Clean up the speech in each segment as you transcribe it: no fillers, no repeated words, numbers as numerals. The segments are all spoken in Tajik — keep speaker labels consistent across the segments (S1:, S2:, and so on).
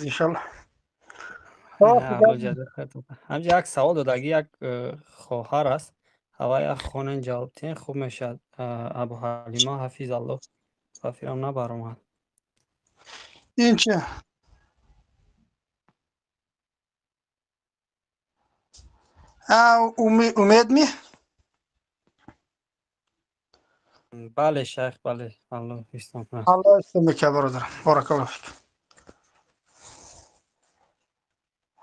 S1: Иншаллоҳ.
S2: Ҳамҷа як савол додаги як хоҳар аст. Ҳава як хонен ҷавоб диҳен, хуб мешавад. Абу Ҳалима ҳафизаллоҳ ба фирам набаромад.
S1: Ин чи? Умед ми?
S2: Бале, шайх, бале. Аллоҳ ислом кунад.
S1: Аллоҳ ислом мекунад, бародарам. Баракаллоҳ фик.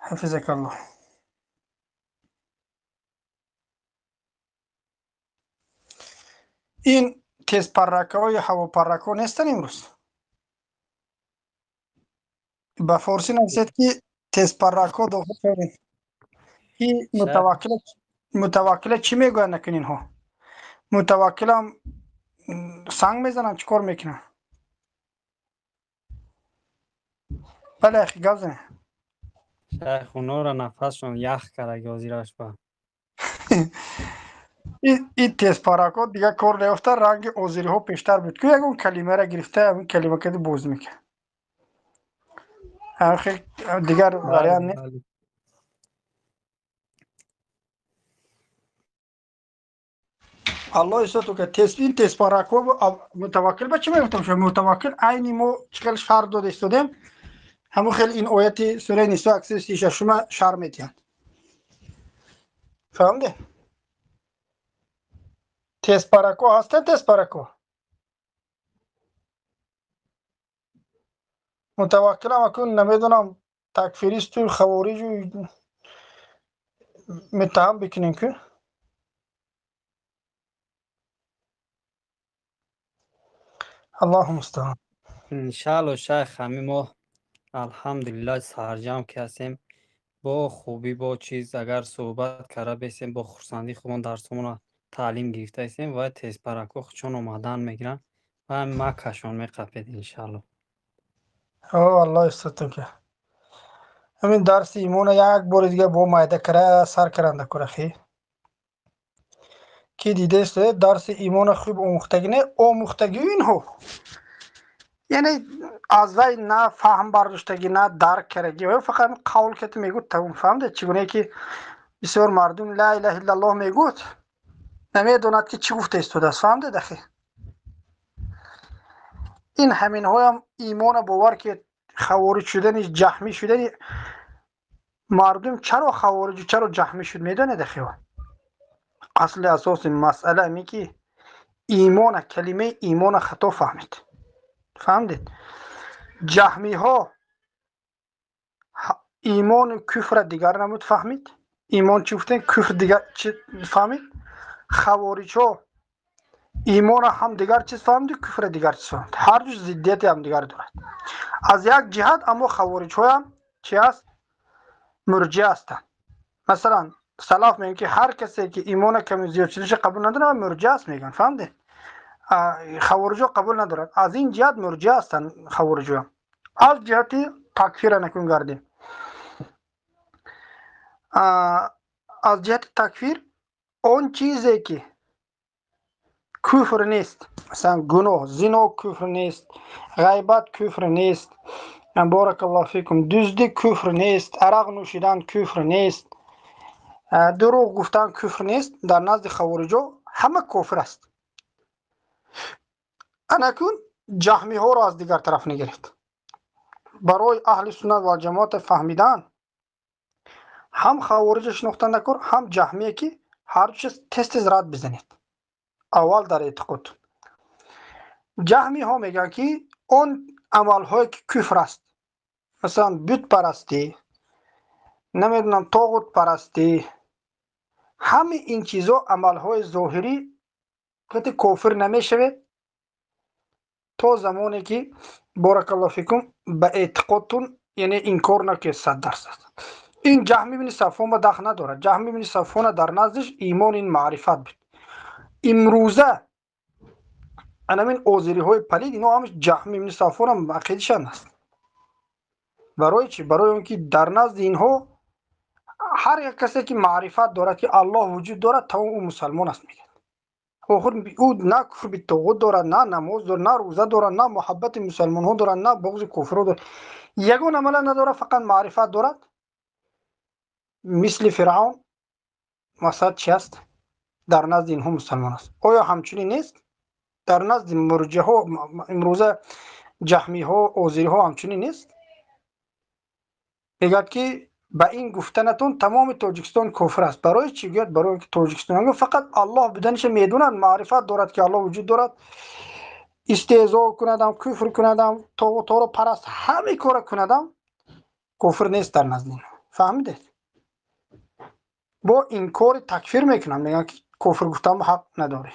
S1: Ҳафизакаллоҳ. Ин тезпарракаҳои ҳавопарракҳо нестанд имрӯз? Ба форсӣ нависед, ки тезпарракҳо дохил шавед. Ки мутаваккила чӣ мегӯянд накун инҳо? Мутаваккилам санг мезананд, чӣ кор мекунанд? Бале, ахи, гап занед.
S2: Шайх, онҳоро нафасшон ях кардаги ҳозираш ба.
S1: Ин тезпарракҳо дигар кор наёфта, ранги озириҳо пештар буд. Ку ягон калимаро гирифта, ҳамин калима кади боз мекард. Дигар вариант нест. Аллоҳ исоту ка ин тезпарракҳо мутаваккил ба чӣ мегуфтам шумо? Мутаваккил айни мо чӣ хел шарт дода истодем, ҳамон хел ин ояти сураи Нисо 136 шарҳ медиҳанд. Фаҳмидед? Тезпарракҳо ҳастанд, тезпарракҳо? Мутаваккилам акун намедонам такфиристу хавориҷу муттаҳам бикунем ку? Аллоҳу мустаъан.
S2: Иншааллоҳ, шайх, ҳамин мо алҳамдулиллаҳ сарҷамъ ки ҳастем, бо хубӣ, бо чиз агар суҳбат карда бесем, бо хурсандӣ худмон дарсҳомонро таълим гирифта истем ва тезпарракҳо чун омадан мегиранд ва маккашон меқапед иншааллоҳ.
S1: О, Аллоҳ исотун ка. Ҳамин дарси имона як бори дига бо майда кара сар каранда курахи. Ки дидаст дарси имона хуб омӯхтагӣ не, омӯхтагию инҳо. Яъне аз вай на фаҳм бардоштагӣ, на дарк карагӣ, фақат қавл кати мегӯд, тамом. Фаҳмидед? Чӣ гунае ки бисёр мардум ла илаҳа иллаллоҳ мегӯд, намедонад ки чӣ гуфта истодааст. Фаҳмидед, ахи? Ин ҳаминҳоям имона бовар ки хавориҷ шудани, ҷаҳмӣ шудани мардум чаро хавориҷу чаро ҷаҳмӣ шуд, медонед, ахи? Асли асоси масъала ҳамин ки имона, калимаи имона хато фаҳмид. Фаҳмидед? Ҷаҳмиҳо имону куфра дигар намуд фаҳмид. Имон чӣ гуфтем, куфр дигар чӣ фаҳмид. Хавориҷҳо имона ҳам дигар чиз фаҳмиду куфра дигар чиз фаҳмид. Ҳар ду зиддияти ҳамдигар дорад аз як ҷиҳат. Аммо хавориҷҳоям чи аст? Мурҷиа ҳастанд. Масалан, салаф мегӯянд ки ҳар касе ки имона ками зиёд шудаша қабул надорад, мурҷиа аст мегӯянд. Фаҳмидед? Хавориҷҳо қабул надорад. Аз ин ҷиҳат мурҷиа ҳастанд хавориҷҳо. Аз ҷиҳати такфира накун гардем. Аз ҷиҳати такфир он чизе ки куфр нест, масалан гуноҳ, зино куфр нест, ғайбат куфр нест, баракаллоҳу фикум, дуздӣ куфр нест, арақ нӯшидан куфр нест, дурӯғ гуфтан куфр нест, дар назди хавориҷҳо ҳама кофир аст. Анакун ҷаҳмиҳоро аз дигар тараф нагирифт. Барои аҳли суннат ва ҷамоат фаҳмидан ҳам хавориҷа шинохтан накор, ҳам ҷаҳмие ки ҳар ду чиз тез тез рад бизанед. Аввал дар эътиқод. Ҷаҳмиҳо мегӯянд ки он амалҳое ки куфр аст, масалан бутпарастӣ, намедонам тоғутпарастӣ, ҳамаи ин чизҳо амалҳои зоҳирӣ қати кофир намешавед то замоне ки баракаллоҳу фикум ба эътиқодтун, яъне инкор накунед 100%. Ин Ҷаҳми ибни Сафвон ба дахл надорад. Ҷаҳми ибни Сафвона дар наздиш имон ин маърифат буд. Имрӯза анамин озириҳои палид ино ҳамаш Ҷаҳми ибни Сафвон ҳам ақидашан аст. Барои чӣ? Барои он ки дар назди инҳо ҳар як касе ки маърифат дорад ки Аллоҳ вуҷуд дорад, тамом ӯ мусалмон аст мегӯяд. Охир ӯ на куфр битоғут дорад, на намоз дорад, на рӯза дорад, на муҳаббати мусалмонҳо дорад, на буғзи куфрҳо дорад, ягон амала надорад, фақат маърифат дорад. Мисли Фиръавн масалан чи аст? Дар назди инҳо мусалмон аст. Оё ҳамчунин нест? Дар назди мурҷиҳо имрӯза ҷаҳмиҳо, озириҳо ҳамчунин нест? Мегӯяд ки ба ин гуфтанатон тамоми Тоҷикистон кофир аст. Барои чӣ? Гӯяд барои ки Тоҷикистон фақат Аллоҳ буданиша медонад, маърифат дорад ки Аллоҳ вуҷуд дорад, истеҳзо кунадам, куфр кунадам, тоғутҳоро параст, ҳамаи кора кунадам, кофир нест дар назди инҳо. Фаҳмидед? Бо инкори такфир мекунанд, мегӯянд ки кофир гуфтан ҳақ надорӣ.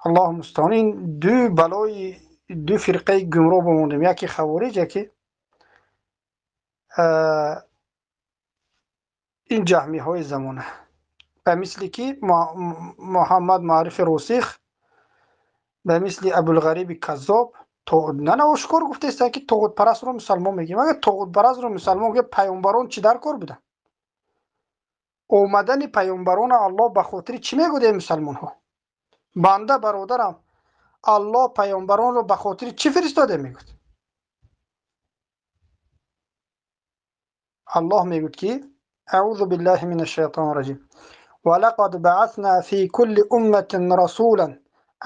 S1: Аллоҳу мустаон. Ин ду балои ду фирқаи гумроҳ бимондем, яке хавориҷ, яке ин ҷаҳмиҳои замона. Ба мисли ки Муҳаммад Маърифи Росих, ба мисли Абулғариби Каззоб, на ошкор гуфтаистанд ки тоғутпарастро мусалмон мегӯем. Агар тоғутпарастро мусалмон гӯяд, паёмбарон чӣ дар кор буданд? Омадани паёмбарона Аллоҳ ба хотири чӣ мегӯяд эй мусалмонҳо? Банда бародарам, Аллоҳ паёмбаронро ба хотири чӣ фиристода мегӯяд? Аллоҳ мегӯяд ки аузу биллаҳи минаш шайтони раҷим, ва лақад баасна фи кулли умматин расулан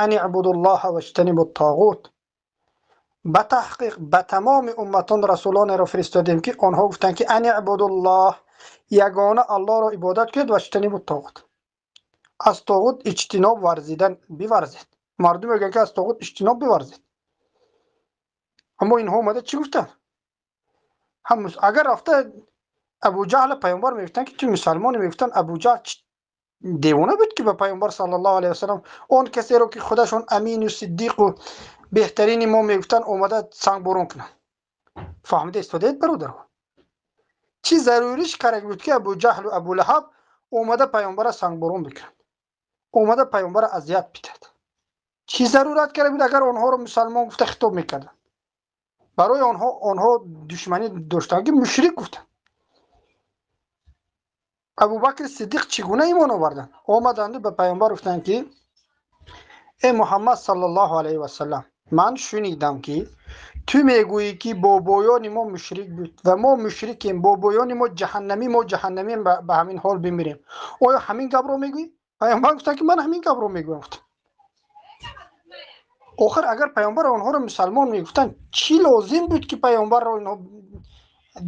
S1: ан иъбудуллоҳа ваҷтанибут тоғут. Ба таҳқиқ ба тамоми умматон расулонеро фиристодем ки онҳо гуфтанд ки ан иъбудуллоҳ, ягона Аллоҳро ибодат кунед, ваҷтанибут тоғут, аз тоғут иҷтиноб варзидан биварзед. Мардум мегӯянд ки аз тоғут иҷтиноб биварзед. Аммо инҳо омада чӣ гуфтанд? Агар рафта Абуҷаҳл паёмбар мегуфтанд ки ту мусалмонӣ, мегуфтанд Абуҷаҳл девона буд ки ба паёмбар саллаллоҳу алайҳи васаллам, он касеро ки худашон амину сиддиқу беҳтарини мо мегуфтанд, омада сангборон кунанд. Фаҳмида истодаед бародарҳо? Чӣ заруриш карда буд ки Абуҷаҳлу Абулаҳаб омада паёмбара сангборон бикунанд, омада паёмбара азият бидиҳад? Чӣ зарурат карда буд агар онҳоро мусалмон гуфта хитоб мекарданд? Барои онҳо душманӣ доштанд ки мушрик гуфтанд. Абубакри Сиддиқ чӣ гуна имон оварданд? Омаданду ба паёмбар гуфтанд ки эй Муҳаммад саллаллоҳу алайҳи васаллам, ман шунидам ки ту мегӯӣ ки бобоёни мо мушрик буд ва мо мушрикем, бобоёни мо ҷаҳаннамӣ, мо ҷаҳаннамием, ба ҳамин ҳол бимирем. Оё ҳамин гапро мегӯӣ? Паёмбар гуфтанд ки ман ҳамин гапро мегӯям. Охир агар паёмбар онҳоро мусалмон мегуфтанд, чӣ лозим буд ки паёмбарро инҳо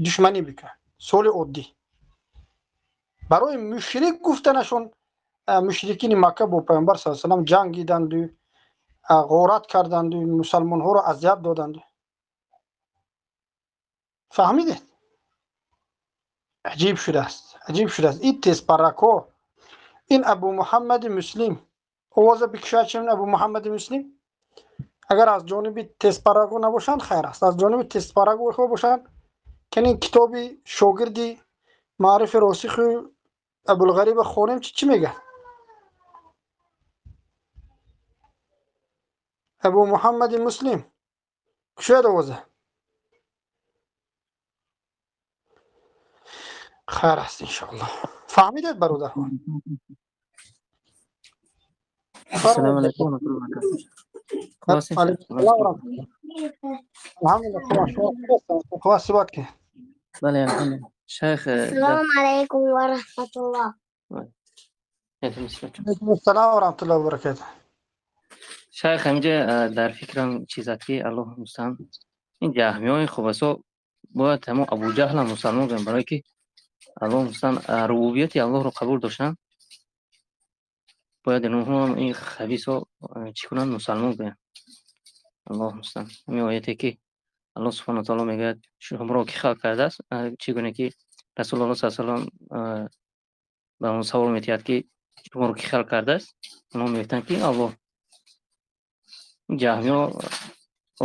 S1: душманӣ бикунанд? Суоли оддӣ. Барои мушрик гуфтанашон мушрикини Макка бо паёмбар саллаллоҳу алайҳи васаллам ҷангиданду, ғорат карданду, мусалмонҳоро азият доданду. Фаҳмидед? Аҷиб шудааст, аҷиб шудааст. Ин тезпарракҳо, ин Абу Муҳаммади Муслим, овоза бикушояд чунин Абу Муҳаммади Муслим? Агар аз ҷониби тезпарракҳо набошанд хайр аст, аз ҷониби тезпарракҳо бошанд, ки ин китоби шогирди Маърифи Росиху Абулғариба хонем, чӣ мегӯяд? Абу Муҳаммади Муслим кушояд овоза. Хайр аст иншоаллоҳ. Фаҳмидед бародарҳо?
S3: Ассалому алайкум ва раҳматуллоҳи ва баракатуҳ.
S1: Алҳамдулиллоҳ, хуб аст, суҳбат кунед.
S3: Бале, алҳамдулиллоҳ. Шайх,
S4: Ассалому алайкум ва раҳматуллоҳ.
S1: Алайкум ассалом ва раҳматуллоҳи ва баракатуҳ.
S3: Шайх, ҳаминҷа дар фикрам чиз аст ки Аллоҳ мустаъан, ин ҷаҳмиҳои хубасо бояд ҳамон Абуҷаҳлам мусалмон гӯянд, барое ки Аллоҳ мустаъан рубубияти Аллоҳро қабул доштанд, бояд инҳо ин хабисо чӣ кунанд? Мусалмон гӯянд. Аллоҳ мустаъан. Ҳамин ояте ки Аллоҳ субҳонаҳу ва таъоло мегӯяд шуморо ки халқ кардааст, чӣ гуна ки Расулуллоҳ саллаллоҳу алайҳи васаллам ба он савол медиҳад ки шуморо ки халқ кардааст, онҳо мегӯянд ки Аллоҳ. Ҷаҳмиҳо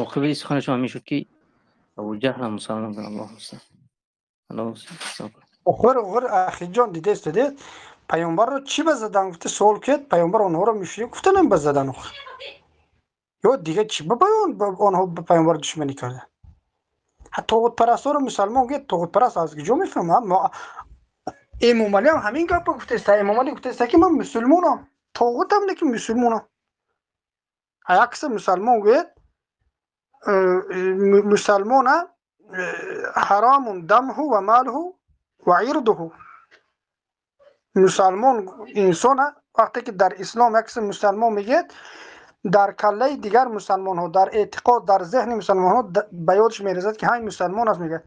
S3: оқибати суханашон ҳамин шуд ки Абуҷаҳлам мусалмон гӯянд. Аллоҳ мустаъан. Аллоҳ мустаъан.
S1: Охир ахиҷон, дидест, дидед паёмбарро чӣ ба задан гуфта суол кунед, паёмбар онҳоро мушрик гуфтанам ба задан. Охир ё дига чӣ ба баён онҳо ба паёмбар душманӣ карданд? Тоғутпарастҳоро мусалмон гӯяд, тоғутпараст аз куҷо мефаҳмад? Эмомалиам ҳамин гапро гуфтааст. Эмомалӣ гуфтааст ки ман мусулмонам, Тоғутам лекин мусулмонам. Як киса мусалмон гӯяд, мусалмона ҳаромун дамҳу ва малҳу ва ирдуҳу. Мусалмон инсона вақте ки дар ислом як киса мусалмон мегӯяд, дар каллаи дигар мусалмонҳо, дар эътиқод, дар зеҳни мусалмонҳо ба ёдаш мерезад ки ҳай мусалмон аст, мегӯяд.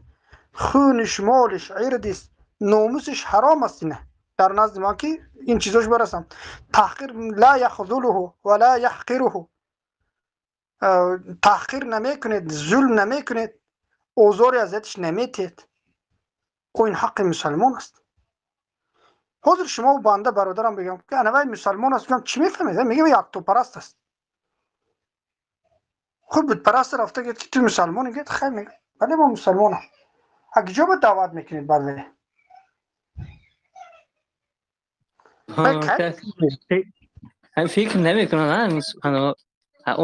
S1: Хуниш, молиш, ирдис, номусиш ҳаром аст. Ина дар назди ман ки ин чизош барасам. Таҳқир ла яхзулуҳу ва ла яҳқируҳу. Таҳқир намекунед, зулм намекунед, озори азиятиш наметиҳед. О ин ҳаққи мусалмон аст. Ҳозир шумо банда бародарам бигӯям ки ана вай мусалмон аст, бигӯям чӣ мефаҳмед? Мегӯям яктопараст аст. Хуб бутпараст рафта гӯяд ки ту мусалмонӣ, гӯяд хай, мегӯяд бале ман мусалмонам. А куҷо ба даъват мекунед баъд?
S3: Фикр намекунанд,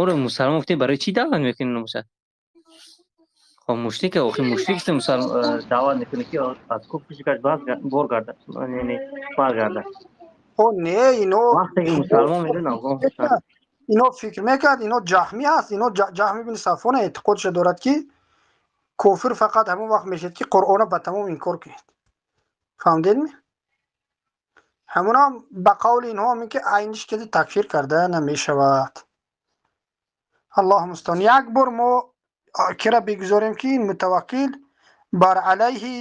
S3: ӯро мусалмон гуфтем, барои чӣ даъват мекунед набошад? Хоб мушрик, охи мушрик даъват мекунед ки аз куфриш баргардад, баргардад.
S1: О не, ино
S3: вақте ки мусалмон медонам
S1: ино фикр мекард, ино ҷаҳмӣ ҳаст, ино Ҷаҳмӣ ибни Сафвон эътиқодша дорад ки кофир фақат ҳамон вақт мешавад ки Қуръонро ба тамом инкор кунед. Фаҳмидедми? Ҳамонам ба қавли инҳо ҳамин ки айниш кади такфир карда намешавад. Аллоҳ мустаъон. Як бор мо кира бигузорем ки ин мутаваккил бар алайҳи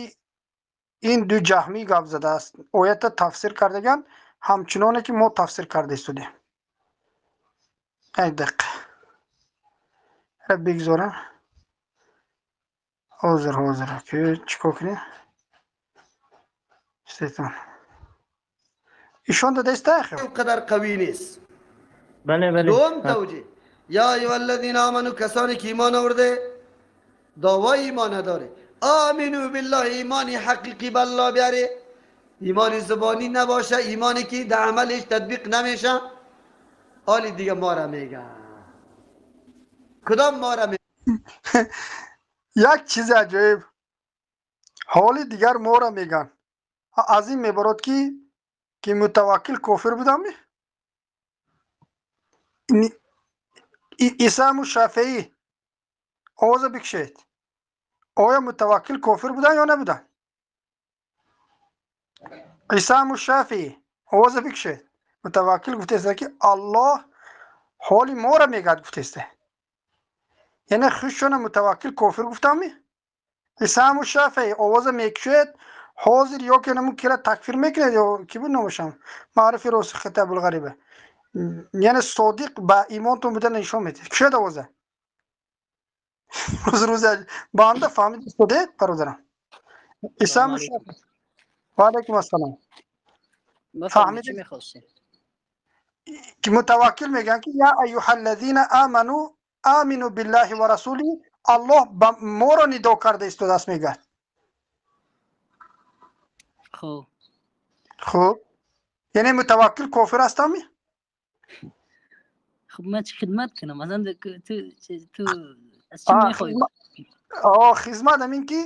S1: ин ду ҷаҳмӣ гап задааст. Оята тафсир кардаган ҳамчуноне ки мо тафсир карда истодем. Як дақиқа бигузорам. Ҳозир ҳозир ки чӣ кор кунем? Истетон. Ишон дадаист ахир.
S5: قدر قوی نیست.
S3: بله بله.
S5: دوم توجیه یا ایها الذین آمنو، کسانی که ایمان آورده، دعوای ایمان نداره، آمنو بالله، ایمانی حقیقی به الله بیاره، ایمان زبانی نباشه، ایمانی که در عملش تطبیق نمیشه. حالی دیگه ما را میگه کدام ما را میگه؟
S1: یک چیز عجایب، ҳоли дигар моро меган. Аз ин мебарод ки мутаваккил кофир будам? Исаму Шафеӣ овоза бикшед. Оё мутаваккил кофир будан ё набудан? Исаму Шафеӣ овоза бикшед. Мутаваккил гуфтааст ки Аллоҳ ҳоли моро мегӯяд гуфтааст. Яъне хушона мутаваккил кофир гуфтам? Исаму Шафеӣ овоза мекушед. Ҳозир ё ки намун кира такфир мекунед ё ки буд номашам? Маърифи росих Абулғариба. Яъне содиқ ба имонтон будан нишон медиҳед. Кушед овоза. Рӯз рӯз банда фаҳмид истодед бародарам. Исаму Шафеӣ. Ва алайкум ассалом.
S6: Фаҳмид чӣ мехостед?
S1: Ки мутаваккил мегӯянд ки я айюҳаллазина аману амину биллаҳи ва расулиҳи, Аллоҳ ба моро нидо карда истодааст мегӯяд.
S6: Хуб.
S1: Хуб. Яъне мутаваккил кофир ҳастам?
S6: Хуб ман чӣ хидмат кунам? Масалан ту аз чӣ мехоҳӣ?
S1: Хизмат ҳамин ки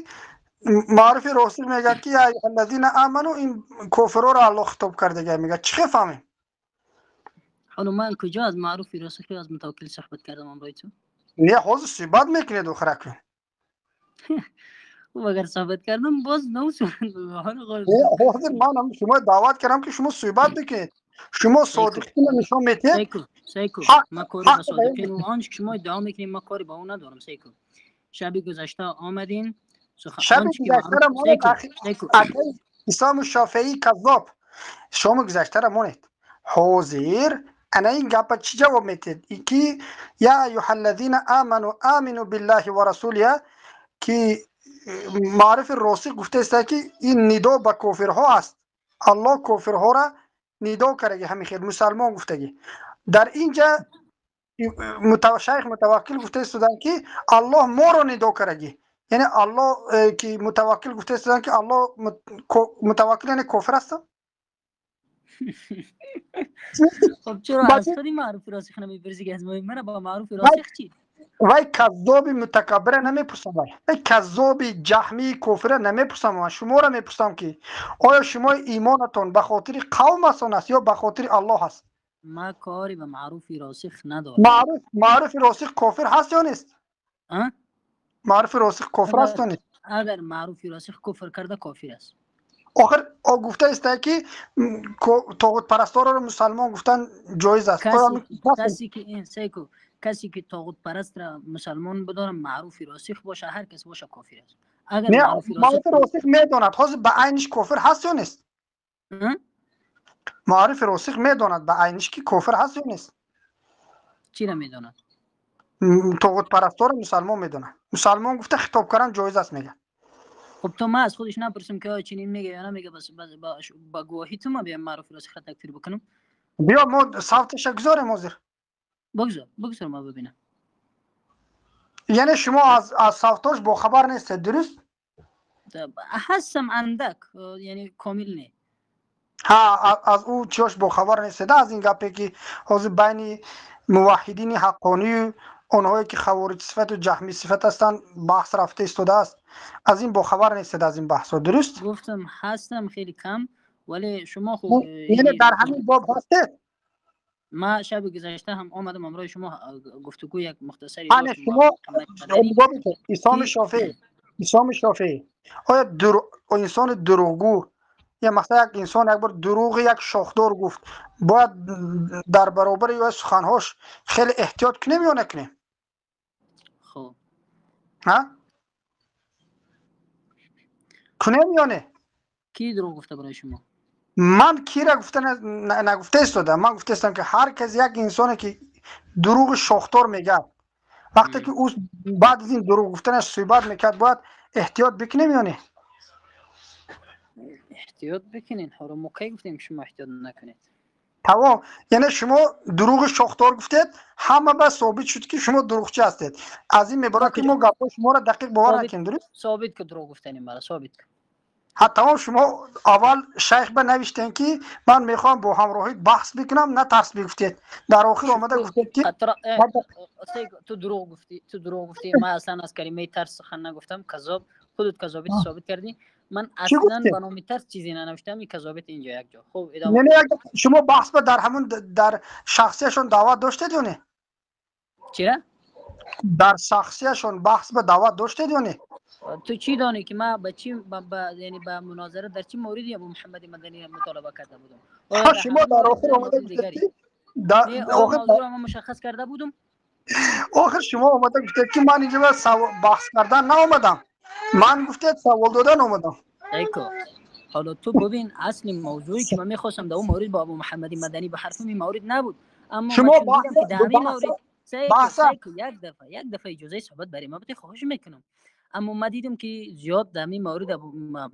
S1: маърифи росих мегӯяд ки я айюҳаллазина аману, ин кофирҳоро Аллоҳ хитоб кардага мегӯяд. Чӣ хел фаҳмем?
S6: ҳоло ман куҷо аз маъруфи росихӣ аз мутаваккил суҳбат кардам ҳамроҳи ту?
S1: Не, ҳозир суҳбат мекунед охир акун.
S6: Хуб агар суҳбат кардам боз нав
S1: ҳозир ман шумо даъват кардам ки шумо суҳбат бикунед. Шумо содиқиро нишон медиҳед.
S6: Сейку, ман кори ба содиқӣ он ки шумо иддао мекунед, ман кори ба он надорам. Сейку, шаби гузашта омадин.
S1: Шаби гузаштаро монед. Исому Шофеӣ каззоб. Шоми гузаштаро монед. Ҳозир ана ин гапа чӣ ҷавоб медиҳед? Ки я айюҳаллазина аману амину биллаҳи ва расулиҳи, ки маърифи росих гуфтааст ки ин нидо ба кофирҳо аст. Аллоҳ кофирҳоро нидо кардаги, ҳамин хел мусалмон гуфтаги. Дар инҷа шайх мутаваккил гуфтаистоданд ки Аллоҳ моро нидо кардаги. Яъне Аллоҳ ки мутаваккил гуфтаистоданд ки Аллоҳ мутаваккил яъне кофир ҳастам?
S6: خب چرا از خودی معروف راسخ نمیپرسی که از من با معروف راسخ چی؟
S1: وای کذابی متکبر نمیپرسم، وای کذابی جهمی کفر نمیپرسم، من شما را میپرسم که آیا شما ایمانتون به خاطر قوم است یا به خاطر الله است؟
S6: Ма кори ба маъруфи росих надорам.
S1: Маъруфи росих кофир ҳаст ё нест? Маъруфи росих кофир аст ё нест?
S6: Агар маъруфи росих куфр карда, кофир аст.
S1: Охир гуфта иста ки тоғутпарастороро мусалмон гуфтан ҷоиз аст.
S6: Касе ки ин сейку, касе ки тоғутпарастро мусалмон бидорад, маъруфи росих боша, ҳар кас боша, кофир аст.
S1: Агар маъруфи росих медонад, ҳозир ба айниш кофир ҳаст ё нест? Маъруфи росих медонад ба айниш ки кофир ҳаст ё нест?
S6: Чиро медонад?
S1: Тоғутпарасторо мусалмон медонад. Мусалмон гуфта хитоб кардан ҷоиз аст, мегӯяд.
S6: Хуб, то ман аз худаш напурсам ки оё чунин мега ё намега, ба гувоҳи ту ма биям маъруфи росихро такфир бикунам?
S1: Биё, мо савташа гузорем ҳозир.
S6: Бигзор, бигзор, ма бибинам.
S1: Яъне шумо аз савтош бохабар нестед, дуруст?
S6: Ҳастам андак, яъне комил не.
S1: Ҳа, аз ӯ чиёш бохабар нестед, аз ин гапе ки ҳозир байни муваҳҳидини ҳаққонию онҳое ки хавориҷ сифату ҷаҳмӣ сифат ҳастанд баҳс рафта истодааст, аз ин бохабар нестед, аз ин баҳсҳо, дуруст?
S6: Гуфтам, ҳастам хеле кам, вале шумо хуб
S1: яъне дар ҳамин боб ҳастед?
S6: Ма шаби гузашта ҳам омадам, ҳамроҳи шумо гуфтугӯ як мухтасаре
S1: Ане шумо нигоҳ бикунед, Исоми Шофеӣ, Исоми Шофеӣ, оё инсони дурӯғгӯ, я масалан як инсон як бор дурӯғи як шохдор гуфт, бояд дар баробари ё суханҳош хеле эҳтиёт кунем ё накунем?
S6: Хуб,
S1: ҳа, кунем ё не?
S6: Ки дурӯғ гуфта барои шумо?
S1: Ман кира гуфта нагуфта истодам. Ман гуфта истодам ки ҳар кас, як инсоне ки дурӯғи шохдор мегӯяд, вақте ки ӯ баъд аз ин дурӯғ гуфтанаш суҳбат мекард, бояд эҳтиёт бикунем ё не?
S6: Эҳтиёт бикунед. Ҳоро мо кай гуфтем шумо эҳтиёт накунед?
S1: Тамом, яъне шумо дурӯғи шохдор гуфтед, ҳама ба собит шуд ки шумо дурӯғчӣ ҳастед. Аз ин мебарад ки мо гапҳои шуморо дақиқ бовар накунем, дуруст?
S6: Собит ки дурӯғ гуфтанем мара, собит ки.
S1: Ҳа, тамом, шумо аввал шайх ба навиштем ки ман мехоҳам бо ҳамроҳӣ баҳс бикунам, на тарс бигуфтед. Дар охир омада гуфтед ки
S6: ту дурӯғ гуфтӣ, ту дурӯғ гуфтӣ. Ман аслан аз калимаи тарс сухан нагуфтам. Казоб, худат казобити собит кардӣ. Ман аслан ба номи тарс чизе нанавиштам. Ин казобит инҷо як ҷо. Хуб, идома.
S1: Не, шумо баҳс ба дар ҳамун дар шахсияшон даъват доштед ё не?
S6: Чира?
S1: Дар шахсияшон баҳс ба даъват доштед ё не?
S6: Ту чӣ донӣ ки ман ба чӣ, яъне ба мунозара дар чӣ мавриди Абу Муҳаммади Маданӣ мутолиба карда будам?
S1: Шумо дар охир омада гуфтед ки
S6: мавзӯъро ман мушаххас карда будам.
S1: Охир шумо омада гуфтед ки ман инҷо баҳс кардан наомадам, ман гуфтед савол додан омадам.
S6: Эко, ҳоло ту бибин, асли мавзӯе ки ман мехостам дар он маврид бо Абу Муҳаммади Маданӣ ба ҳарф ин маврид набуд, аммо
S1: шумо
S6: дар ҳамин маврид як дафъа иҷозаи суҳбат барои ман бидеҳ, хоҳиш мекунам. Аммо ман дидам ки зиёд дар ҳамин маврид Абу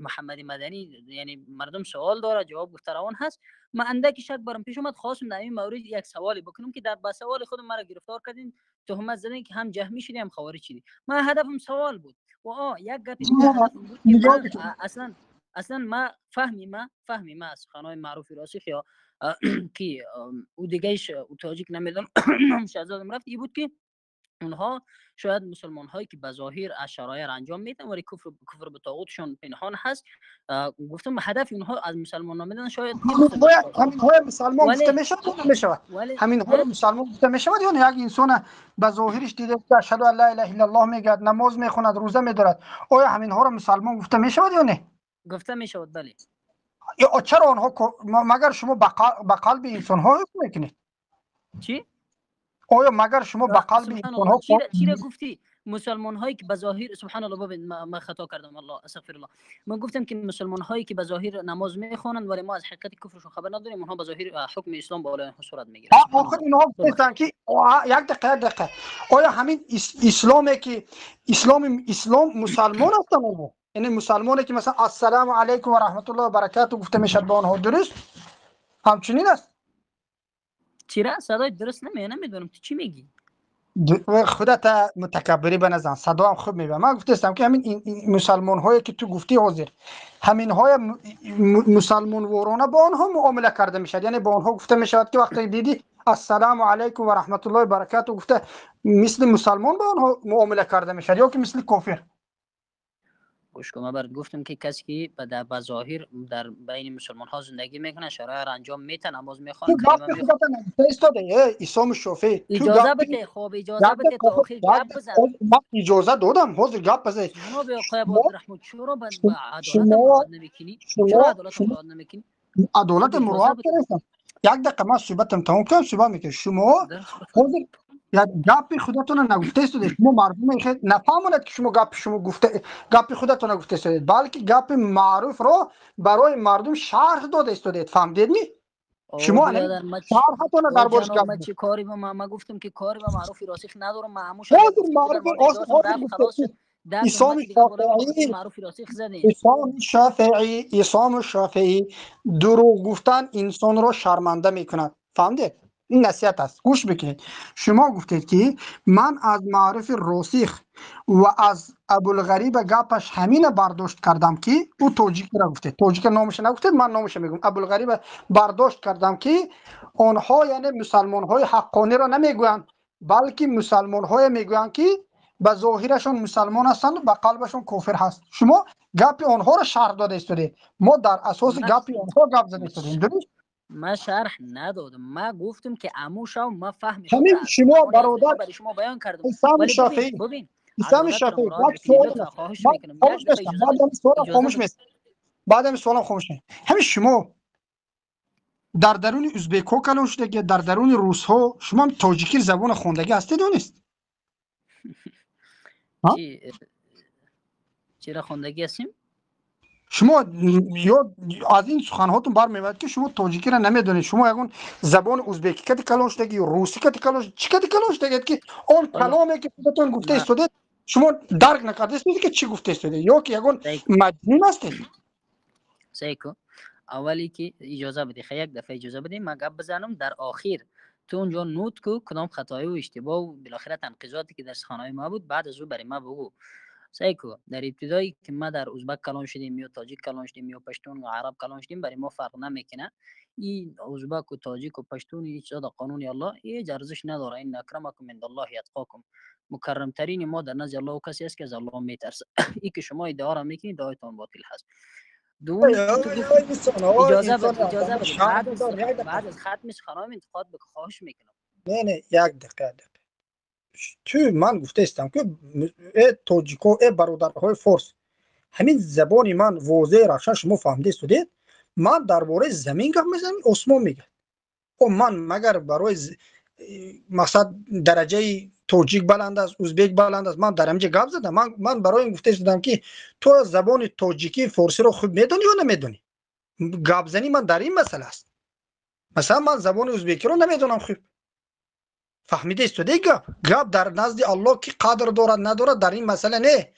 S6: Муҳаммади Маданӣ, яъне мардум савол дорад, ҷавоб гуфта равон ҳаст. Ман андаке шак барам пеш омад, хостам дар ҳамин маврид як саволе бикунам ки дар ба саволи худам маро гирифтор кардин, туҳмат задин ки ҳам ҷаҳмӣ шудӣ, ҳам хавориҷ шудӣ. Ман ҳадафам савол буд. Ва як гапи дигар ҳадафам буд ки ман аслан ма фаҳми ма аз суханҳои маъруфи росих ё ки ӯ дигаиш, ӯ тоҷик намедонам, шаҳзодам рафт, ин буд ки онҳо шояд мусулмонҳое ки ба зоҳир аз шарояр анҷом медиҳанд, вале куфр ба тоғутшон пинҳон ҳаст. Гуфтам ҳадафи онҳо аз мусулмон намедонанд, шояд
S1: ҳаминҳои мусулмон гуфта мешавад ё намешавад? Ҳаминҳои мусулмон гуфта мешавад ё не? Як инсон ба зоҳириш дида ки ашҳаду ан ла илаҳа иллаллоҳ мегӯяд, намоз мехонад, рӯза медорад, оё ҳаминҳоро мусулмон гуфта мешавад ё не?
S6: Гуфта мешавад, бале.
S1: Чаро онҳо, магар шумо ба қалби инсонҳо ҳукм мекунед?
S6: Чӣ?
S1: Оё магар шумо ба қалби инсонҳо
S6: чиро гуфтӣ? Мусулмонҳое ки ба зоҳир, субҳаналлоҳ, бибин, ман хато кардам, аллоҳ, астағфируллоҳ. Ман гуфтам ки мусулмонҳое ки ба зоҳир намоз мехонанд, вале мо аз ҳақиқати куфршон хабар надорем, онҳо ба зоҳир ҳукми ислом болои онҳо сурат мегирад.
S1: Охир инҳо гуфтанд ки як дақиқа, як дақиқа, оё ҳамин исломе ки ислом мусулмон ҳастанд онҳо? Яъне мусулмоне ки масалан ассалому алайкум ва раҳматуллоҳи ва баракатуҳ гуфта мешавад ба онҳо, дуруст? Ҳамчунин аст?
S6: Чира? Садои дуруст намедонам, ту чӣ мегӣ?
S1: Худата мутакаббирӣ ба назан, садоам хуб мебарам. Ман гуфтаистам ки ҳамин мусулмонҳое ки ту гуфтӣ ҳозир, ҳаминҳоя мусулмонворона бо онҳо муомила карда мешавад. Яъне бо онҳо гуфта мешавад ки вақте дидӣ ассалому алайкум ва раҳматуллоҳи ва баракатуҳ гуфта, мисли мусулмон бо онҳо муомила карда мешавад ё ки мисли кофир?
S6: گوش کن، من برات گفتم که کسی که به ظاهر در بین مسلمان ها زندگی میکنه، شرایط را انجام میته، نماز میخوانه،
S1: تو
S6: کلمه
S1: گپ
S6: میخوانه.
S1: خودت نگفته ایستاده ای عصام شافعی، تو
S6: اجازه
S1: گپ
S6: بده، خب اجازه
S1: گپ
S6: بده تا آخر گپ بزن.
S1: من اجازه دادم، حاضر گپ بزن.
S6: جناب آقای
S1: شما
S6: عبدالرحمن، چرا به عدالت
S1: شما
S6: مراعات نمیکنی؟ چرا
S1: شما
S6: عدالت
S1: شما
S6: مراعات نمیکنی؟
S1: عدالت
S6: خب اجازه
S1: مراعات
S6: بده.
S1: کردم. یک دقیقه من صحبتم تمام کنم، صحبت میکنم. شما
S6: درست بفرمایید.
S1: حاضر یک گپ خودتون رو نگفته استودید. شما مردم خیلی نفهموند که شما گپ شما گفته گپ خودتون نگفته استودید، بلکه گپ معروف رو برای مردم شرح داده استودید. فهمیدید می؟
S6: او
S1: شما الان
S6: برادر، ما چ...
S1: شرحتون رو
S6: او
S1: در بارش
S6: جناب،
S1: گپ
S6: ما
S1: زدید.
S6: چی کاری به ما گفتم که کاری به معروف راسخ ندارم. ما همون شب
S1: حاضر
S6: گفتم که در
S1: معروف
S6: مورد
S1: حاضر
S6: اجازه
S1: حاضر
S6: رفت
S1: گفته
S6: خلاص
S1: که
S6: شد. ده
S1: عصام
S6: تهمت دیگه بالای ما به خاطر
S1: شافعی،
S6: معروف راسخ زدین.
S1: عصام شافعی، عصام شافعی، دروغ گفتن انسان را شرمنده میکند. فهمیدید؟ این نصیحت است، گوش بکنید. شما گفتید که من از معارف راسخ و از ابوالغریب گپش همین برداشت کردم که او تاجیک را گفته، تاجیک نامش نگفتید، من نامش میگم. ابوالغریب برداشت کردم که آنها یعنی مسلمان های حقانی را نمیگویند، بلکه مسلمان های میگویند که به ظاهرشون مسلمان هستند و به قلبشون کافر هست. شما گپ آنها را شرح داده استودید، ما در اساس
S6: من
S1: گپ آنها گپ زده استودیم. درست؟
S6: ما شرح ندادم، ما گفتم که عمو شو ما فهم خود
S1: همین
S6: را از
S1: شما
S6: زبان حضرت
S1: برادر
S6: برای شما بیان کردم.
S1: حسام
S6: ولی ببین
S1: شافعی،
S6: ببین
S1: حسام
S6: عدالت را
S1: شافعی،
S6: مراعات
S1: یک
S6: بکنید
S1: سوال
S6: لطفا،
S1: است.
S6: خواهش
S1: من
S6: میکنم یک
S1: خاموش
S6: دفعه
S1: میشم،
S6: اجازه
S1: بعد
S6: بده،
S1: از سوالم
S6: اجازه
S1: خاموش
S6: بده.
S1: میشم، بعد از سوالم خاموش میشم. همین شما در درون ازبک ها کلان شده، در درون روس ها، شما هم تاجیکی زبان خوندگی هستید یا نیست؟ ها؟
S6: چی چرا خوندگی هستیم؟
S1: شما یا از این سخنهاتون برمیاد که شما تاجیکی را نمیدونید. شما یگون زبان ازبکی کتی کلان شدگی، روسی کتی کلان، چی کتی کلان شدگی که آن
S6: حالا
S1: کلامی که خودتون گفته
S6: ما
S1: استودید شما درک نکرده استودید که چی گفته استودید، یا که یگون
S6: سیکو
S1: مجنون هستید.
S6: سیکو، اولی که اجازه بده، خیلی یک دفعه اجازه بده ما گپ بزنم. در آخر تو اونجا نوت کو کدام خطایی و اشتباه و بالاخره تنقیضاتی که در سخنهای ما بود، بعد از او برای ما بگو. سیکو، در ابتدایی که ما در ازبک کلان شدیم یا تاجیک کلان شدیم یا پشتون و عرب کلان شدیم، برای ما فرق نمیکنه. این ازبک و تاجیک و پشتون هیچ چیز در قانون الله هیچ ارزش نداره. ان اکرمکم عند الله اتقاکم، مکرمترین ما در نزد الله او کسی است که از الله میترسه. ای که شما ادعا را میکنید، ادعایتان باطل هست. دومی که تو گفتی
S1: انسان ها،
S6: اجازه
S1: انسان
S6: بده، اجازه
S1: آدم
S6: بده،
S1: شرم
S6: بعد از
S1: دار. یک دقیقه،
S6: بعد از ختم سخنان انتقاد بکن، خواهش میکنم.
S1: نه نه، یک دقیقه دقیقه. تو من گفته استم که ای тоҷико، эй бародарҳои форс، ҳамин забони ман возеҳ равшан шумо фаҳмида истодед. Ман дар бораи замин гап мезанам, осмон мегӯяд. О ман магар барои мақсад дараҷаи тоҷик баланд аст, узбек баланд аст, ман дар ҳаминҷа гап задам? Ман барои ин гуфта истодам ки ту забони тоҷикӣ форсиро хуб медонӣ ё намедонӣ. Гапзанӣ ман дар ин масъала аст. Масалан, ман забони узбекиро намедонам хуб. Фаҳмида истодаи? Гап дар назди Аллоҳ ки қадр дорад, надорад, дар ин масъала не.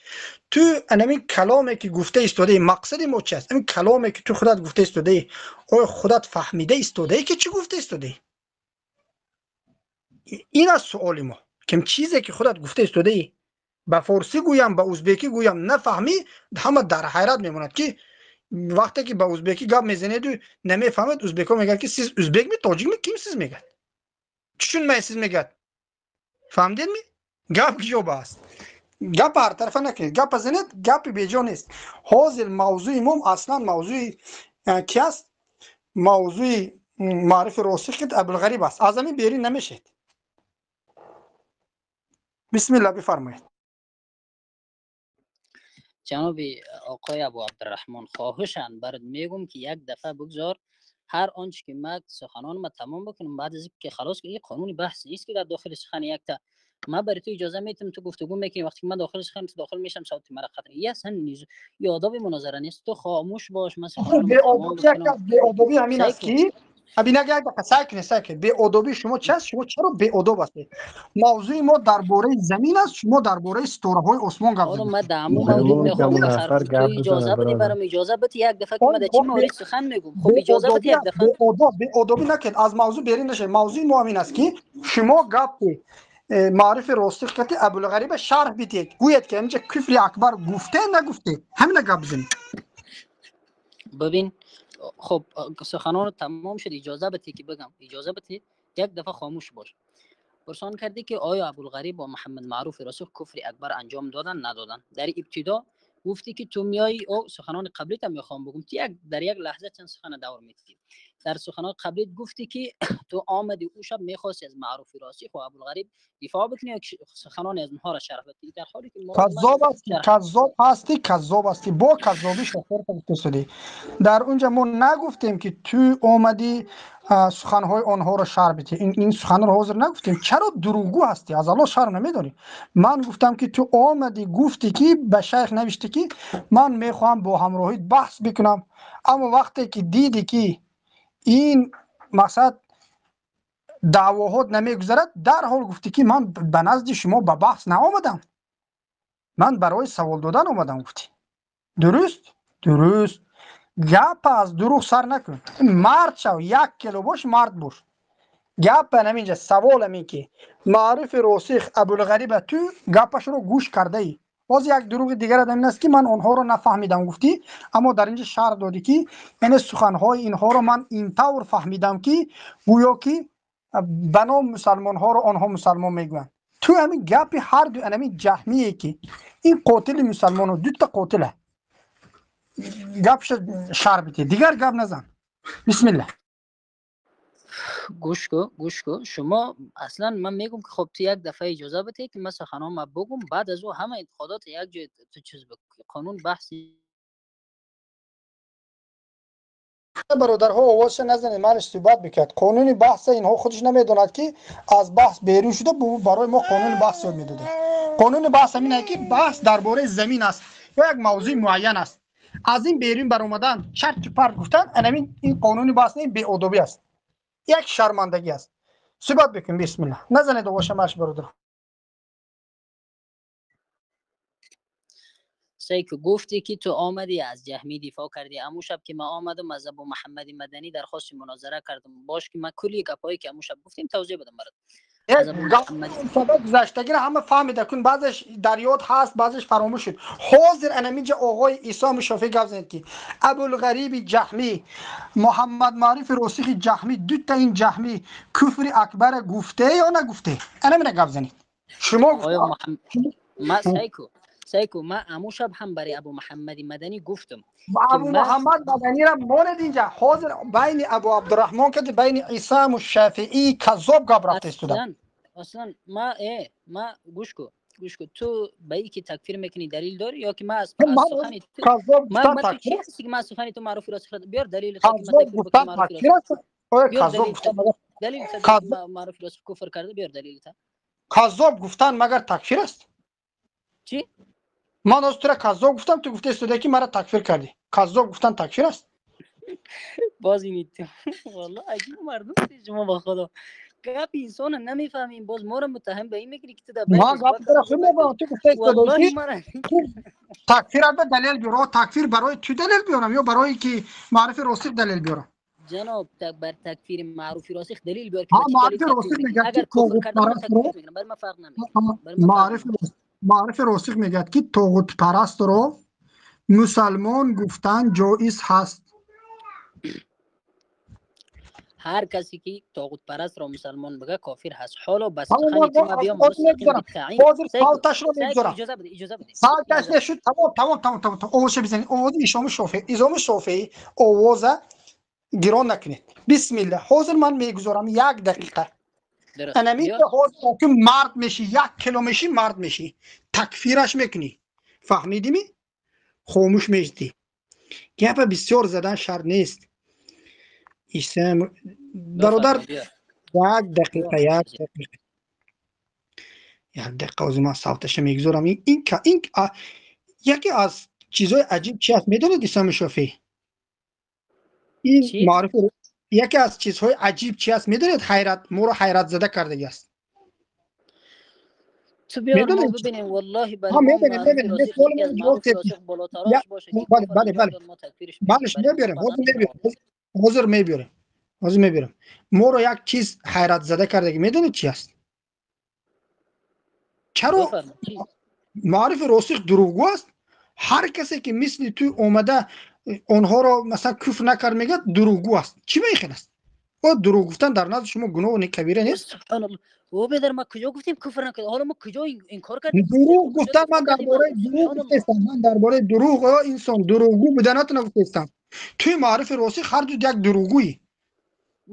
S1: Ту анамин каломе ки гуфта истодаи, мақсади мо чи аст? Ҳамин каломе ки ту худат гуфта истодаӣ, оё худат фаҳмида истодаӣ ки чӣ гуфта истодаӣ? Ин аст суоли мо. Ким чизе ки худат гуфта истодаӣ, ба форсӣ гӯям, ба узбекӣ гӯям, нафаҳмӣ, ҳама дар ҳайрат мемонад ки вақте ки ба узбекӣ гап мезанеду намефаҳмед, узбекҳо мегӯяд ки сиз узбекми, тоҷикми, ким сиз мегӯяд, tushunmaysiz мегӯяд. Фаҳмидедми? Гап киҷоба аст? Гап ҳартарафа накунед, гапа занед, гапи беҷо нест. Ҳозир мавзӯи мо аслан мавзӯи ки аст? Мавзӯи маърифи росих ки Абулғариб аст, аз ҳамин берин намешед. Бисмилла, бифармоед.
S6: جناب آقای ابو عبدالرحمن، خواهشن برات میگم که یک دفعه بگذار هر آنچه که ما سخنان ما تمام بکنم، بعد از اینکه خلاص که این قانون بحث نیست که در داخل سخن یک تا ما برای تو اجازه میتم، تو گفتگو میکنی، وقتی که من داخل سخن تو داخل میشم صوت مرا قطع. این اصلا نیز یه آداب مناظره نیست. تو خاموش باش، من سخنان ما تمام
S1: بی‌ادبی، یک
S6: بکنم.
S1: از بی‌ادبی همین است
S6: سعی کن.
S1: که ابین یک دقیقه سعی کنید، سعی کنید. بی‌ادبی شما چه است؟ شما چرا بی‌ادب هستید؟ موضوع ما درباره زمین است، شما درباره ستاره‌های آسمان گپ
S6: آره،
S1: زدید.
S6: من در همون موضوع
S7: مهمون
S6: میخوام
S7: کمون
S6: بخر
S7: نفر
S6: تو
S7: گپ بزنه
S6: اجازه بدی
S7: برادر.
S6: برام، اجازه بدی یک دفعه که من
S1: آن
S6: در چی مورد سخن میگم. خب اجازه بدی
S1: بی‌ادبی
S6: یک
S1: است.
S6: دفعه.
S1: بی‌ادب، بی‌ادبی نکنید، از موضوع بیرون نشه. موضوع ما همین است که شما گپ معرف راسخ کتی ابوالغریب شرح بدید، گوید که اینجا کفر اکبر گفته نگفته، همین گپ بزنید.
S6: ببین، خب سخنان تمام شد، اجازه بده که بگم، اجازه بده یک دفعه خاموش باش. پرسان کردی که آیا ابوالغریب و محمد معروف راسخ کفر اکبر انجام دادن ندادن. در ابتدا گفتی که تو میای او سخنان قبلیت هم میخوام بگم، تو یک در یک لحظه چند سخن دور میدی. در سخنان قبلیت گفتی که تو آمدی او شب میخواستی از معروف راسخ و ابوالغریب دفاع بکنی، سخنان از اونها را شرح بدی، در حالی که
S1: کذاب هستی، کذاب هستی، کذاب هستی، با کذابی شکر شدی. در اونجا ما نگفتیم که تو آمدی سخنهای آنها را شرح بدی، این سخن را حاضر نگفتیم. چرا دروغگو هستی؟ از الله شرم نمیداری. من گفتم که تو آمدی گفتی که به شیخ نوشتی که من میخوام با همراهیت بحث بکنم، اما وقتی که دیدی که این مقصد دعواهات نمیگذرد، در حال گفتی که من به نزد شما به بحث نآمدم، من برای سوال دادن آمدم. گفتی درست؟ درست. گپ از دروغ سر نکن، مرد شو، 1 کیلو باش، مرد باش. گپ نمینجا سوال همین که معرف راسخ ابوالغریب تو گپش رو گوش کرده ای. باز یک دروغ دیگر این است که من آنها رو نفهمیدم گفتی، اما در اینجا شرح دادی که یعنی سخنهای اینها رو من اینطور فهمیدم که گویا که به نام مسلمان ها رو آنها مسلمان میگویند. تو همین گپ هر دو همین جهمیه که این قاتل مسلمان ها، دو تا قاتله، گپش شرح بده، دیگر گپ نزن. بسم الله.
S6: گوش کو، گوش کو. شما اصلا من میگم که خب تو یک دفعه اجازه بده که من سخنام بگم، بعد از او همه انتقادات یک جای تو چیز بگو. قانون بحث
S1: برادرها آوازش نزنید، منش صحبت بکرد. قانون بحث اینها خودش نمیدوند که از بحث بیرون شده، برای ما قانون بحث یاد میداده. قانون بحث همین که بحث درباره زمین است یا یک موضوع معین است، از این بیرون برآمدن چرت و پرت گفتن این قانون بحث نه، بی‌ادبی است، یک شرمندگی است. صحبت بکن. بسم الله. نزنید آواز مرش برادر.
S6: سیکو گفتی که تو آمدی از جهمی دفاع کردی، امو شب که من آمدم از ابو محمد مدنی درخواست مناظره کردم، باش که من کلی گپایی که امو شب گفتیم توضیح بدم برات. از ابو محمد
S1: سبب گذشتگی را همه فهمیده کن، بعضش در یاد هست، بعضش فراموش شد. حاضر انمیجا آقای عیسی شافعی گفت زد که ابوالغریب جهمی، محمد معرف راسخ جهمی، دو تا این جهمی کفر اکبر گفته یا نگفته؟ انمینا گفت زنید شما.
S6: آیا محمد ما سیکو سیکو، ما امو شب هم برای ابو محمد مدنی گفتم.
S1: ابو محمد مدنی را ماند اینجا حاضر بین ابو عبدالرحمن که بین عیسی و شافعی کذاب گپ رفته استوده.
S6: اصلا ما ما گوش کو، گوش کو، تو به ای که تکفیر میکنی دلیل داری یا که ما از سخنی ما ما تو چی هستی که ما سخنی تو معروف راست بیار دلیل
S1: که ما تکفیر بکنی؟
S6: دلیل معروف راست کفر کرده، بیار دلیل تا.
S1: کذاب گفتن مگر تکفیر است؟
S6: چی؟
S1: من از تو را کذاب گفتم، تو گفته استوده که مرا تکفیر کردی. کذاب گفتن تکفیر است؟
S6: باز این والله عجیب مردم شما، با خدا گپ انسان نمیفهمیم، باز ما رو متهم به این میکنی که تو در
S1: ما گپ را خوب میفهمم. تو گفته استوده تکفیر به دلیل بیار. تکفیر برای تو دلیل بیارم یا برای که معرف راسخ دلیل بیارم؟
S6: جناب بر تکفیر معروف راسخ دلیل بیار
S1: که معرف راسخ میگه
S6: اگر کفر کرده تکفیر میکنم، بر ما فرق نمیکنه.
S1: معرف راسخ میگه که طاغوت پرست رو مسلمان گفتن جایز هست.
S6: هر کسی که طاغوت پرست را مسلمان بگه کافر هست. حالا بس سخنی که ما بیام مستقیم بالتعیین
S1: صوتش رو میگذارم.
S6: اجازه بده، اجازه بده.
S1: صوتش نشد. تمام تمام تمام تمام. آوازش بزنید. آواز ایشام شافعی، ایزام شافعی آواز گران نکنید. بسم الله. حاضر من میگذارم 1 دقیقه. انمی حاضر که مرد میشی، 1 کیلو میشی، مرد میشی، تکفیرش میکنی. فهمیدی می؟ خاموش میشدی. گپ بسیار زدن شر نیست. ایسم برادر 1 دقیقه، 1 دقیقه، 1 دقیقه از من صوتش میگذارم. این یکی از چیزهای عجیب چی هست میدونید ایسام شافعی؟ این معرف یکی از چیزهای عجیب چی هست میدونید؟ حیرت ما رو حیرت زده کرده است.
S6: تو بیار ما ببینیم والله برای ما میبینیم.
S1: بله بله بله میبینیم، حاضر میبیارم، حاضر میبیارم. ما رو یک چیز حیرت زده کرده که میدونید چی است؟ چرا معرف راسخ دروغگو است؟ هر کسی که مثل تو اومده آنها رو مثلا کفر نکرد میگه دروغگو است. چی میخواد است؟ О дурӯғ гуфтан дар назди шумо гуноҳ не, кабира нест?
S6: Субҳаналлоҳ. О бедар, ма куҷо гуфтем куфр накард? Ҳоло мо куҷо инкор кардем?
S1: Дурӯғ гуфтан, ман дар бораи дурӯғ гуфтестам. Ман дар бораи дурӯғ, о инсон дурӯғгӯ буданатона гуфтестам. Туи маърифи росих ҳар ду як дурӯғгӯӣ.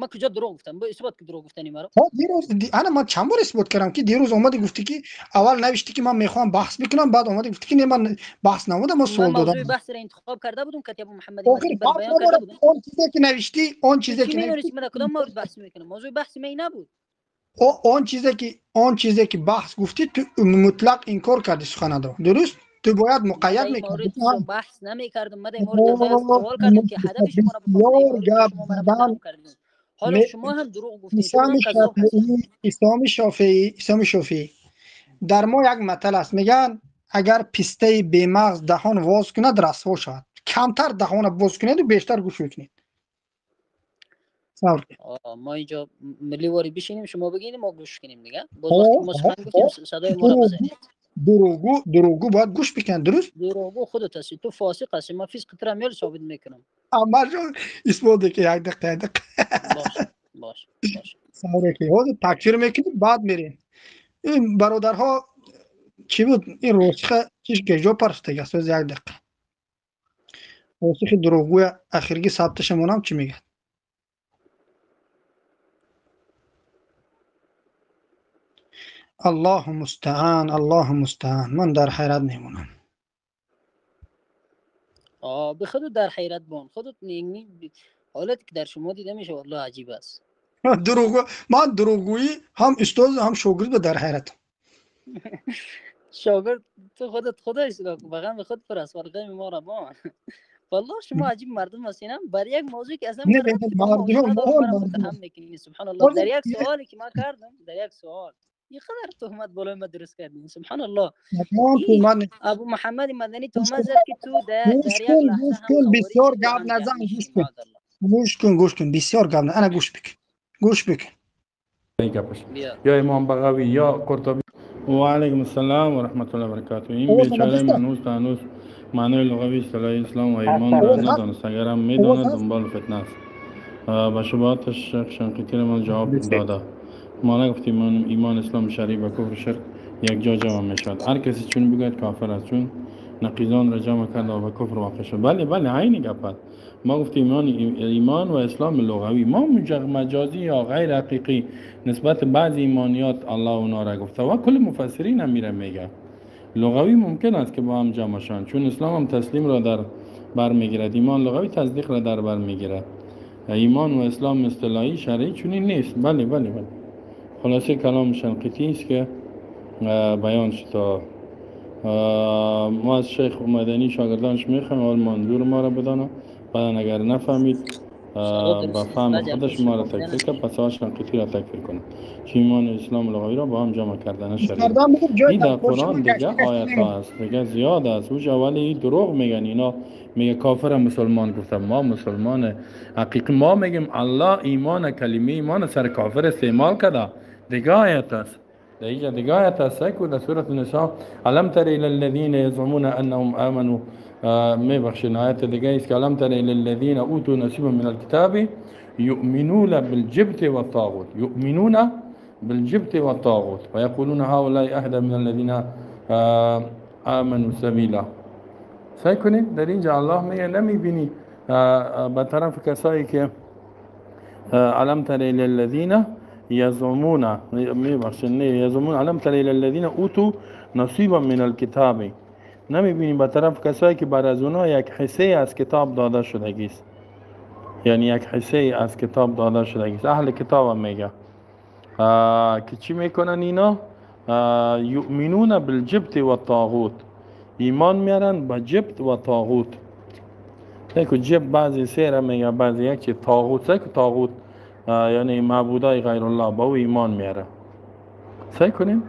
S6: Ма куҷо дурӯғ гуфтам? Бо исбот ки дурӯғ гуфтани маро.
S1: Ҳо, дирӯз ана ман чанд бор исбот кардам, ки дирӯз омади гуфтӣ, ки аввал навиштӣ, ки ман мехоҳам баҳс бикунам, баъд омади гуфтӣ, ки не, ман баҳс намудам, ман суол
S6: Ман
S1: додам.
S6: мавзӯи баҳсро интихоб карда будум, ки Абу Муҳаммад
S1: Охир
S6: Мадани бар
S1: фарқ
S6: баён карда
S1: надорад
S6: будум.
S1: он чизе ки навиштӣ, он
S6: Ту
S1: чизе
S6: чӣ
S1: ки
S6: медонӣ,
S1: навиштӣ.
S6: ки ман дар кадом маврид баҳс мекунам? Мавзӯи баҳси ман ин набуд.
S1: Он чизе ки баҳс гуфтӣ, ту мутлақ инкор кардӣ суханадро. Дуруст? Ту бояд
S6: Ман
S1: муқайяд
S6: дар ин
S1: мекардӣ.
S6: маврид баҳс намекардам. Ман дар ин маврид аз савол кардам, ки ҳадафи шуморо бифаҳмам. Дар ин
S1: Бисёр
S6: маврид
S1: гап
S6: шумо маро
S1: задан.
S6: муттаҳам кардед. Ҳоло шумо ҳам дурӯғ гуфтед, шумо
S1: Исоми
S6: ҳам каззоб ҳастед.
S1: Шофеӣ, Исоми Шофеӣ, Исоми Шофеӣ. Дар мо як матал аст, мегӯянд, агар пистаи бемағз даҳон воз кунад, расво шавад. Камтар даҳона боз кунеду бештар гӯш мекунед. Сабр кунед.
S6: Мо инҷо милливори бишинем, шумо бигӯед, мо гӯш кунем дига. Боз вақте ки мо сухан гуфтем, садои моро бизанед.
S1: Дурӯғгӯ, дурӯғгӯ бояд гӯш бикунад, дуруст?
S6: Дурӯғгӯ худат ҳастӣ, ту фосиқ ҳастӣ. Ман фисқи туро мел собит мекунам.
S1: Амалшо исбот ки, як дақиқа, як дақиқа.
S6: Бош, бош, бош.
S1: Сабр кунед. Ҳозир такфир мекунем, баъд мерем. Ин бародарҳо чӣ буд? Ин росиха чиш геҷо парстага? Соз, як дақиқа. Росихи дурӯғгӯя ахирги сабташа монам, чӣ мегӯяд? Аллоҳу мустаан, Аллоҳу мустаан. Ман дар ҳайрат мемонам.
S6: Бе худат дар ҳайрат бон. Худат ҳолате ки дар шумо дида мешавад, валлоҳ аҷиб аст.
S1: Дурӯғгӯ, ман дурӯғгӯӣ ҳам устоз, ҳам шогирд ба дар ҳайратам.
S6: Шогирд ту худат худо ислоҳ кун, ба ғами худ пур аст, вал ғами моро бон. Валлоҳ шумо аҷиб мардум ҳастин, бар як мавзӯе ки аслан
S1: Не,
S6: ман рабти ба мавзӯъ
S1: мардум,
S6: надорам, маро
S1: мардум.
S6: муттаҳам мекунӣ. Субҳаналлоҳ. Дар як суоле ки ман кардам, дар як суол ин қадар туҳмат болои ман дуруст кардин. Субҳаналлоҳ.
S1: Ман туҳмат не.
S6: Абу Муҳаммад Мадани туҳмат зад, ки ту дар
S1: Гӯш
S6: як
S1: кун,
S6: лаҳза
S1: гӯш
S6: ҳам
S1: кун,
S6: хаварӣ
S1: бисёр
S6: шудӣ,
S1: гап
S6: ҳам
S1: назан,
S6: ҷаҳмӣ
S1: гӯш
S6: шудӣ,
S1: кун.
S6: маъзаллоҳ.
S1: Гӯш кун, гӯш кун, бисёр гап назан. Ана гӯш бикун. Гӯш бикун.
S7: گپش
S6: بیا.
S7: یا امام بغوی یا قرطبی. و علیکم السلام و رحمت الله و برکاته. این
S1: اوضاع
S7: بیچاره
S1: نداشته؟
S7: منوز تا هنوز معنای لغوی اصطلاح اسلام و ایمان را
S1: اوضاع
S7: ندانست. اگرم میداند
S1: اوضاع
S7: دنبال فتنه است. به شبهاتش شیخ شنقیطی را من جواب داده. ما نگفتیم ایمان اسلام شرعی به کفر شرک یک جا جمع می شود. هر کسی چون بگوید کافر است، چون نقیضان را جمع کرد و به کفر واقع شد. بله بله، عین گپ است. ما گفتیم ایمان و اسلام لغوی. ما مجازی یا غیر حقیقی نسبت بعضی ایمانیات الله اونا را گفته و کل مفسرین هم میره میگه لغوی ممکن است که با هم جمع شوند، چون اسلام هم تسلیم را در بر میگیرد، ایمان لغوی تصدیق را در بر میگیرد. ایمان و اسلام اصطلاحی شرعی چنین نیست. بله بله بله، خلاصه کلام شنقیطی است که بیان شد. تا ما از شیخ مدنی شاگردانش میخوایم اول منظور ما را بدانه، بعدا اگر نفهمید
S6: صدا
S7: به
S6: درست نیست.
S7: فهم
S6: رجب
S7: خودش ما را
S6: شما
S7: تکفیر کرد، پس ها شنقیطی را تکفیر کنه که ایمان و اسلام لغوی را با هم جمع کردن شرعی.
S1: کردم بگم جای
S7: این در
S1: تکفیر شما
S7: قرآن دیگه
S1: گشته گشته
S7: آیت
S1: نمی‌رید.
S7: ها هست دیگه، زیاد است. اوج اولی دروغ میگن اینا، میگه کافر مسلمان گفتم. ما مسلمان حقیقی ما میگیم الله ایمان، کلمه ایمان سر کافر استعمال کرده. دیگه آیت است در اینجا، دیگه آیت است که در سورة النساء الم تر الى الذين يزعمون انهم امنوا، میبخشین، آیت دیگه است که الم تر الى الذين اوتوا نصيبا من الكتاب يؤمنون بالجبت والطاغوت، يؤمنون بالجبت والطاغوت ويقولون هؤلاء اهدى من الذين آمنوا سبیلا. سعی کنید در اینجا الله میگه نمیبینی به طرف کسایی که الم تر الى الذين يزعمون، میبخشید، نه يزعمون، الم تر الى الذين اوتوا نصیبا من الكتاب، نمیبینی به طرف کسایی که بر از اونها یک حصه از کتاب داده شدگی است، یعنی یک حصه از کتاب داده شدگی است، اهل کتاب هم میگه که چی میکنن اینا؟ یؤمنون بالجبت و الطاغوت، ایمان میارن به جبت و طاغوت. که جبت بعضی سه میگه، بعضی یک چی طاغوت. که طاغوت یعنی معبودای غیر الله، با او ایمان میاره. سعی کنیم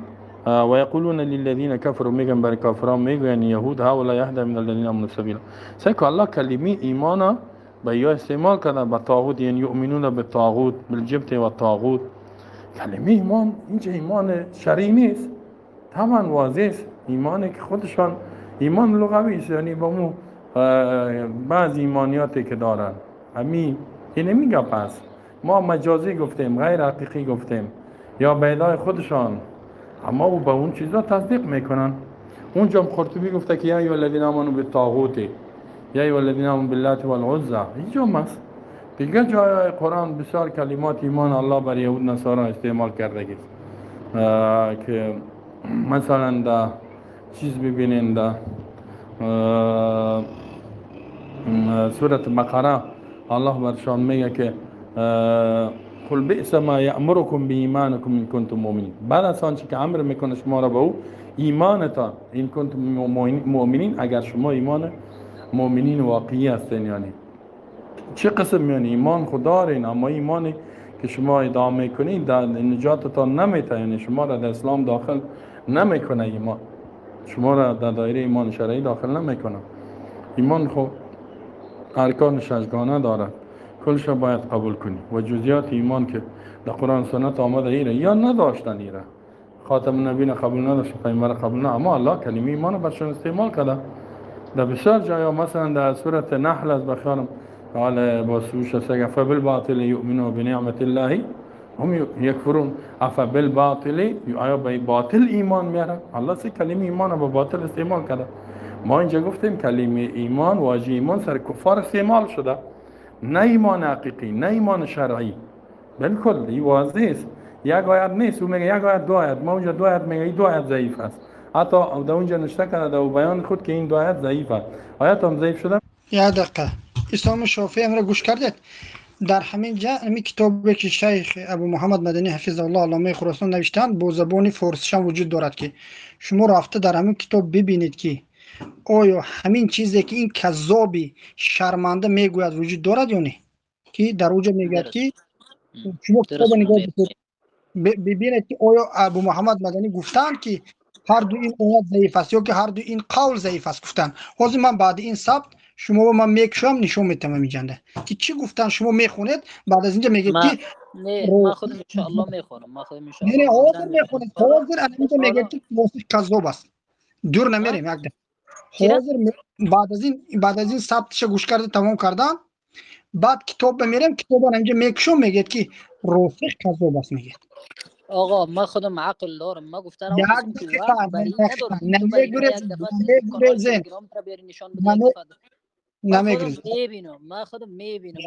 S7: و یقولون للذین کفروا، میگن بر کافران، میگن یهود هؤلاء اهدى من الذین آمنوا سبیلا. سعی کن الله کلمه ایمان به یا استعمال کرده به طاغوت، یعنی یؤمنون بالطاغوت، بالجبت و الطاغوت. کلمه ایمان اینجا ایمان شرعی نیست، طبعا واضح است. ایمانی که خودشان ایمان لغوی است، یعنی با مو بعض ایمانیاتی که دارن همین اینمی گپ است. ما مجازی گفتیم، غیر حقیقی گفتیم یا به ادعای خودشان، اما او به اون چیزا تصدیق میکنن. اونجا قرطبی گفته که یا ایها الذین آمنوا بالطاغوت، یا ایها الذین آمنوا باللات والعزی، اینجا است. دیگه جای قرآن بسیار کلمات ایمان الله بر یهود نصارا استعمال کرده که مثلا در چیز ببینین، در سورة بقره الله برشان میگه که قل بئس ما یأمرکم بایمانکم ان کنتم مؤمنین. بعد از آنچه که امر میکنه شما را به او ایمانتان، ان کنتم مؤمنین، اگر شما ایمان مؤمنین واقعی هستین. یعنی چه قسم؟ یعنی ایمان خود دارین، اما ایمانی که شما ادعا میکنید در نجاتتان نمیته، یعنی شما را در اسلام داخل نمیکنه، ایمان شما را در دایره ایمان شرعی داخل نمیکنه. ایمان خب ارکان ششگانه دارد، کلش باید قبول کنی و جزئیات ایمان که در قرآن سنت آمده ایره یا نداشتن، ایره خاتم النبیین قبول نداشت، پیامبر قبول نه، اما الله کلمه ایمان برشان استعمال کرده در بسیار جایا. مثلا در سورة نحل از بخیارم قال باسوش سگه فبالباطل یؤمنون بنعمت الله هم یکفرون. افبالباطل، آیا به باطل ایمان میارن؟ الله سه کلمه ایمان با باطل استعمال کرده. ما اینجا گفتیم کلمه ایمان، واژه ایمان سر کفار استعمال شده، نه ایمان حقیقی، نه ایمان شرعی. بالکل این واضح است. یک آیت نیست، او میگه یک آیت، دو آیت، ما اونجا دو آیت میگه، این دو آیت ضعیف است. حتی در اونجا نشته کرده در بیان خود که این دو آیت ضعیف است، آیت هم ضعیف شده.
S1: یک دقیقه اسلام شافعی امرا گوش کردید. در همین جا امی کتابی که شیخ ابو محمد مدنی حفظ الله علامه خراسان نوشتند با زبان فارسیش هم وجود دارد که شما رفته در همین کتاب ببینید که آیا همین چیزی که این کذابی شرمنده میگوید وجود دارد یا نه، که در اونجا میگوید که شما کتاب نگاه ببینید که آیا ابو محمد مدنی گفتند که هر دو این آیت ضعیف است یا که هر دو این قول ضعیف است گفتند. حاضر من بعد این ثبت شما من میکشم نشون میتم اینجا که چی گفتن، شما میخونید بعد از اینجا میگید که
S6: نه ما خودم ان شاء الله میخونم، ما خودم ان شاء الله
S1: نه حاضر میخونید، حاضر اینجا میگید که واسه کذاب است. دور نمیریم یک دقیقه. حاضر بعد از این ثبتش گوش کرده تمام کردن، بعد کتاب بمیریم، کتاب اینجا میکشم میگید که راسخ کذاب است میگید.
S6: آقا ما خودم عقل دارم، ما گفتم نمیبینم، ما خودم میبینم،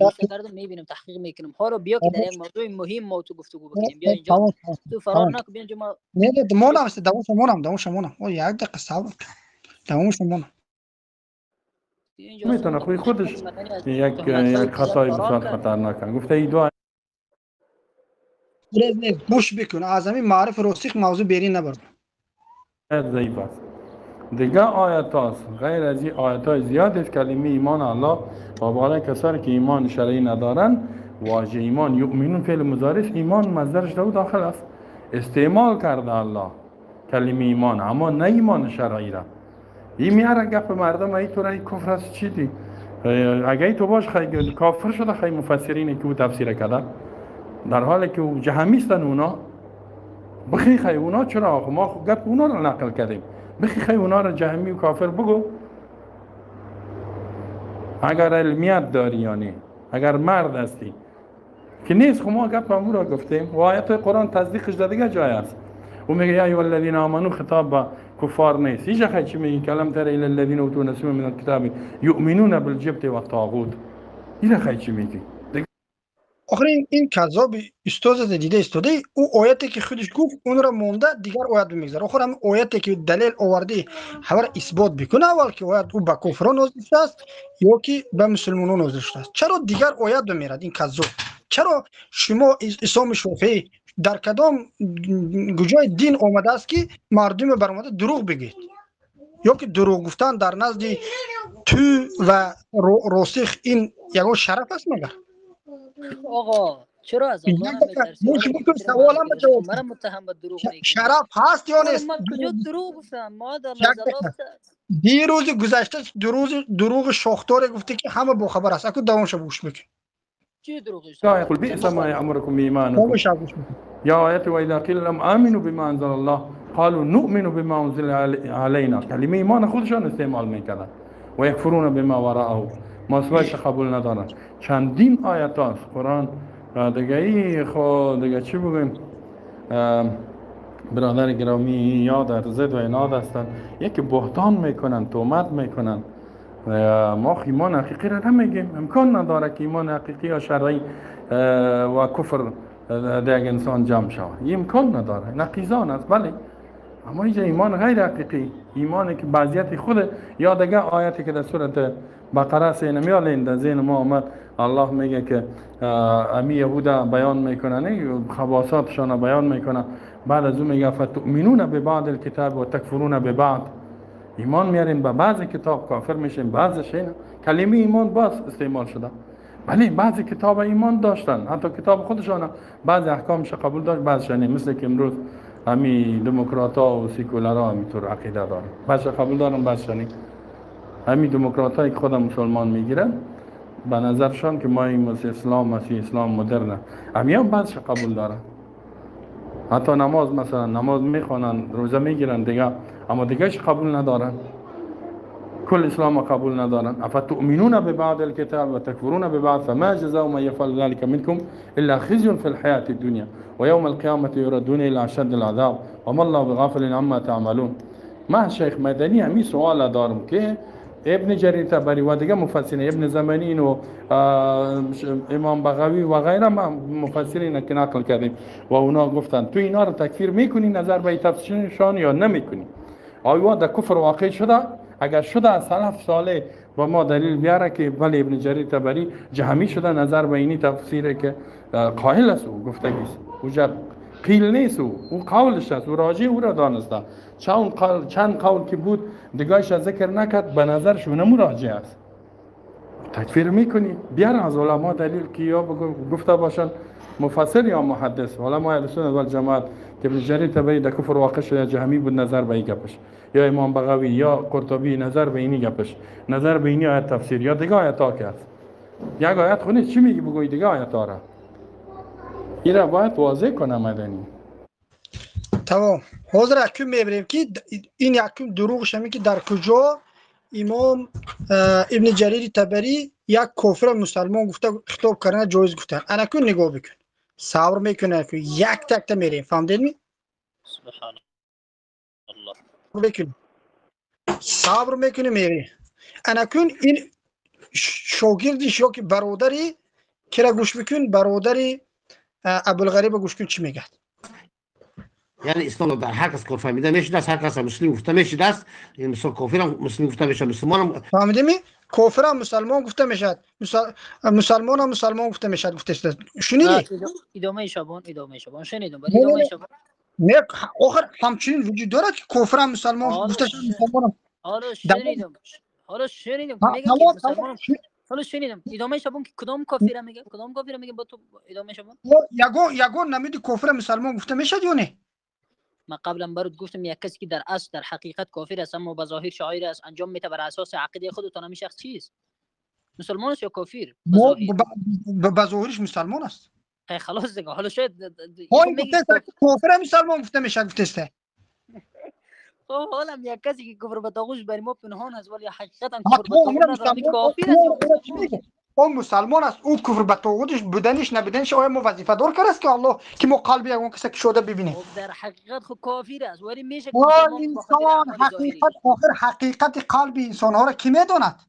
S6: ما که کردم میبینم، تحقیق میکنم. حالا بیا که در یک موضوع مهم ما تو گفتگو بکنیم، بیا اینجا تو فرار نکن، بیا اینجا. ما
S1: نه مونم است، دوام مونم، دوام مونم. او یک دقیقه صبر کن، دوام مونم.
S7: میتونه خودش یک خطای بسیار خطرناک گفته. ای دو
S1: گوش بکن، از همین معرف راسخ موضوع بیرین نبرد.
S7: ضعیف است. دیگه آیت هاست غیر از این آیت های زیاد است کلمه ایمان الله و بالای کسانی که ایمان شرعی ندارن، واژه ایمان یؤمنون فعل مضارع، ایمان مصدرش در داخل است، استعمال کرده الله کلمه ایمان، اما نه ایمان شرعی را. این میاره گپ مردم ای تو رای کفر است چی دی؟ اگه تو باش خیلی کافر شده، خیلی مفسرین که او تفسیر کرده، در حالی که او جهمیستن اونا بخی خی اونا چرا ما گپ اونا رو نقل کردیم، بخی خی اونا رو جهمی و کافر بگو. اگر علمیت داری، یعنی اگر مرد هستی که نیست، خب ما گپ امو را گفتیم و آیت قرآن تصدیقش در دیگه جای است. و میگه یا ایها الذین آمنو خطاب به کفار نیست. اینجا خیلی چی میگه؟ کلم تر الی الذین اوتوا نصیبا من الکتاب یؤمنون بالجبت والطاغوت. اینجا خیلی چی میگه؟
S1: آخر این کذاب استاد دیده استاده او آیتی که خودش گفت اون را مونده دیگر آیت میگذره. آخر هم آیتی که دلیل آوردی خبر اثبات بکنه اول که آیت او به کفران نازل شده است یا که به مسلمانان نازل شده است. چرا دیگر آیت میرد این کذاب؟ چرا شما اسلام شافعی در کدام جای دین آمده است که مردم برآمده دروغ بگید یا که دروغ گفتن در نزد تو و راسخ این یگان شرف است مگر؟
S6: آقا چرا از الله نمیترسی؟ مرا متهم به دروغ میکنی.
S1: شرف هست یا نیست؟
S6: من کجا دروغ گفتم؟ ما در
S1: دیروز گذشته دروغ شاخدار گفته که همه با خبر است. اكو دوامش گوش بکن.
S6: چی دروغش؟
S7: قل بئس ما یأمرکم بایمانکم یا آیت و اذا قیل لهم آمنوا بما انزل الله قالوا نؤمن بما انزل علینا. کلمه ایمان خودشان استعمال میکردن و یکفرون بما وراءه، ماسواش قبول ندارن. چندین آیت هست قرآن دیگه ای خو دیگه چی بگویم، برادر گرامی یا در زد و ایناد هستند، یکی بهتان میکنن، تهمت میکنن. ما ایمان حقیقی را نمیگیم، امکان نداره که ایمان حقیقی یا شرعی و کفر در یک انسان جمع شود، این امکان نداره، نقیضان است. بله، اما اینجا ایمان غیر حقیقی، ایمانی که بعضیت خود یا دیگه آیتی که در سورت بقره سینمیالین در ذهن ما آمد، الله میگه که امی یهودا بیان میکنن، خباثاتشان بیان میکنن، بعد از اون میگه فتؤمنون ببعض الکتاب و تکفرون ببعض. ایمان میارین به بعض کتاب، کافر میشین بعضش. اینا کلمه ایمان باز استعمال شده. بله، بعضی کتاب ایمان داشتن، حتی کتاب خودشان بعضی احکامش قبول داشت، بعضش نه. مثل که امروز همی دموکرات ها و سیکولرها همینطور عقیده دارن، بعضش قبول دارن بعضش نه. همی دموکرات هایی که خودم مسلمان میگیرن به نظرشان که ما این اسلام مسیح اسلام مدرنه، همی هم بعضش قبول دارن. حتی نماز مثلا نماز میخوانن، روزه میگیرن دیگه، اما دیگهش قبول ندارن، کل اسلام قبول ندارن. افتؤمنون ببعض الكتاب وتكفرون ببعض فما جزاء من يفعل ذلك منكم الا خزي في الحياة الدنيا ويوم القيامة يردون الى اشد العذاب وما الله بغافل عما تعملون. من شیخ مدنی همی سوال دارم که ابن جریر طبری و دیگه مفسرین، ابن زمانین و امام بغوی و غیره، ما مفسرین که نقل کردیم و اونا گفتن تو اینا رو تکفیر میکنی نظر به تفسیرشان یا نمیکنی؟ آیا در کفر واقع شده؟ اگر شده از سلف صالح با ما دلیل بیاره که ولی ابن جریر طبری جهمی شده نظر به اینی تفسیره که قائل است، او گفتگی است، او قیل نیست، او قولش است، او راجع او را دانسته. چند قول که بود دیگهش ذکر نکرد، به نظرش اونمو راجع است. تکفیر میکنی؟ بیار از علما دلیل که یا گفته باشن مفسر یا محدث، علمای اهل سنت و جماعت که ابن جریر طبری در کفر واقع شده جهمی بود نظر به این گپش، یا امام بغوی یا قرطبی نظر به اینی گپش، نظر به اینی آیت تفسیر یا دیگه آیت ها که است. یک آیت خونه چی میگی بگوی دیگه آیت ها را؟ این را باید واضح کنه مدنی.
S1: تمام. حاضر اکم میبریم که این یکم دروغش همی که در کجا امام ابن جریر طبری یک کافر مسلمان گفته خطاب کردن جایز گفتن. انا نگاه بکن، صبر میکنه که یک تک تا میریم. فهمیدین می؟
S6: سبحان الله.
S1: بکن صبر میکنه میری. انا این شاگردش یا که برادری کرا گوش بکن، برادری ابوالغریب گوش کن چی میگه.
S8: یعنی اسلام در هر کس کار فهمیده میشه است، هر کس مسلم گفته میشه است، یعنی مثلا کافر هم مسلم گفته میشه، مسلمان هم
S1: فهمیدی می؟ کافر هم مسلمان گفته میشد، مسلمان هم مسلمان گفته میشد، گفته شده. شنیدی؟
S6: ادامه شبان، ادامه شبان شنیدم، ولی ادامه شبان
S1: نه آخر همچنین وجود دارد که کافر هم مسلمان گفته شد، مسلمان هم.
S6: حالا شنیدم، حالا شنیدم میگه که مسلمان. حالا شنیدم ادامه شبان که کدام کافر میگه، کدام کافر میگه با تو ادامه شبان؟
S1: یگون نمیدی کافر مسلمان گفته میشد یا نه؟
S6: ما قبلا برات گفتم یک کسی که در اصل در حقیقت کافر است اما به ظاهر شاعر است انجام میده بر اساس عقیده خود، تا شخص چیست؟ مسلمان است یا کافر؟
S1: به ظاهرش مسلمان است.
S6: خلاص دیگه. حالا شاید
S1: کافر مسلمان گفته میشه گفته است.
S6: خب حالا یک کسی که کفر به طاغوت بر ما پنهان است ولی حقیقتا کفر به طاغوت کافر است.
S1: او مسلمان است، او کفر به طاغوتش بودنش نبودنش آیا ما وظیفه دار کرد است که الله که ما قلب یک کسی که شده ببینیم؟
S6: خب در حقیقت خب کافر است ولی میشه
S1: که انسان حقیقت آخر حقیقت قلب انسان ها را کی میداند؟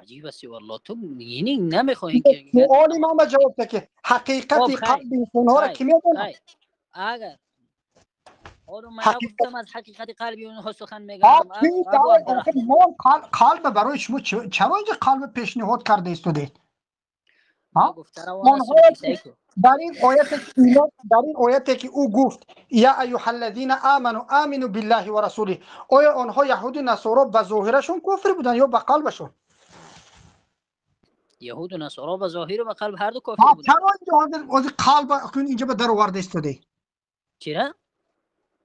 S6: عجیب است والله. تو یعنی نمیخواهی که
S1: سوال ما جواب ده که حقیقت قلب انسان ها را کی میداند؟
S6: اگر آره من گفتم از حقیقت قلبی اونها سخن میگم.
S1: ما قلب برای شما چرا اینجا قلب پیشنهاد کرده استودید؟ در این آیت در این آیت که او گفت یا ایها الذین آمنوا آمنوا بالله و رسوله، آیا آنها یهود و نصارا به ظاهرشون کفر بودن یا به قلبشون؟
S6: یهود و نصارا به ظاهر و به قلب هر دو کافر بودن.
S1: چرا اینجا قلب اینجا به در آورده استودید؟
S6: چرا؟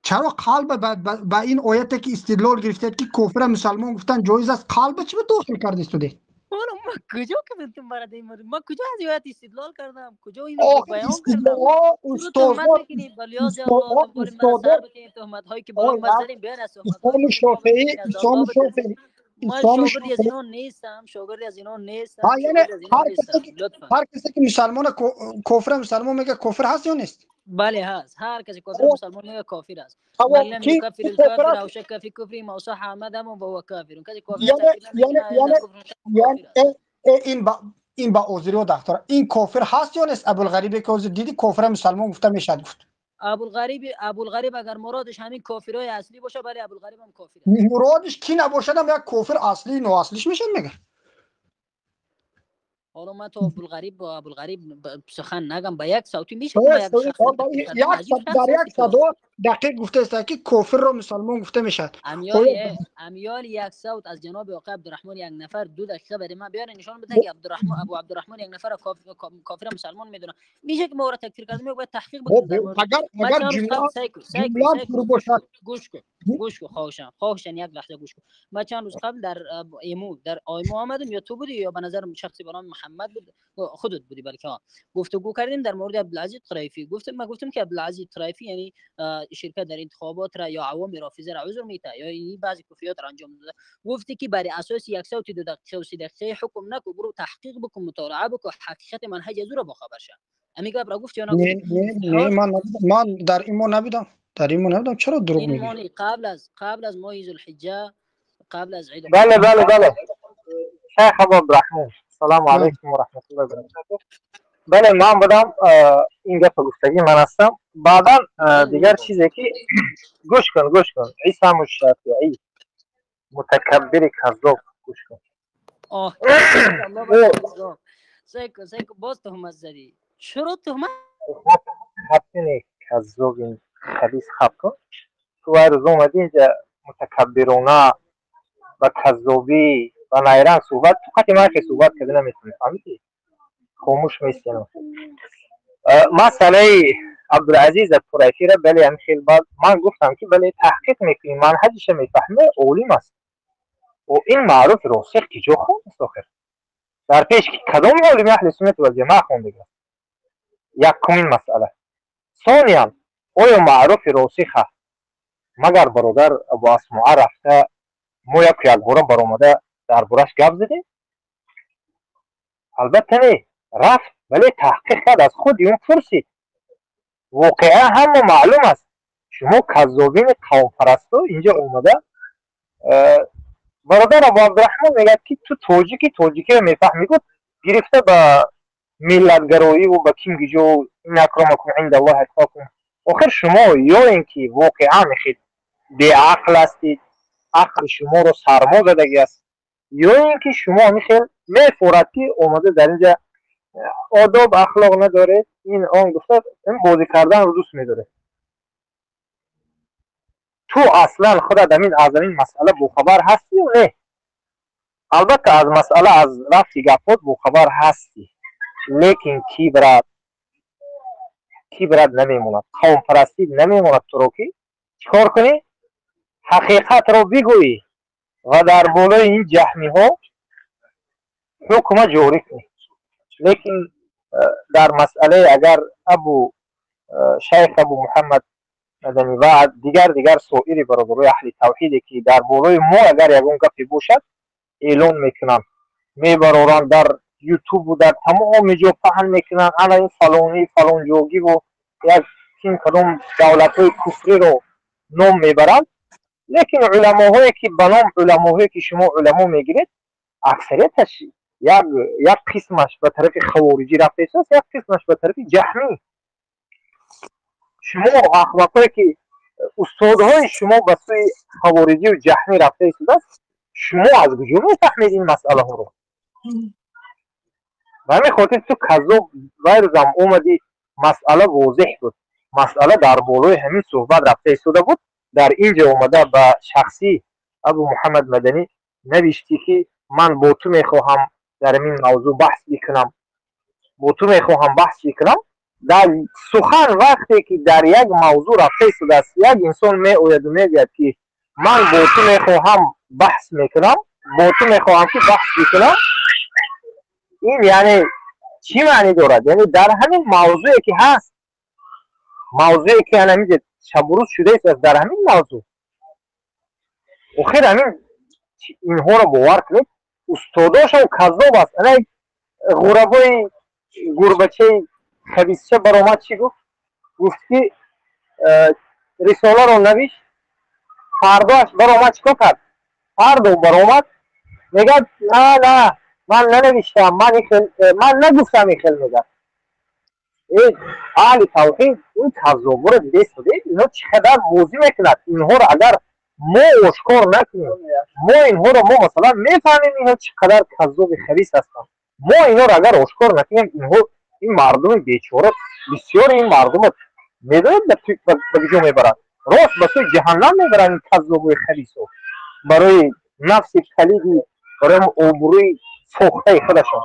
S1: چرا قلب با این آیت که استدلال گرفته که کافر مسلمان گفتن جایز است، قلب چی به داخل کرده استوده؟
S6: ما کجا گفتم برای این مورد؟ ما کجا از آیت استدلال کردم؟ کجا اینو بیان کردم؟
S1: استاد
S6: استاد تهمت هایی که بالا ما زدیم بیان از
S1: امام شافعی، امام شافعی
S6: من شاگردی از اینا نیستم، شاگردی از اینا نیستم.
S1: یعنی هر کسی که مسلمان کافر مسلمان میگه کافر هست یا نیست؟
S6: بله هست. هر کسی کافر مسلمان میگه کافر است. من لم یکفر الکافر او شک فی کفره ما صح مذهبه فهو کافر. کسی کافر
S1: یعنی این با اوزری دکتر این کافر هست یا نیست؟ ابوالغریب که اوزر دیدی کافر مسلمان گفته میشد گفت
S6: ابوالغریب اگر مرادش همین کافرای اصلی باشه، بله ابوالغریب هم کافر است.
S1: مرادش کی نباشه هم یک کافر اصلی نو اصلیش میشه میگه.
S6: حالا من تو ابوالغریب با ابوالغریب سخن نگم، با یک صوتی میشه
S1: یک در یک صدا دقیق گفته است که کافر رو مسلمان گفته میشد.
S6: امیال یک صوت از جناب آقای عبدالرحمن یک نفر 2 دقیقه برای من بیاره نشان بده که عبدالرحمن ابو عبدالرحمن یک نفر کافر مسلمان میدونه. میشه که ما را تکفیر کردیم، باید تحقیق بکنیم.
S1: اگر جمله پر باشد
S6: گوش کن خواهشم یک لحظه گوش کن. من چند روز قبل در ایمو در آیمو آمدم، یا تو بودی یا به نظر شخصی به نام محمد بود، خودت بودی بلکه ها، گفتگو کردیم در مورد عبدالعزیز طرایفی. گفتم من گفتم که عبدالعزیز طرایفی یعنی شرکت در انتخابات را یا عوام رافضه را عذر میته یا این بعضی کفریات را انجام داده. گفتی که بر اساس یک صوت 2 دقیقه و 3 دقیقه حکم نکو، برو تحقیق بکن، مطالعه بکن، حقیقت منهج از او را باخبر شو. امی گپ را گفت یا نه؟
S1: نه من در ایمو نبودم، در ایمو نبودم. چرا دروغ میگی؟
S6: قبل از ماه ذوالحجه، قبل از عید.
S9: بله بله بله. شیخ عبدالرحمن سلام علیکم و رحمت الله و برکاته. بله من بودم، این گپ گفتگی من هستم. بعدا دیگر چیزی که گوش کن عیسی الشافعی متکبر کذاب، گوش کن.
S6: آه سیکو باز تهمت زدی. چرا تهمت؟
S9: حتمی کذاب این خبیث خب کن. تو هر روز اومدی اینجا متکبرانه و کذابی و نایران صحبت، تو خط من که صحبت کرده نمیتونی، فهمیدی؟ خاموش میستیم. مسئله عبدالعزیز طرایفی را بله هم خیلی بعد من گفتم که بله تحقیق میکنیم، منهجش میفهمه، عالم است و این معروف راسخ که جا خوند است. آخر در پیش کدام عالم اهل سنت و جماعه خونده؟ یکمین مسئله. ثانیا آیا معروف راسخ مگر برادر ابو اسماء رفته ما یک بار برآمده در بارش گپ زدیم؟ البته نه، رفت ولی تحقیق کرد، از خود اون پرسید. واقعا همه معلوم است. شما کذابین قوم پرستا اینجا اومده. برادر ابو عبدالرحمن میگه که تو تاجیکی رو میفهمی، گفت گرفته به ملتگرایی و به کینگجو این اکرمکم عند الله اتقاکم. آخر شما یا اینکه واقعا خیلی بی‌عقل هستید، عقل شما رو سرما زدگی است، یا اینکه شما میخیل میفورد که اومده در اینجا آداب اخلاق نداره، این آن گفته این بازی کردن رو دوست میداره. تو اصلا خودت از این مسئله باخبر هستی یا نه؟ البته از مسئله از رفتی گپات باخبر هستی، لیکن کیبرت نمیموند، قوم پرستی نمیموند. تو رو که چیکار کنی؟ حقیقت رو بگویی و در بالای این جهمی ها حکم جاری کنی. لیکن در مسئله اگر ابو شیخ ابو محمد مدنی و دیگر سائر برادرای اهل توحید که در بالای ما اگر یگان گپی باشد اعلان میکنن، میبرارن در یوتیوب و در تمام جا پهن میکنن، انا این فلانی فلان جوگی و یک تیم کدام دولت های کفری رو نام میبرند. لیکن علماهایی که به نام علماهایی که شما علما میگیرید اکثریتش یک قسمش به طرف خوارجی رفته است، یک قسمش به طرف جهمی. شما اخلاقایی که استادهای شما به سوی خوارجی و جهمی رفته است، شما از کجا میفهمید این مسئله ها رو؟ به همین خاطر تو کذاب ویروزم اومدی، مسئله واضح بود، مسئله در بالای همین صحبت رفته ایستاده بود. در اینجا اومده به شخصی ابو محمد مدنی نوشتی که من با تو میخواهم در این موضوع بحث بکنم، با تو میخواهم بحث بکنم. در سخن وقتی که در یک موضوع رفته ایستاده است، یک انسان می آید و میگوید که من با تو میخواهم بحث میکنم، با تو میخواهم که بحث بکنم، این یعنی چی معنی دارد؟ یعنی در همین موضوعی که هست، موضوعی که همین شب و روز شده است، در همین موضوع آخر همین Инҳоро бовар кунед, устодошон каззоб аст. Ана ғурабои гурбачаи хабисча баромад, чӣ гуфт? Гуфт ки рисоларо навишт, фардоаш баромад, чӣ кор кард? Фардо баромад, мегӯяд: на, на, ман нанавиштам, ман нагуфтам ин хел. Мегӯяд: аҳли тавҳид, ин каззоборо дидед? Инҳо чӣ қадар бозӣ мекунад. Инҳоро агар мо ошкор накунем, мо инҳоро, мо масалан мефаҳмем, инҳо чӣ қадар каззоби хабис ҳастанд. Мо инҳоро агар ошкор накунем, инҳо ин мардуми бечора, бисёри ин мардумо медонед ба куҷо мебаранд? Рост ба сӯи ҷаҳаннам мебаранд ин каззобои хабисо, барои нафси калиди, барои обрӯи сохтаи худашон.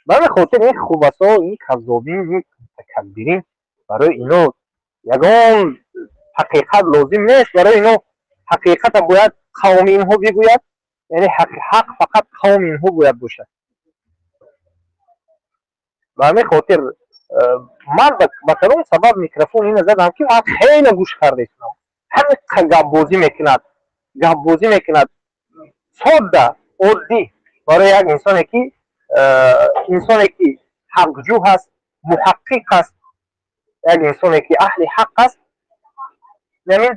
S9: Ба ҳамин хотир ин хубасо, ин каззобин, ин мутакаббирин, барои ино ягон ҳақиқат лозим нест. Барои ино ҳақиқата бояд қавми инҳо бигӯяд, яъне ҳақ фақат қавми инҳо бояд бошад. Ба ҳамин хотир ман ба кадом сабаб микрофон ина задам, ки ман хеле гӯш карда истодам, ҳамин гапбозӣ мекунад, гапбозӣ мекунад содда, оддӣ, барои як инсоне ки ҳақҷӯ ҳаст, муҳаққиқ ҳаст, як инсоне ки аҳли ҳақ аст, яъне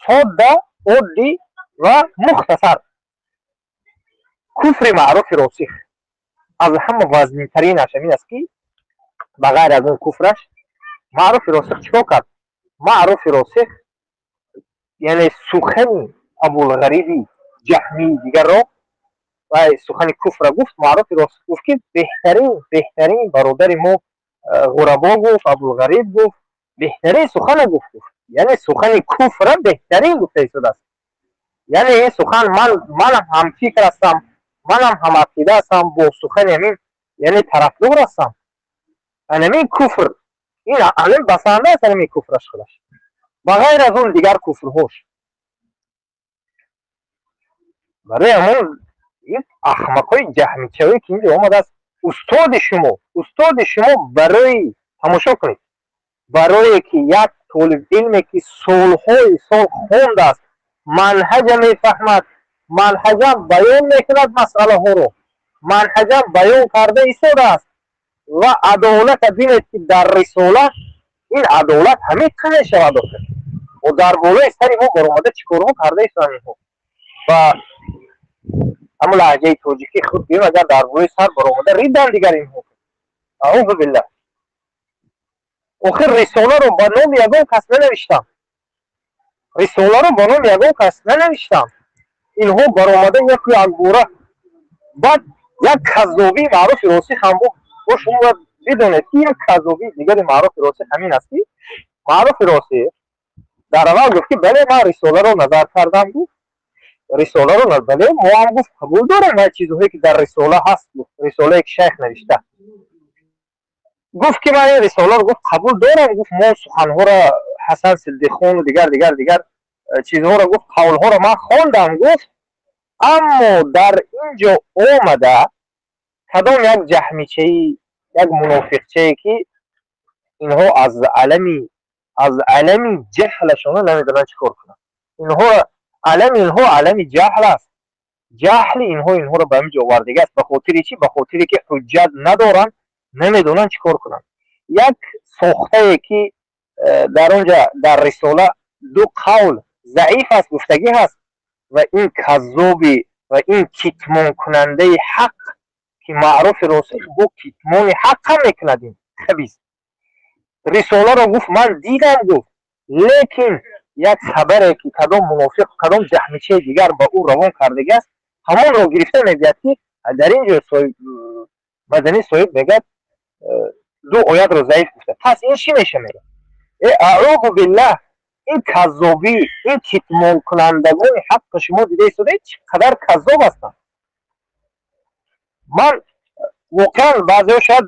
S9: содда, оддӣ ва мухтасар. Куфри маъруфи росих аз ҳама вазнинтаринаш ҳамин аст, ки ба ғайр аз он куфраш маъруфи росих чӣ кор кард? Маъруфи росих, яъне сухани Абулғариби ҷаҳмии дигарро ва сухани куфра гуфт. Маъруфи росих гуфт, ки беҳтарин, беҳтарин бародари мо ғурабо гуфт, Абулғариб гуфт, беҳтарин сухана гуфт, гуфт, яъне сухани куфра беҳтарин гуфта истодааст. Яъне ин сухан манам ҳамфикр ҳастам, манам ҳамақида ҳастам бо сухани ҳамин, яъне тарафдор ҳастам. Ҳамин куфр, ин ҳамин басанда аст, ҳамин куфраш худаш, ба ғайр аз он дигар куфрҳош. Барои ҳамон ин аҳмақҳои ҷаҳмичавӣ, ки инҷо омадааст, устоди шумо, устоди шумо, барои тамошо кунед, барое ки як толибилме ки солҳои сол хондааст, манҳаҷа мефаҳмад, манҳаҷа баён мекунад, масъалаҳоро манҳаҷа баён карда истодааст ва адолата бинед, ки дар рисола ин адолат ҳамин қа мешавад. Охир о дар болои сари мо баромада чӣ корҳо карда истоданд инҳо? Ва ҳамон лаҳҷаи тоҷикӣ худ гӯем, агар дар болои сар баромада ридан дигар инҳо, аузу биллаҳ. Охир рисоларо ба номи ягон кас нанавиштам, рисоларо ба номи ягон кас нанавиштам. Инҳо баромада яку якбора, баъд як каззобии маъруфи росих ҳам бо шумо бояд бидонед, ки як каззобии дигари маъруфи росих ҳамин аст, ки маъруфи росих дар аввал гуфт, ки бале, ман рисоларо назар кардам, гуфт, рисоларо бале, мо ҳам, гуфт, қабул дорем ва чизҳое ки дар рисола ҳаст, гуфт, рисолае ки шайх навишта, гуфт, ки ман ин рисоларо, гуфт, қабул дорам, гуфт, мо суханҳоро Ҳасан Сиддиқхону дигар, дигар, дигар чизҳоро, гуфт, қавлҳоро ман хондам, гуфт, аммо дар ин ҷо омада кадом як ҷаҳмичаи, як мунофиқчае, ки инҳо аз алами ҷаҳлашона намедонанд чӣ кор кунанд. Инҳо алами инҳо алами ҷаҳл аст. Ҷаҳли инҳо инҳоро ба ҳамин ҷо овардагӣ аст. Ба хотири чӣ? Ба хотире ки ҳуҷҷат надоранд, намедонанд чӣ кор кунанд. Як сохтае ки дар он ҷа дар рисола ду қавл заиф аст гуфтагӣ ҳаст, ва ин каззоби ва ин китмонкунандаи ҳақ, ки маъруфи росих бо китмони ҳақ ҳам мекунад, ин хабис рисоларо гуфт, ман дидам, гуфт, лекин як хабаре ки кадом мунофиқ, кадом ҷаҳмичаи дигар ба ӯ равон кардагӣ аст, ҳамонро гирифта мегӯяд, ки дар ин ҷо Маданӣ соҳиб мегӯяд, ду оятро заиф гуфта. Пас ин чӣ меша? Мегӯяд, э, аъузу биллаҳ. Ин каззобӣ, ин китмонкунандагони ҳаққи шумо дида истодаед, чӣ қадар каззоб ҳастанд. Ман воқеан баъзеҳо шояд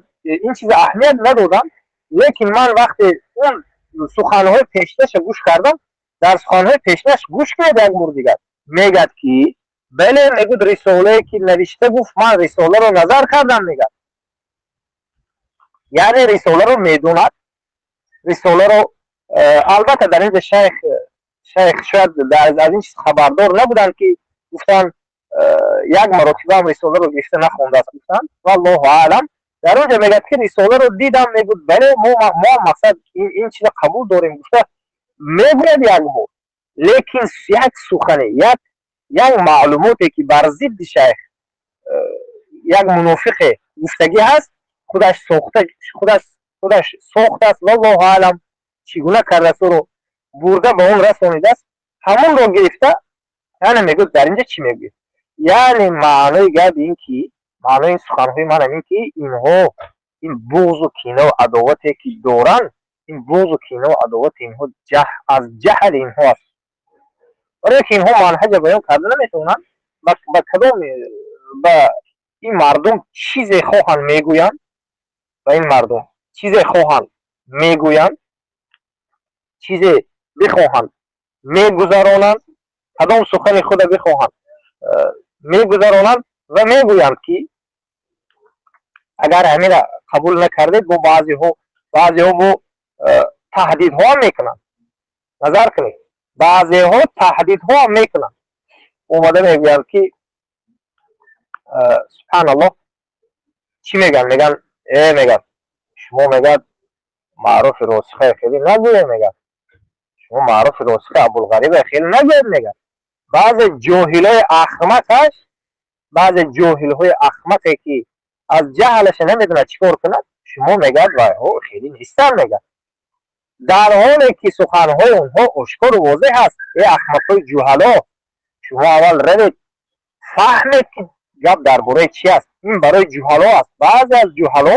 S9: ин чиза аҳамият надодам, лекин ман вақте он суханҳои пешнаша гӯш кардам, дар суханҳои пешнаш гӯш кунед, як бор дигар мегӯяд, ки бале, мегӯд, рисолае ки навишта, гуфт, ман рисоларо назар кардам, мегӯяд, яъне рисоларо медонад, рисоларо. Албатта, дар инҷа шайх Шайх шояд аз ин чиз хабардор набуданд, ки гуфтанд як маротиба ҳам рисоларо гирифта нахондааст, гуфтанд. Валлоҳу аълам. Дар он ҷо мегӯяд, ки рисоларо дидам, мегӯяд, бале, мо мақсад ин чизро қабул дорем, гуфта мегӯяд як бор. Лекин як сухане, як маълумоте, ки бар зидди шайх як мунофиқе гуфтагӣ ҳаст, худаш сохта, худаш сохтааст, валлоҳу аълам, чӣ гуна кардааст, ӯро бурда ба он расонидааст, ҳамонро гирифта, яъне мегӯяд, дар инҷа чӣ мегӯяд? Яъне маънои гап ин ки, маънои ин суханҳои манам ин ки инҳо ин буғзу кинаву адовате ки доранд, ин буғзу кинаву адовати инҳо аз ҷаҳли инҳо аст. Барое ки инҳо манҳаҷа баён карда наметавонанд, ба кадом ба ин мардум чизе хоҳанд мегӯянд, ба ин мардум чизе хоҳанд мегӯянд, чизе бихоҳанд мегузаронанд, кадом сухани худа бихоҳанд мегузаронанд ва мегӯянд, ки агар ҳамина қабул накардед, бо баъзеҳо бо таҳдидҳо мекунанд. Назар кунед, баъзеҳо таҳдидҳо мекунанд, омада мегӯянд, ки субҳаналлоҳ, чӣ мегӯянд? Мегӯянд, мегӯянд, шумо, мегӯяд, маъруфи росиха хеле нагӯед, мегӯяд, шумо маъруфи росиха Абулғариба хеле нагӯед, мегӯяд. Баъзе ҷоҳилҳои ахмақаш, баъзе ҷоҳилҳои ахмақе, ки аз ҷаҳлаша намедонад чӣ кор кунад, шумо, мегӯяд, вайҳо хеле нестанд, мегӯяд. Дар ҳоле ки суханҳои онҳо ошкору возеҳ аст. Э ахмақҳои ҷуҳало, шумо аввал равед фаҳмед, ки гап дар бораи чи аст. Ин барои ҷуҳало аст. Баъзе аз ҷуҳало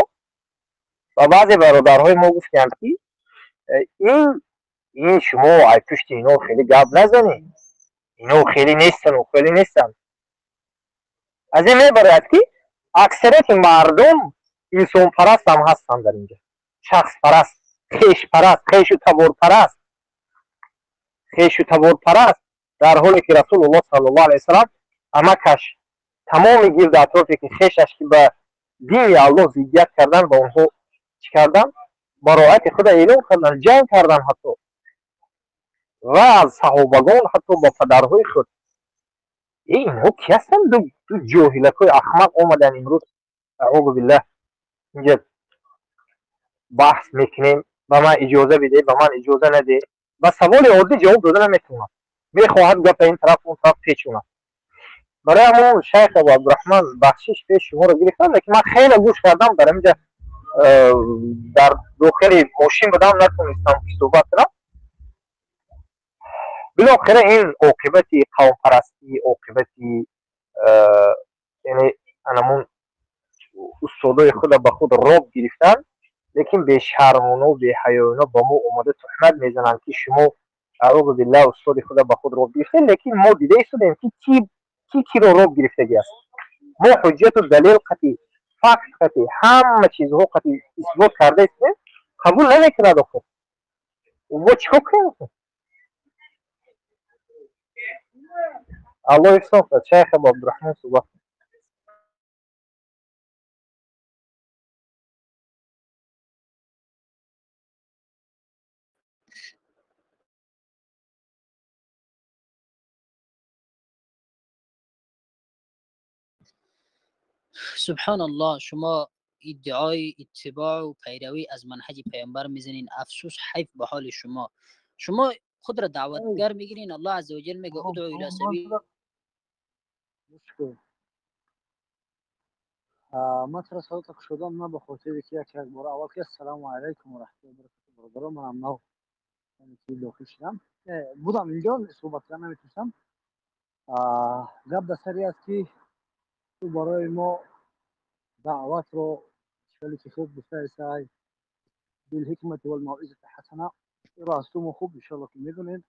S9: ва баъзе бародарҳои мо гуфтанд, ки ин шумо ай пушти ино хеле гап назанед, ино хеле нестанд, хеле нестанд. Аз ин мебарояд, ки аксарияти мардум инсонпараст ҳам ҳастанд дар инҷа, шахспараст, хешпараст, хешу таборпараст, хешу таборпараст. Дар ҳоле ки Расулуллоҳ саллаллоҳу алайҳи васаллам амакаш, тамоми гирду атрофе ки хешаш, ки ба дини Аллоҳ зиддият кардан, ба онҳо чӣ кардан? Бароати худа эълон кардан, ҷанг кардан ҳатто, ва аз саҳобагон ҳатто ба падарҳои худ. Инҳо ки ҳастанд? Ду ҷоҳилакҳои ахмақ омаданд имрӯз, аъузу биллаҳ, инҷа баҳс мекунем, ба ман иҷоза бидеҳ, ба ман иҷоза надеҳ. Ба саволи оддӣ ҷавоб дода наметавонад, мехоҳад гапа ин тараф он тараф печонад. Барои ҳамон шайх Абу Абдураҳмон, бахшиш пеш шуморо гирифтам, лекин ман хеле гӯш кардам, дар инҷа дар дохили мошин будам, натонистам ки суҳбат кунам. Билохира ин оқибати қавмпарастӣ, оқибати яъне анамун устодои худа ба худ роб гирифтан, лекин бешармоно, беҳаёино ба мо омода туҳмат мезананд, ки шумо, аъузу биллаҳ, устоди худа ба худ роб гирифтед. Лекин мо дида истодем, ки ки киро роб гирифтагӣ аст. Мо ҳуҷҷату далел қатӣ, факт қатӣ, ҳама чизҳо қатӣ исбот карда истодем, қабул намекунад. Охир мо чӣ кор кунем? Аллоҳ ҳифзон кунад. Шайх Абу Абдураҳмон суҳбат.
S6: سبحان الله، شما ادعای اتباع و پیروی از منهج پیامبر میزنین. افسوس، حیف به حال شما. شما خود را دعوتگر میگیرین. الله عزوجل میگه ادعو الی سبیل.
S10: من ترى صوتك شدان ما به خاطر که یک یک بار اول که السلام علیکم و رحمت الله و برکاته. برادران، منم نو یعنی که داخل شدم، بودم اینجا، صحبت کردن نمیتونستم. گپ در سری است که تو برای ما دعوت رو خیلی که خوب گفته است، بالحکمت والموعظه الحسنه، راستم خوب ان شاء الله که میدونید.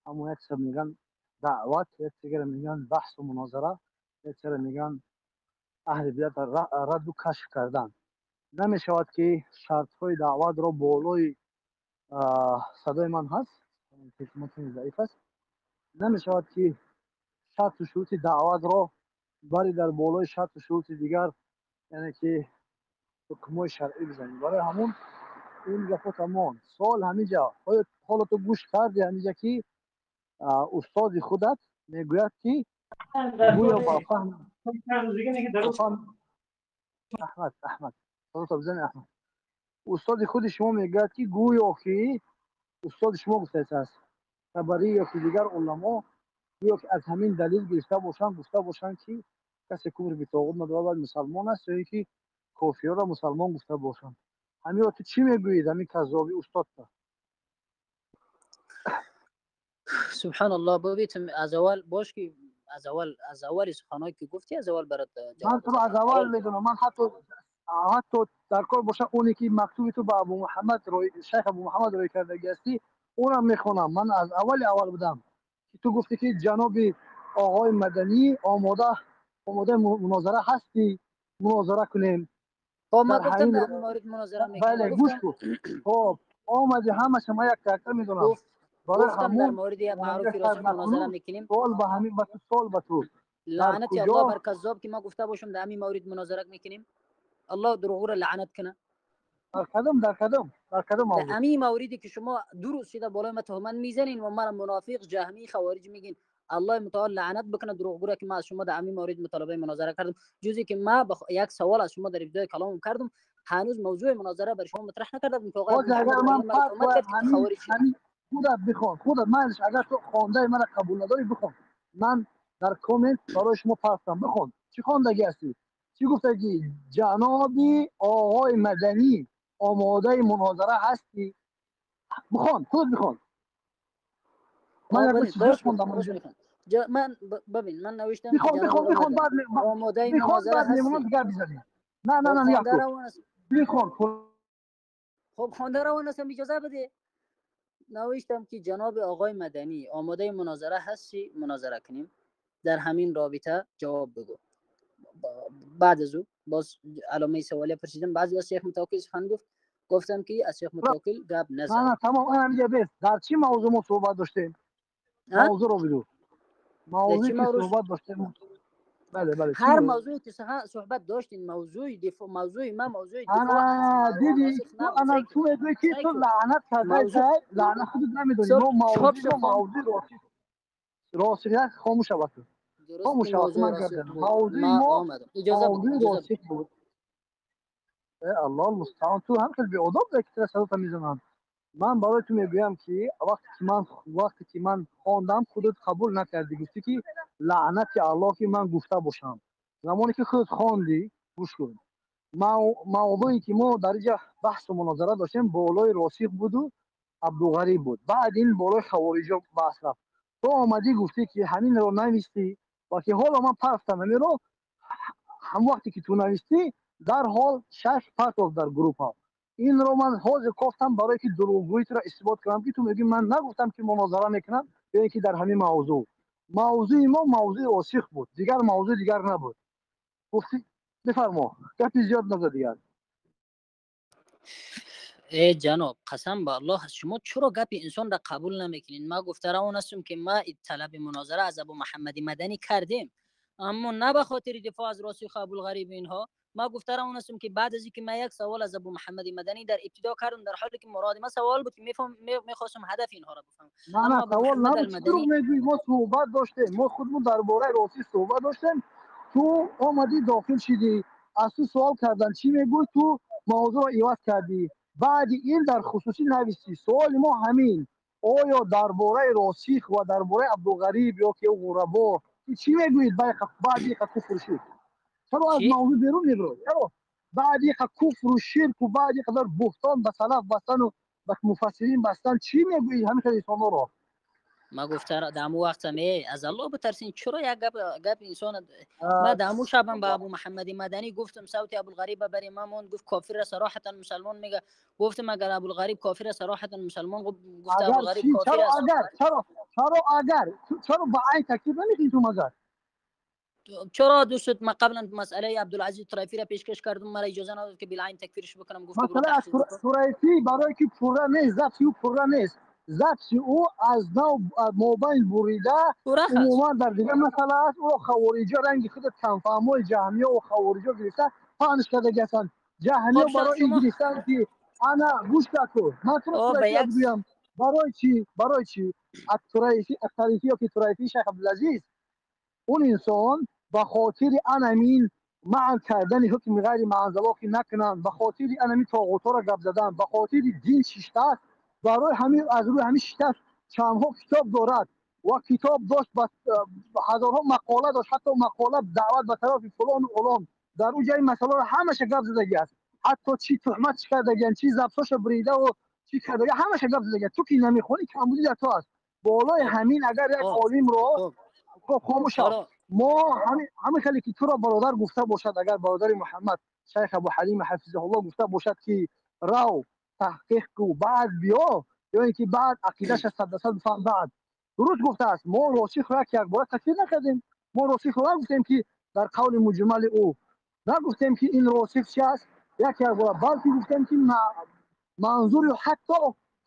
S10: اما یک سر میگن دعوت، یک سر میگن بحث و مناظره، یک سر میگن اهل بدعت رد و کشف کردن. نمیشود که شرط های دعوت را بالای صدای من هست، حکمت ضعیف است. نمیشود که شرط و شروط دعوت را بری در بالای شرط و شروط دیگر، یعنی که حکمای شرعی بزنی. برای همون این گپا تمام سوال همینجا. حالا تو گوش کردی همینجا که Устоди худат мегӯяд, ки гӯё ба фаҳм Аҳмад, Аҳмад, бизани Аҳмад. Устоди худи шумо мегӯяд, ки гӯё ки устоди шумо гуфтааст, Табарӣ ё ки дигар уламо гӯё ки аз ҳамин далил гирифта бошанд, гуфта бошанд, ки касе куфр битоғут надорад, бояд мусалмон аст, ё ин ки кофирро мусалмон гуфта бошанд. Ҳаминро ту чӣ мегӯед, ҳамин каззоби устодта?
S6: Субҳаналлоҳ. Бибин, аз аввал бош, ки аз аввал, аз аввали суханҳое ки гуфтӣ, аз аввал барат
S10: ман туро аз аввал медонам. Ман ҳатто дар кор бошам, оне ки мактуби ту ба Абу Муҳаммад, шайх Абу Муҳаммад рӯй кардагӣ ҳастӣ, онам мехонам. Ман аз аввали аввал будам, ки ту гуфтӣ, ки ҷаноби оғои Маданӣ, омодаи мунозара ҳастӣ, мунозара кунем.
S6: Хоб, ман гуфтам дар маврид мунозара мекунем.
S10: Бале, гӯш кун. Хоб, омади, ҳамаша ман як якта медонам.
S6: Гуфтам дар мавриди маъруфи расул мунозара мекунем.
S10: Суол ба ҳамин, ба ту суол ба ту.
S6: Лаънати Аллоҳ бар каззоб, ки ман гуфта бошам дар ҳамин маврид мунозара мекунем. Аллоҳ дурӯғро лаънат кунад.
S10: Дар кадом, дар кадом, дар кадом
S6: маврид? Дар ҳамин мавриде ки шумо ду рӯз шуда болои ман туҳмат мезанин ва маро мунофиқ, ҷаҳмӣ, хавориҷ мегин. Аллоҳи мутаол лаънат бикунад дурӯғгӯро, ки ман аз шумо дар ҳамин маврид мутолибаи мунозара кардам. Ҷузе ки ман як савол аз шумо дар ибтидои каломам кардам, ҳанӯз мавзӯи мунозара бар шумо матраҳ накардам, ки оғои
S10: Муҳаммад худат бихон, худат. Ман агар ту хондаи маро қабул надорӣ, бихон. Ман дар коммент барои шумо пастам, бихон. Чӣ хондагӣ ҳастӣ? Чӣ гуфтагӣ? Ҷаноби оғои Маданӣ, омодаи мунозара ҳастӣ? Бихон, худат бихон.
S6: Ман хондам. Ман бибин, ман навиштам.
S10: Бихон, бихон, бихон, баъд
S6: омодаи
S10: бихон, баъд мемонам, дигар бизанем. На, на, на, бихон.
S6: Хоб, хонда равон ҳастам, иҷоза бده. Навиштам, ки ҷаноби оғои Маданӣ, омодаи мунозара ҳастӣ, мунозара кунем, дар ҳамин робита ҷавоб бигӯ. Баъд аз ӯ боз аломаи саволия пурсидам. Баъзе аз шейх Мутаваккил сухан гуфт, гуфтам, ки аз шейх Мутаваккил гап назад.
S10: На, тамом, ҳаминҷа бес. Дар чӣ мавзӯъ мо суҳбат доштем? Мавзӯъро бигӯ, мавзӯе ки суҳбат доштем. Бале, бале.
S6: Ҳар мавзӯе ки суҳбат доштин, мавзӯи дифоъ, мавзӯи ма мавзӯи
S10: дифоъ. Диди, ана ту мегӯӣ, ки ту лаънат кардаи, лаънат худат намедонӣ. Мо мавзӯи, мавзӯи росият. Хомӯш шавад, хомӯш шавад. Ман кардам, мавзӯи мо мавзӯи росих буд. Аллоҳ мустаъон, ту ҳам хел беодоб дар ки садота мезананд. Ман барои ту мегӯям, ки вақте ки ман хондам, худат қабул накардӣ, гуфтӣ, ки лаънати Аллоҳ, ки ман гуфта бошам. Замоне ки худат хондӣ, гӯш кун, мавзӯе ки мо дар инҷа баҳсу мунозара доштем, болои Росих буду Абдуғариб буд. Баъд ин болои хавориҷо баҳс рафт. Ту омадӣ, гуфтӣ, ки ҳаминро навистӣ ва ки ҳоло ман партам ҳаминро. Ҳам вақте ки ту навистӣ, дарҳол шайх партофт дар группа. Инро ман ҳозир кофтам, барое ки дурӯғгӯӣ туро исбот кунам, ки ту мегӯӣ ман нагуфтам, ки мунозара мекунам, ё ин ки дар ҳамин мавзӯъ. Мавзӯи мо мавзӯи Росих буд, дигар мавзӯи дигар набуд. Гуфтӣ, бифармо, гапи зиёд наза дигар.
S6: Э ҷаноб, қасам ба Аллоҳ, аз шумо чаро гапи инсонро қабул намекунед? Ман гуфта равон ҳастам, ки ма талаби мунозара аз Абу Муҳаммади Маданӣ кардем, аммо на ба хотири дифоъ аз Росих, Абулғариб инҳо. Ма гуфта равон ҳастам, ки баъд аз инки ман як савол аз Абу Муҳаммади Маданӣ дар ибтидо кардам, дар ҳоле ки муроди ман савол буд, ки мехостам ҳадафи инҳоро бифаҳмам.
S10: На, на, савол набуд. Дурӯғ мегӯӣ. Мо суҳбат доштем, мо худмон дар бораи Росих суҳбат доштем. Ту омадӣ, дохил шидӣ, аз ту суол кардан, чӣ мегӯй, ту мавзӯъро иваз кардӣ. Баъди ин дар хусусӣ навистӣ. Суоли мо ҳамин: оё дар бораи Росих ва дар бораи Абдуғариб ё ки ғурабо чӣ мегӯед? Баъди иқа куфру ширк чаро аз мавзӯъ берун мебироед? Чаро баъди иқа куфру ширку, баъди қадар буҳтон ба салаф бастану ба муфассирин бастан, чӣ мегӯед ҳамин хел инсонҳоро?
S6: Ма гуфта дар ҳамун вақтам: э, аз Аллоҳ битарсин, чаро як гап инсон. Ма дар ҳамун шабам ба Абу Муҳаммади Маданӣ гуфтам: савти Абулғариба бари ма монд, гуфт кофирра сароҳатан мусалмон мега. Гуфтам, агар Абулғариб кофирра сароҳатан мусалмон гуфта, Абулғариб кофир аст.
S10: Агар чаро, агар чаро ба айн такфир намекунӣ ту магар?
S6: Чаро дӯст, ма қаблан масъалаи Абдулазиз Турайфиро пешкаш кардам, мара иҷоза надод, ки билайн такфирш бикунам. Гуфт
S10: масъала аз Турайфӣ, барое ки пурра нест, записи ӯ пурра нест. Записи ӯ аз нав мобайн бурида, умуман дар дигар масъала аст. Ӯро хавориҷо, ранги худ камфаҳмои ҷаҳмиё ва хавориҷо гирифта, паҳнш кардаги ҳастанд. Ҷаҳмиё барои ин гирифтанд, ки ана гӯш накун, ман туро гӯям. Барои чӣ? Барои чӣ? Ат-Турайфи, Ат-Тарифи ё ки Турайфи Шайх Абдулазиз, он инсон ба хотири анамин маън кардани ҳукми ғайри маънзало ки накунанд, ба хотири анамин тоғутҳоро гап задан, ба хотири дин шиштааст, барои ҳамин аз рӯи ҳамин шиштааст чандҳо китоб дорад ва китоб дошт, ба ҳазорҳо мақола дошт, ҳатто мақола даъват ба тарафи фалону фалон, дар он ҷои масъаларо ҳамаша гап задагӣ аст, ҳатто чӣ туҳмат чӣ кардагиан, чӣ забтҳоша буридаву чӣ кардаги, ҳамаша гап задагӣ. Ту ки намехонӣ, камбудӣ дар ту аст. Болои ҳамин агар як олимро хомӯш шав, мо ҳамин хеле ки туро бародар гуфта бошад, агар бародари Муҳаммад Шайх Абу Ҳалим ҳафизаҳуллоҳ гуфта бошад ки рав таҳқиқ ку, баъд биё, ё ин ки баъд ақидаша 100% бифаҳм, баъд дуруст гуфтааст. Мо росихро як якбора такфир накардем, мо росихро нагуфтем ки дар қавли муҷмали ӯ нагуфтем ки ин росих чи аст як якбора, балки гуфтем ки манзури ҳатто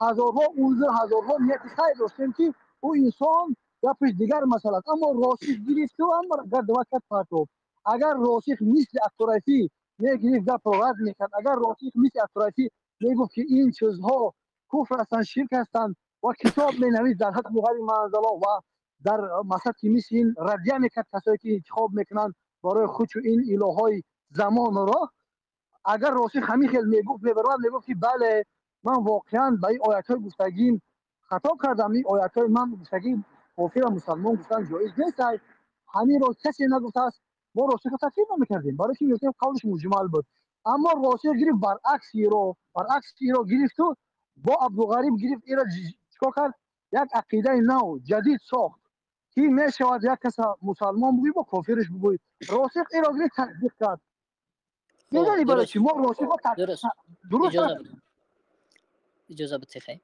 S10: ҳазорҳо узр, ҳазорҳо нияти хайр доштем ки ӯ инсон гапиш дигар масъала аст. Аммо росих гирифту аммо гардават кард партоб. Агар росих мисли Ат-Турайфӣ мегирифт, гапро рад мекард, агар росих мисли Ат-Турайфӣ мегуфт ки ин чизҳо куфр ҳастанд, ширк ҳастанд ва китоб менавист дар ҳукми ғайри маънзало ва дар масъала ки мисли ин раддия мекард касое ки интихоб мекунанд барои худшу ин илоҳҳои замонро, агар росих ҳамин хел мегуфт, мебаромад мегуфт ки бале, ман воқеан ба ин оятҳои гуфтагим хато кардам, ин оятҳои ман гуфтагим кофир ва мусалмон гуфтан ҷоиз нест, ҳаминро касе нагуфтааст, мо росихро такфир намекардем, барои ки мегуфтем қавлиш муҷмал буд. Аммо росих гирифт баръакси иро гирифту бо Абдуғариб гирифт иро чикор кард? Як ақидаи нав ҷадид сохт ки мешавад як каса мусалмон бугӯй бо кофириш бугӯй. Росих иро гирифт тасдиқ кард. Медонӣ барои чӣ мо росихро дуруст?
S6: Иҷоза битихай.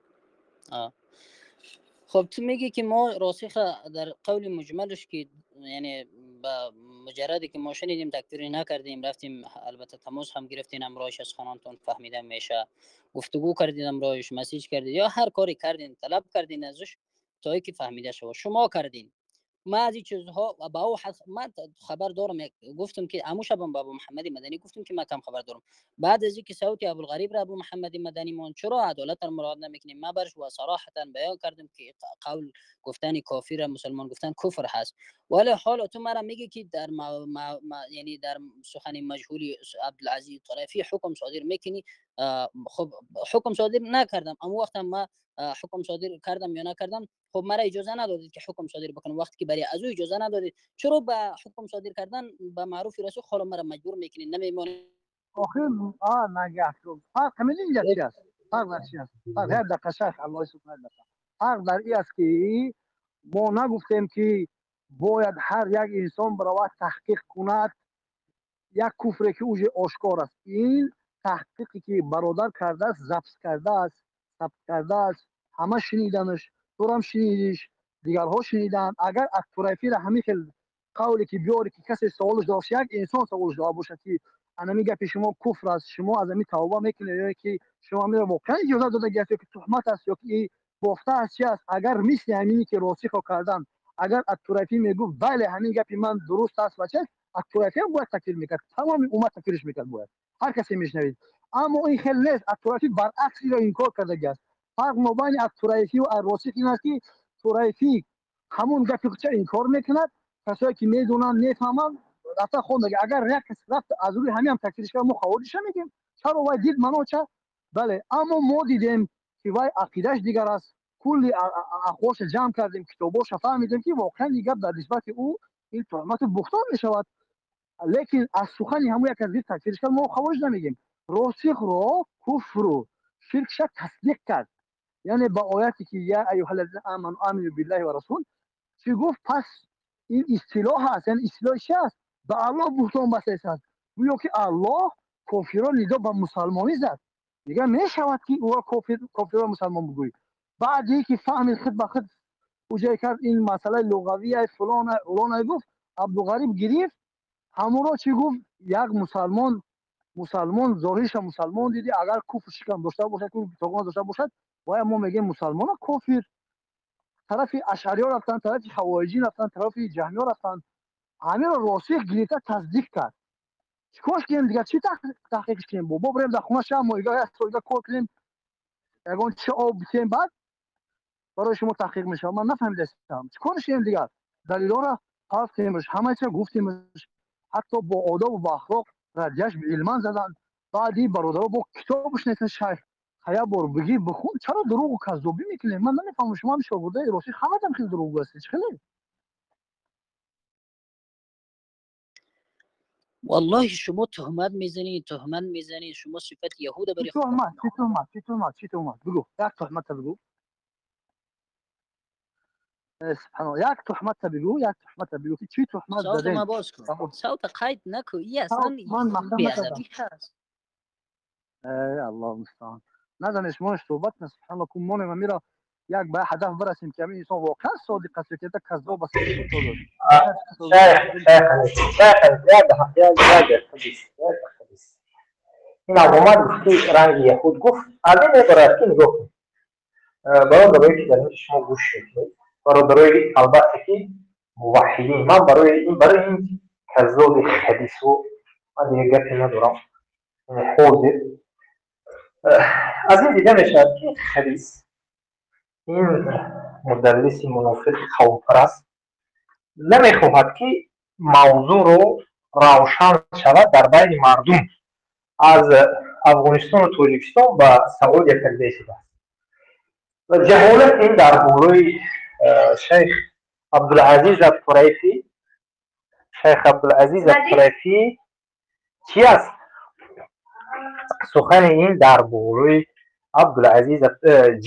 S6: خب تو میگی که ما راسخ در قول مجملش که یعنی با مجردی که ما شنیدیم تکفیر نکردیم، رفتیم البته تماس هم گرفتین همراهش، از خانانتون فهمیدم میشه، گفتگو کردین همراهش، مسیج کردین یا هر کاری کردین، طلب کردین ازش تا که فهمیده شود شما کردین. ما از این چیزها و با او من خبر دارم، گفتم که عمو شبم با ابو محمد مدنی گفتم که من کم خبر دارم. بعد از اینکه صوت ابوالغریب را ابو محمد مدنی مون چرا عدالت را مراد نمیکنیم، ما برش و صراحتا بیان کردم که قول گفتن کافر مسلمان گفتن کفر هست، ولی حالا تو مرا میگی که در ما یعنی در سخن مجهول عبدالعزیز طرفی حکم صادر میکنی. خب حکم صادر نکردم، اما وقت ما حکم صادر کردم یا نکردم، خب مرا اجازه ندادید که حکم صادر بکنم. وقتی که برای از او اجازه ندادید چرا به حکم صادر کردن به معروف رسول حالا مرا مجبور میکنید؟ نمیمونه
S10: آخر نگه فرق همین اینجا چی است؟ فرق در چی است؟ فرق هر دقیقه شیخ الله سبحانه فرق در این است که ما نگفتیم که باید هر یک انسان برود تحقیق کند یک کفری که اوج آشکار است. این تحقیقی که برادر کرده است، ضبط کرده است، ثبت کرده است، همه شنیدنش، تو هم شنیدیش، دیگرها شنیدن. اگر از طرفی را همین خیل قولی که بیاری که کسی سوالش داشت، یک انسان سوالش داشته باشد که انا میگه که شما کفر است، شما از همین توبه میکنید یا که شما می واقعا اجازه داده گرفت یا که تهمت است یا که بافته است چی است، اگر مثل همینی که راسخ کردن، اگر از طرفی میگفت بله همین گپی من درست است و چه، از طرفی هم باید تکفیر میکرد، تمام امت تکفیرش میکرد، باید هر کسی میشنوید. اما این خیلی نیست، از طرفی برعکس را انکار کرده است. فرق مابین از طرفی و راسخ این است که طرفی همون گپی که انکار میکند، کسایی که میدونن میفهمن رفته خونده. اگر یک کس رفت از روی همین هم تکفیرش کرد، ما خارجش میگیم چرا وای دید منو چه؟ بله، اما ما دیدیم که وای عقیدهش دیگر است، کلی اخوارش جمع کردیم، کتاباش فهمیدیم که واقعا دیگر در نسبت او این تهمت بهتان میشود. لیکن از سخن همون یک از دید تکفیرش کرد، ما خارج نمیگیم. راسخ را کفر و شرکش تصدیق کرد، یعنی با آیاتی که یا ایها الذین آمنوا آمنوا بالله و رسول چی گفت؟ پس این اصطلاح هست، یعنی اصطلاح چی است؟ به الله بهتان بسته است، گویا که الله کافران ندا به مسلمانی زد. دیگه میشود که او کافران مسلمان بگویی. بعد یکی فهمید خود به خود اوجای کرد این مسئله لغویه فلان فلان گفت، عبدالغریب گرفت همون را چی گفت؟ یک مسلمان ظاهرش مسلمان دیدی، اگر کفر شکم داشته باشد، کفر تاغان داشته باشد، باید ما میگیم مسلمان کافر. طرف اشعری رفتن، طرف حوایجی رفتن، طرف جهمی رفتن، همین را راسخ گرفته تصدیق کرد. چیکارش کنیم دیگه؟ چی تحقیقش کنیم؟ بابا بریم در خونه شما ما ایگاه یک سال کار کنیم، یگان چه آب بتیم، بعد Барои шумо таҳқиқ мешавад. Ман нафаҳмидаистам. Чӣ кор шудем дигар? Далилоро рафтемш, ҳама чиз гуфтемш, ҳатто бо одоб ва бо ахлоқ радияш илман заданд. Баъди бародаро бо китобш нест, шайх. Як бор бигӣ бихун, чаро дурӯғу каззобӣ мекунем? Ман намефаҳмам, шумо ҳам шогирдаи рости ҳаматам хеле дурӯғгӯ ҳастед. Чӣ хеле?
S6: Валлоҳи шумо туҳмат мезанӣ, туҳмат мезанӣ, шумо сифати яҳуда барои
S10: Чӣ туҳмат? Чӣ туҳмат? Чӣ туҳмат? Чӣ туҳмат? Бигӯ, як туҳмата бигӯ. Субҳаналлоҳ, як туҳмата бигӯ, як туҳмата бигӯ ки чӣ туҳмат
S6: савта
S10: задем?
S6: ма боз кун. Савта қайд накун. И аслан
S10: Ман маҳкам
S6: беадабӣ
S10: накардам.
S6: ҳаст.
S10: Аллоҳ мустаъон. Назанед шумо суҳбат на, субҳаналлоҳ, ку монем амира як ба ҳадаф бирасем ки ҳамин инсон воқеан содиқ аст ё ки это каззоб аст.
S9: Шайх, шайх, шайх, як хадис, як хадис. Ин омад гуфт ки ранги яҳуд гуфт, аз ин мебарад ки нигоҳ кун. Бародарое ки дар инҷо шумо гӯш мекунед, бародарои албатта ки муваҳҳидин, ман барои ин каззоби хадису ман дигар гапе надорам. Ҳозир аз ин дида мешавад ки хадис ин мудаллиси мунофиқи қавмпараст намехоҳад ки мавзӯъро равшан шавад дар байни мардум. Аз Афғонистону Тоҷикистон ба Саудия карда истодааст ва ҷаҳолат ин дар болои шайх Абдулазиз Аттурайфӣ, шайх Абдулазиз Аттурайфӣ чи аст? Сухани ин дар болои Абдулазиз,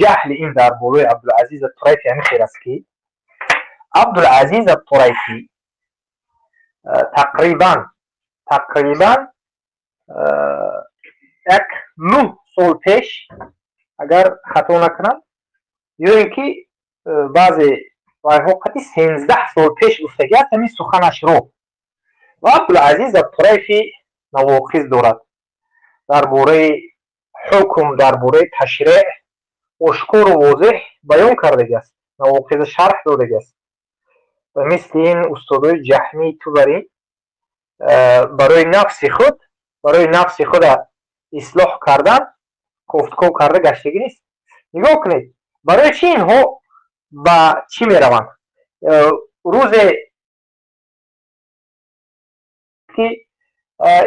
S9: ҷаҳли ин дар болои Абдулазиз Аттурайфӣ ҳамин хел аст ки Абдулазиз Аттурайфӣ тақрибан як 9 сол пеш, агар хато накунам, ё ин ки баъзе вайҳо қати 13 сол пеш гуфтагӣ аст ҳамин суханашро. Ва Абдулазиз Аттурайфӣ навоқиз дорад дар бораи ҳукм, дар бораи ташреъ ошкору возеҳ баён кардагиаст, навоқиза шарҳ додагиаст. Ва мисли ин устодои ҷаҳмии ту бар ин барои нафси худ, барои нафси худа ислоҳ кардан кофтков карда гаштагӣ нест. Нигоҳ кунед, барои чӣ инҳо ба чӣ мераванд? Рӯзе ки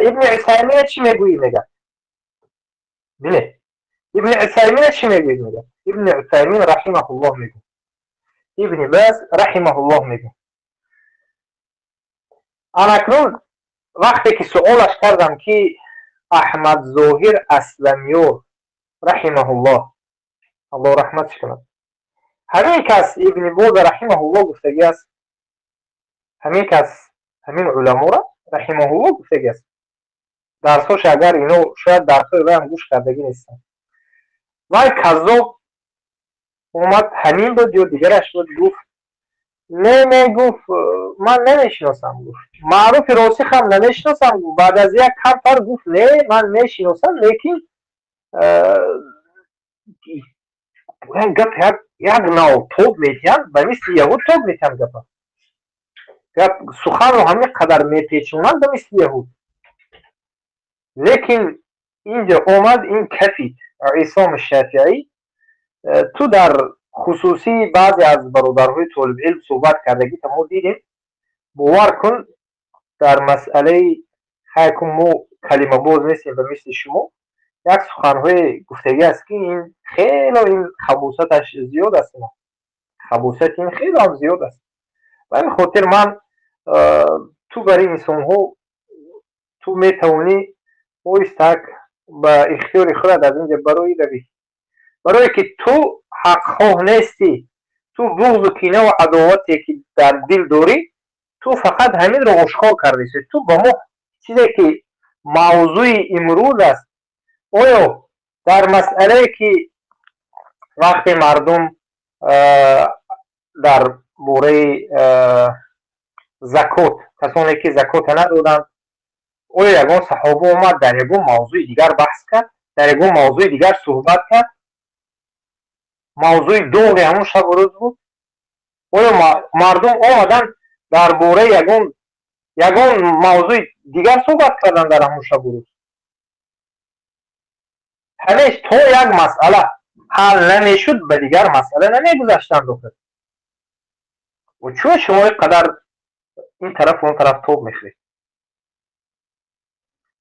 S9: Ибни Усаймина чӣ мегӯӣ мегӯяд? Бинед, Ибни Усаймина чӣ мегӯед мегӯяд? Ибни Усаймин раҳимаҳуллоҳ мегӯяд, Ибни Баз раҳимаҳуллоҳ мегӯяд. Анакнун вақте ки суолаш кардам ки Аҳмад Зоҳир Асламёр раҳимаҳуллоҳ, Аллоҳ раҳматш кунад, ҳамин кас Ибни Боза раҳимаҳуллоҳ гуфтагӣ аст, ҳамин кас ҳамин уламоро раҳимаҳуллоҳ гуфтагӣ аст. Дарсҳош агар ино шояд дарсҳои вайам гӯш кардагӣ нестанд. Вай каззоб омад, ҳамин буд ё дигараш буд, гуфт не, не, гуфт ман намешиносам, гуфт маъруфи росихам намешиносам. Баъд аз як камтар гуфт не, ман мешиносам, лекин гап як нав тоб метиҳанд, ба мисли яҳуд тоб метиҳанд гапа. Гап суханро ҳамин қадар мепечонанд ба мисли яҳуд. Лекин инҷо омад ин кафид Исом Шафиӣ. Ту дар хусусӣ баъзе аз бародарҳои толибилм суҳбат кардагӣ мо дидем. Бовар кун, дар масъалаи хайкун мо калимабоз нестем ба мисли шумо, як суханҳое гуфтагӣ аст ки ин хело ин хабусаташ зиёд аст, хабусати ин хело ҳам зиёд аст. Ба ҳамин хотир ман ту бар ин инсонҳо ту метавонӣ оҳистак ба ихтиёри худат аз инҷа барои равӣ, барое ки ту ҳақхоҳ нестӣ, ту буғзу кинаву адовате ки дар дил дорӣ, ту фақат ҳаминро ошкор кардӣ. Ту ба мо чизе ки мавзӯи имрӯз аст, оё дар масъалае ки вақте мардум дар бораи закот, касоне ки закота надоданд, оё ягон саҳоба омад дар ягон мавзӯи дигар баҳс кард, дар ягон мавзӯи дигар суҳбат кард? Мавзӯи доғи ҳамон шабу рӯз буд. Оё мардум омаданд дар бораи ягон мавзӯи дигар суҳбат карданд дар ҳамон шабу рӯз? Ҳамеш то як масъала. Ҳал намешуд, ба дигар масъала намегузаштанд. Охир чун шумо ин қадар ин тараф он тараф тоб мехӯред,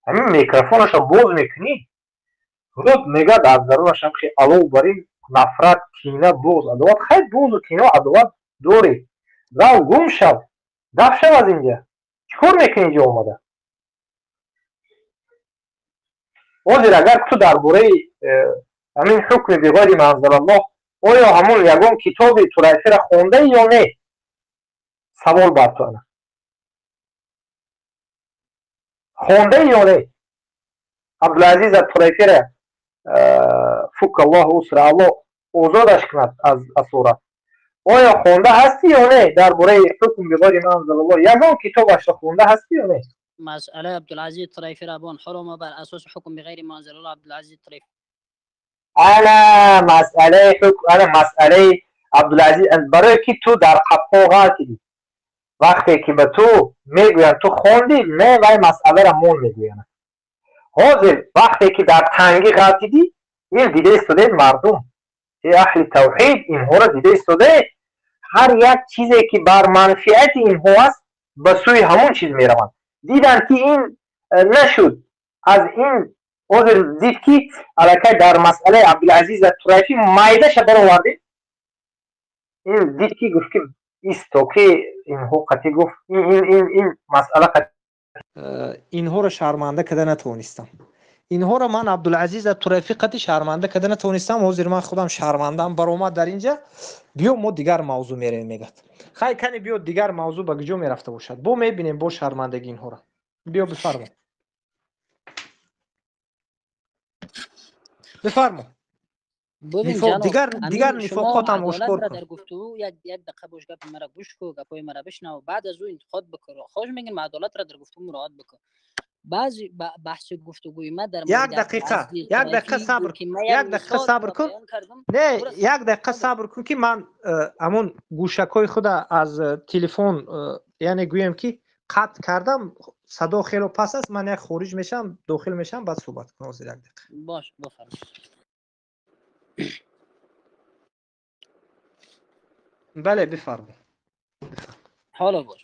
S9: ҳамин микрофонашро боз мекунӣ, рӯд мегӯяд аз дарунашам ки алов бар ин нафрат, кина, буғз, адоват. Хайр, буғзу кина, адоват дорӣ, рав гум шав, даф шав аз инҷа. Чӣ кор мекунӣ инҷо омада? Ҳозир агар ту дар бораи ҳамин ҳукми биғайри ма анзалаллоҳ оё ҳамон ягон китоби Турайфиро хондаӣ ё не? Савол бар ту ана. Хондаӣ ё не? Абдулазиз Турайфиро фук Аллоҳу усра, Аллоҳ озодаш кунад аз асорат. Оё хонда ҳастӣ ё не дар бораи ҳукм биғайри ма анзалаллоҳ? Ягон китобашро хонда ҳастӣ ё не?
S6: مسئله عبدالعزیز طريفي رابون حرمه بر اساس حکم بغیر ما انزل الله عبدالعزیز طريفي.
S9: انا مسئله حکم، انا مسئله عبدالعزیز برای که تو در قپا غلطیدی. وقتی که به تو میگویند تو خوندی، نه وای مسئله را مون میگویند. حاضر وقتی که در تنگی غلطیدی، این دیده ایستاده مردم، ای اهل توحید اینها را دیده ایستاده. هر یک چیزی که بر منفعت اینها است به سوی همون چیز میروند. دیدن که این نشد، از این حاضر دید که الکی در مسئله عبدالعزیز طرفی مایده برآورده. این دید که گفت که ایستو که اینها قطعی گفت این این این این مسئله قطعی.
S11: Инҳоро шарманда карда натавонистам. Инҳоро ман Абдулазиз Турафӣ қати шарманда карда натавонистам. Ҳозир ман худам шармандаам баромад дар инҷа. Биё мо дигар мавзӯъ меравем, мегӯяд. Хай кани биё дигар мавзӯъ ба куҷо мерафта бошад. Бо мебинем бо шармандагӣ инҳоро. Биё бифармо. Бифармо. Дигар дигар нифоқотам ошкор кун.
S6: Дар гуфтугӯ як дақиқа бош, гапи маро гӯш кун, гапҳои маро бишнав, баъд аз ӯ интиқод бикун. Хоҳиш мекунам адолатро дар гуфтугӯ муроат бикун. Баъзи баҳси гуфтугӯи ма дар
S11: як дақиқа, як дақиқа сабр, як дақиқа сабр кун. Не, як дақиқа сабр кун ки ман ҳамон гӯшакҳои худа аз телефон, яъне гӯем ки қатъ кардам, садо хело пас аст, ман як хориҷ мешавам, дохил мешавам, баъд суҳбат кунам. Ҳозир як дақиқа.
S6: Бош, бифармо.
S11: Бале, бифармо.
S6: Ҳоло бош.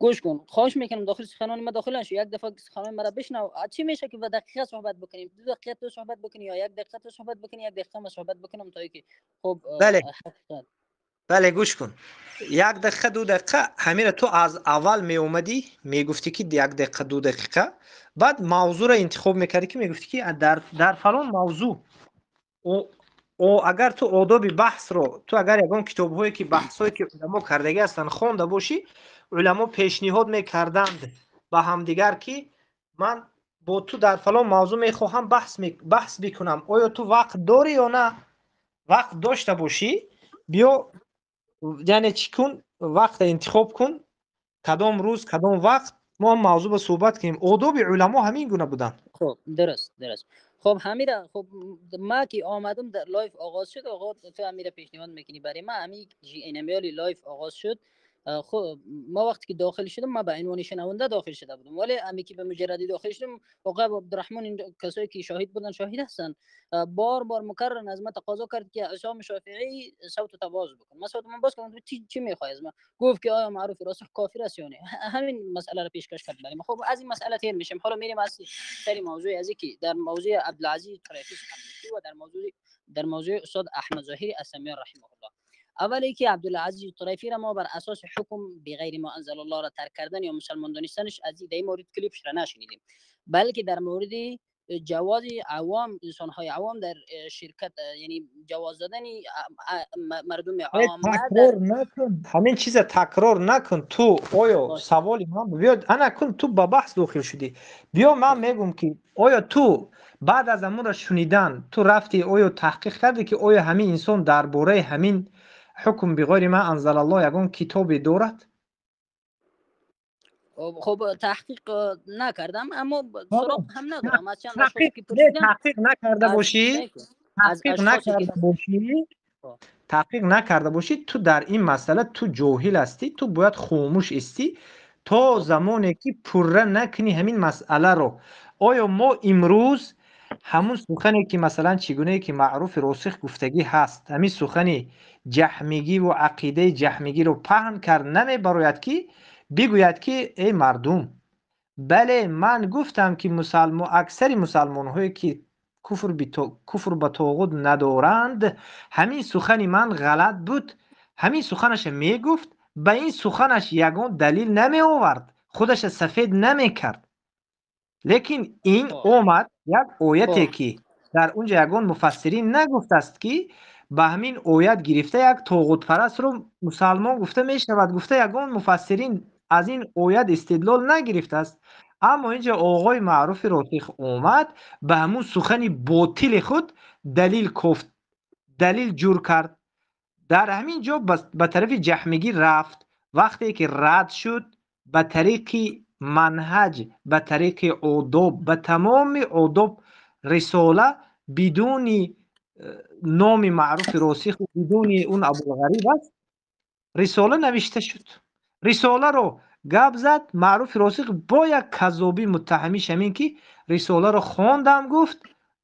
S6: گوش کن، خواهش میکنم داخل سخنان ما داخل نشو، یک دفعه سخنان مرا بشنو. چی میشه که به دقیقه صحبت بکنیم؟ 2 دقیقه تو صحبت بکنی یا 1 دقیقه تو صحبت بکنی، 1 دقیقه ما صحبت بکنم تا اینکه خب.
S11: بله بله، گوش کن. 1 دقیقه 2 دقیقه همین تو از اول می اومدی میگفتی که 1 دقیقه 2 دقیقه، بعد موضوع را انتخاب میکردی که میگفتی که در فلان موضوع او اگر تو آداب بحث رو تو اگر یگان کتاب‌هایی که بحث‌هایی که علما کردگی هستند خونده باشی، علما پیشنهاد میکردند به همدیگر که من با تو در فلان موضوع میخواهم بحث بکنم، آیا تو وقت داری یا نه؟ وقت داشته باشی بیا، یعنی چی کن، وقت انتخاب کن، کدام روز کدام وقت ما موضوع به صحبت کنیم. آداب علما همین گونه بودن.
S6: خب درست درست. خب همیره، خب ما که آمدم در live آغاز شد، آقا تو همیره پیشنهاد میکنی برای ما، همی جی انمیالی live آغاز شد. خب ما وقتی که داخل شدم ما به عنوان شنونده داخل شده بودم، ولی امی که به مجردی داخل شدم آقا عبدالرحمن این کسایی که شاهد بودن شاهد هستن، بار بار مکرر از ما تقاضا کرد که عصام شافعی صوت تواز بکن. ما صوت من باز کردم، چی میخوای از ما؟ گفت که آیا معروف راسخ کافر است یا نه؟ همین مسئله را پیشکش کرد برای ما. خب از این مسئله تیر میشیم. حالا میریم از سر موضوع از که در موضوع عبدالعزیز طرفی سخن و در موضوع استاد احمد ظاهری اسمیان رحمه الله. اولی که عبدالعزیز طرفی را ما بر اساس حکم بغیر ما انزل الله را ترک کردن یا مسلمان دانستنش از این مورد کلیپش را نشنیدیم، بلکه در مورد جواز عوام، انسان‌های عوام در شرکت، یعنی جواز دادن مردم عوام.
S11: تکرار نکن همین چیز، تکرار نکن تو. آیا سوالی من بیا انا کن، تو با بحث داخل شدی. بیا من میگم که آیا تو بعد از امون را شنیدن تو رفتی آیا تحقیق کردی که آیا همین انسان درباره همین حکم بغیر ما انزل الله یگان کتابی دارد؟
S6: خب تحقیق نکردم، اما سراغ هم ندارم. از چند
S11: تحقیق نکرده باشی، تحقیق نکرده باشی، تحقیق نکرده باشی، تو در این مسئله تو جاهل هستی، تو باید خاموش استی تا زمانی که پره نکنی همین مسئله رو. آیا ما امروز Ҳамун сухане ки масалан чӣ гунае ки Маъруфи Росих гуфтагӣ ҳаст, ҳамин сухани ҷаҳмигӣ ва ақидаи ҷаҳмигиро паҳн кард, намебарояд ки бигӯяд ки эй мардум, бале, ман гуфтам ки аксари мусалмонҳое ки куфр ба тоғут надоранд, ҳамин сухани ман ғалат буд. Ҳамин суханаша мегуфт, ба ин суханаш ягон далил намеовард, худаша сафед намекард. Лекин ин омад як ояте ки дар унҷа ягон муфассирин нагуфтааст ки ба ҳамин оят гирифта як тоғутпарастро мусалмон гуфта мешавад, гуфта ягон муфассирин аз ин оят истидлол нагирифтааст. Аммо инҷа оғои Маъруфи Росих омад, ба ҳамун сухани ботили худ далил кофт, далил ҷур кард. Дар ҳамин ҷо ба тарафи ҷаҳмигӣ рафт. Вақте ки рад шуд, ба тариқи манҳаҷ, ба тариқи одоб, ба тамоми одоб рисола бидуни номи Маъруфи Росих, бидуни он Абулғариб аст, рисола навишта шуд. Рисоларо гап зад Маъруфи Росих бо як каззобӣ муттаҳамиш ҳамин ки рисоларо хондам гуфт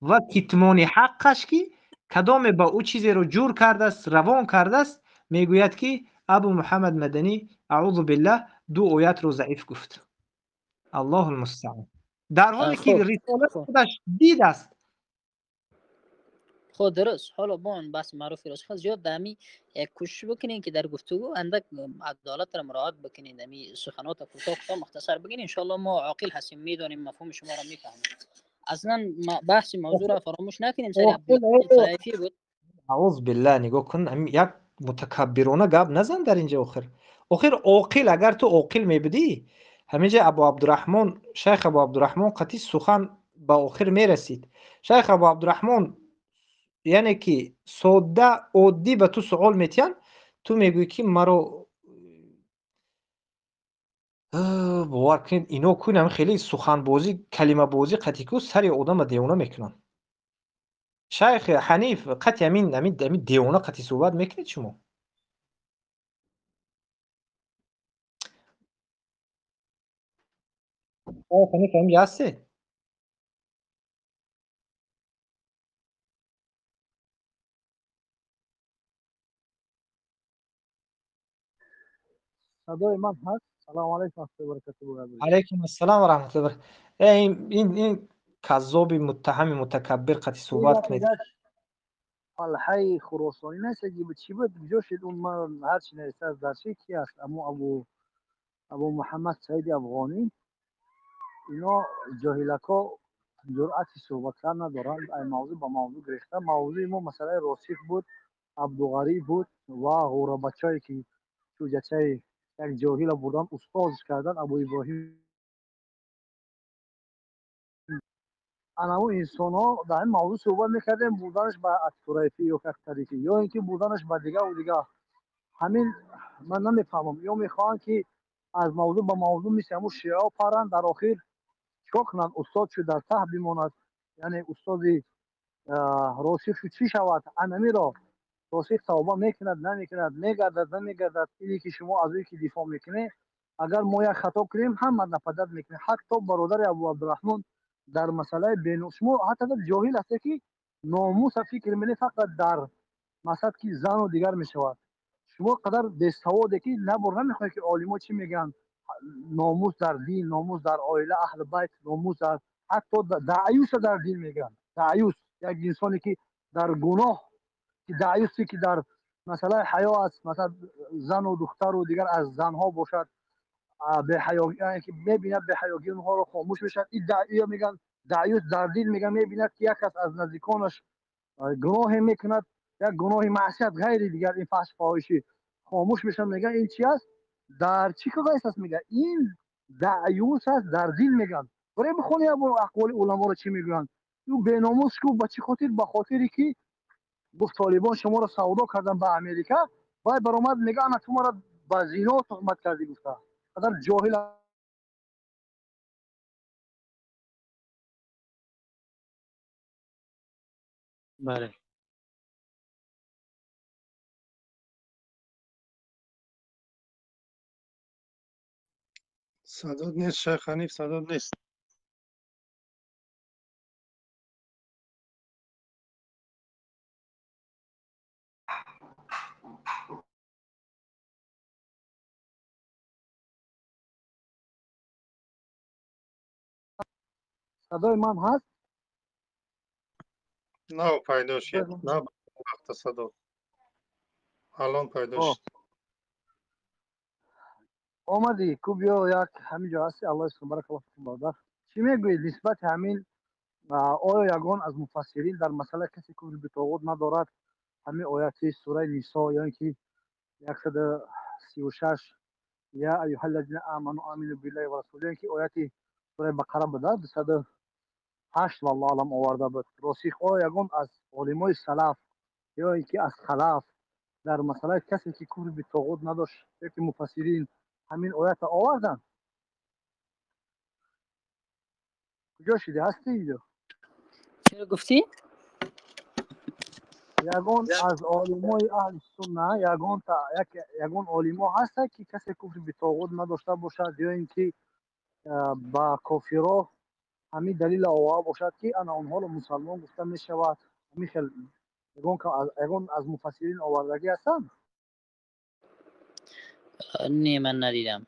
S11: ва китмони ҳаққаш ки кадоме ба ӯ чизеро ҷур кардааст, равон кардааст, мегӯяд ки Абу Муҳаммад Маданӣ аъузу биллаҳ ду оятро заиф гуфт. Аллоҳу лмустаъон. Дар ҳоле ки рисола худаш дидааст.
S6: خب درست. حالا با آن بحث معروف راسخ زیاد دمی یک کوشش بکنین که در گفتگو اندک عدالت را مراعات بکنین، دمی سخنات کوتاه کوتاه مختصر بگین. ان شاء الله ما عاقل هستیم، میدونیم مفهوم شما را میفهمیم. اصلا بحث موضوع را فراموش نکنیم. سر عبدالله بود.
S11: اعوذ بالله. نگاه کن، یک متکبرانه گپ نزن در اینجا. آخر عاقل، اگر تو عاقل میبودی همینجا ابو عبدالرحمن، شیخ ابو عبدالرحمن قطعی سخن به آخر میرسید. شیخ ابو عبدالرحمن یعنی که ساده عادی به تو سوال میتین، تو میگویی که مرا باور کنید اینا کنم خیلی سخن بازی، کلمه بازی قطعی کو سر آدم دیوانه میکنن. شیخ حنیف قطعی همین همین دیوانه قطعی صحبت میکنید شما. شیخ حنیف هم هستی؟
S10: صدای من هست؟ سلام علیکم و برکاته.
S11: علیکم السلام و رحمت الله. این کذاب متهم متکبر قطعی صحبت کنید.
S10: طلحه خراسانی نیست که چی بود کجا شد اون؟ من هر چی نوشته از درسی کی است، اما ابو محمد سعید افغانی اینا جاهلکا جرأت صحبت کردن ندارند. این موضوع با موضوع گرفته. موضوع ما مسئله راسخ بود، عبدالغریب بود و غورا بچه‌ای که چوجچه یک جاهل بردن استاد کردن ابو ابراهیم. انا اون انسان ها در این موضوع صحبت میکردیم، بردنش به اتورایفی یا اختریفی یا اینکه بردنش به دیگه و دیگه. همین من نمیفهمم، یا میخوان که از موضوع به موضوع مثل همون شیعه ها پرن، در آخر چیکار کنن؟ استاد شو در ته بماند، یعنی استاد راسخ شو چی شود؟ انمی را راسخ توبه میکند نمیکند، میگردد نمیگردد. اینی که شما از که دفاع میکنه، اگر ما یک خطا کنیم هم نپدد میکنه. حتی برادر ابو عبدالرحمن در مسئله بین شما حتی جاهل هست که ناموس فکر میکنه فقط در مسئله که زن و دیگر میشود. شما قدر بی‌سواده که نبر نمیخواد که عالما چی میگن، ناموس در دین، ناموس در عائله اهل بیت، ناموس در حتی دعیوس در دین میگن. دعیوس یک انسانی که در گناه، که دعیوسی که در مسئله حیا است، مثلا زن و دختر و دیگر از زنها باشد، به حیا، یعنی که میبیند به حیاگی اونها رو خاموش میشد. این دعیو میگن، دعیوس در دین میگن. میبیند که یک از نزدیکانش گناه میکند، یک گناه معصیت غیر دیگر، این فحش فاحشی، خاموش میشن. میگن این چی است؟ در چی که است؟ میگن این دعیوس است در دین میگن. برای بخونی اقوال علما رو چی میگن. او بیناموس کو با چی خاطر؟ با خاطری که گفت طالبان شما رو سودا کردن به امریکا، وای برآمد میگه انا تو ما را با زینا تهمت کردی. گفته قدر جاهل.
S3: بله
S12: صدات نیست شیخ حنیف، صدات نیست.
S10: Садои ман ҳаст?
S12: Нав пайдо шид, нав вақта садо. Алон пайдо шид.
S10: Омадӣ, ку биё як ҳамин ҷо ҳасти, Аллоҳ субҳонаҳу баракаллоҳу фикум бародар. Чӣ мегӯед нисбати ҳамин, оё ягон аз муфассирин дар масъалаи касе куфри битоғут надорад ҳамин ояти сураи Нисо ё ин ки 136 я аюҳаллазина аману амину биллаҳи ва расулиҳи, ки ояти сураи Бақара буда 208 валлоҳу аълам оварда буд. Росих оё ягон аз олимои салаф ё ин ки аз халаф дар масъалаи касе ки куфри битоғут надошт ё ки муфассирин ҳамин оятро оварданд? Куҷо шиди ҳастӣ инҷо?
S6: Чиро гуфтӣ?
S10: Ягон аз олимои аҳли сунна, ягон олимо ҳаста ки касе куфри битоғут надошта бошад ё ин ки ба кофиро ҳамин далела оварда бошад ки ана онҳоро мусалмон гуфта мешавад? Ҳамин хел ягон аз муфассирин овардагӣ ҳастанд?
S6: Не, ман надидам.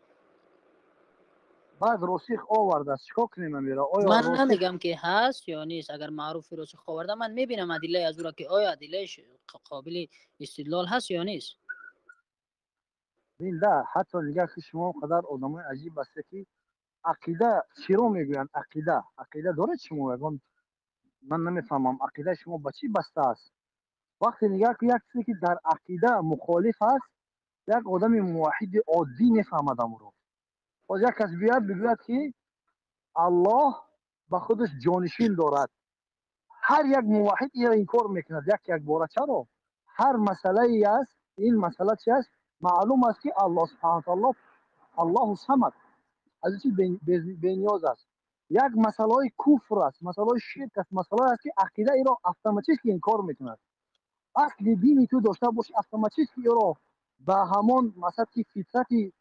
S10: Баъд Росих овардааст, чикор кунем амира? Оё
S6: ман намегам ки ҳаст ё нест. Агар маъруфи Росих оварда, ман мебинам адиллаи аз ӯро ки оё адиллааш қобили истидлол ҳаст ё нест.
S10: Бин да, ҳатто нигаҳ ки шумо қадар одамои аҷиб ҳастед ки ақида чиро мегӯянд? Ақида доред шумо ягон? Ман намефаҳмам ақидаи шумо ба чӣ баста аст. Вақте нигаҳ ки як чизе ки дар ақида мухолиф аст, як одами муваҳҳиди оддӣ мефаҳмад амро. Боз як кас биёяд бигӯяд ки Аллоҳ ба худаш ҷонишин дорад, ҳар як муваҳҳид инро инкор мекунад як як бора. Чаро? Ҳар масъалае аст, ин масъала чи аст? Маълум аст ки Аллоҳ субҳонаҳу таъоло Аллоҳу самад, аз ин чиз бениёз аст. Як масъалаҳои куфр аст, масъалаҳои ширк аст, масъалаҳое аст ки ақида инро автоматически инкор мекунад. Асли дини ту дошта боши, автоматически инро ба ҳамон масъала ки фитрати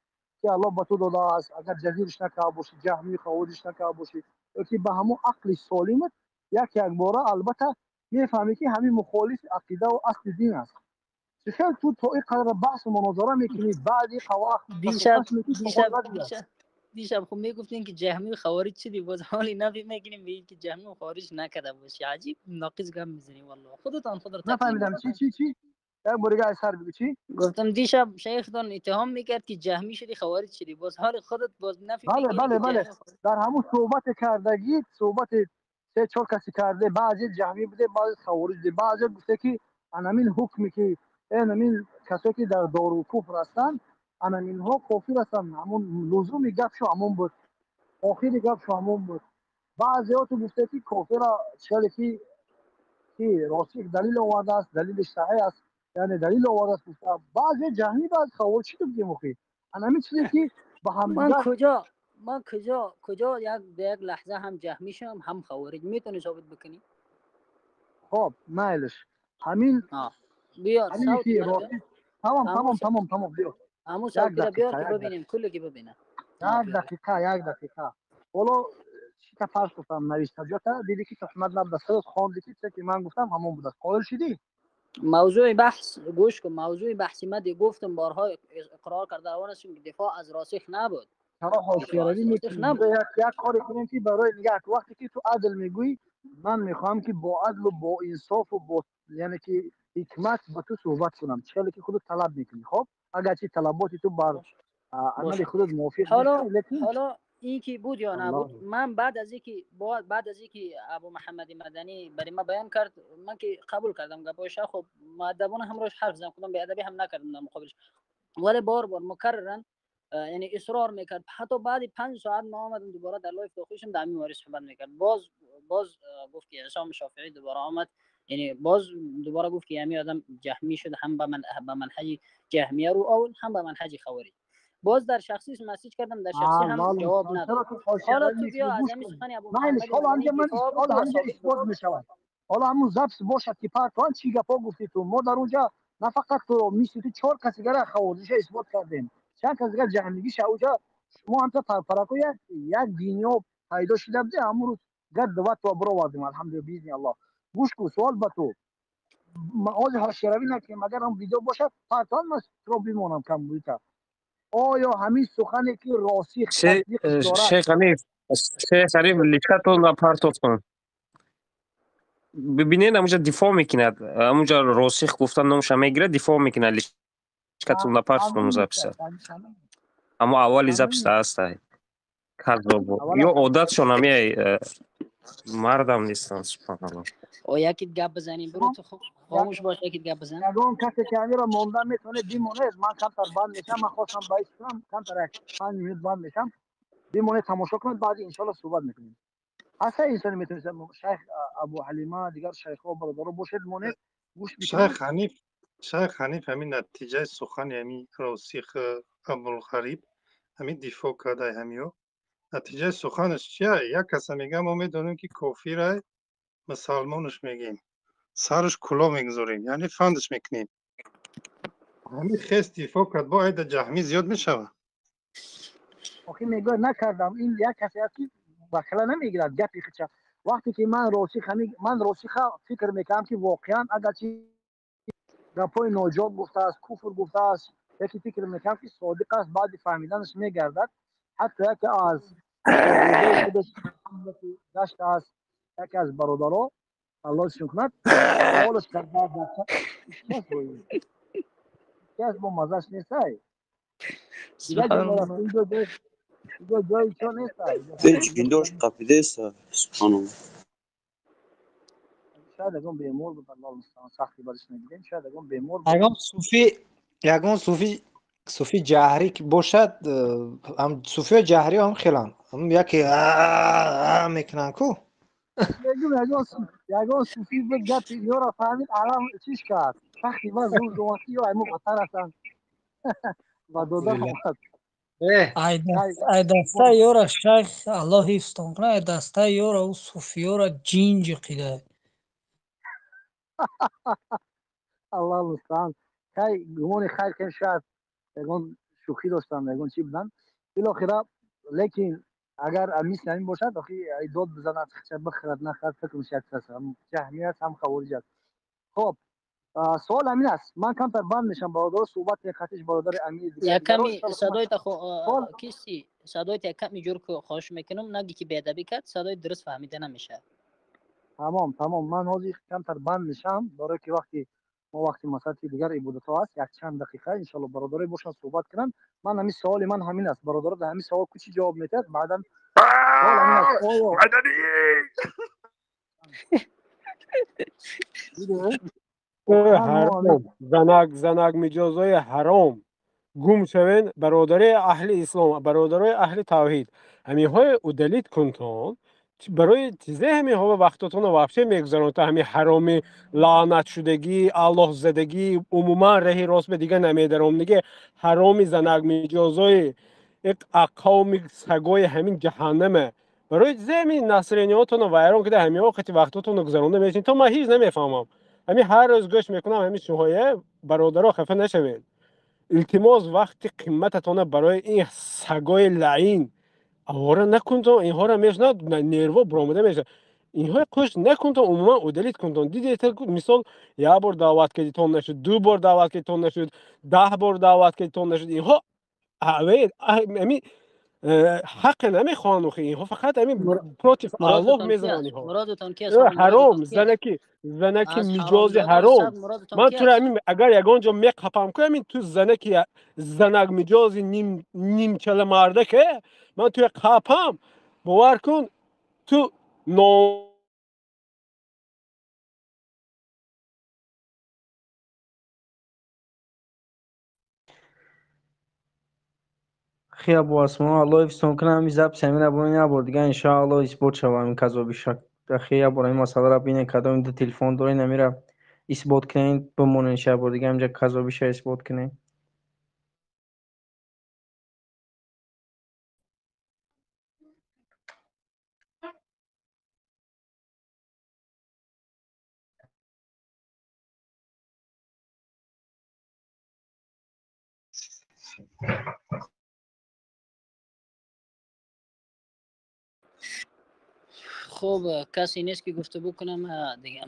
S10: ки Аллоҳ ба ту додааст, агар ҷазирш накарда бошӣ, ҷаҳмӣ хавориҷ накарда бошӣ, ё ки ба ҳамон ақли солимат як як бора албатта мефаҳмӣ ки ҳамин мухолифи ақидаву асли дин аст. Чӣ хел ту то ин қадар баҳсу мунозара мекунӣ, баъди қавах
S6: дишаб хуб мегуфтем ки ҷаҳмӣ хавориҷ шудӣ, боз ҳоли нафи мекунем ба ин ки ҷаҳмӣ хавориҷ накарда бошӣ. Аҷиб ноқиз гап мезанӣ валлоҳ. Худатон худро
S10: нафаҳмидам. Чӣ чӣ чӣ? Як бор дига аз сар бигӯ чӣ?
S6: Гуфтам дишаб шайхтон иттиҳом мекард ки ҷаҳмӣ шудӣ, хавориҷ шудӣ, боз ҳоли худат боз нафи.
S10: Бале бале бале, дар ҳамон суҳбате кардагӣ, суҳбати се чор касе карде, баъзе ҷаҳмӣ буде, баъзе хавориҷ буде, баъзе гуфте ки анамин ҳукме ки анамин касое ки дар дорулкуфр ҳастанд, анаминҳо кофир ҳастанд. Ҳамон лузуми гапшо ҳамон буд, охири гапшо ҳамон буд. Баъзеҳо ту гуфте ки кофира чиқаре ки Росих далил овардааст, далилиш саҳеҳ аст, яъне далил овардааст гуфта. Баъзе ҷаҳмӣ, баъзе хавориҷ. Чӣ гуфтем охи? Анамин чизе ки ба ҳамдигар
S6: ман куҷо куҷо як ба як лаҳза ҳам ҷаҳмӣ шам ҳам хавориҷ метавонӣ собит бикунӣ?
S10: Хоб, майлиш. Ҳамин
S6: биёр
S10: ҳамин ки Росих тамом тамом тамом тамом биёр.
S6: ҳамун савтиро биёр ки бибинем, кулле ки бибинам.
S10: Як дақиқа, як дақиқа. Ҳоло чита фарз гуфтам навишта ҷота дидӣ ки туҳмат набудааст, худат хондӣ ки чизе ки ман гуфтам ҳамон будааст. Қоил шидӣ?
S6: Мавзӯи баҳс гӯш кун, мавзӯи баҳси ма гуфтам борҳо иқрор карда равон ҳастем ки дифоъ аз Росих набуд.
S10: Чаро ҳошияравӣ мекунӣ? Як коре кунем ки барои нигаҳ вақте ки ту адл мегӯӣ, ман мехоҳам ки бо адлу бо инсофу бо яъне ки ҳикмат ба ту суҳбат кунам, чӣ хеле ки худат талаб мекунӣ. Хоб, агарчи талаботи ту бар амали худат мувофиқ
S6: нест. Ҳоло ин ки буд ё набуд, ман баъд аз ин ки Абу Муҳаммади Маданӣ барои ман баён кард, ман ки қабул кардам гапҳояшро, хуб муаддабона ҳамроҳаш ҳарф задам, худам беадабӣ ҳам накардам дар муқобилаш, вале бор бор мукарраран яъне исрор мекард. Ҳатто баъди 5 соат ма омадам дубора дар live дохил шудам, дар ҳамин маврид суҳбат мекард. Боз боз гуфт ки Исом Шофеӣ дубора омад, яъне боз дубора гуфт ки ҳамин одам ҷаҳмӣ шуд, ҳам ба манҳаҷи ҷаҳмия рӯ овард, ҳам ба манҳаҷи хавориҷ. Боз дар шахсӣ message кардам, дар шахсӣ ҳам ҷавоб надод. Ҳоло ту биё аз ҳамин сухани Абу
S10: Муҳаммад ҳоло ҳамҷа ман ҳоло ҳамҷа исбот мешавад. Ҳоло ҳамун запис бошад ки партоан чӣ гапҳо гуфтӣ ту. Мо дар онҷа на фақат ту, мисли ту 4 каси дигара хавориҷиша исбот кардем, чанд кас дигар ҷаҳмигиша. Онҷа шумо ҳамта парпарако як динё пайдо шуда буде, ҳамун рӯз гар два то баровардем, алҳамдулилла биизни Аллоҳ. Гӯш кун, суол ба ту. Ҳозир ҳошияравӣ накунем, агар ҳам видео бошад партоан ман туро бимонам кам буита. Оё ҳамин сухане ки Росих
S13: шейх Ҳаниф, Шейх Ҳаниф, личкатонро партоф кун. Бибинед, ҳамунҷа дифоъ мекунад. Ҳамунҷа Росих гуфта номша мегирад, дифоъ мекунад. Личкатонро партоф кун записа. Аммо аввали записа ҳаст. Каззобо. Ё одатшон ҳамяй мардам нестанд, субҳаналлоҳ.
S6: О, якит гап бизанем, бро, ту хомӯш бош, якит гап бизан.
S10: Ягон касе ки амира монда метавонед бимонед, ман камтар банд мешам, ман хостам баис кунам, камтар як 5 минут банд мешам. Бимонед, тамошо кунед, баъди иншоалло суҳбат мекунем. Ҳаста инсоне метавонед, шайх Абу Ҳалима, дигар шайхҳо, бародаро бошед, монед, гӯш бикунед.
S12: Шайх Ҳаниф, ҳамин натиҷаи сухани ҳамин Росих Абулғариб, ҳамин дифоъ кардаи ҳамиё. Натиҷаи суханаш чия? Як каса мега, мо медонем ки кофирай, мусалмонаш мегем, сараш кулоҳ мегузорем, яъне фандаш мекунем. Ҳамин хес дифоъ кард, бо айда ҷаҳмӣ зиёд мешавад.
S10: Охи мегӯяд накардам. Ин як касе аст ки вакила намегирад гапи хича. Вақте ки ман Росих, ман Росиха фикр мекардам ки воқеан агарчи гапҳои ноҷоб гуфтааст, куфр гуфтааст, яке фикр мекардам ки содиқ аст, баъди фаҳмиданаш мегардад. Ҳатто яке аз худаш гаштааст, яке аз бародаро, Аллоҳ шукр кунад, саволаш кардааст, кас бо мазаш нестай. Дигар ҷои чо нестай.
S14: Ҷиндош қапидеста, субҳаналлоҳ.
S10: Шояд ягон бемор буд, Аллоҳ мустаъон, сахти бариш нагирем, шояд ягон бемор буд.
S11: Ягон суфӣ, ягон суфӣ, суфи ҷаҳрӣ ки бошад, ҳам суфиҳои ҷаҳрӣ ҳам хеланд. Ҳам яке мекунанд ку.
S10: Мегӯм ягон суфӣ буд, гапи ёро фаҳмид, алам чиш кард. Сахти ба зур гумон ки ё айму батар ҳастанд. Ва дода омад.
S15: Ай дастаи ёра шайх, Аллоҳ ҳифзтон кунад, ай дастаи ёра ӯ суфиёра ҷин ҷиқида.
S10: Аллоҳ мустаъон. Хай гумони хайр кунем, шояд ягон шӯхӣ доштанд, ягон чӣ буданд. Билохира, лекин агар мисли ҳамин бошад, охи дод бизанад, хича бихӯрад, нахӯрад, фикр мешавад кас ҳам ҷаҳмӣ аст, ҳам хавориҷ аст. Хоб, суол ҳамин аст. Ман камтар банд мешам, бародаро, суҳбат хатиш бародари Амир.
S6: Як ками садоята киси, садоята як ками ҷур хоҳиш мекунам, наги ки беадабӣ кард, садои дуруст фаҳмида намешавад.
S10: Тамом, тамом. Ман ҳозир камтар банд мешам, барое ки вақти мо вақти масалати дигар ибодатҳо аст, як чанд дақиқа иншоалло бародаре бошанд суҳбат кунанд. Ман ҳамин суоли ман ҳамин аст. Бародаро дар ҳамин савол ку чӣ ҷавоб медиҳад? Баъдан суол ҳамин аст. Оё
S16: ҳаром, занак, занак миҷозои ҳаром гум шавен, бародари аҳли ислом, бародарои аҳли тавҳид, ҳаминҳои удалить кунтон. Барои чизе ҳаминҳо вақтотонро вообще мегузаронад, ҳамин ҳароми лаънатшудагӣ, аллоҳзадагӣ, умуман раҳи рост ба дига намедаром. Диге ҳароми занак миҷозои қавми сагои ҳамин ҷаҳаннаме. Барои чизе ҳамин насрениётонро вайрон кида, ҳаминҳо қати вақтотонро гузаронда мешин, то ман ҳеҷ намефаҳмам. Ҳамин ҳар рӯз гӯш мекунам ҳамин шуҳое, бародаро хафа нашавед. Илтимос, вақти қиммататонро барои ин сагои лаин авора накунтон, инҳоро мешунад, нерво буромада мешавад. Инҳои қӯш накунтон, умуман удалить кунтон. Дидед, мисол, як бор даъват кардитон нашуд, ду бор даъват кардитон нашуд, 10 бор даъват кардитон нашуд. Инҳо ҳамин ҳаққе намехоҳанд, охи инҳо фақат ҳамин против Аллоҳ мезананд инҳо. Ҳаром, занаки, занаки миҷози ҳаром. Ман туро ҳамин агар ягон ҷо меқапам ку, ҳамин ту занаки занак миҷози нимчала мардаке, ман туя қапам, бовар кун, ту но
S17: Хи Абу Асмо, Аллоҳ ҳифзтон кунад, ҳамин запись ҳамин бо як бор дига иншоаллоҳ исбот шава ҳамин казоби шак. Хи як бор ҳамин масъаларо бинед, кадом ду телефон доред, ҳаминро исбот кунед, бимонед як бор дига ҳаминҷа казобиша исбот кунед.
S6: Хуб, касе нест ки гуфтугӯ кунам, дига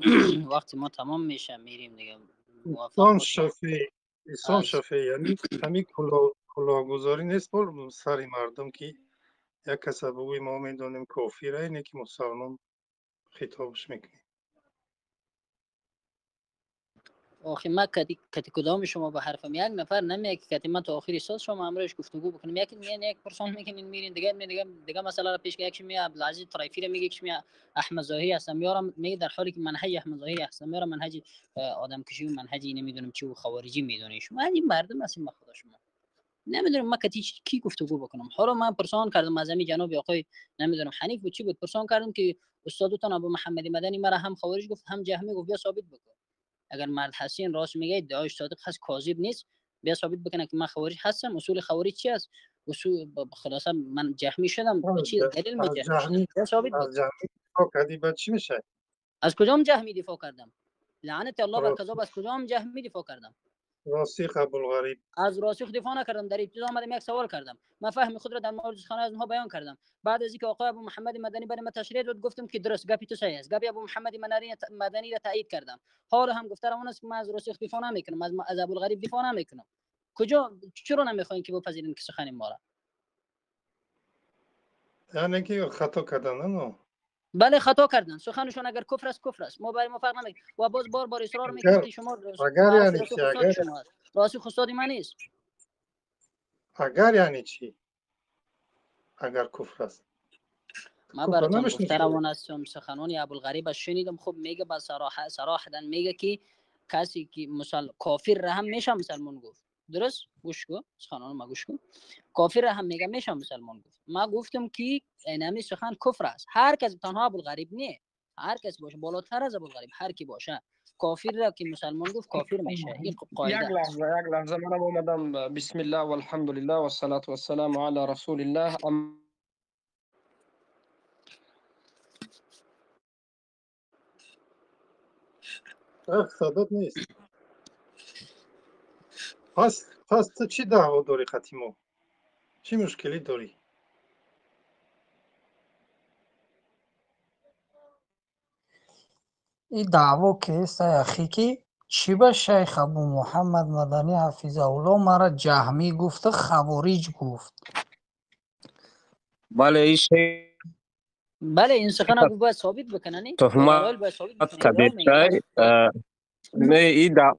S6: вақти мо тамом меша, мерим дига.
S12: Ислом Шафеӣ, Ислом Шафеӣ, яъне ҳамин кулоҳгузорӣ нест бол сари мардум ки Як каса бугӯи мо медонем кофира, ине ки мусалмон хитобш мекунӣ.
S6: آخه ما کتی کدام شما به حرفم یک نفر نمیگه که کتی من تا آخر سال شما امروز گفتگو بکنم. یکی میگه یک پرسان میکنین میرین دیگه دیگه دیگه مسئله را پیش یکی میگه عبدالعزیز طرایفی را میگه، یکی میگه احمد ظاهری هستم میارم میگه، در حالی که منهج احمد ظاهری هستم میارم منهج آدم کشی و منهجی نمیدونم چی و خوارجی میدونی شما این مردم هستین. ما خدا شما نمیدونم ما کتی کی گفتگو بکنم. حالا من پرسان کردم از همین جناب آقای نمیدونم حنیف بود چی بود، پرسان کردم که استادتون ابو محمد مدنی مرا هم خوارج گفت هم جهمی گفت، بیا ثابت بکن. اگر مرد حسین راست میگه ادعایش صادق هست کاذب نیست، بیا ثابت بکنه که من خوارج هستم. اصول خوارج چی است؟ اصول خلاصه من جهمی شدم به چی دلیل من جهمی شدم؟ ثابت بکن.
S12: دفاع کردی بعد چی میشه؟
S6: از کجام جهمی دفاع کردم؟ لعنت الله بر کذاب، از کجام جهمی دفاع کردم؟
S12: راسخ ابوالغریب.
S6: از راسخ دفاع نکردم. در ابتدا آمدم یک سوال کردم، من فهم خود را در مورد خانه از اونها بیان کردم. بعد از اینکه آقای ابو محمد مدنی برای من تشریح داد گفتم که درست گپی تو صحیح است، گپی ابو محمد مدنی را تایید کردم. حالا هم گفته اون است که من از راسخ دفاع نمیکنم، از ابوالغریب دفاع نمیکنم. کجا چرا نمیخواین که بپذیرین که سخن ما را؟
S12: یعنی که خطا کردن نه؟
S6: بله خطا کردن، سخنشون اگر کفر است کفر است، ما برای ما فرق نمیکنه. و باز بار بار اصرار میکنید که شما
S12: اگر یعنی چی؟ اگر
S6: راسخ استاد من نیست.
S12: اگر یعنی چی؟ اگر کفر است.
S6: ما براتون گفته روان هستم سخنان ابوالغریب شنیدم. خب میگه با صراحتا میگه که کسی که کافر را هم میشه مسلمان گفت. درست گوش کن سخنان ما گوش کن. کافر هم میگه میشه مسلمان گفت. ما گفتم که اینمی سخن کفر است. هر کس تنها ابوالغریب نه، هر کس باشه بالاتر از ابوالغریب هر کی باشه کافر را که مسلمان گفت کافر میشه. این قاعده.
S18: یک لحظه منم اومدم. بسم الله والحمد لله والصلاه والسلام علی رسول الله.
S12: صدات نیست. پس تو چی دعوا داری خطیمو؟ چی مشکلی داری؟
S15: این دعوا که است اخی که چی به شیخ ابو محمد مدنی حفظه الله مرا جهمی گفت خوارج گفت.
S13: بله این شیخ
S6: بله این سخن باید ثابت بکنه نه؟
S13: تهمت کده نه این دعوا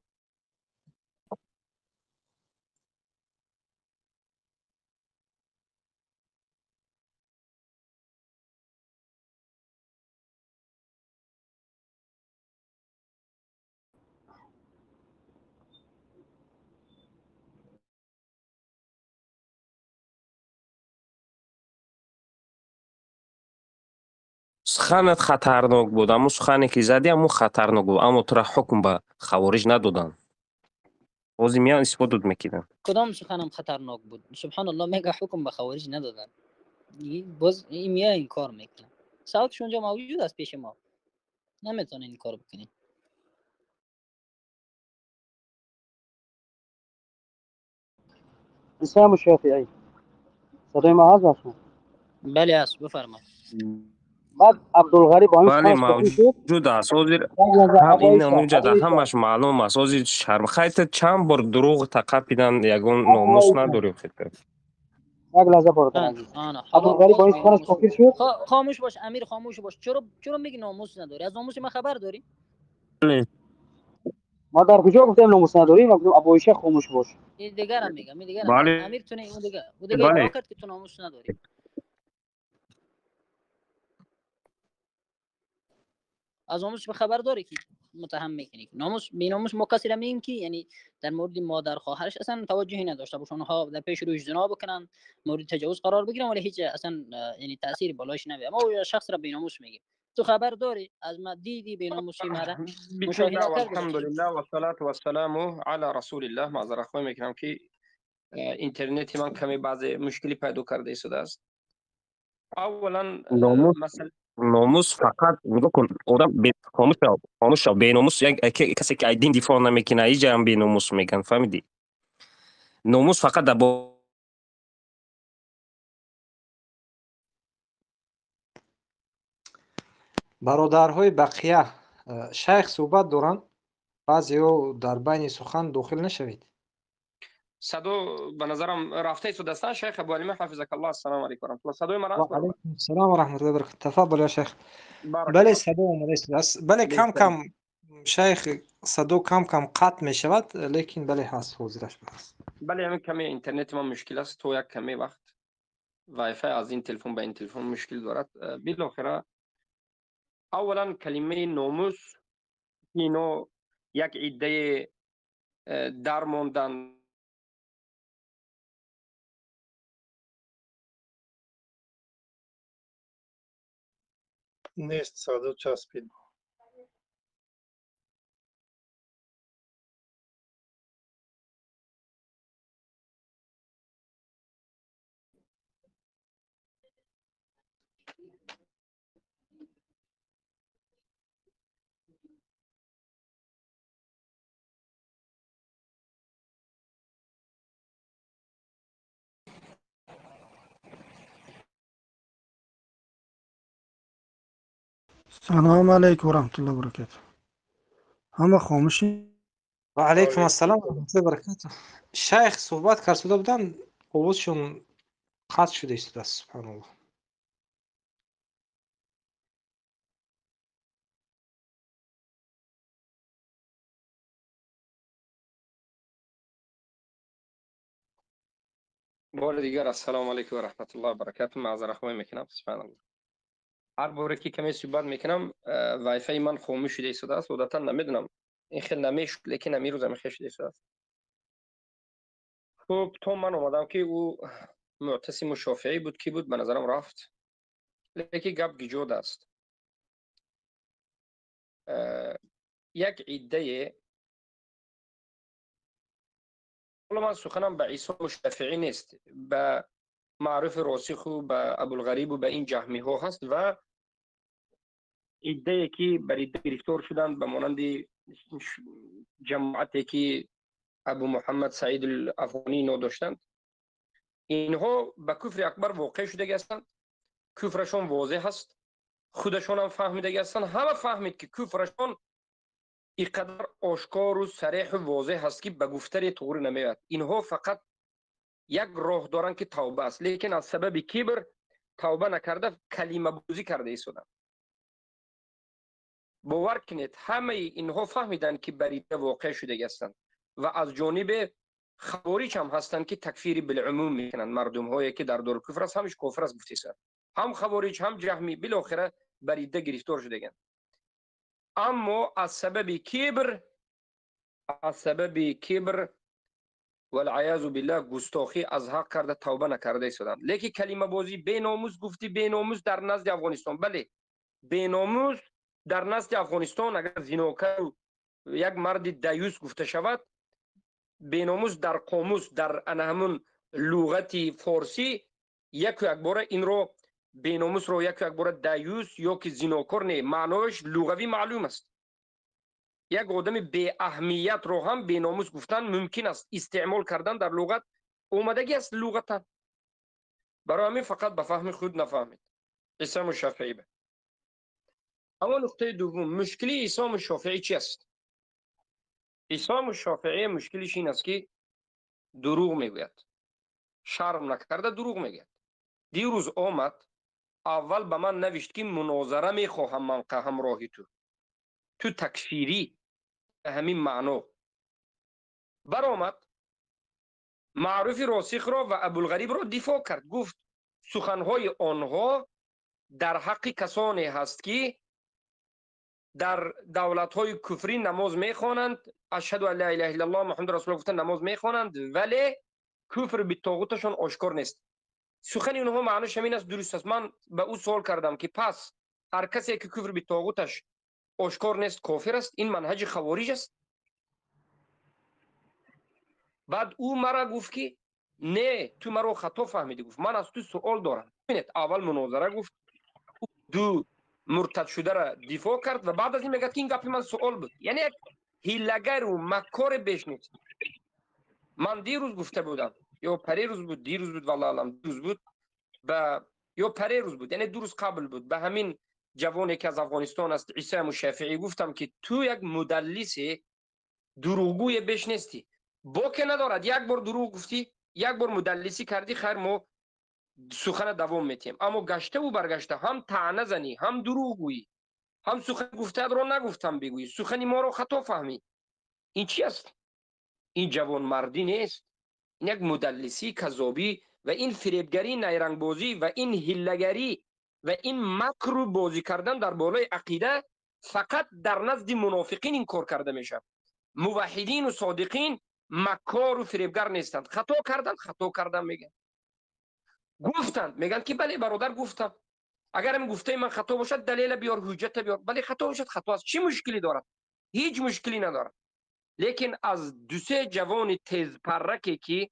S13: суханат хатарнок буд. Аммо сухане ки задӣ аммо хатарнок буд, аммо тура ҳукм ба хавориҷ надоданд. Ҳозир меян исботот мекунанд.
S6: Кадом суханам хатарнок буд? Субҳаналлоҳ, мега ҳукм ба хавориҷ надоданд. Боз ин мея ин кор мекунад. Савтш унҷо мавҷуд аст пеши мо, наметавонед ин кор бикунед.
S10: حسام شافعی صدای ما هست؟
S6: بله هست، بفرمایید.
S10: بعد عبدالغریب با
S13: بله موجود است. ҳозир ин ҳамунҷа ҳамаш маълум аст. Ҳозир шарм хайта чанд бор дурӯғ тақапидан ягон номус надорем. Хитр
S10: یک لحظه برادر عزیز، عبدالغریب با این سخنش کافر شد؟
S6: خاموش باش امیر، خاموش باش. چرا میگی ناموس نداری؟ از ناموس ما خبر داری؟
S10: ما در کجا گفتیم ناموس نداری؟ ما گفتیم ابو عایشه خاموش باش.
S6: این دیگه میگم، این دیگه امیر تو نه، اون دیگه اون دیگه ادعا کرد که تو ناموس نداری. از ناموس به خبر داری که متهم میکنی ناموس بی ناموس. ما کسی را میگیم که یعنی در مورد مادر خواهرش اصلا توجهی نداشته باشه، اونها در پیش روش زنا بکنن، مورد تجاوز قرار بگیرن، ولی هیچ اصلا یعنی تاثیر بالایش نمیاد. ما شخص را بی ناموس میگیم. تو خبر داری از ما دیدی بی ناموسی مرا مشاهده کردی؟
S18: الحمدلله و الصلاه و السلام علی رسول الله. معذرت خواهی میکنم که اینترنت من کمی بعضی مشکلی پیدا کرده است. اولا مثلا
S13: номус фақат нигоҳ кун, одам хомӯш шав, хомӯш шав. Беномус як касе ки аз дин дифоъ намекунад, ҳеҷ ҷаам беномус мегӯянд, фаҳмидӣ? Номус фақат дар
S11: бародарҳои бақия шайх суҳбат доранд, баъзеҳо дар байни сухан дохил нашавед.
S18: Садо ба назарам рафта истодастанд. Шайх Абуалима ҳафизакаллоҳ, ассалому алайкум ва раҳматуллоҳ. Садои ман аст?
S11: Ва алайкум ассалом ва раҳматуллоҳи ва баракатуҳ. Тафаддал ё шайх. Бале, садо омада истодааст. Бале, кам кам шайх садо кам кам қатъ мешавад, лекин бале ҳаст, ҳозираш ҳаст.
S18: Бале, ҳамин каме интернети ман мушкил аст, то як каме вақт Wi-Fi аз ин телефон ба ин телефон мушкил дорад. Билохира аввалан калимаи номус ино як иддаи дармонданд.
S12: Нест, садо часпид.
S1: Салом алейкум ва раҳматуллоҳи ва баракатуҳ. Ҳама хомӯшӣ?
S11: Ва алайкум ассалом ва раҳматуллоҳи ва баракатуҳ. Шайх суҳбат карда буданд, овозшон қатъ шуда истодааст, субҳаналлоҳ.
S18: Бори дигар ассалому алайкум ва раҳматуллоҳи ва баракатуҳ. Маъзарат мекунам, субҳаналлоҳ. Ҳар боре ки каме суҳбат мекунам, вайфаи ман хомӯш шуда истодааст. Одатан намедонам, ин хел намешуд, лекин амирӯз ҳамин хел шуда истодааст. Хуб, то ман омадам ки ӯ Муътасиму Шофеӣ буд, ки буд, ба назарам рафт. Лекин гап гиҷод аст. Як иддае, ҳоло ман суханам ба Исо Шофеӣ нест, ба маъруфи Росиху ба Абулғарибу ба ин ҷаҳмиҳо ҳаст ва иддае ки бар идда гирифтор шуданд, ба монанди ҷамоате ки Абу Муҳаммад Саид Афғонӣ ино доштанд. Инҳо ба куфри акбар воқеъ шудаги ҳастанд. Куфрашон возеҳ аст, худашонам фаҳмидаги ҳастанд. Ҳама фаҳмид ки куфрашон инқадар ошкору сареҳу возеҳ аст ки ба гуфтаре туғри намеояд. Инҳо фақат як роҳ доранд ки тавба аст, лекин аз сабаби кибр тавба накарда калимабозӣ карда истоданд. Бовар кунед, ҳамаи инҳо фаҳмиданд ки бар идда воқеъ шудаги ҳастанд ва аз ҷониби хавориҷ ҳам ҳастанд ки такфири билумум мекунанд. Мардумҳое ки дар дори куфр аст, ҳамаш кофир аст гуфтесанд. Ҳам хавориҷ, ҳам ҷаҳмӣ билохира бар идда гирифтор шудаганд. Аммо аз сабаби кибр, валъаязу биллаҳ, густохӣ аз ҳақ карда тавба накарда истоданд. Лекин калимабозӣ беномус гуфти, беномус дар назди Афғонистон. Бале, беномус дар назди Афғонистон агар зинокару як марди даюс гуфта шавад, беномус дар қомус, дар ана ҳамун луғати форсӣ яку якбора инро беномусро яку якбора даюс ё ки зинокор не, маънояш луғавӣ маълум аст. Як одами беаҳамиятро ҳам беномус гуфтан мумкин аст, истеъмол кардан дар луғат омадагӣ аст луғатан. Барои ҳамин фақат ба фаҳми худ нафаҳмед. Исому Шофеӣ. Аммо нуқтаи дуввум, мушкили Исому Шофеӣ чи аст? Исому Шофеӣ мушкилиш ин аст ки дурӯғ мегӯяд, шарм накарда дурӯғ мегӯяд. Дирӯз омад, аввал ба ман навишт ки мунозара мехоҳам ман ҳамроҳи ту, ту такфирӣ ба ҳамин маъно. Баромад, маъруфи Росихро ва Абулғарибро дифоъ кард, гуфт суханҳои онҳо дар ҳаққи касоне ҳаст ки дар давлатҳои куфрӣ намоз мехонанд, ашҳаду ан ла илаҳа иллаллоҳ муҳаммаду расулуллоҳ гуфта намоз мехонанд, вале куфр битоғуташон ошкор нест. Сухани онҳо маънош ҳамин аст, дуруст аст. Ман ба ӯ суол кардам ки пас ҳар касе ки куфр битоғуташ ошкор нест кофир аст, ин манҳаҷи хавориҷ аст. Баъд ӯ мара гуфт ки не, ту маро хато фаҳмидӣ. Гуфт ман аз ту суол дорам. Бинед, аввал мунозара гуфт, ду муртад шударо дифоъ кард ва баъд аз ин мегӯяд ки ин гапи ман суол буд. Яъне як ҳилагару маккоре беш нест. Ман дирӯз гуфта будам, ё парерӯз буд, дирӯз буд, валлоҳу аълам, дирӯз буд ба ё парерӯз буд, яъне ду рӯз қабл буд, ба ҳамин ҷавоне ки аз Афғонистон аст, Исо Мушаффиӣ, гуфтам ки ту як мудаллиси дурӯғгӯе беш нестӣ. Боке надорад. Як бор дурӯғ гуфтӣ, як бор мудаллисӣ кардӣ, хайр, мо сухана давом метиҳем. Аммо гаштаву баргашта ҳам таъна занӣ, ҳам дурӯғ гӯӣ, ҳам сухан гуфтаатро нагуфтам бигӯӣ, сухани моро хато фаҳмӣ. Ин чи аст? Ин ҷавонмардӣ нест. Ин як мудаллисӣ, казобӣ ва ин фиребгарӣ, найрангбозӣ ва ин ҳиллагарӣ ва ин макру бозӣ кардан дар болои ақида фақат дар назди мунофиқин ин кор карда мешавад. Муваҳҳидину содиқин маккору фиребгар нестанд. Хато карданд, хато кардам мегӯянд. Гуфтанд, мегӯянд ки бале бародар гуфтам. Агар ин гуфтаи ман хато бошад, далела биёр, ҳуҷҷата биёр. Бале хато бошад, хато аст. Чӣ мушкилӣ дорад? Ҳеҷ мушкилӣ надорад. Лекин аз дусе ҷавони тезпарраке ки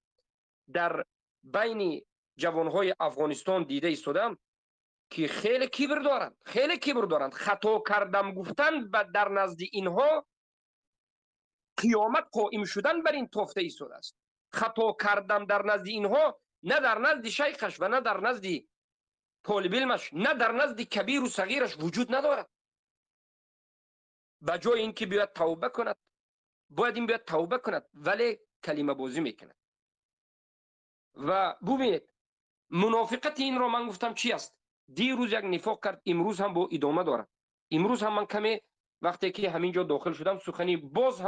S18: дар байни ҷавонҳои Афғонистон дида истодам, ки хеле кибр доранд, хеле кибр доранд. Хато кардам гуфтан ба дар назди инҳо қиёмат қоим шудан бар ин тофта истодааст. Хато кардам дар назди инҳо на дар назди шайхаш ва на дар назди толибилмаш, на дар назди кабиру сағираш вуҷуд надорад. Ба ҷои ин ки биёяд тавба кунад, бояд ин биёяд тавба кунад, вале калимабозӣ мекунад. Ва бубинед, мунофиқати инро ман гуфтам чи аст? Дирӯз як нифоқ кард, имрӯз ҳам бо идома дорад. Имрӯз ҳам ман каме вақте ки ҳамин ҷо дохил шудам, сухани боз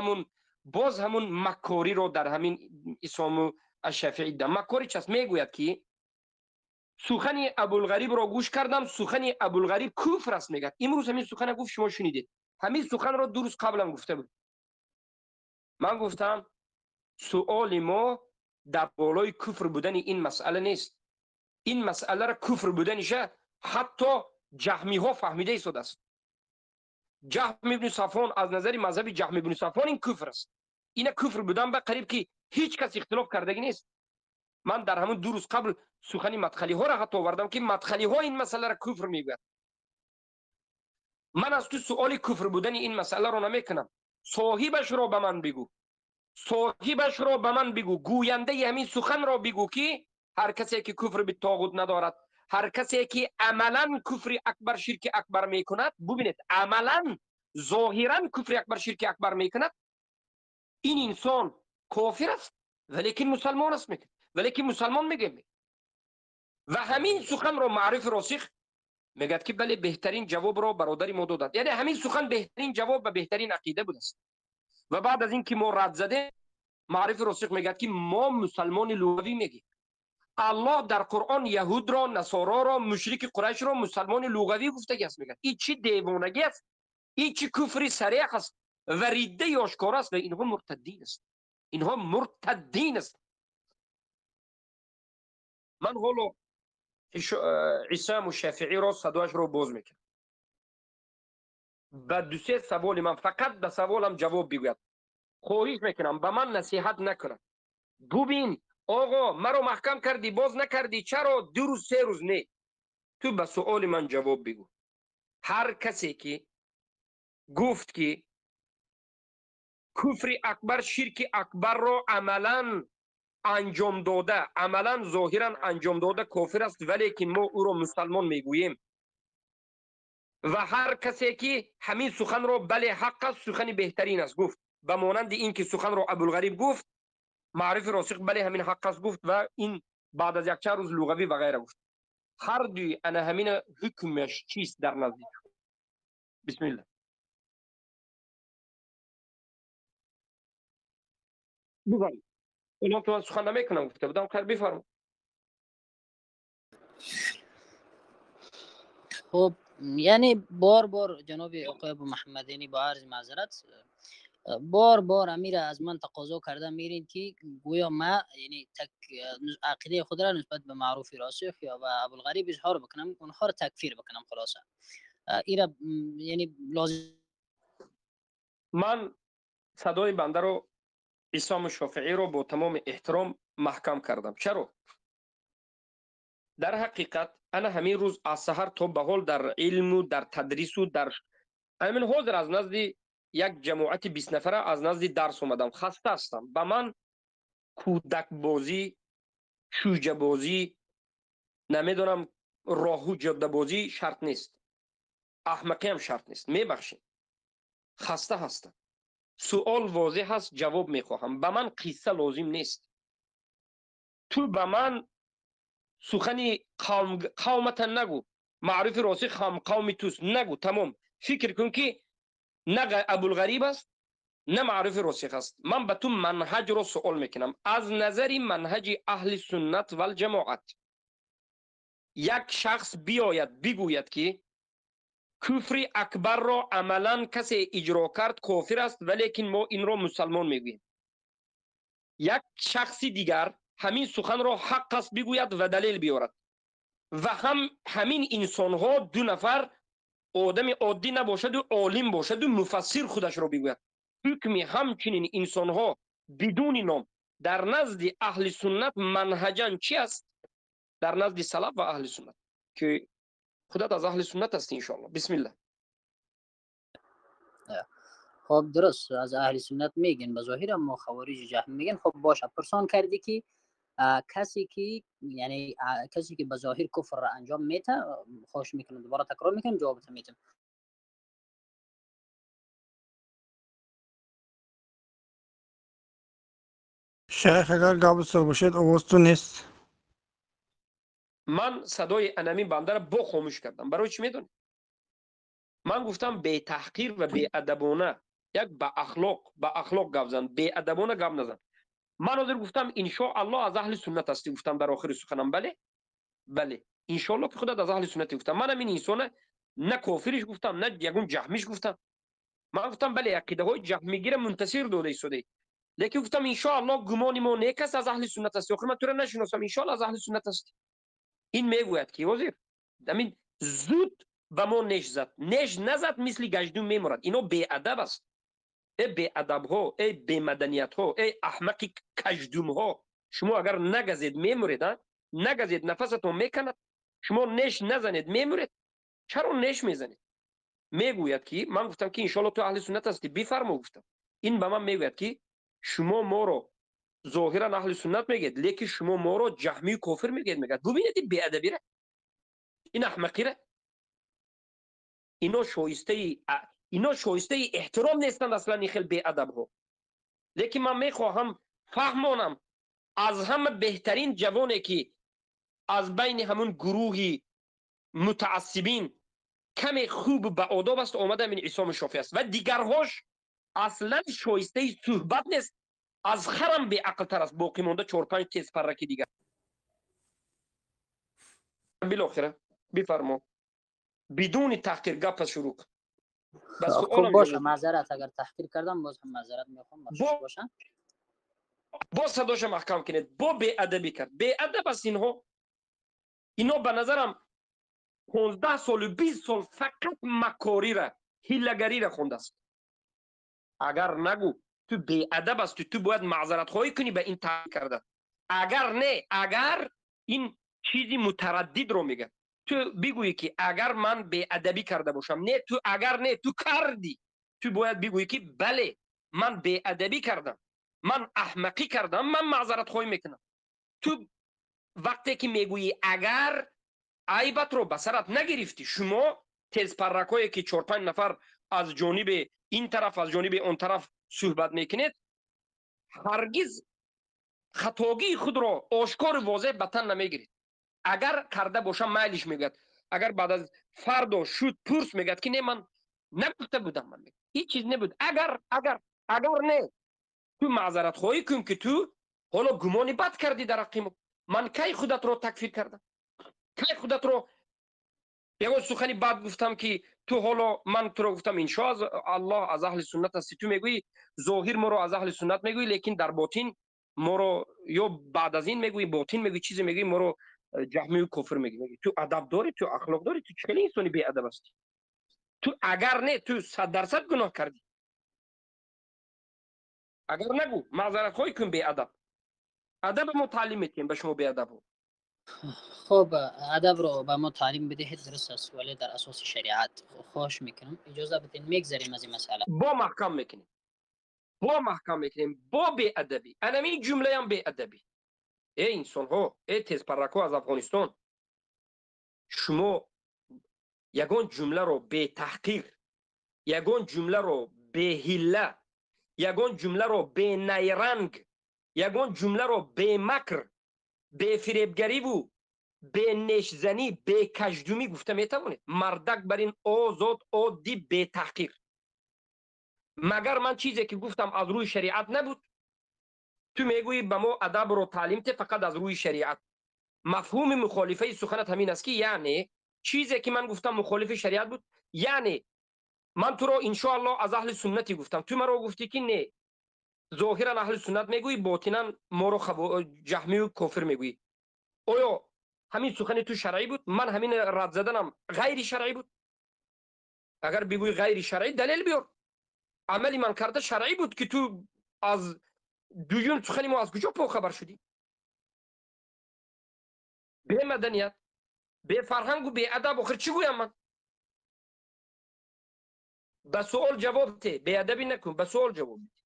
S18: ҳамун макориро дар ҳамин Исому Ашшафиӣ дидам. Макори чист? Мегӯяд ки сухани Абулғарибро гӯш кардам, сухани Абулғариб куфр аст, мегӯяд. Имрӯз ҳамин сухана гуфт, шумо шунидед. Ҳамин суханро ду рӯз қаблам гуфта буд. Ман гуфтам суоли мо дар болои куфр будани ин масъала нест. Ин масъаларо куфр буданиша ҳатто ҷаҳмиҳо фаҳмида истодааст. Ҷаҳм ибни Сафон аз назари мазҳаби Ҷаҳм ибни Сафон ин куфр аст. Ина куфр будан ба қариб ки ҳеҷ кас ихтилоф кардагӣ нест. Ман дар ҳамун ду рӯз қабл сухани мадхалиҳоро ҳатто овардам ки мадхалиҳо ин масъаларо куфр мегӯяд. Ман аз ту суоли куфр будани ин масъаларо намекунам. Соҳибашро ба ман бигӯ. Соҳибашро ба ман бигӯ. Гӯяндаи ҳамин суханро бигӯ ки ҳар касе ки куфр би тоғут надорад, ҳар касе ки амалан куфри акбар, ширки акбар мекунад, бубинед, амалан зоҳиран куфри акбар, ширки акбар мекунад, ин инсон кофир аст, валекин мусалмон аст, мегӯяд. Валекин мусалмон мегӯем. Ва ҳамин суханро Маърифи Росих мегӯяд ки бале беҳтарин ҷавобро бародари мо доданд. Яъне ҳамин сухан беҳтарин ҷавоб ва беҳтарин ақида будааст. Ва баъд аз ин ки мо рад задем, Маърифи Росих мегӯяд ки мо мусалмони луғавӣ мегӯем. Аллоҳ дар Қуръон яҳудро, насороро, мушрики Қурайшро мусалмони луғавӣ гуфтагӣ аст, мегӯяд. Ин чӣ девонагӣ аст? Ин чӣ куфри сареҳ аст ва риддаи ошкор аст ва инҳо муртаддин аст. Инҳо муртаддин аст. Ман ҳоло Исому Шафииро садояшро боз мекунам. Ба дусе саволи ман фақат ба саволам ҷавоб бигӯяд. Хоҳиш мекунам ба ман насиҳат накунад. Бубин, оғо, маро маҳкам кардӣ, боз накардӣ, чаро ду рӯз, се рӯз не? Ту ба суоли ман ҷавоб бигӯ. Ҳар касе ки гуфт ки куфри акбар, ширки акбарро амалан анҷом дода, амалан зоҳиран анҷом дода кофир аст, валекин мо ӯро мусалмон мегӯем. Ва ҳар касе ки ҳамин суханро бале ҳақ аст, сухани беҳтарин аст гуфт, ба монанди ин ки суханро Абулғариб гуфт, Маърифи Росих бале ҳамин ҳақ аст гуфт ва ин баъд аз якчанд рӯз луғавӣ ва ғайра гуфт. Ҳар дуи ана ҳамина ҳукмаш чист дар назди? Бисмиллаҳ. Бифармоед. Онҳо ки ман сухан намекунам гуфта будам, хайр бифармоед.
S6: Хуб, яъне бор бор ҷаноби оқои Абу Муҳаммадинӣ бо арзи маъзарат бор бор амира аз ман тақозо карда мерин ки гӯё ма яъне ақидаи худро нисбат ба Маъруфи Росих ё ба Абулғариб изҳор бикунам, онҳоро такфир бикунам. Хулоса ира яъне лозим.
S18: Ман садои бандаро Исому Шофииро бо тамоми эҳтиром маҳкам кардам. Чаро? Дар ҳақиқат ана ҳамин рӯз аз саҳар то ба ҳол дар илму дар тадрису дар ҳамин ҳозир аз назди як ҷамоати 20 нафара аз назди дарс омадам, хаста ҳастам. Ба ман кӯдакбозӣ, шӯҷабозӣ, намедонам роҳу ҷоддабозӣ шарт нест, аҳмақиам шарт нест. Мебахшед, хаста ҳастам. Суол возеҳ аст, ҷавоб мехоҳам. Ба ман қисса лозим нест. Ту ба ман сухани қавмата нагӯ. Маъруфи Росих ҳам қавми туст нагӯ. Тамом. Фикр кун ки на Абулғариб аст, на маъруфи Росих аст. Ман ба ту манҳаҷро суол мекунам. Аз назари манҳаҷи аҳли суннат вал ҷамоат як шахс биёяд бигӯяд ки куфри акбарро амалан касе иҷро кард кофир аст, валекин мо инро мусалмон мегӯем. Як шахси дигар ҳамин суханро ҳақ аст бигӯяд ва далел биёрад. Ва ҳам ҳамин инсонҳо ду нафар одами оддӣ набошаду олим бошаду муфассир худашро бигӯяд. Ҳукми ҳамчунин инсонҳо бидуни ном дар назди аҳли суннат манҳаҷан чи аст? Дар назди салаф ва аҳли суннат ки худат аз аҳли суннат ҳастӣ иншоаллоҳ. Бисмиллаҳ.
S6: خب درست از اهل سنت میگن، به ظاهر ما خوارج جهم میگن. خب باشه، پرسان کردی که کسی که یعنی کسی که به ظاهر کفر را انجام میده، خوش میکنه، دوباره تکرار میکنم، جوابت میتم.
S1: شیخ اگر قابل باشد овоз ту нест.
S18: Ман садои анами бандаро бо хомӯш кардам. Барои чӣ медонӣ? Ман гуфтам бетаҳқир ва беадабона, як ба ахлоқ гап зан, беадабона гап назан. Ман ҳозир гуфтам иншоаллоҳ аз аҳли суннат ҳастӣ, гуфтам дар охири суханам. Бале, бале, иншоаллоҳ ки худат аз аҳли суннатӣ гуфтам. Манам ин инсона на кофириш гуфтам, на ягон ҷаҳмиш гуфтам. Ман гуфтам бале, ақидаҳои ҷаҳмигира мунтасир дода истодаӣ, лекин гуфтам иншоаллоҳ гумони мо нек аст, аз аҳли суннат ҳастӣ. Охир ман туро нашиносам, иншоаллоҳ аз аҳли суннат ҳастӣ. Ин мегӯяд ки ҳозир амин зуд ба мо неш зад, неш назад, мисли гаҷдум меморад. Ино беадаб аст. Э беадабҳо, э бемаданиятҳо, э аҳмақи каждумҳо, шумо агар нагазед мемуред, нагазед нафасатон меканад. Шумо неш назанед мемуред. Чаро неш мезанед? Мегӯяд ки ман гуфтам ки иншоаллоҳ ту аҳли суннат ҳастӣ, бифармо гуфтам. Ин ба ман мегӯяд ки шумо моро зоҳиран аҳли суннат мегӯед, лекин шумо моро ҷаҳмию кофир мегӯед. Мегӯяд бубинед ин беадабира, ин аҳмақира. Ино шоистаи эҳтиром нестанд аслан ин хел беадабҳо. Лекин ман мехоҳам фаҳмонам аз ҳама беҳтарин ҷавоне ки аз байни ҳамун гурӯҳи мутаассибин каме хуб ба одоб аст, омада ин Исоми Шофӣ аст ва дигарҳош аслан шоистаи суҳбат нест. Аз харам беақлтар аст боқӣ монда 4-5 тезпарраки дигар. Билохира бифармо, бидуни таҳқир гапа шурӯъ кун.
S6: خب باشه، معذرت اگر تحقیر کردم باز هم معذرت میخوام. باشه،
S18: боз садоша маҳкам кунед. Бо беадабӣ кард. Беадаб аст инҳо. Ино ба назарам 15 солу 20 сол фақат макорира, ҳиллагарира хондааст. Агар нагӯ ту беадаб ҳастӣ, ту бояд маъзаратхоҳӣ кунӣ ба ин таҳқир карда. Агар не, агар ин чизи мутараддидро мегӯяд, ту бигӯӣ ки агар ман беадабӣ карда бошам, не, ту агар не, ту кардӣ. Ту бояд бигӯӣ ки бале, ман беадабӣ кардам, ман аҳмақӣ кардам, ман маъзаратхоҳӣ мекунам. Ту вақте ки мегӯӣ агар, айбатро ба сарат нагирифтӣ. Шумо тезпарракҳое ки 4-5 нафар аз ҷониби ин тараф, аз ҷониби он тараф суҳбат мекунед, ҳаргиз хатогии худро ошкору возеҳ ба тан намегиред. Агар карда бошам майлиш мегӯяд. Агар баъд аз фардо шуд пурс мегӯяд ки не, ман нагуфта будам, ман ҳеҷ чиз набуд. Агар агар агар не, ту маъзаратхоҳӣ кун ки ту ҳоло гумони бад кардӣ дар ҳаққи мо. Ман кай худатро такфир кардам? Кай худатро ягон сухани бад гуфтам ки ту ҳоло ман туро гуфтам иншоаллоҳ аз аҳли суннат ҳастӣ. Ту мегӯӣ зоҳир моро аз аҳли суннат мегӯӣ, лекин дар ботин моро ё баъд аз ин мегӯӣ, ботин мегӯӣ, чизе мегӯӣ, моро ҷаҳмию кофир мегӯӣ. Ту адаб дорӣ, ту ахлоқ дорӣ, ту чӣ хеле инсони беадаб ҳастӣ? Ту агар не, ту 100% гуноҳ кардӣ. Агар нагӯ, маъзаратхоҳӣ кун беадаб. Адаба мо таълим метиҳем ба шумо беадабҳо.
S6: خب ادب رو به ما تعلیم بدهید، درست است، ولی در اساس شریعت. خواهش میکنم اجازه بدین میگذریم از این مسئله.
S18: با محکم میکنیم، با محکم میکنیم، با بیادبی. انمی جمله هم بیادبی. ای انسان ها، ای تیزپرک ها از افغانستان، شما یگان جمله رو به تحقیر، یگان جمله رو به حیله، Ягон ҷумларо бенайранг, ягон ҷумларо бемакр, бефиребгариву бенешзанӣ, бекаждумӣ гуфта метавонед? Мардак бар ин озод, оддӣ, бетаҳқир. Магар ман чизе ки гуфтам аз рӯи шариат набуд? Ту мегӯӣ ба мо адабро таълим те фақат аз рӯи шариат. Мафҳуми мухолифаи суханат ҳамин аст ки яъне чизе ки ман гуфтам мухолифи шариат буд, яъне ман туро иншоаллоҳ аз аҳли суннатӣ гуфтам, ту маро гуфтӣ ки не, зоҳиран аҳли суннат мегӯӣ, ботинан моро ҷаҳмию кофир мегӯӣ. Оё ҳамин сухани ту шаръӣ буд? Ман ҳамин рад заданам ғайри шаръӣ буд? Агар бигӯӣ ғайри шаръӣ, далел биёр. Амали ман карда шаръӣ буд ки ту аз дуюм сухани мо аз куҷо похабар шудӣ? Бемаданият, бефарҳангу беадаб, охир чӣ гӯям ман? Ба суол ҷавоб те, беадабӣ накун, ба суол ҷавоб бите.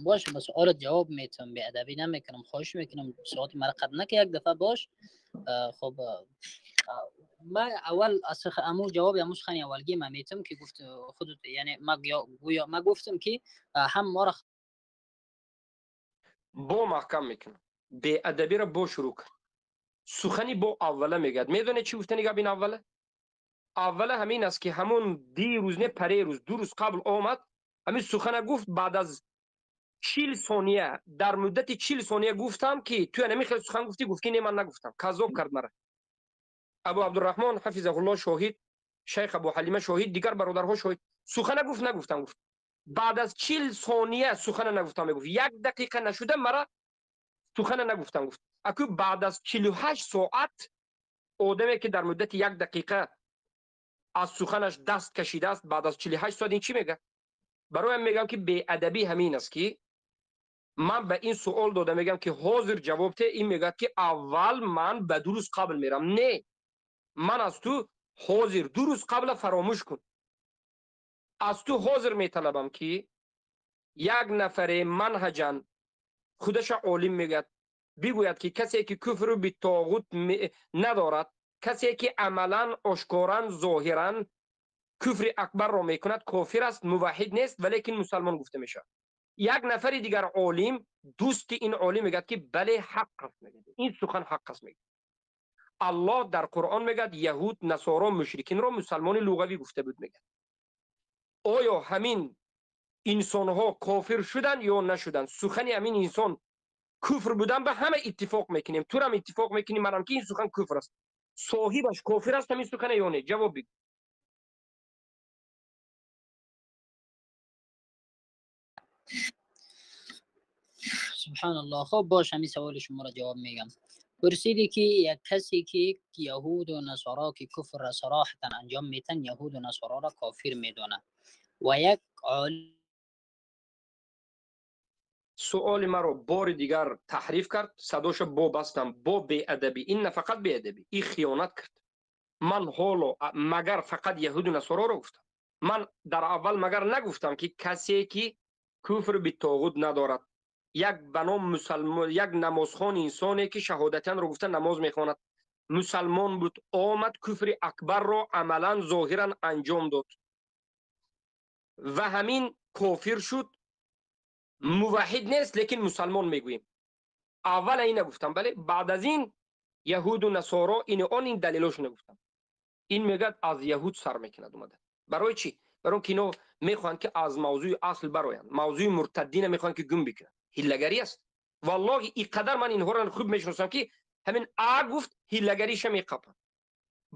S6: باش، به سوالت جواب میتم، به ادبی نمیکنم، خواهش میکنم سوالات مرا قطع نکه، یک دفعه باش. خب ما اول از امو جواب امو سخنی اولگی ما میتم که گفت خودت، یعنی ما گویا ما گفتم که هم ما را
S18: бо маҳкам мекунам. Беадабиро бо шурӯъ кард. Сухани бо аввала мегӯяд. Медонед чӣ гуфтани гап ин аввала? Аввала ҳамин аст ки ҳамон дирӯз не, парерӯз, ду рӯз қабл омад, ҳамин сухана гуфт, баъд аз 40 сония, дар муддати 40 сония гуфтам ки ту ҳамин хел сухан гуфтӣ, гуфт ки не, ман нагуфтам. Каззоб кард мара. Абу Абдурраҳмон ҳафизаҳуллоҳ шоҳид, шайх Абу Ҳалима шоҳид, дигар бародарҳо шоҳид. Сухана гуфт, нагуфтам гуфт. Баъд аз 40 сония сухана нагуфтам мегуфт. Як дақиқа нашуда мара сухана нагуфтам гуфт. Аку баъд аз 48 соат одаме ки дар муддати як дақиқа аз суханаш даст кашидааст, баъд аз 48 соат ин чӣ мегӯяд? Бароям мегӯям ки беадабӣ ҳамин аст ки ман ба ин суол дода мегӯям ки ҳозир ҷавоб те, ин мегӯяд ки аввал ман ба ду рӯз қабл мерам. Не, ман аз ту ҳозир ду рӯз қабла фаромӯш кун. Аз ту ҳозир металабам ки як нафаре манҳаҷан худаша олим мегӯяд, бигӯяд ки касе ки куфру битоғут надорад, касе ки амалан, ошкоран, зоҳиран куфри акбарро мекунад, кофир аст, муваҳҳид нест, валекин мусалмон гуфта мешавад. Як нафари дигар олим, дӯсти ин олим мегӯяд ки бале, ҳақ аст, мегӯяд. Ин сухан ҳақ аст, мегӯяд. Аллоҳ дар Қуръон мегӯяд яҳуд, насоро, мушрикинро мусалмони луғавӣ гуфта буд, мегӯяд. Оё ҳамин инсонҳо кофир шуданд ё нашуданд? Сухани ҳамин инсон куфр будан ба ҳама иттифоқ мекунем. Турам иттифоқ мекунӣ, манам ки ин сухан куфр аст. Соҳибаш кофир аст ҳамин сухане ё не? Ҷавоб бигӯ.
S6: سبحان الله. خب باش، همین سوال شما را جواب میگم. پرسیدی که یک کسی که یهود و نصارا که کفر را صراحتا انجام میتن، یهود و نصارا را کافر میدونه و یک عالم
S18: суоли маро бори дигар таҳриф кард, садоша бо бастам, бо беадабӣ. Ин на фақат беадабӣ, ин хиёнат кард. Ман ҳоло магар фақат яҳуду насороро гуфтам? Ман дар аввал магар нагуфтам ки касе ки куфр битоғут надорад, як ба ном мусалмон, як намозхон инсоне ки шаҳодатянро гуфта намоз мехонад, мусалмон буд, омад куфри акбарро амалан зоҳиран анҷом дод ва ҳамин кофир шуд, муваҳҳид нест, лекин мусалмон мегӯем. Аввала ина гуфтам, бале, баъд аз ин яҳуду насоро ин он ин далелошона гуфтам. Ин мегӯяд аз яҳуд сар мекунад омада. Барои чӣ? Барои он ки ино мехоҳанд ки аз мавзӯи асл бароянд, мавзӯи муртаддина мехоҳанд ки гум бикунанд. Ҳиллагарӣ аст. Валлоҳи ин қадар ман инҳоро хуб мешиносам ки ҳамин а гуфт ҳиллагариша меқапанд.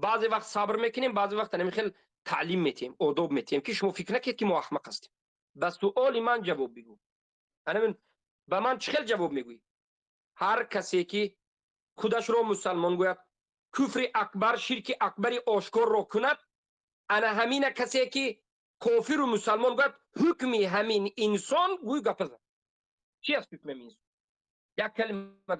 S18: Баъзе вақт сабр мекунем, баъзе вақт ҳамин хел таълим метиҳем, одоб метиҳем ки шумо фикр накунед ки мо аҳмақ ҳастем. Ба суоли ман ҷавоб бигӯ. Ҳамин ба ман чӣ хел ҷавоб мегӯӣ? Ҳар касе ки худашро мусалмон гӯяд, куфри акбар, ширки акбари ошкорро кунад, ана ҳамина касе ки кофиру мусалмон гӯяд, ҳукми ҳамин инсон гӯй гапа зан. Чӣ аст ҳукми ҳамин инсон? Як калима.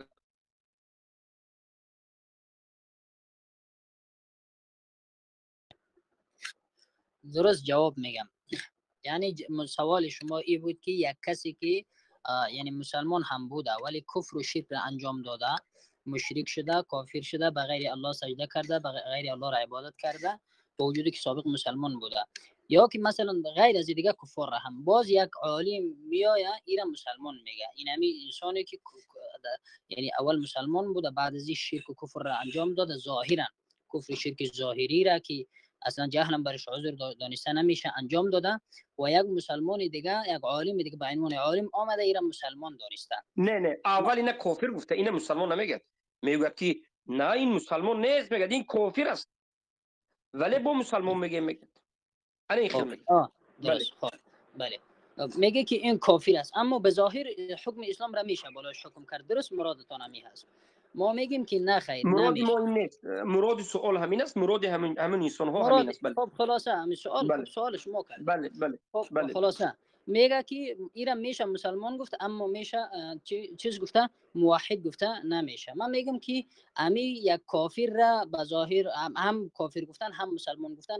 S6: درست جواب میگم. یعنی سوال شما ای بود که یک کسی که یعنی مسلمان هم بوده ولی کفر و شرک را انجام داده، مشرک شده، کافر شده، به غیر الله سجده کرده، به غیر الله را عبادت کرده، با وجودی که سابق مسلمان بوده، یا که مثلا غیر از دیگه کفار هم باز یک عالم میآید ایرا مسلمان میگه. این همی انسانی که یعنی اول مسلمان بوده، بعد از این شرک و کفر را انجام داده، ظاهرا کفر شرک ظاهری را که اصلا جهلا برش عذر دانسته نمیشه انجام داده، و یک مسلمان دیگه، یک عالم دیگه به عنوان عالم آمده ایرا مسلمان دانسته.
S18: نه نه، اول اینا کافر گفته، اینا مسلمان نمیگه، میگه که نه این مسلمان نیست، میگه این کافر است، ولی با مسلمان میگه انا این خیلی.
S6: درست. خب بله، میگه که این کافر است، اما به ظاهر حکم اسلام را میشه بالاش حکم کرد. درست، مرادتان همی هست. ما میگیم که نه خیر،
S18: مراد ما این نیست، مراد سوال همین است، مراد همین انسان ها همین است. بله.
S6: خب خلاصه همین سوال، بله. خب سوال شما کرد.
S18: بله بله.
S6: خب
S18: بله.
S6: خلاصه میگه که ایران میشه مسلمان گفت، اما میشه چیز گفته، موحد گفته نمیشه. من میگم که امی یک کافر را به ظاهر هم کافر گفتن هم مسلمان گفتن،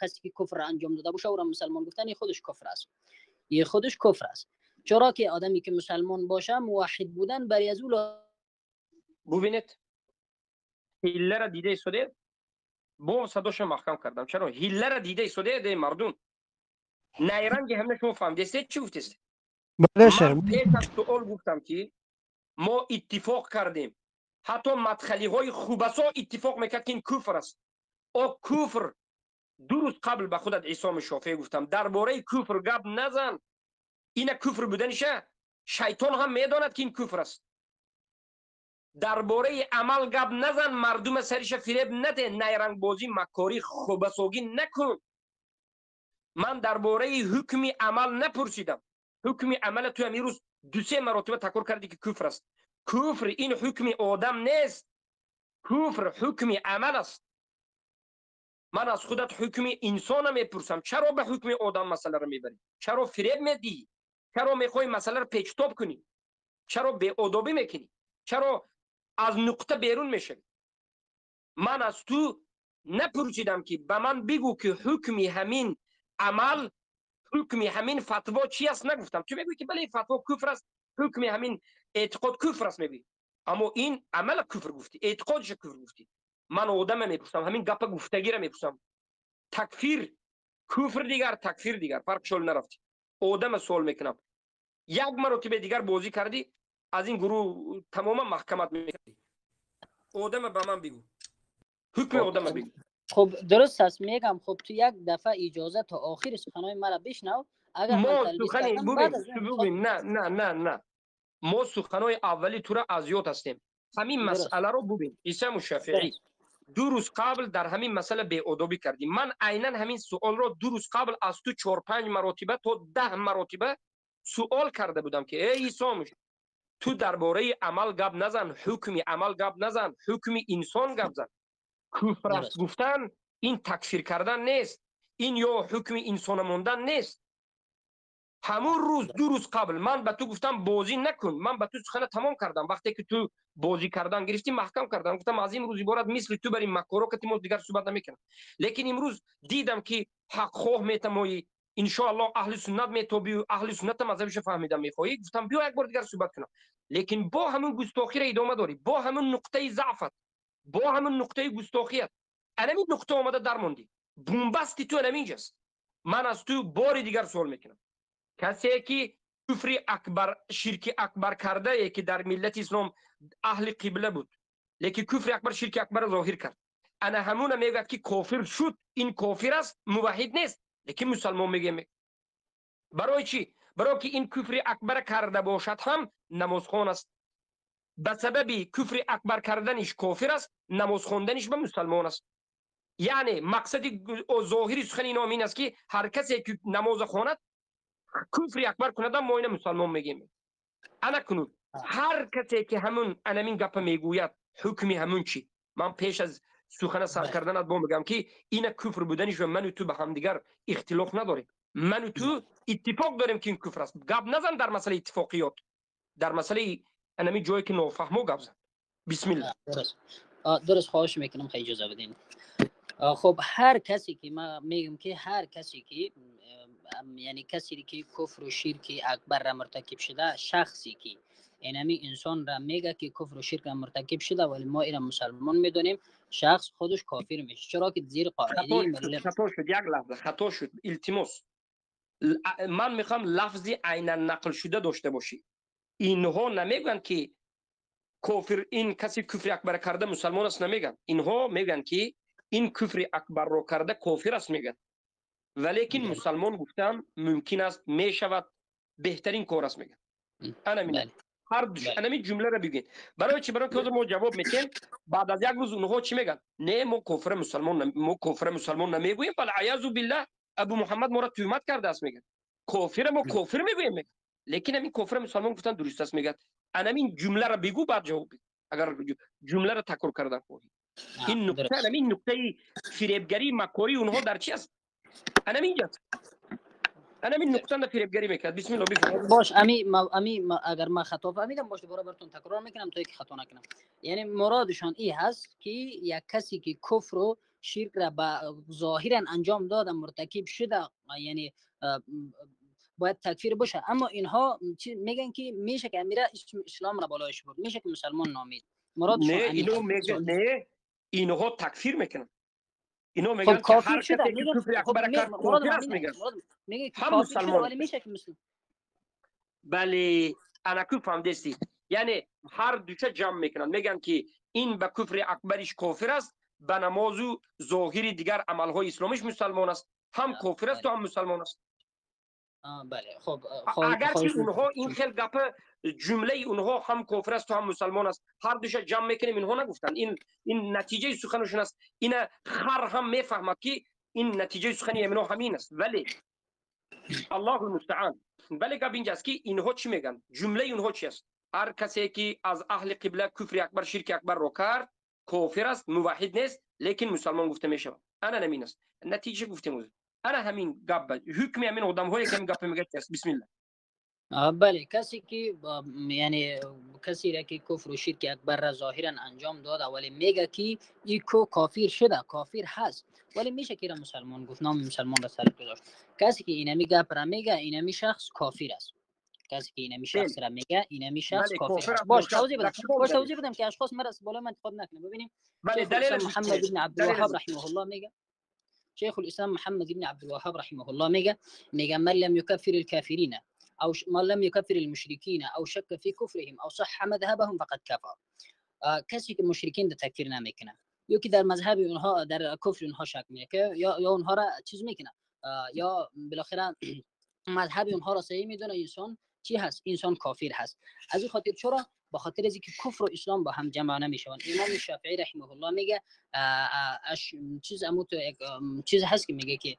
S6: کسی که کفر را انجام داده باشه او را مسلمان گفتن، این خودش کفر است، این خودش کفر است. چرا که آدمی که مسلمان باشه موحد بودن برای از او
S18: ببینید هیله را دیده ایستاده، با صداش محکم کردم. چرا هیله را دیده ایستاده ده مردم نیرنگ هم شما فهمیده چی گفتید؟
S1: بله.
S18: من پیش از سوال گفتم که ما اتفاق کردیم، حتی مدخلی های خوبسا اتفاق میکرد که این کفر است. او کفر دو روز قبل به خودت عصام شافعی گفتم درباره کفر گپ نزن، این کفر بودنشه شیطان هم میداند که این کفر است. درباره عمل گپ نزن، مردم سرش فریب نده، نیرنگ بازی مکاری خوبساگی نکن. من درباره حکم عمل نپرسیدم. حکم عمل تو امروز دو سه مرتبه تکرار کردی که کفر است. کفر این حکم آدم نیست، کفر حکم عمل است. من از خودت حکم انسان میپرسم، چرا به حکم آدم مسئله رو میبری؟ چرا فریب میدی؟ چرا میخوای مسئله رو پیچتاب کنی؟ چرا بی ادبی میکنی؟ چرا از نقطه بیرون میشوی؟ من از تو نپرسیدم که به من بگو که حکم همین عمل، حکم همین فتوا چی است، نگفتم. تو میگویی که بله فتوا کفر است، حکم همین اعتقاد کفر است میگویی، اما این عمل کفر گفتی، اعتقادش کفر گفتی. من آدم میپرسم، همین گپ گفتگی را میپرسم. تکفیر کفر دیگر، تکفیر دیگر، فرق شل نرفتی. آدم سوال میکنم، یک مرتبه دیگر بازی کردی از این گروه تماما محکمت میکردی. آدم به من بگو حکم آدم بگو.
S6: خب درست است میگم. خب تو یک دفعه اجازه تا آخر سخنای مرا بشنو. اگر
S18: ما سخنی ببین، نه نه نه نه، ما سخنای اولی تو را از یاد هستیم. همین مسئله رو ببین. عیسی شافعی دو روز قبل در همین مسئله بی ادبی کردیم. من عینا همین سوال رو دو روز قبل از تو 4 5 مرتبه تا 10 مرتبه سوال کرده بودم که ای عیسی تو درباره عمل گپ نزن، حکم عمل گپ نزن، حکم انسان گپ زن. کفر است گفتن این تکفیر کردن نیست، این یا حکم انسان موندن نیست. همون روز دو روز قبل من به تو گفتم بازی نکن، من به تو سخن تمام کردم. وقتی که تو بازی کردن گرفتی محکم کردم، گفتم از این روز عبارت مثل تو برای مکارو که تیموز دیگر صحبت نمیکنم. لیکن امروز دیدم که حق خواه میتمایی، ان شاء الله اهل سنت میتوبی و اهل سنت مذهبش فهمیدم میخوایی، گفتم بیا یک بار دیگر صحبت کنم. لیکن با همون گستاخی را ادامه داری، با همون نقطه ضعفت، با همون نقطه گستاخیت، انمی نقطه آمده درموندی، بومبستی تو انمینجاست. من از تو بار دیگر سوال میکنم، کسی که کفر اکبر، شرک اکبر کرده که در ملت اسلام اهل قبله بود، لیکن کفر اکبر شرک اکبر ظاهر کرد، انا همون میگه که کافر شد، این کافر است، موحد نیست، لیکن مسلمان میگه. برای چی؟ برای که این کفر اکبر کرده باشد هم نمازخوان است، به سبب کفر اکبر کردنش کافر است، نماز خواندنش به مسلمان است. یعنی مقصد ظاهری سخن اینا این است که هر کسی که نماز خواند کفر اکبر کند ما اینا مسلمان میگیم. انا کنون هر کسی که همون انمین گپ میگوید حکمی همون چی؟ من پیش از سخن سر کردن با میگم که اینا کفر بودنش و من و تو به هم دیگر اختلاف نداریم، من و تو اتفاق داریم که این کفر است. گپ نزن در مسئله اتفاقیات، در مسئله انمی جایی که نافهمو گپ زن. بسم الله.
S6: درست، خواهش میکنم خیلی اجازه بدین. خب هر کسی که ما میگم که هر کسی که یعنی کسی که کفر و شرک اکبر را مرتکب شده، شخصی که اینمی انسان را میگه که کفر و شرک را مرتکب شده ولی ما ایرا مسلمان میدونیم، شخص خودش کافر میشه، چرا که زیر قاعده
S18: خطا شد. یک لحظه خطا شد، التماس. من میخوام لفظی عینا نقل شده داشته باشی. اینها نمیگن که کافر، این کسی کفر اکبر کرده مسلمان است نمیگن. اینها میگن که این کفر اکبر رو کرده کافر است میگن، ولیکن مسلمان گفتن ممکن است، میشود، بهترین کار است میگن. انا میگم هر انا می جمله را بگین. برای چی؟ برای که ما جواب میتیم بعد از یک روز اونها چی میگن؟ نه ما کافر مسلمان، ما کافر مسلمان نمیگوییم، بل عیاذ بالله ابو محمد ما را تهمت کرده است میگن. کافر ما کافر میگوییم میگن، لیکن همین کافر مسلمان گفتن درست است میگن. انا همین جمله را بگو بعد جواب بده. اگر جمله را تکرار کردن خواهی. این نکته، همین نکته فریبگری مکاری اونها در چی است؟ انا اینجاست. انا همین نکته را فریبگری میکرد. بسم الله بفرمایید.
S6: باش امی اگر ما خطا فهمیدم باش دوباره براتون تکرار میکنم تا اینکه خطا نکنم. یعنی مرادشان این هست که یک کسی که کفر و شرک را با ظاهرا انجام داده، مرتکب شده، یعنی باید تکفیر باشه، اما اینها میگن که میشه که امیره اسلام را بالایش برد، میشه که مسلمان نامید. مرادشان
S18: نه اینو میگن، نه اینها تکفیر میکنن. اینو میگن که هر کسی که کفر اکبر کرد کافر است میگن.
S6: میگه کافر شده ولی میشه که مسلمان.
S18: بله انا کو فهمیدستی. یعنی هر دوچه جمع میکنن، میگن که این به کفر اکبرش کافر است، به نماز و ظاهر دیگر عملهای اسلامیش مسلمان است، هم کافر است و هم مسلمان است.
S6: بله خب
S18: اگر که اونها این خیلی گپ جمله اونها هم کافر است و هم مسلمان است، هر دوش جمع میکنیم، اینها نگفتن. این نتیجه سخنشون است. این خر هم میفهمد که این نتیجه سخنی اینها همین است، ولی الله المستعان. ولی گپ اینجاست که اینها چی میگن، جمله اونها چی است؟ هر کسی که از اهل قبله کفر اکبر شرک اکبر رو کرد کافر است، موحد نیست، لیکن مسلمان گفته میشود. انا همین است نتیجه گفتیم. انا همین گپ حکم همین آدم های که همین گپ میگه است. بسم الله.
S6: بله کسی که یعنی کسی را که کفر و شرک اکبر را ظاهرا انجام داده ولی میگه که این کافر شده، کافر هست، ولی میشه که را مسلمان گفت، نام مسلمان را سر گذاشت. کسی که اینمی گپ را میگه اینمی شخص کافر است. کسی که اینمی شخص را میگه اینمی شخص کافر است. باش توضیح بدم، باش توضیح بدم که اشخاص مرا بالا من انتخاب نکنه. ببینیم
S18: بله دلیل
S6: محمد بن عبدالوهاب رحمه الله میگه، شيخ الإسلام محمد بن عبد الوهاب رحمه الله میگه من لم يكفر الكافرين أو من لم يكفر المشركين أو شك في كفرهم أو صح مذهبهم فقد كفر. کسی که مشرکین ده تکفیر نمیکنه یا که در مذهب اونها در کفر اونها شک میکنه یا اونها را چیز میکنه یا بالاخره مذهب اونها را صحیح میدونه، انسان چی هست؟ انسان کافر هست. از این خاطر چرا؟ به خاطر از اینکه کفر و اسلام با هم جمع نمیشوند. امام شافعی رحمه الله میگه چیز اموت چیز هست که میگه که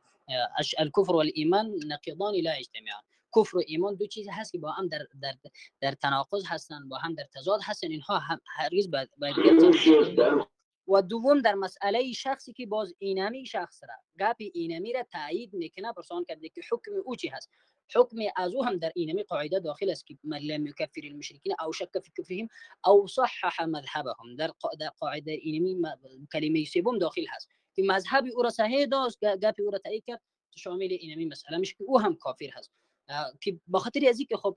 S6: الکفر و الایمان نقیضان لا یجتمعان. کفر و ایمان دو چیز هست که با هم در در در تناقض هستند، با هم در تضاد هستند، اینها هم هرگز باید و دوم در مسئله شخصی که باز اینمی شخص را گپ اینمی را تایید میکنه، پرسان کرده که حکم او چی هست. حکم از او هم در اینمی قاعده داخل است که من لم یکفر المشرکین او شک فی کفرهم او صحح مذهبهم. در قاعده اینمی کلمه سوم داخل هست که مذهب او را صحیح داشت، گپ او را تایید کرد، شامل اینمی مسئله میشه که او هم کافر هست. که به خاطر از اینکه خب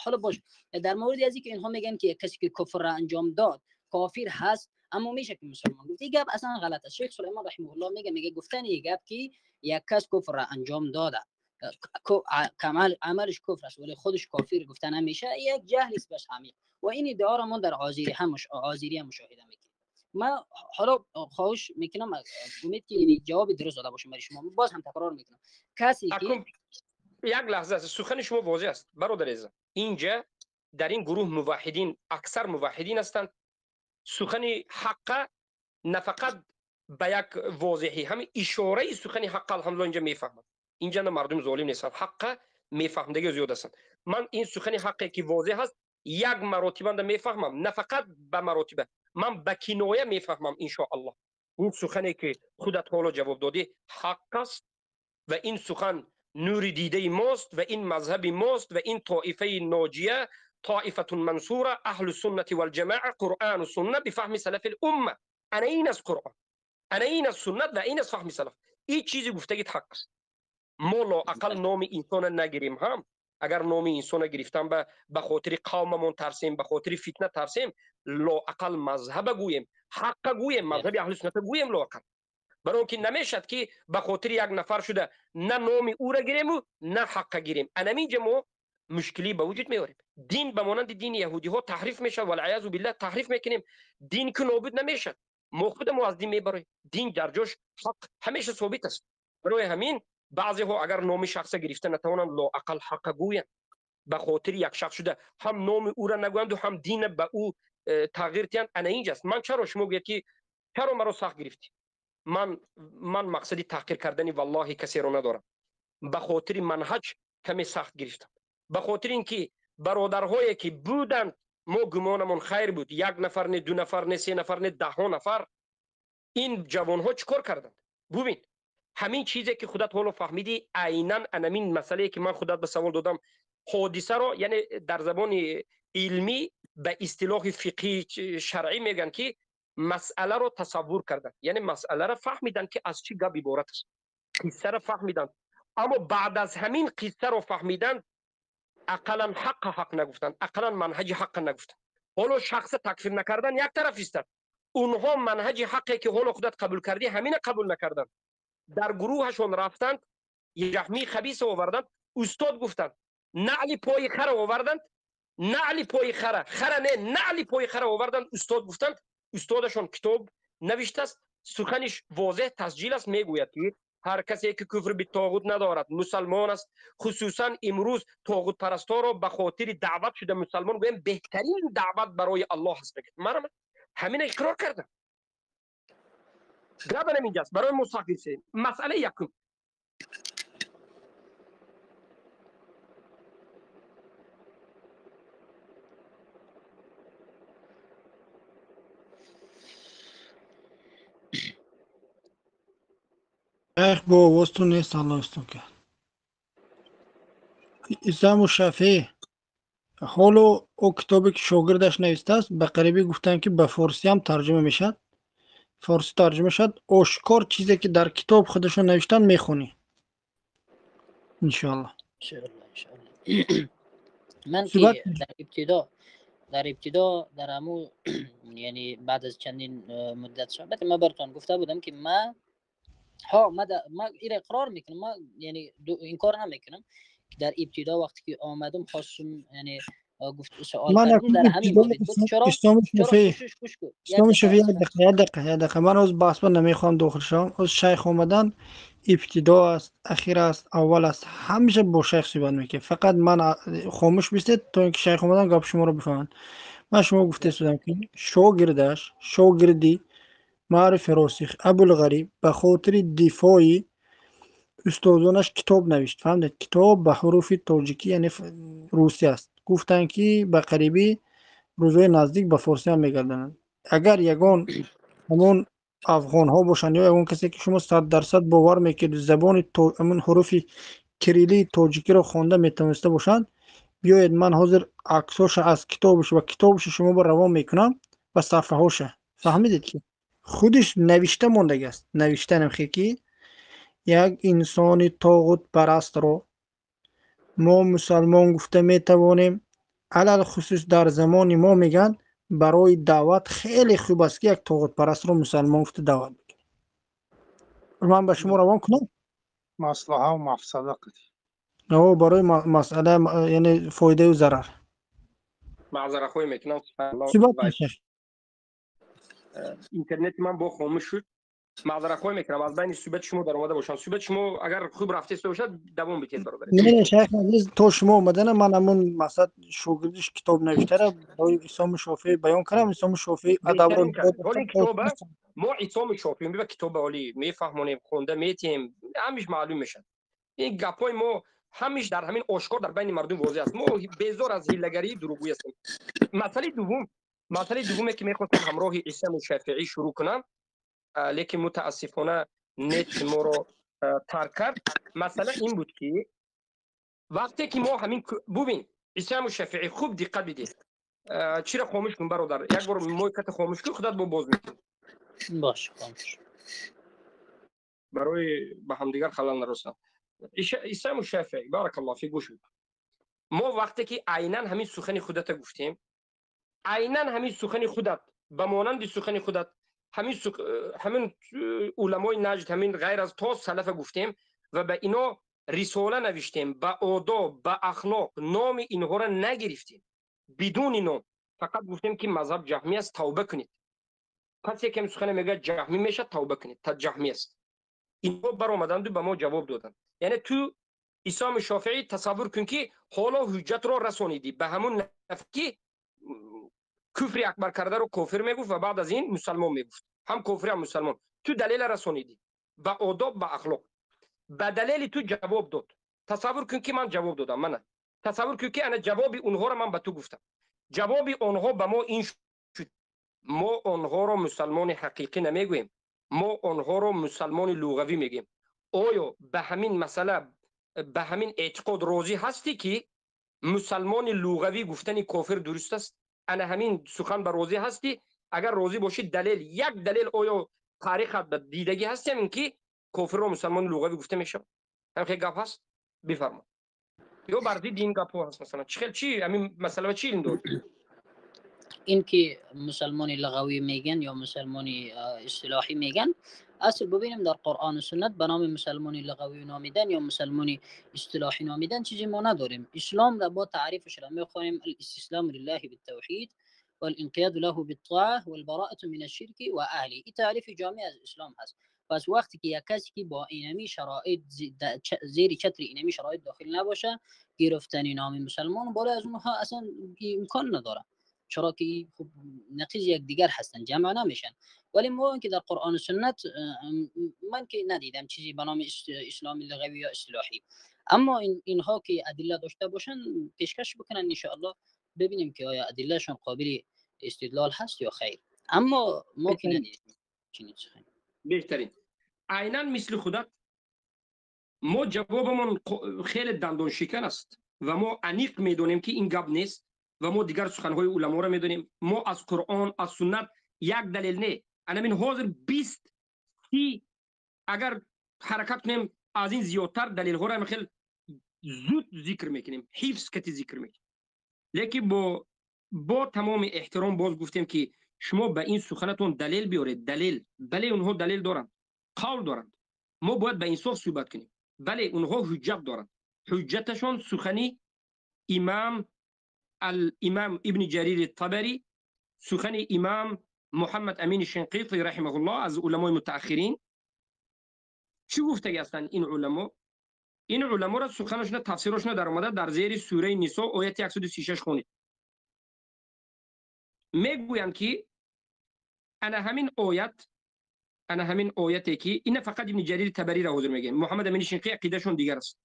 S6: حالا باش در مورد از اینکه اینها میگن که کسی که کفر را انجام داد کافر هست اما میشه که مسلمان گفت، این گپ اصلا غلط است. شیخ سلیمان رحمه الله میگه گفتن این گپ که یک کس کفر را انجام داده کمال عملش کفر است ولی خودش کافر گفتن نمیشه، یک جهل است بس عمیق. و این ادعا را ما در آذری هم مشاهده میکنیم. ما حالا خواهش میکنم امید که این جواب درست داده باشم برای شما. باز هم تکرار میکنم کسی که
S18: یک لحظه است، سخن شما واضح است برادر عزیز. اینجا در این گروه موحدین اکثر موحدین هستند. سخن حق نه فقط به یک واضحی، هم اشاره سخن حق الحمدلله اینجا میفهمند. اینجا نه مردم ظالم نیستند، حق میفهمدگی زیاد هستند. من این سخن حقی که واضح است یک مراتبه میفهمم، نه فقط به مراتبه، من به کنایه میفهمم ان شاء الله. این سخنی که خودت حالا جواب دادی حق است و این سخن نور دیده ماست و این مذهب ماست و این طائفه ناجیه طائفة منصورة أهل السنة والجماعة قرآن والسنة بفهم سلف الأمة. أنا این از قرآن، أنا این از سنت و این از فهم سلف. این چیزی گفتگیت حق است. ما لا اقل نام انسان نگیریم هم Агар номи инсона гирифтан ба хотири қавмамон тарсем, ба хотири фитна тарсем, лоақал мазҳаба гӯем, ҳаққа гӯем, мазҳаби аҳли сунната гӯем лоақал. Барои он ки намешад ки ба хотири як нафар шуда на номи ӯра гирему, на ҳаққа гирем. Анаминҷа мо мушкилӣ ба вуҷуд меорем. Дин ба монанди дини яҳудиҳо таҳриф мешавад, валъаязу биллаҳ таҳриф мекунем. Дин ки нобуд намешад, мо худамо аз дин мебароем. Дин дар ҷош ҳақ ҳамеша собит аст. Барои ҳамин баъзеҳо агар номи шахса гирифта натавонанд, лоақал ҳаққа гӯянд. Ба хотири як шахс шуда ҳам номи ӯра нагӯянду ҳам дина ба ӯ тағйир диҳанд. Ана инҷаст. Ман чаро шумо гӯяд ки чаро маро сахт гирифтӣ? Ман мақсади таҳқир кардани валлоҳи касеро надорам. Ба хотири манҳаҷ каме сахт гирифтам. Ба хотири ин ки бародарҳое ки буданд, мо гумонамон хайр буд. Як нафар не, ду нафар не, се нафар не, даҳҳо нафар. Ин ҷавонҳо чӣ кор карданд? Бубин, ҳамин чизе ки худат ҳоло фаҳмидӣ, айнан анамин масъалае ки ман худат ба савол додам, ҳодисаро, яъне дар забони илмӣ ба истилоҳи фиқҳи шаръӣ мегӯянд ки масъаларо тасаввур карданд, яъне масъаларо фаҳмиданд ки аз чӣ гап иборат аст, қиссаро фаҳмиданд. Аммо баъд аз ҳамин қиссаро фаҳмиданд, ақаллан ҳаққа ҳақ нагуфтанд, ақаллан манҳаҷи ҳаққа нагуфтанд. Ҳоло шахса такфир накардан як тараф истад, онҳо манҳаҷи ҳаққе ки ҳоло худат қабул кардӣ ҳамина қабул накарданд. Дар гурӯҳашон рафтанд, ҷаҳмии хабиса оварданд, устод гуфтанд, наъли пои хара оварданд, наъли пои хара, хара не, наъли пои хара оварданд, устод гуфтанд. Устодашон китоб навиштааст, суханиш возеҳ тасҷил аст, мегӯяд ки ҳар касе ки куфр битоғут надорад мусалмон аст. Хусусан имрӯз тоғутпарасторо ба хотири даъват шуда мусалмон гӯем беҳтарин даъват барои Аллоҳ аст. Мегӯяд манам ҳамина иқрор кардам. Гап ҳаминҷаст. Барои мо сахт гирифтем. Масъалаи якум.
S1: Шайх бо овозтон нест, Аллоҳ истон кард. Исому Шафеъ ҳоло о китобе ки шогирдаш навистааст, ба қарибӣ гуфтанд ки ба форсӣ ҳам тарҷума мешавад. Форсӣ тарҷума шавад, ошкор чизе ки дар китоб худашон навиштанд мехонӣ. Иншоаллоҳ.
S6: Иншоаллоҳ. Ман ки дар ибтидо дар ҳамун яъне баъд аз чандин муддат суҳбат ман баратон гуфта будам ки ман ҳа ман инро иқрор мекунам, ман яъне инкор намекунам ки дар ибтидо вақте ки омадам хостум яъне гуфт савол кардам дар ҳамин маврид буд. Чаро
S1: Исломи Шафеъ як дақиқа ман ҳоз баҳс ба намехоҳам дохил шавам. Ҳоз шайх омадан ибтидо аст, ахир аст, аввал аст, ҳамеша бо шайх суҳбат мекунем. Фақат ман хомӯш бистед то ин ки шайх омадан гапи шуморо бифаҳманд. Ман шумо гуфта истодам ки шогирдаш, шогирди маърифи росих Абулғариб ба хотири дифои устодонаш китоб навишт. Фаҳмидед? Китоб ба ҳуруфи тоҷикӣ, яъне русӣ аст. Гуфтанд ки ба қарибӣ рӯзҳои наздик ба форсӣ ҳам мегардонанд. Агар ягон ҳамон афғонҳо бошанд ё ягон касе ки шумо 100% бовар мекунед забони ҳамон ҳуруфи кириллии тоҷикиро хонда метавониста бошанд, биёед ман ҳозир аксоша аз китобаш ва китобашо шумо ба равон мекунам ва саҳфаҳоша. Фаҳмидед ки худиш навишта мондагиаст. Навиштанам хе ки як инсони тоғутпарастро мо мусалмон гуфта метавонем, алалхусус дар замони мо мегӯянд барои даъват хеле хуб аст ки як тоғутпарастро мусалмон гуфта даъват бикунем. Ман ба шумо равон кунам?
S12: Маслаҳа ва мафсада қати.
S1: Барои масъала яъне фоидаю зарар.
S18: Маъзарахоҳӣ мекунам. Интернети ман бо хомӯш шуд. Маъзарахоҳӣ мекунам аз байни суҳбати шумо даромада бошам. Суҳбати шумо агар хуб рафтеста бошад, давом битед бародар.
S1: Не, шайх азиз, то шумо омадана ман ҳамон масъала шогирдиш китоб навиштара барои Исоми Шофеъ баён кардам. Исоми Шофеъ адабро
S18: ҳоли китоба мо Исоми Шофеъ меба китоба ҳоли мефаҳмонем, хонда метиҳем, ҳамиш маълум мешавад. Ин гапҳои мо ҳамиш дар ҳамин ошкор дар байни мардум возеҳ аст. Мо безор аз ҳилагарии дурӯғгӯй ҳастем. Масъалаи дуввуме ки мехостам ҳамроҳи Исоми Шофеъӣ шурӯъ кунам, лекин мутаассифона нет моро тарк кард. Масъала ин буд ки вақте ки мо ҳамин бубин Исоми Шофеъӣ хуб диққат бидед. Чиро хомӯш кун бародар? Як бор мойката хомӯш кун, худат бо боз мекунӣ.
S6: Бош, хомӯш.
S18: Барои ба ҳамдигар халал нарасонам. Исоми Шофеъӣ баракаллоҳ фик, гӯш бид. Мо вақте ки айнан ҳамин сухани худата гуфтем, айнан ҳамин сухани худат, ба монанди сухани худат, ҳамин уламои Наҷд, ҳамин ғайр аз то салафа гуфтем ва ба ино рисола навиштем, ба одоб, ба ахлоқ, номи инҳоро нагирифтем, бидуни ном, фақат гуфтем ки мазҳаб ҷаҳмӣ аст, тавба кунед. Касе ки сухане мегӯяд ҷаҳмӣ мешавад, тавба кунед, та ҷаҳмӣ аст. Инҳо баромаданду ба мо ҷавоб доданд. Яъне ту Исоми Шофеӣ тасаввур кун ки ҳоло ҳуҷҷатро расонидӣ ба ҳамун нафар ки куфри акбар кардаро кофир мегуфт ва баъд аз ин мусалмон мегуфт, ҳам кофир ҳам мусалмон. Ту далела расонидӣ ба одоб, ба ахлоқ, ба далели ту ҷавоб дод. Тасаввур кун ки ман ҷавоб додам, мана тасаввур кун ки ана ҷавоби онҳоро ман ба ту гуфтам. Ҷавоби онҳо ба мо ин шуд: мо онҳоро мусалмони ҳақиқӣ намегӯем, мо онҳоро мусалмони луғавӣ мегӯем. Оё ба ҳамин масъала, ба ҳамин эътиқод розӣ ҳастӣ ки мусалмони луғавӣ гуфтани кофир дуруст аст? Ана ҳамин сухан ба розӣ ҳастӣ? Агар розӣ бошӣ, далел, як далел оё таърихат ба дидагӣ ҳастӣ ҳамин ки кофирро мусалмони луғавӣ гуфта мешавад? Ҳамин хел гап ҳаст? Бифармо. Ё бар зидди ин гапҳо ҳаст масалан? Чӣ хел, чӣ ҳамин масъала ба чӣ илм дорӣ?
S6: Ин ки мусалмони лағавӣ мегӯянд ё мусалмони истилоҳӣ мегӯянд, асл бубинем дар Қуръону суннат ба номи мусалмони лағавӣ номидан ё мусалмони истилоҳӣ номидан чизе мо надорем. Ислом ра бо таърифашро мехонем: алистислому лиллаҳи биттавҳид والانقياد له بالطاعة والبراءة من الشرك وأهله. این تعریف جامع از اسلام هست. پس وقتی که یک کسی که با اینمی شرایط زیر چتر اینمی شرایط داخل نباشه، گرفتن نام مسلمان بالای از اونها اصلا امکان نداره، چرا که خب نقیض یک دیگر هستن، جمع نمیشن. ولی ما که در قرآن و سنت من که ندیدم چیزی به نام اسلام لغوی یا اصطلاحی. اما اینها که ادله داشته باشن پیشکش بکنن، ان شاء الله ببینیم که آیا ادلهشان قابل استدلال هست یا خیر. اما ما که ندیدیم چنین سخنی.
S18: بهترین. عینا مثل خودت ما جوابمون خیلی دندان شکن است و ما عمیق میدونیم که این گپ نیست و ما دیگر سخنهای علما را میدونیم. ما از قرآن، از سنت یک دلیل نه، انا من حاضر 20 30 اگر حرکت کنیم از این زیادتر دلیل ها را خیلی زود ذکر میکنیم، حفظ کتی ذکر میکنیم. لیکن با تمام احترام باز گفتیم که شما به این سخنتون دلیل بیارید. دلیل، بله اونها دلیل دارند، قول دارند، ما باید به انصاف صحبت کنیم. بله اونها حجت دارند، حجتشان سخنی امام الامام ابن جریر الطبری، سخن امام محمد امین شنقیطی رحمه الله از علمای متأخرین. چی گفته هستند این علما؟ این علما را سخنشون تفسیرشون در اومده در زیر سوره نساء آیت 136 خونید. میگویند که انا همین آیت، انا همین آیتی که این فقط ابن جریر طبری را حضور میگه، محمد امین شنقیطی عقیدهشون دیگر است.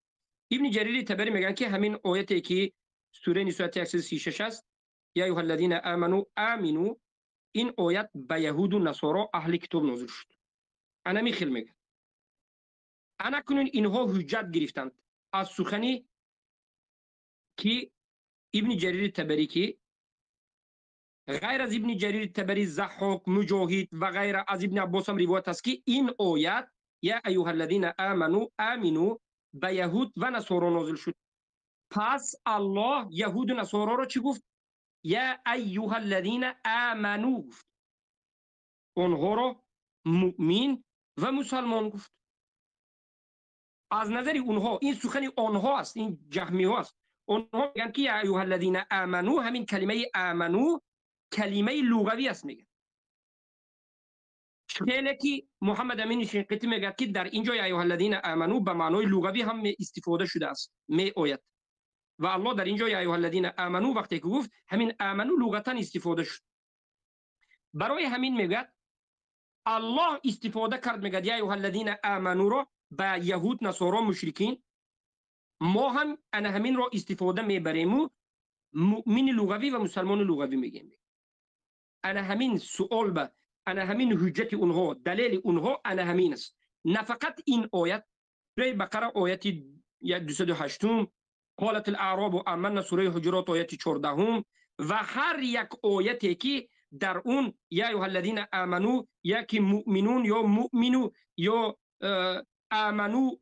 S18: ابن جریر طبری میگن که همین آیتی که سوره نساء 136 است، یا ایها الذین آمنوا آمنوا، این آیت به یهود و نصارا اهل کتاب نازل شد. انا میخیل میگه. انا کنون اینها حجت گرفتند از سخنی که ابن جریر طبری که غیر از ابن جریر طبری، ضحاک، مجاهد و غیره از ابن عباس هم روایت است که این آیت یا ایها الذین آمنوا آمنوا به یهود و نصارا نازل شد. پس الله یهود و نصارا را چی گفت؟ یا ایها الذین آمنوا گفت. آنها را مؤمن و مسلمان گفت. از نظر اونها این سخن آنها است، این جهمی ها است. آنها میگن که یا ایها الذین آمنوا، همین کلمه آمنو کلمه لغوی است. میگن خیلی که محمد امین شنقیطی میگه که در اینجا یا ایها الذین آمنو به معنای لغوی هم استفاده شده است، می آید. و الله در اینجا یا ایها الذین آمنو وقتی که گفت، همین آمنو لغتا استفاده شد. برای همین میگه الله استفاده کرد، میگه یا ایها الذین آمنو را به یهود، نصارا، مشرکین. ما هم انا همین را استفاده میبریم و مؤمن لغوی و مسلمان لغوی میگیم. انا همین سوال به انا همین حجت اونها، دلیل اونها انا همین است. نه فقط این آیت، سوره بقره آیت 208، قالت الاعراب آمنا، سوره حجرات آیت 14 و هر یک آیتی که در اون یا ایها الذین آمنو یا که مؤمنون یا مؤمنو یا آمنو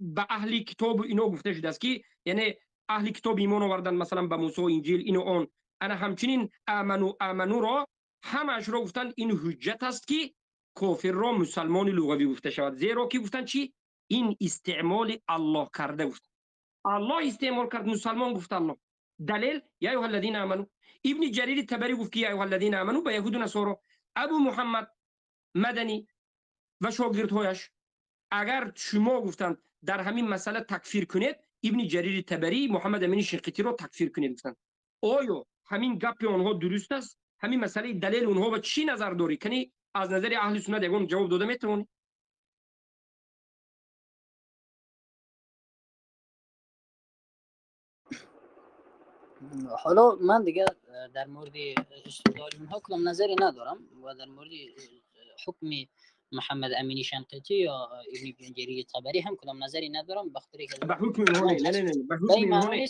S18: به اهل کتاب اینا گفته شده است که یعنی аҳли китоб имон оварданд, масалан ба Мусо, Инҷил, ину он. Ана ҳамчунин аману амануро ҳамаашро гуфтанд ин ҳуҷҷат аст ки кофирро мусалмони луғавӣ гуфта шавад. Зеро ки гуфтанд чӣ? Ин истеъмоли Аллоҳ карда гуфт. Аллоҳ истеъмол кард, мусалмон гуфт Аллоҳ. Далел я айюҳа аллазина аману. Ибни Ҷарири Табарӣ гуфт ки я айюҳа аллазина аману ба яҳуду насоро. Абу Муҳаммад Маданӣ ва шогирдҳояш агар шумо гуфтанд дар ҳамин масъала такфир кунед, Ибни Ҷарири Табарӣ Муҳаммад Амини Шинқитиро такфир кунед гуфтанд. Оё ҳамин гапи онҳо дуруст аст? Ҳамин масъалаи далели онҳо ба чӣ назар дорӣ? Кани аз назари аҳли суннат ягон ҷавоб дода метавонӣ?
S6: ҳоло ман дигар дар мавриди истидлоли онҳо кадом назаре надорам ва дар мавриди ҳукми Муҳаммад Амини Шанқитӣ ё Ибни Ҷарири Табарӣ ҳам кадом назаре надорам, ба хотире ки
S18: ба ҳукми онҳо не, не, не, ба ҳукми онҳо не,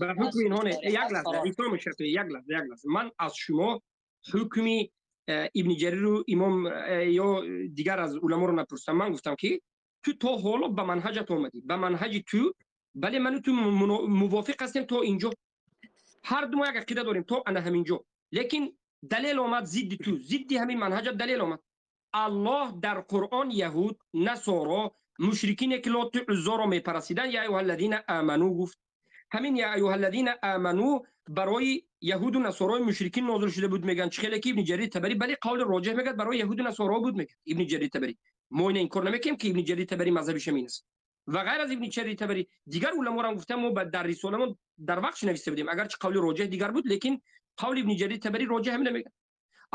S18: ба ҳукми онҳо не. Як лаҳза, Ислом Шафеӣ, як лаҳза, як лаҳза. Ман аз шумо ҳукми Ибни Ҷариру имом ё дигар аз уламоро напурсам. Ман гуфтам ки ту то ҳоло ба манҳаҷат омадӣ, ба манҳаҷи ту, бале ману ту мувофиқ ҳастем то инҷо. Ҳар ду мо як ақида дорем то ана ҳаминҷо. Лекин далел омад зидди ту, зидди ҳамин манҳаҷат далел омад. Аллоҳ дар Қуръон яҳуд, насоро, мушрикине ки Лоту Уззоро мепарастиданд, я айюҳаллазина аману гуфт. Ҳамин я айюҳаллазина аману барои яҳуду насорои мушрикин нозил шуда буд мегӯянд. Чӣ хеле ки Ибни Ҷарир Табарӣ, бале қавли роҷеҳ мегӯяд барои яҳуду насоро буд мегӯяд Ибни Ҷарир Табарӣ. Мо ина инкор намекунем ки Ибни Ҷарир Табарӣ мазҳабиш ҳамин аст. Ва ғайр аз Ибни Ҷарир Табарӣ дигар уламоро ҳам гуфтам, мо дар рисоламон дар вақтш нависта будем, агарчи қавли роҷеҳ дигар буд, лекин қавли Ибни Ҷарир Табарӣ роҷеҳ ҳамин мегӯяд.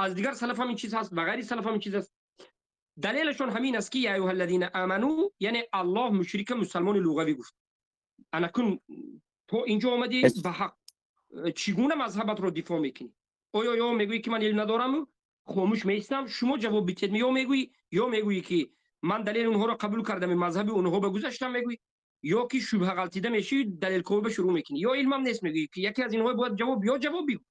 S18: Аз дигар салаф ҳам ин чиз ҳаст, ва ғайри салаф ҳам ин чиз аст. Далелашон ҳамин аст ки я айюҳаллазина аману, яъне Аллоҳ мушрика мусалмони луғавӣ гуфт. Ана кун то инҷо омадӣ ба ҳақ, чӣ гуна мазҳабатро дифоъ мекунӣ? Оё ё мегӯӣ ки ман илм надораму хомӯш меистам, шумо ҷавоб бидиҳед, ё мегӯӣ ки ман далели онҳоро қабул кардам, мазҳаби онҳо ба гузаштам мегӯӣ, ё ки шубҳа ғалтида мешӣ, далелкобӣ шурӯъ мекунӣ, ё илмам нест мегӯӣ ки яке аз инҳо бояд ҷавоб, ё ҷавоб бигӯ.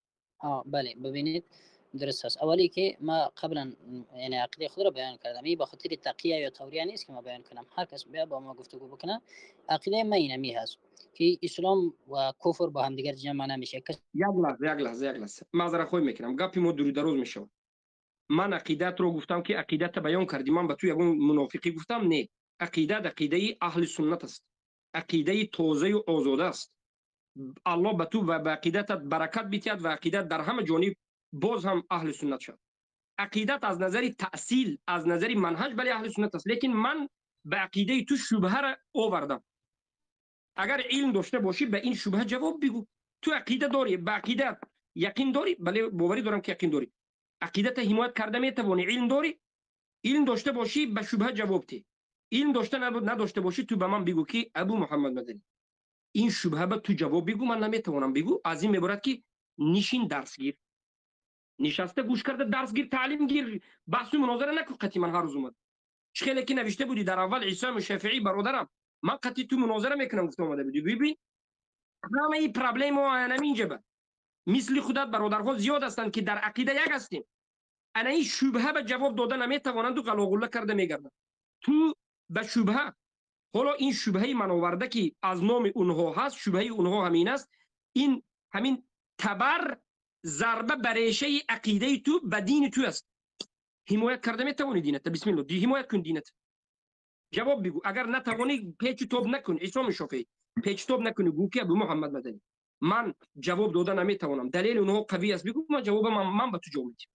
S6: бале, бибинед, дуруст аст. Аввале ки ма қаблан яъне ақидаи худро баён кардам, ин ба хотири тақия ё таврия нест ки ма баён кунам. Ҳар кас биё бо ма гуфтугӯ бикунад. Ақидаи ма инами ҳаст ки ислом ва куфр бо ҳамдигар ҷамъ намешавад.
S18: Як лаҳза, як лаҳза, як лаҳза. Маъзарат мекунам, гапи мо дуру дароз мешавад. Ман ақидатро гуфтам ки ақидатро баён кардӣ, ман ба ту ягон мунофиқӣ гуфтам? Не. Ақидат ақидаи аҳли суннат аст, ақидаи тозаю озода аст. Аллоҳ ба ту ва ба ақидатат баракат бидиҳад ва ақидат дар ҳама ҷониб боз ҳам аҳли суннат шавад. Ақидат аз назари таъсил, аз назари манҳаҷ бале аҳли суннат аст, лекин ман ба ақидаи ту шубҳаро овардам. Агар илм дошта бошӣ ба ин шубҳа ҷавоб бигӯ. Ту ақида дорӣ, ба ақидат яқин дорӣ? Бале, боварӣ дорам ки яқин дорӣ. Ақидатро ҳимоят карда метавонӣ, илм дорӣ? Илм дошта бошӣ ба шубҳа ҷавоб диҳ. Илм дошта надошта бошӣ ту ба ман бигӯ ки Абу Муҳаммад Маданӣ, ин шубҳа ба ту ҷавоб бигӯ, ман наметавонам бигӯ. Аз ин меборад ки нишин, дарс гир, нишаста гӯш карда дарс гир, таълим гир, баҳсу мунозара накун қатъи ман ҳар рӯз омад. Чӣ хеле ки навишта будӣ дар аввал Исо Шафеӣ бародарам, ман қатъи ту мунозара мекунам гуфта омада будӣ. Бибин ҳамаи проблема ҳаминҷа ба мисли худат бародарҳо зиёд ҳастанд ки дар ақида як ҳастем. Ана ин шубҳа ба ҷавоб дода наметавонанду ғалоғулла карда мегарданд. Ту ба шубҳа, ҳоло ин шубҳаи ман оварда ки аз номи онҳо ҳаст, шубҳаи онҳо ҳамин аст. Ин ҳамин табар зарба ба решаи ақидаи ту, ба дини ту аст. Ҳимоят карда метавонӣ дината? Бисмилло, ҳимоят кун дината. Ҷавоб бигӯ. Агар натавонӣ печу тоб накун. Исоми Шофеӣ, печу тоб накунӣ, гӯ ки Абу Муҳаммад Маданӣ, ман ҷавоб дода наметавонам, далели онҳо қавӣ аст, бигӯ, ман ҷавобам, ман ба ту ҷавоб медиҳам.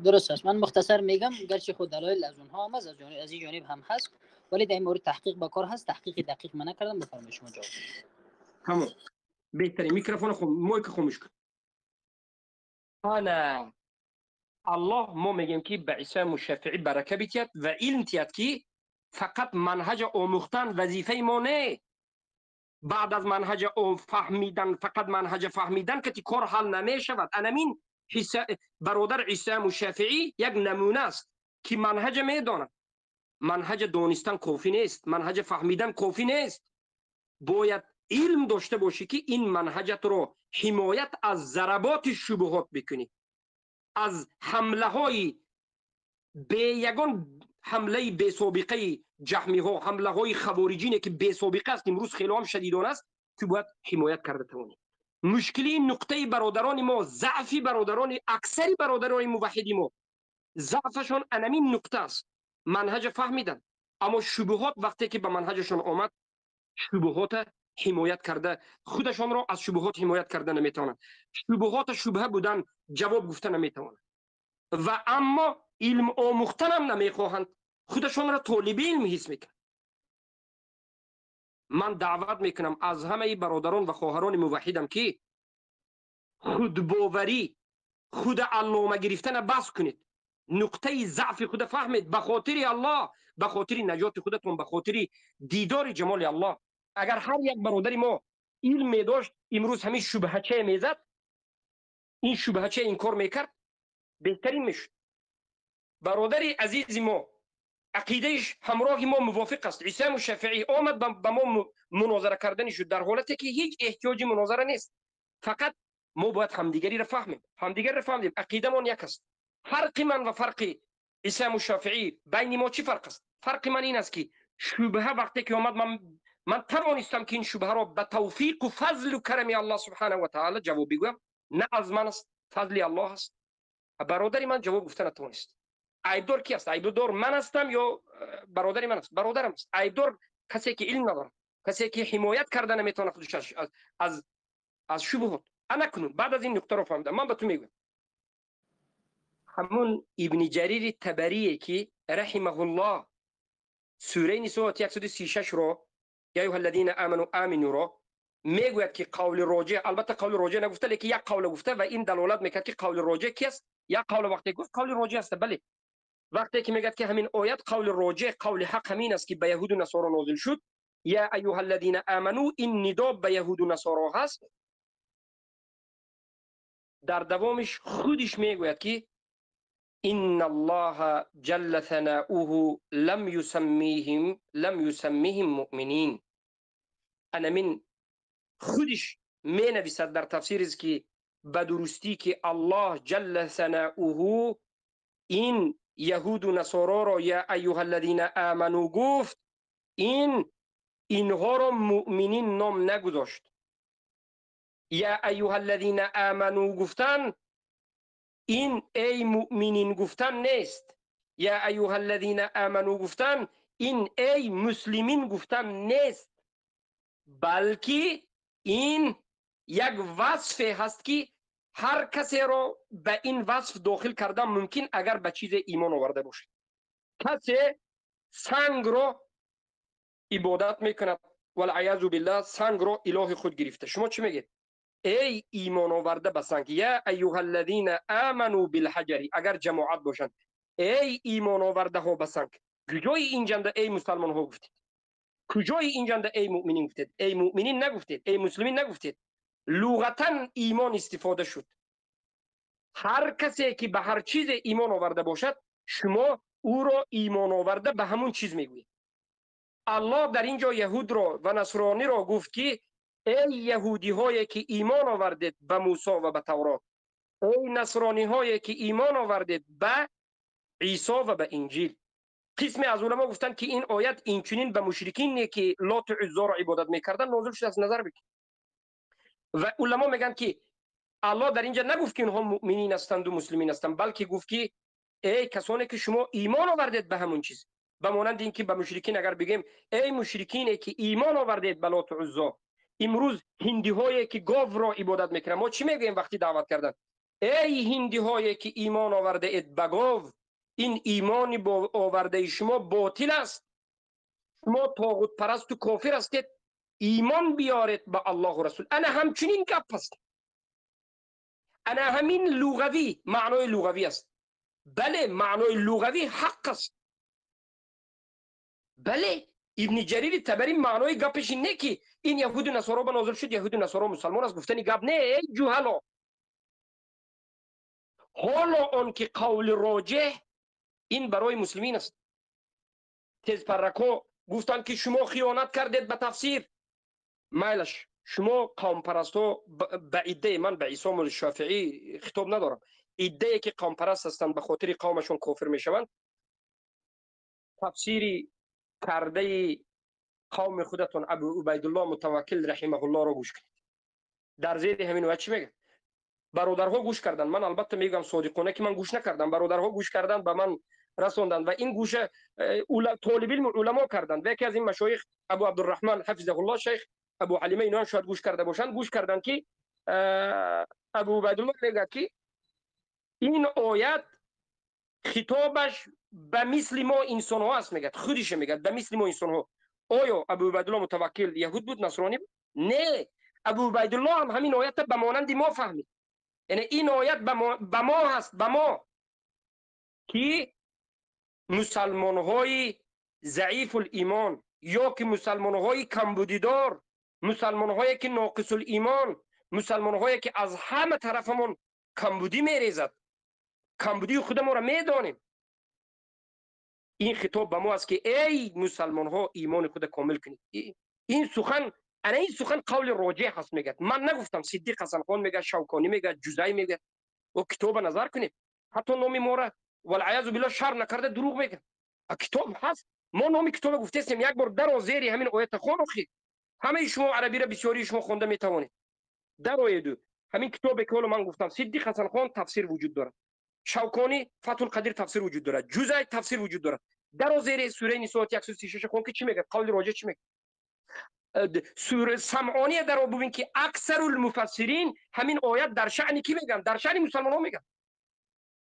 S6: дуруст аст. Ман мухтасар мегам, гарчи худ далоил аз онҳо ҳам аст, аз ин ҷониб ҳам ҳаст, вале дар ин маврид таҳқиқ ба кор ҳаст. Таҳқиқи дақиқ ман накардам, бифармоед шумо ҷавоб.
S18: Тамом, беҳтарин. Микрофонро мойка хомӯш кун. Ана Аллоҳ мо мегӯем ки ба Исои Мушаффиӣ барака бидиҳад ва илм диҳад ки фақат манҳаҷ омӯхтан вазифаи мо не. Баъд аз манҳаҷ фаҳмидан, фақат манҳаҷ фаҳмидан ки кор ҳал намешавад. Анамин бародар Исои Мушаффиӣ як намуна аст ки манҳаҷ медонад. Манҳаҷ донистан кофӣ нест, манҳаҷ фаҳмидан кофӣ нест. Бояд илм дошта бошӣ ки ин манҳаҷатро ҳимоят аз заработи шубҳот бикунӣ, аз ҳамлаҳои бе ягон ҳамлаи бесобиқаи ҷаҳмиҳо, ҳамлаҳои хавориҷине ки бесобиқа аст, имрӯз хеле ҳам шадидон аст, ту бояд ҳимоят карда тавонӣ. Мушкили нуқтаи бародарони мо, заъфи бародарони аксари бародарони муваҳҳиди мо, заъфашон анамин нуқта аст. Манҳаҷа фаҳмиданд, аммо шубуҳот вақте ки ба манҳаҷашон омад, шубуҳота ҳимоят карда, худашонро аз шубуҳот ҳимоят карда наметавонанд. Шубуҳота шубҳа будан ҷавоб гуфта наметавонанд. Ва аммо илм омӯхтанам намехоҳанд, худашонро толиби илм ҳис мекунанд. Ман даъват мекунам аз ҳамаи бародарон ва хоҳарони муваҳҳидам, ки худбоварӣ, худ аллома гирифтана бас кунед. Нуқтаи заъфи худа фаҳмед, ба хотири Аллоҳ, ба хотири наҷоти худатон, ба хотири дидори ҷамоли Аллоҳ. Агар ҳар як бародари мо илм медошт, имрӯз ҳамин шубҳачае мезад, ин шубҳачае инкор мекард, беҳтарин мешуд. Бародари азизи мо ақидаиш ҳамроҳи мо мувофиқ аст. Исому Шафиӣ омад ба мо мунозара кардани шуд, дар ҳолате ки ҳеҷ эҳтиёҷи мунозара нест. Фақат мо бояд ҳамдигариро фаҳмем, ҳамдигарро фаҳмем, ақидамон як аст. Фарқи ман ва фарқи Исому Шафиӣ байни мо чӣ фарқ аст? Фарқи ман ин аст, ки шубҳа вақте ки омад, ман тавонистам ки ин шубҳаро ба тавфиқу фазлу карами Аллоҳ субҳанаҳу ва таъала ҷавоб бигӯям. На аз ман аст, фазли Аллоҳ аст. Бародари ман ҷавоб гуфта натавонист. Айбдор ки аст? Айбдор ман ҳастам ё бародари ман аст? Бародарам аст. Айбдор касе ки илм надорад, касе ки ҳимоят карда наметавонад худаш аз шубҳот. Ана кунун баъд аз ин нуқтаро фаҳмидам, ман ба ту мегӯям, ҳамун Ибни Ҷарири Табарие ки раҳимаҳуллоҳ сураи Нисо ояти 136 ро я аюҳа аллазина аману аминуро мегӯяд, ки қавли роҷеъ, албатта қавли роҷеъ нагуфта, лекин як қавла гуфта ва ин далолат мекард ки қавли роҷеъ ки аст. Як қавла вақте гуфт қавли роҷеъ аст, бале. Вақте ки мегӯяд ки ҳамин оят қавли роҷеъ, қавли ҳақ ҳамин аст ки ба яҳуду насоро нозил шуд, я аюҳа аллазина аману, ин нидо ба яҳуду насоро ҳаст. Дар давомиш худиш мегӯяд ки инна аллоҳа ҷалла санауҳу лам юсаммиҳим муъминин. Анамин худиш менависад дар тафсирис ки ба дурустӣ ки Аллоҳ ҷалла санауҳу ин яҳуду насороро я аюҳа аллазина аману гуфт, ин инҳоро муъминин ном нагузошт. Я аюҳа аллазина аману гуфтан ин эй муъминин гуфтан нест. Я аюҳа аллазина аману гуфтан ин эй муслимин гуфтан нест, балки ин як васфе ҳаст ки ҳар касеро ба ин васф дохил кардан мумкин, агар ба чизе имон оварда бошад. Касе сангро ибодат мекунад, валъаязу биллаҳ, сангро илоҳи худ гирифта. Шумо чӣ мегӯед? Эй имон оварда ба санг, я аюҳа аллазина аману билҳаҷари, агар ҷамоат бошанд, эй имон овардаҳо ба санг. Куҷои ин ҷанда эй мусалмонҳо гуфтед? Куҷои ин ҷанда эй муъминин гуфтед? Эй муъминин нагуфтед, эй муслимин нагуфтед. Луғатан имон истифода шуд. Ҳар касе ки ба ҳар чизе имон оварда бошад, шумо ӯро имон оварда ба ҳамун чиз мегӯед. Аллоҳ дар ин ҷо яҳудро ва насрониро гуфт ки эй яҳудиҳое ки имон овардед ба Мусо ва ба Таврот, эй насрониҳое ки имон овардед ба Исо ва ба Инҷил. Қисме аз уламо гуфтанд ки ин оят инчунин ба мушрикине ки Лоту Уззоро ибодат мекарданд нозил шудааст, назар бикунед. Ва уламо мегӯянд ки Аллоҳ дар инҷа нагуфт ки инҳо муъминин ҳастанду муслимин ҳастанд, балки гуфт ки эй касоне ки шумо имон овардед ба ҳамун чиз. Ба монанди ин ки ба мушрикин агар бигӯем эй мушрикине ки имон овардед ба Лоту Уззо, имрӯз ҳиндиҳое ки говро ибодат мекунанд, мо чӣ мегӯем вақти даъват кардан? Эй ҳиндиҳое ки имон овардаед ба гов, ин имони овардаи шумо ботил аст, шумо тоғутпарасту кофир ҳастед, имон биёред ба Аллоҳу Расул. Ана ҳамчунин гап аст. Ана ҳамин луғавӣ, маънои луғавӣ аст. Бале, маънои луғавӣ ҳақ аст. Бале, Ибни Ҷарири Табарӣ маънои гапаш ин не ки ин яҳуду насоро ба нозил шуд, яҳуду насоро мусалмон аст, гуфтани гап не, эй ҷуҳало. Ҳоло он ки қавли роҷеҳ ин барои муслимин аст. Тезпарракҳо гуфтанд ки шумо хиёнат кардед ба тафсир. Майлаш, шумо қавмпарастҳо ба иддаи ман ба Исом Шофеӣ хитоб надорам. Иддае ки қавмпараст ҳастанд ба хотири қавмашон кофир мешаванд, Тафсири кардаи қавми худатон Абу Убайдулло Мутаваккил раҳимаҳуллоҳро гӯш кунед. Дар зери ҳамин оят чӣ мегӯяд? Бародарҳо гӯш карданд. Ман албатта мегӯям содиқона, ки ман гӯш накардам. Бародарҳо гӯш карданд, ба ман расонданд ва ин гӯша толибилм уламо карданд. Ва яке аз ин машоих Абу Абдурраҳмон ҳафизаҳуллоҳ, шайх Абу Ҳалима, инҳо шояд гӯш карда бошанд, гӯш карданд, ки Абу Убайдуллоҳ мегӯяд, ки ин оят хитобаш ба мисли мо инсонҳо аст, мегӯяд, худиша мегӯяд, ба мисли мо инсонҳо. Оё Абу Убайдуллоҳ Мутаваккил яҳуд буд, насронӣ буд? Не, Абу Убайдуллоҳ ҳам ҳамин оятро ба монанди мо фаҳмид. Яъне ин оят ба мо ҳаст, ба мо ки мусалмонҳои заифул-имон ё ки мусалмонҳои камбудидор, мусалмонҳое ки ноқисул-имон, мусалмонҳое ки аз ҳама тарафамон камбудӣ мерезад, камбудии худамонро медонем. Ин хитоб ба мо аст, ки эй мусалмонҳо, имони худро комил кунед. Ин сухан, ана ин сухан қавли роҷеҳ аст, мегӯяд. Ман нагуфтам, Сиддиқ Ҳасанхон мегӯяд, Шавконӣ мегӯяд, Ҷузай мегӯяд. О, китоба назар кунед. Ҳатто номи моро валъаязу биллоҳ шарм накарда дурӯғ мегӯяд. Китоб ҳаст, мо номи китоба гуфтестем. Як бор даро зери ҳамин оята хон, охи. Ҳамаи шумо арабиро бисёрии шумо хонда метавонед. Дароеду ҳамин китобе ки ҳоло ман гуфтам, Сиддиқ Ҳасанхон тафсир вуҷуд дорад, Шавконӣ Фатҳул Қадир тафсир вуҷуд дорад, Ҷузай тафсир вуҷуд дорад. Даро зери сураи Нисо ояти 136 хон, ки чӣ мегӯяд, қавли роҷеҳ чӣ мегӯяд. Самъония даро бубин, ки аксарул муфассирин ҳамин оят дар шаъни кӣ мегӯянд? Дар шаъни мусалмонҳо мегӯянд.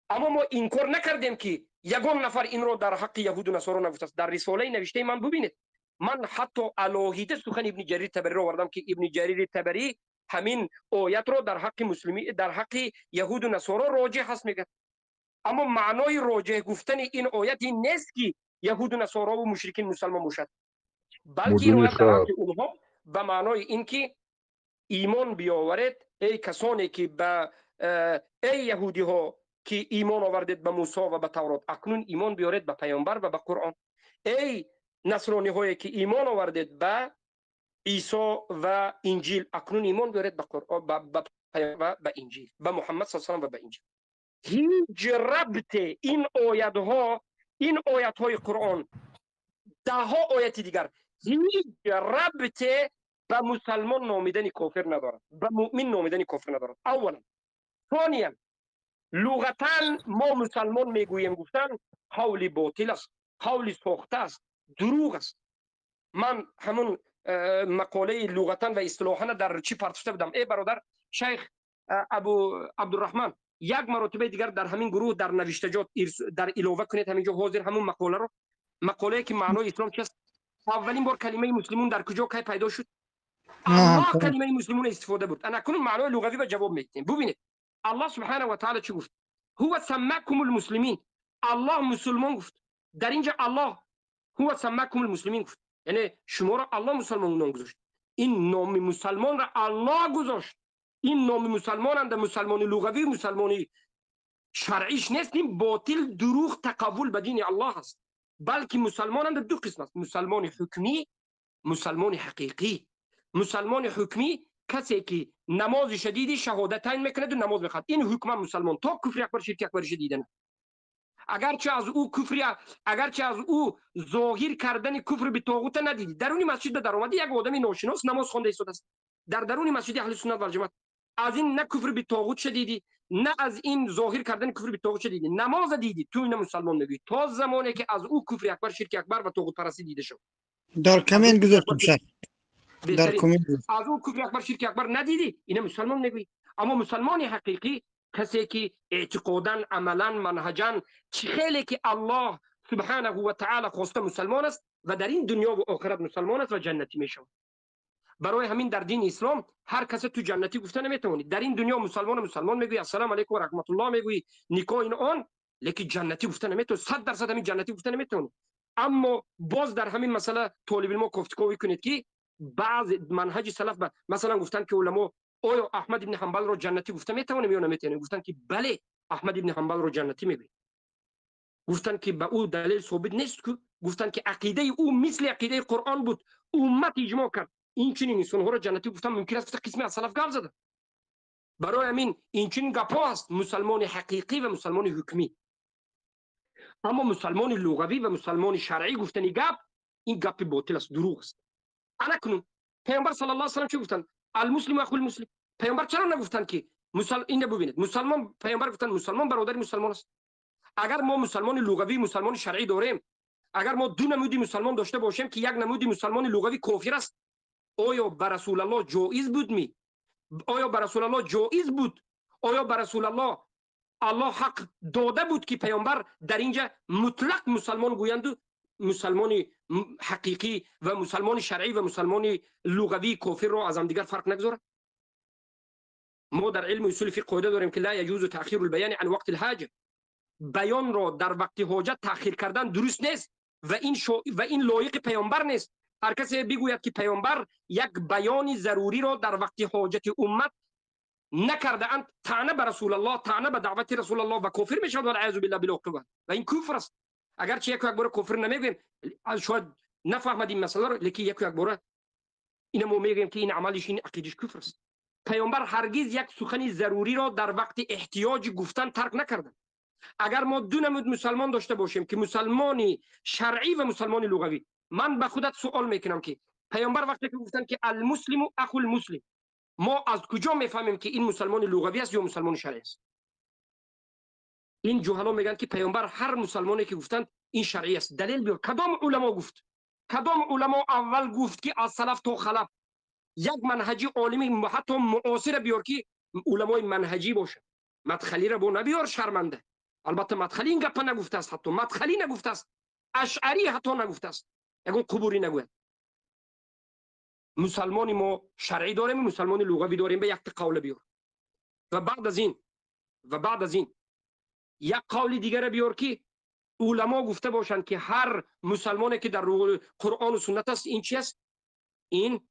S18: Аммо мо инкор накардем, ки ягон нафар инро дар ҳаққи яҳуду насоро нагуфтааст. Дар рисолаи навиштаи ман бубинед, ман ҳатто алоҳида сухани Ибни Ҷарир Табариро овардам, ки Ибни Ҷарири Табарӣ ҳамин оятро дар ҳаққи муслими, дар ҳаққи яҳуду насоро роҷеҳ ҳаст мегӯяд. Аммо маънои роҷеҳ гуфтани ин оят ин нест, ки яҳуду насорову мушрикин мусалмон бошад, балки ин оят дар ҳаққи онҳо ба маънои ин ки имон биёваред, эй касоне ки ба эй яҳудиҳо ки имон овардед ба Мусо ва ба Таврот, акнун имон биёред ба паёмбар ва ба Қуръон. Эй насрониҳое ки имон овардед ба Исо ва Инҷил, акнун имон биёред ба Қуръон, ба паёмбар, ба Инҷил, ба Муҳаммад саллаллоҳу алайҳи васаллам ва ба Инҷил. Ҳеҷ рабте ин оятҳо, ин оятҳои Қуръон, даҳҳо ояти дигар, ҳеҷ рабте ба мусалмон номидани кофир надорад, ба муъмин номидани кофир надорад. Аввалан. Сониян, луғатан мо мусалмон мегӯем гуфтан қавли ботил аст, қавли сохта аст, дурӯғ аст. Ман ҳамун мақолаи луғатан ва истилоҳана дар чӣ партофта будам. Эй бародар шайх Абу Абдурраҳмон, як маротибаи дигар дар ҳамин гурӯҳ дар навиштаҷот дар илова кунед ҳамин ҷо ҳозир ҳамун мақоларо, мақолае ки маънои ислом чист. Аввалин бор калимаи муслимун дар куҷо кай пайдо шуд? Аллоҳ калимаи муслимун истифода бурд. Ана кунун маънои луғавӣ ба ҷавоб медиҳем. Бубинед, Аллоҳ субҳанаҳу ва таъала чӣ гуфт? Ҳува саммакумул муслимин. Аллоҳ мусулмон гуфт. Дар инҷа Аллоҳ ҳува саммакумул муслимин гуфт. Яъне шуморо Аллоҳ мусулмон ном гузошт. Ин номи мусалмонро Аллоҳ гузошт. Ин номи мусалмонанда мусалмони луғавӣ, мусалмони шаръиш нест. Ин ботил, дурӯғ, тақаввул ба дини Аллоҳ аст. Балки мусалмонанда ду қисм аст: мусалмони ҳукмӣ, мусалмони ҳақиқӣ. Мусалмони ҳукмӣ касе ки намози шадиди шаҳодатайн мекунаду намоз мехоҳад, ин ҳукман мусалмон то куфри акбар, ширки акбариши дидан. Агарчи аз ӯ куфри, агарчи аз ӯ зоҳир кардани куфр битоғута надидӣ, даруни масҷид даромадӣ, як одами ношинос намоз хонда истодааст дар даруни масҷиди аҳли суннат вал ҷамоат, аз ин на куфр битоғут шадидӣ, на аз ин зоҳир кардани куфр битоғут шадидӣ, намоза дидӣ, ту ина мусалмон мегӯӣ то замоне ки аз ӯ куфри акбар, ширки акбар ва тоғутпарастӣ дида шуд.
S1: Дар коммент гузоштам, шайх. Дар коммент.
S18: Аз ӯ куфри акбар, ширки акбар надидӣ, ина мусалмон мегӯӣ. Аммо мусалмони ҳақиқӣ касе ки эътиқодан, амалан, манҳаҷан чӣ хеле ки Аллоҳ субҳанаҳу ва таъала хоста мусалмон аст ва дар ин дунё ва охират мусалмон аст ва ҷаннатӣ мешавад. Барои ҳамин дар дини ислом ҳар касе ту ҷаннатӣ гуфта наметавонӣ. Дар ин дунё мусалмону мусалмон мегӯӣ, ассалому алайкум ва раҳматуллоҳ мегӯӣ, никоҳ ин он, лекин ҷаннатӣ гуфта наметавонӣ, 100% ҳамин ҷаннатӣ гуфта наметавонӣ. Аммо боз дар ҳамин масъала толибилмо кофтуковӣ кунед, ки баъзе манҳаҷи салаф масалан гуфтанд, ки уламо оё Аҳмад ибни Ҳанбалро ҷаннатӣ гуфта метавонем ё наметавонем? Гуфтанд, ки бале, Аҳмад ибни Ҳанбалро ҷаннатӣ мегӯем. Гуфтанд, ки ба ӯ далел собит нест. Гуфтанд, ки ақидаи ӯ мисли ақидаи Қуръон буд, уммат иҷмоъ кард. Инчунин инсонҳоро ҷаннатӣ гуфтан мумкин аст, қисме аз салаф гап зада. Барои ҳамин инчунин гапҳо аст: мусалмони ҳақиқӣ ва мусалмони ҳукмӣ. Аммо мусалмони луғавӣ ва мусалмони шаръӣ гуфтани гап ин гапи ботил аст, дурӯғ аст. Ана кунун Паёмбар саллаллоҳу алайҳи васаллам чӣ гуфтанд? Алмуслиму ахул муслим. Паёмбар чаро нагуфтанд ки инро бубинед, мусалмон, Паёмбар гуфтанд мусалмон бародари мусалмон аст. Агар мо мусалмони луғавӣ, мусалмони шаръӣ дорем, агар мо ду намуди мусалмон дошта бошем ки як намуди мусалмони луғавӣ кофир аст, оё ба Расулаллоҳ ҷоиз буд ми? Оё ба Расулаллоҳ ҷоиз буд? Оё ба Расулаллоҳ Аллоҳ ҳақ дода буд ки Паёмбар дар инҷа мутлақ мусалмон гӯянду мусалмони ҳақиқӣ ва мусалмони шаръӣ ва мусалмони луғавии кофирро аз ҳамдигар фарқ нагузорад? Мо дар илми усули фиқҳ қоида дорем ки ла яҷузу таъхиру лбаяни ан вақти лҳаҷа. Баёнро дар вақти ҳоҷат таъхир кардан дуруст нест ва ин лоиқи Паёмбар нест. Ҳар касе бигӯяд ки Паёмбар як баёни заруриро дар вақти ҳоҷати уммат накардаанд, таъна ба Расулаллоҳ, таъна ба даъвати Расулаллоҳ ва кофир мешавад, валъиязу биллаҳ билуқува. Ва ин куфр аст. Агарчи яку як бора кофир намегӯем, шояд нафаҳмад ин масъаларо, лекин яку як бора ина мо мегӯем ки ин амалиш, ин ақидиш куфр аст. Паёмбар ҳаргиз як сухани заруриро дар вақти эҳтиёҷи гуфтан тарк накарданд. Агар мо ду намуд мусалмон дошта бошем ки мусалмони шаръӣ ва мусалмони луғавӣ, ман ба худат суол мекунам ки Паёмбар вақте ки гуфтанд ки алмуслиму ахул муслим, мо аз куҷо мефаҳмем ки ин мусалмони луғавӣ аст ё мусалмони шаръӣ аст? Ин ҷуҳало мегӯянд ки Паёмбар ҳар мусалмоне ки гуфтанд ин шаръӣ аст. Далел биёр. Кадом уламо гуфт? Кадом уламо аввал гуфт ки аз салаф то халаф як манҳаҷи олими ҳатто муосира биёр ки уламои манҳаҷӣ бошад. Мадхалиро бо набиёр, шарманда. Албатта мадхалӣ ин гапа нагуфтааст, ҳатто мадхалӣ нагуфтааст, ашъарӣ ҳатто нагуфтааст, ягон қубурӣ нагӯяд. Мусалмони мо шаръӣ дорем, мусалмони луғавӣ дорем, ба якта қавла биёр. Ва баъд аз ин як қавли дигара биёр ки уламо гуфта бошанд ки ҳар мусалмоне ки дар Қуръону суннат аст, ин чи аст? Ин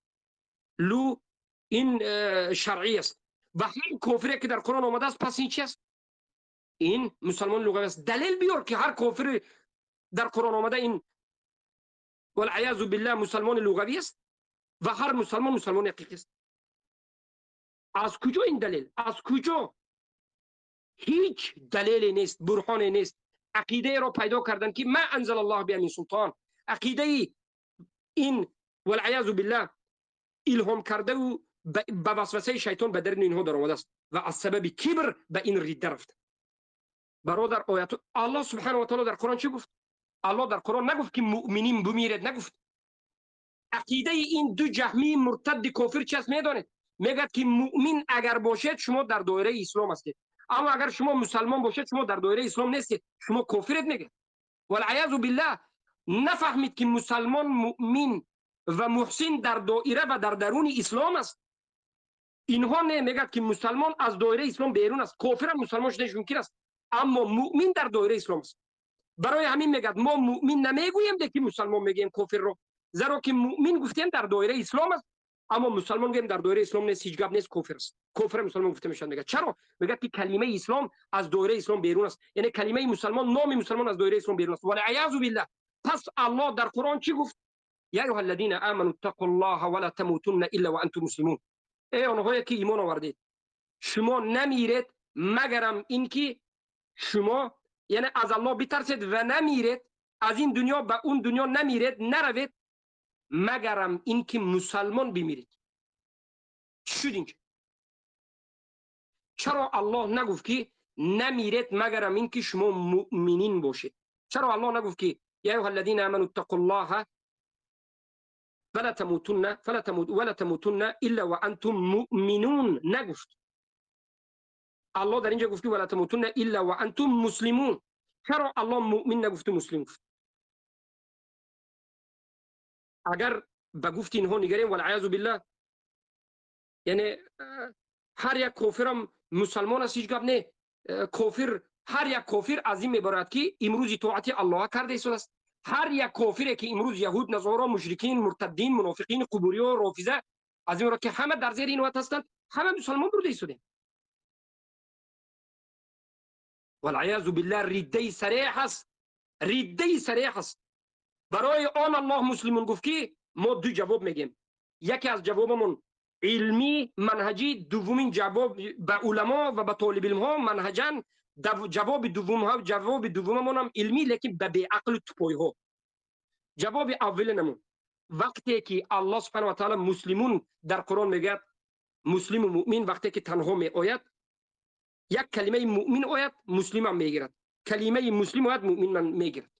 S18: шаръӣ аст. Ва ҳар кофире ки дар Қуръон омадааст, пас ин чи аст? Ин мусалмони луғавӣ аст. Далел биёр ки ҳар кофири дар Қуръон омада ин валъиязу биллаҳ мусалмони луғавӣ аст ва ҳар мусалмон мусалмони ҳақиқӣ аст. Аз куҷо ин далел? Аз куҷо? Ҳеҷ далеле нест, бурҳоне нест. Ақидаеро пайдо карданд ки ма анзала аллоҳ биҳа мин султон. Ақидаи ин валъиязу биллаҳ илҳом кардаву ба васвасаи шайтон ба даруни инҳо даромадааст ва аз сабаби кибр ба ин ридда рафта. Бародар, ояту Аллоҳ субҳанаҳу ва таъоло дар Қуръон чӣ гуфт? Аллоҳ дар Қуръон нагуфт ки муъминин бумиред, нагуфт. Ақидаи ин ду ҷаҳмии муртадди кофир чи аст медонед? Мегӯяд ки муъмин агар бошед, шумо дар доираи ислом ҳастед, аммо агар шумо мусалмон бошед, шумо дар доираи ислом нестед, шумо кофиред, мегӯяд. Валъиязу биллаҳ, нафаҳмид ки мусалмон муъмин ва муҳсин дар доира ва дар даруни ислом аст. Инҳо не, мегӯяд ки мусалмон аз доираи ислом берун аст, кофирам мусалмон шуданаш мумкин аст, аммо муъмин дар доираи ислом аст. Барои ҳамин мегӯяд мо муъмин намегӯем, лекин мусалмон мегӯем кофирро, зеро ки муъмин гуфтем дар доираи ислом аст, аммо мусалмон гӯем дар доираи ислом нест, ҳеҷ гап нест, кофир аст. Кофир мусалмон гуфта мешавад. Мегӯяд чаро? Мегӯяд ки калимаи ислом аз доираи ислом берун аст, яъне калимаи мусалмон, номи мусалмон аз доираи ислом берун аст. Валъиязу биллаҳ. Пас Аллоҳ дар Қуръон чӣ гуфт? Я айюҳа аллазина аману иттақуллоҳа ва ла тамутунна илла ва антум муслимун. Эй онҳое ки имон овардед, шумо намиред магарам ин ки шумо, яъне аз Аллоҳ битарсед ва намиред, аз ин дунё ба он дунё намиред, наравед, магарам ин ки мусалмон бимиред. Чӣ шуд инҷа? Чаро Аллоҳ нагуфт ки намиред магарам ин ки шумо муъминин бошед? Чаро Аллоҳ нагуфт ки я айюҳа аллазина аману иттақуллоҳа вала тамутунна вала тамутунна илла ва антум муъминун нагуфт. Аллоҳ дар инҷа гуфт ки вала тамутунна илла ва антум муслимун. Чаро Аллоҳ муъмин нагуфту муслим гуфт? Агар ба гуфти инҳо нигарем, валъиязу биллаҳ, яъне ҳар як кофирам мусалмон аст, ҳеҷ гап не. Кофир, ҳар як кофир аз ин мебарад ки имрӯз итоати Аллоҳ карда истодааст. Ҳар як кофире ки имрӯз яҳуд, насоро, мушрикин, муртаддин, мунофиқин, қубуриё, рофиза аз ин мебарад ки ҳама дар зери ин оят ҳастанд, ҳама мусалмон бурда истодем. Валъиязу биллаҳ, риддаи сареҳ аст, риддаи сареҳ аст. Барои он Аллоҳ муслимун гуфт ки мо ду ҷавоб мегем. Яке аз ҷавобамон илмӣ манҳаҷӣ, дуввумин ҷавоб ба уламо ва ба толибилмҳо манҳаҷан Ҷавоби дуввум, ҷавоби дуввумамонам илмӣ, лекин ба беақлу тупойҳо. Ҷавоби аввалинамон, вақте ки Аллоҳ субҳанаҳу ва таъала муслимун дар Қуръон мегӯяд, муслиму муъмин вақте ки танҳо меояд, як калимаи муъмин ояд, муслимам мегирад, калимаи муслим ояд, муъминам мегирад.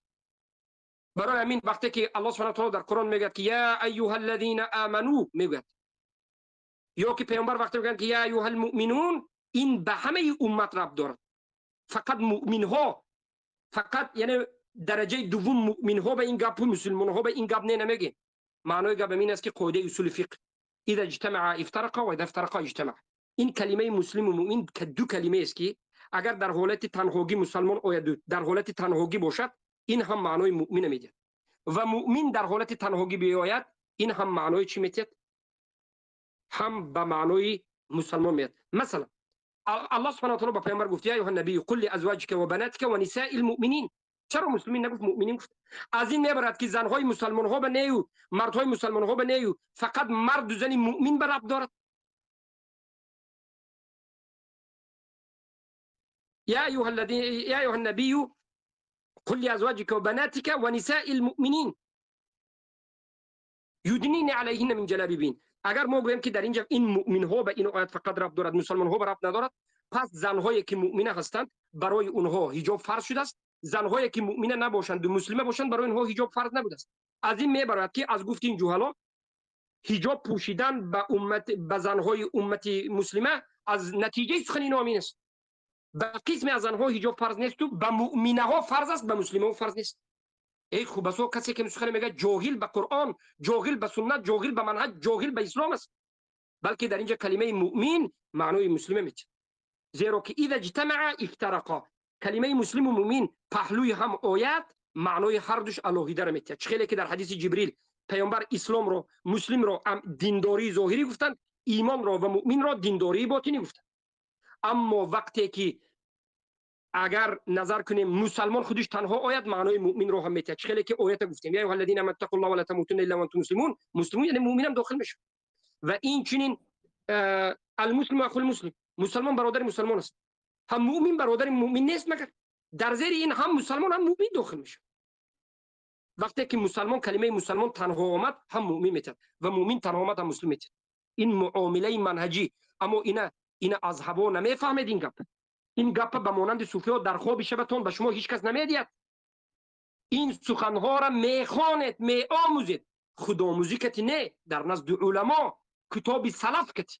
S18: Барои ҳамин вақте ки Аллоҳ субҳанаҳу ва таъала дар Қуръон мегӯяд ки я айюҳаллазина аману мегӯяд, ё ки паёмбар вақте мегӯянд ки я айюҳал муъминун, ин ба ҳамаи уммат рабт дорад. Фақат муъминҳо, фақат яъне дараҷаи дуввум муъминҳо ба ин гап, мусулмонҳо ба ин гап не намегӯем. Маънои гап ин аст ки қоидаи усули фиқҳ иза иҷтамаа ифтарақа ва иза ифтарақа иҷтамаа. Ин калимаи муслиму муъмин ду калимае аст ки агар дар ҳолати танҳогӣ мусалмон ояд, дар ҳолати танҳогӣ бошад, ин ҳам маънои муъмина медиҳад, ва муъмин дар ҳолати танҳогӣ биёяд, ин ҳам маънои чӣ медиҳад? Ҳам ба маънои мусалмон меяд. Масалан, Аллоҳ субҳанаҳу ва таъала ба паёмбар гуфт: я айюҳан набийю қул лиазваҷика ва банатика ва нисаил муъминин. Чаро муслимин нагуфт, муъминин гуфт? Аз ин мебарад ки занҳои мусалмонҳо ба нею, мардҳои мусалмонҳо ба нею, фақат марду зани муъмин ба рабт дорад. Я айюҳан набийю қул лиазваҷика ва банатика ва нисаил муъминин юднина алайҳинна мин ҷалабибин. Агар мо гӯем ки дар инҷа ин муъминҳо ба ин оят фақат рабт дорад, мусалмонҳо ба рабт надорад, пас занҳое ки муъмина ҳастанд барои онҳо ҳиҷоб фарз шудааст, занҳое ки муъмина набошанд, муслима бошанд, барои онҳо ҳиҷоб фарз набудааст. Аз ин мебарояд ки аз гуфти ин ҷуҳало ҳиҷоб пӯшидан ба уммат, ба занҳои уммати муслима аз натиҷаи сухани инҳо ҳамин аст. Ба қисме аз занҳо ҳиҷоб фарз несту ба муъминаҳо фарз аст, ба муслимаҳо фарз нест. Эй хубасо, касе ки сухан мегӯяд ҷоҳил ба Қуръон, ҷоҳил ба суннат, ҷоҳил ба манҳаҷ, ҷоҳил ба ислом аст. Балки дар инҷа калимаи муъмин маънои муслима медиҳад, зеро ки иза иҷтамаа ифтарақа. Калимаи муслиму муъмин паҳлӯи ҳам ояд, маънои ҳардуш алоҳидаро медиҳад. Чӣ хеле ки дар ҳадиси Ҷибрил паёмбар исломро, муслимро диндории зоҳирӣ гуфтанд, имонро ва муъминро диндории ботинӣ гуфтанд. Аммо вақте ки агар назар кунем мусалмон худиш танҳо ояд, маънои муъминро ҳам метиҳад. Чӣ хеле ки оята гуфтем: я айюҳаллазина аману иттақуллоҳа ва ла тамутунна илла ва антум муслимун. Муслимун яъне муъминам дохил мешавад. Ва инчунин алмуслиму ахул муслим, мусалмон бародари мусалмон аст. Ҳам муъмин бародари муъмин нест, магар дар зери ин ҳам мусалмон ҳам муъмин дохил мешавад. Вақте ки мусалмон, калимаи мусалмон танҳо омад, ҳам муъмин метиҳад, ва муъмин танҳо омад, ҳам муслим метиҳад. Ин муомилаи манҳаҷӣ. Аммо ина азҳабо намефаҳмед ин гап. Ин гапа ба монанди суфиҳо дар хоби шабатон ба шумо ҳеҷ кас намедиҳад. Ин суханҳоро мехонед, меомӯзед. Худомӯзӣ кати не, дар назди уламо, китоби салаф кати.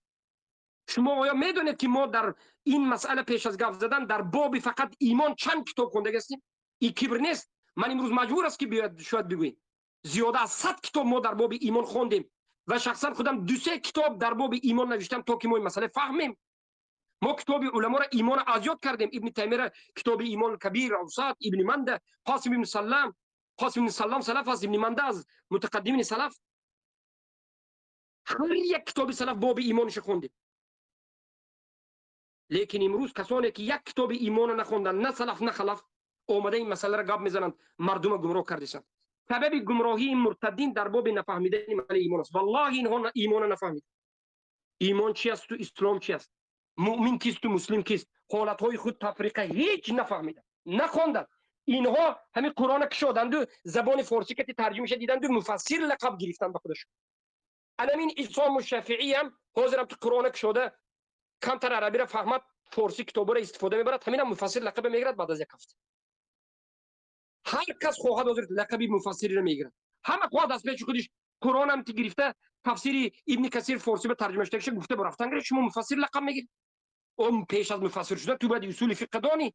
S18: Шумо оё медонед ки мо дар ин масъала пеш аз гап задан дар боби фақат имон чанд китоб хондаги ҳастем? Ин кибр нест. Ман имрӯз маҷбур аст ки биёяд шояд бигӯем зиёда аз 100 китоб мо дар боби имон хондем ва шахсан худам 2-3 китоб дар боби имон навиштам то ки мо ин масъала фаҳмем. Мо китоби уламоро имонро аз ёд кардем. Ибни Таймияро китоби имон Кабир, Авсат, Ибни Манда, Қосим ибни Саллам. Қосим ибни Саллам салаф аст, Ибни Манда аз мутақаддимини салаф. Ҳар як китоби салаф боби имонашо хондем. Лекин имрӯз касоне ки як китоби имонро нахонданд, на салаф на халаф, омада ин масъаларо гап мезананд, мардумро гумроҳ кардесанд. Сабаби гумроҳии муртаддин дар боби нафаҳмидани масъалаи имон аст. Валлоҳи инҳо имонро нафаҳмиданд. Имон чи асту ислом чи аст, муъмин кисту муслим кист, ҳолатҳои худ тафриқа ҳеҷ нафаҳмиданд, нахонданд. Инҳо ҳамин Қуръонро кушоданду забони форсӣ кати тарҷумаша диданду муфассир лақаб гирифтанд ба худашон. Анамин Исому Шафиӣ ҳам ҳозирам ту Қуръонро кушода камтар арабиро фаҳмад, форсӣ китобро истифода мебарад, ҳаминам муфассир лақаба мегирад баъд аз як ҳафта. Ҳар кас хоҳад ҳозир лақаби муфассириро мегирад. Ҳама хоҳад аз пеши худиш Қуръонам ти гирифта тафсири Ибни Касир форсӣ ба тарҷума шудагиша гуфта рафтан гирифт, шумо муфассир лақаб мегиред. Он пеш аз муфассир шудан ту бояд усули фиқҳ донӣ,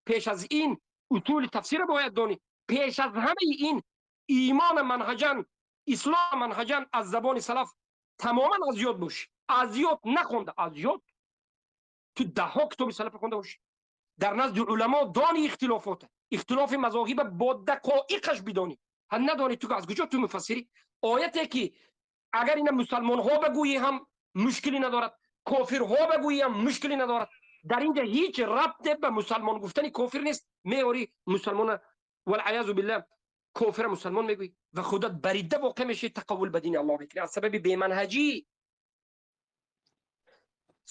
S18: пеш аз ин усули тафсирро бояд донӣ, пеш аз ҳамаи ин имон манҳаҷан, ислом манҳаҷан аз забони салаф тамоман аз ёд бошӣ. Аз ёд нахонда, аз ёд ту даҳҳо китоби салаф хонда бошӣ. Дар назди уламо дони ихтилофота, ихтилофи мазоҳиба бо дақоиқаш бидонӣ. Ҳам надонӣ ту аз куҷо ту муфассирӣ? Ояте ки агар ина мусалмонҳо бигӯӣ ҳам мушкилӣ надорад, кофирҳо бигӯӣ ҳам мушкилӣ надорад. Дар инҷа ҳеҷ рабте ба мусалмон гуфтани кофир нест. Меорӣ мусалмона валъаязу биллаҳ кофира мусалмон мегӯӣ ва худат барида воқеъ мешавӣ, тақаввул ба дини Аллоҳ мекунӣ аз сабаби беманҳаҷӣ.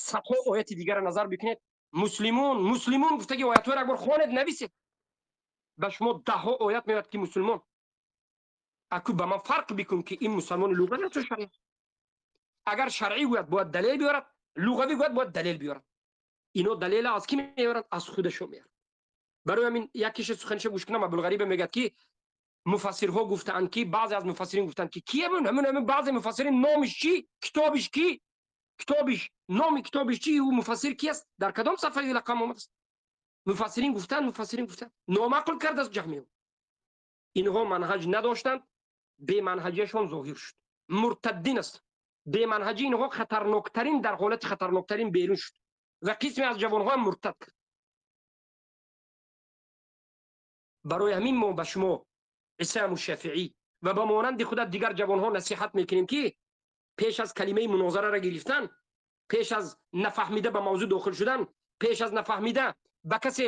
S18: Садҳо ояти дигарро назар бикунед, Муслимун, муслимун гуфтаги оятҳоро як бор хонед, нависед. Ба шумо даҳҳо оят меояд ки мусулмон. Аку ба ман фарқ бикун ки ин мусулмони луғавӣ аст ё шаръӣ. Агар шаръӣ гӯяд бояд далел биёрад, луғавӣ гӯяд бояд далел биёрад. Ино далела аз кӣ меоранд? Аз худашон меоранд. Барои ҳамин якише суханиша гӯш кунам, Абулғариба мегӯяд ки муфассирҳо гуфтаанд ки баъзе аз муфассирин гуфтанд ки ки ҳамун ҳамун ҳамун баъзе муфассирин номиш чӣ? Китобиш кӣ? Китобиш номи китобиш чӣ? Ӯ муфассир ки аст? Дар кадом сафҳаи рақам омадааст? Муфассирин гуфтанд, муфассирин гуфтанд. Номаъқул кардааст ҷаҳмиҳо. Инҳо манҳаҷ надоштанд, беманҳаҷиашон зоҳир шуд. Муртаддин аст. Беманҳаҷи инҳо хатарноктарин дар ҳолати хатарноктарин берун шуд ва қисме аз ҷавонҳо ҳам муртад кард. Барои ҳамин мо ба шумо Исаму Шафиӣ ва ба монанди худат дигар ҷавонҳо насиҳат мекунем ки пеш аз калимаи мунозараро гирифтан, пеш аз нафаҳмида ба мавзӯъ дохил шудан, пеш аз нафаҳмида ба касе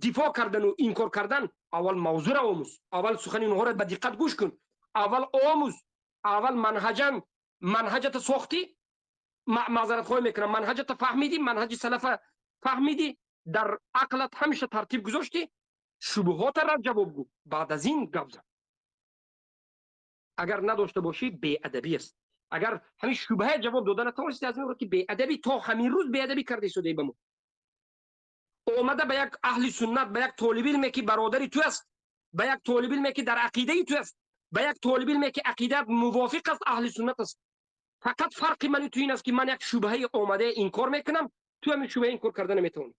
S18: дифоъ кардану инкор кардан, аввал мавзӯъро омӯз, аввал сухани онҳоро ба диққат гӯш кун, аввал омӯз, аввал манҳаҷан манҳаҷата сохтӣ, маъзаратхоҳӣ мекунам, манҳаҷата фаҳмидӣ, манҳаҷи салафа фаҳмидӣ, дар ақлат ҳамеша тартиб гузоштӣ, шубҳотара ҷавоб гӯ, баъд аз ин гап зан. Агар надошта бошӣ беадабӣ аст. Агар ҳамин шубҳа ҷавоб дода натавонистӣ, аз ин ки беадабӣ то ҳамин рӯз беадабӣ карда истодаӣ ба мо. Омада ба як аҳли суннат, ба як толибилме ки бародари ту аст, ба як толибилме ки дар ақидаи ту аст, ба як толибилме ки ақидаат мувофиқ аст, аҳли суннат аст. Фақат фарқи мани ту ин аст ки ман як шубҳаи омадае инкор мекунам, ту ҳамин шубҳа инкор карда наметавонӣ.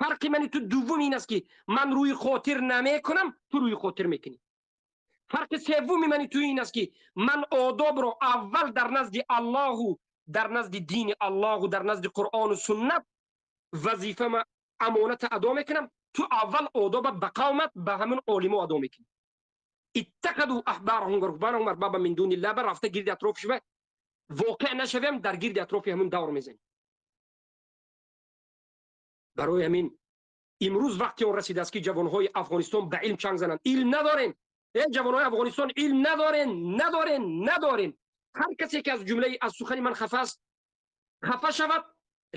S18: Фарқи мани ту дуввум ин аст ки ман рӯи хотир намекунам, ту рӯи хотир мекунӣ. Фарқи севуми мани ту ин аст ки ман одобро аввал дар назди Аллоҳу, дар назди дини Аллоҳу, дар назди Қуръону суннат вазифама амоната адо мекунам, ту аввал одоба ба қавмат, ба ҳамин олимо адо мекунӣ. Иттахаду аҳбарахум ва руҳбанахум арбаба мин дунилла, ба рафта гирди атрофиш ва воқеъ нашавем, дар гирди атрофи ҳамин давр мезанем. Барои ҳамин имрӯз вақти он расидааст ки ҷавонҳои Афғонистон ба илм чанг зананд. Илм надорем. Э ҷавонҳои Афғонистон илм надорем, надорем, надорем. Ҳар касе ки аз ҷумлаи аз сухани ман хафа аст, хафа шавад,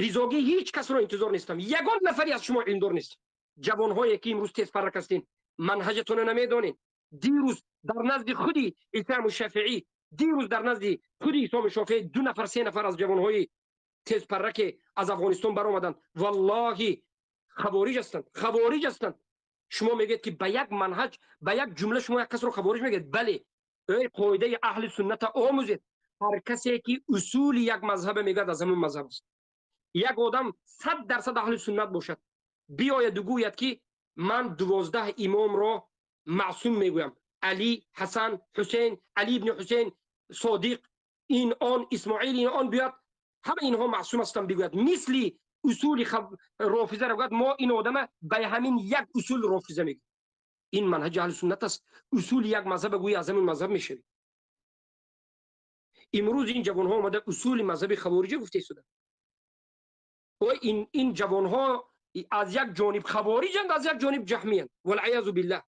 S18: ризогӣ ҳеҷ касро интизор нестам. Ягон нафаре аз шумо илмдор нест. Ҷавонҳое ки имрӯз тезпаррак ҳастед, манҳаҷатонро намедонед. Дирӯз дар назди худи Исаму Шафиӣ, дирӯз дар назди худи Исому Шофиӣ ду нафар, се нафар аз ҷавонҳои тезпарраке аз Афғонистон баромаданд. Валлоҳи хавориҷ ҳастанд, хавориҷ ҳастанд. Шумо мегӯед ки ба як манҳаҷ, ба як ҷумла шумо як касро хавориҷ мегӯед. Бале, эй қоидаи аҳли сунната омӯзед. Ҳар касе ки усули як мазҳаба мегӯяд, аз ҳамон мазҳаб аст. Як одам 100% аҳли суннат бошад, биёяду гӯяд ки ман 12 имомро маъсум мегӯям, Али, Ҳасан, Ҳусейн, Али ибни Ҳусейн, Содиқ, ин он, Исмоил, ин он, биёяд ҳама инҳо маъсум ҳастанд бигӯяд, мисли усули рофизаро гӯяд, мо ин одама ба ҳамин як усул рофиза мегӯем. Ин манҳаҷи аҳли суннат аст. Усули як мазҳаба гӯӣ, аз ҳамин мазҳаб мешавӣ. Имрӯз ин ҷавонҳо омада усули мазҳаби хавориҷа гуфта истоданд. Ин ҷавонҳо аз як ҷониб хавориҷанд, аз як ҷониб ҷаҳмиянд. Валъиязу биллаҳ.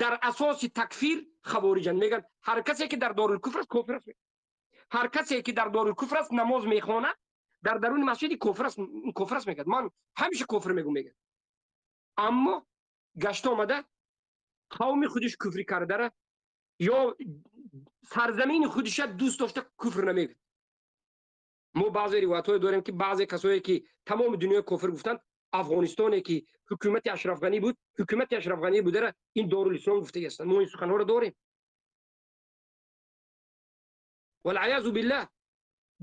S18: Дар асоси такфир хавориҷанд. Мегӯянд ҳар касе ки дар дорулкуфр аст, кофир аст. Ҳар касе ки дар дорулкуфр аст, намоз мехонад, дар даруни масҷиди кофир аст, кофир аст мегӯяд. Ман ҳамеша кофир мегӯм, мегӯяд. Аммо гашта омада қавми худиш куфрӣ кардара ё сарзамини худиша дӯст дошта куфр намегӯяд. Мо баъзе ривоятҳое дорем ки баъзе касое ки тамоми дунёи кофир гуфтанд, Афғонистоне ки ҳукумати Ашраф Ғанӣ буд, ҳукумати Ашраф Ғанӣ будара ин Дорулислом гуфтагӣ ҳастанд. Мо ин суханҳоро дорем. Валъиязу биллаҳ,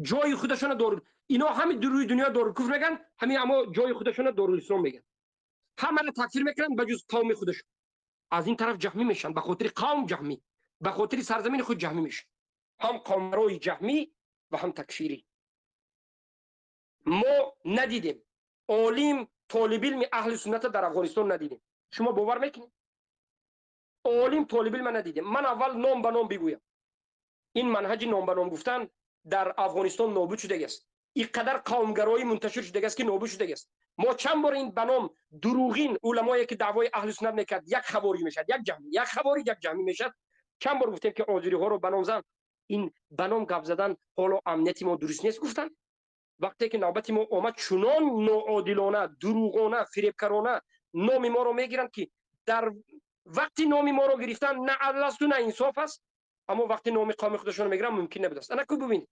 S18: ҷои худашона дор, ино ҳами рӯи дунё дорулкуфр мегӯянд, ҳами аммо ҷои худашона Дорулислом мегӯянд. Ҳамаро такфир мекунанд ба ҷуз қавми худашон. Аз ин тараф ҷаҳмӣ мешаванд, ба хотири қавм ҷаҳмӣ, ба хотири сарзамини худ ҷаҳмӣ мешаванд. Ҳам қавмарои ҷаҳмӣ ва ҳам такфирӣ. Мо надидем олим толибилми аҳли сунната дар Афғонистон надидем. Шумо бовар мекунед? Олим толибилма надидем. Ман аввал ном ба ном бигӯям. Ин манҳаҷи ном ба ном гуфтан дар Афғонистон нобуд шудагиаст. Ин қадар қавмгароӣ мунташир шудагиаст ки нобуд шудагиаст. Мо чанд бор ин ба ном дурӯғин уламое ки даъвои аҳли суннат мекард, як хавориҷ мешавад, як ҷаҳмӣ, як хавориҷ, як ҷаҳмӣ мешавад. Чанд бор гуфтем ки озириҳоро ба ном зан. Ин ба ном гап задан ҳоло амнияти мо дуруст нест гуфтанд. Вақте ки навбати мо омад, чунон ноодилона, дурӯғона, фиребкарона номи моро мегиранд, ки дар вақти номи моро гирифтан на адл асту на инсоф аст, аммо вақти номи қавми худашонро мегиранд, мумкин набудааст. Ана ку бубинед,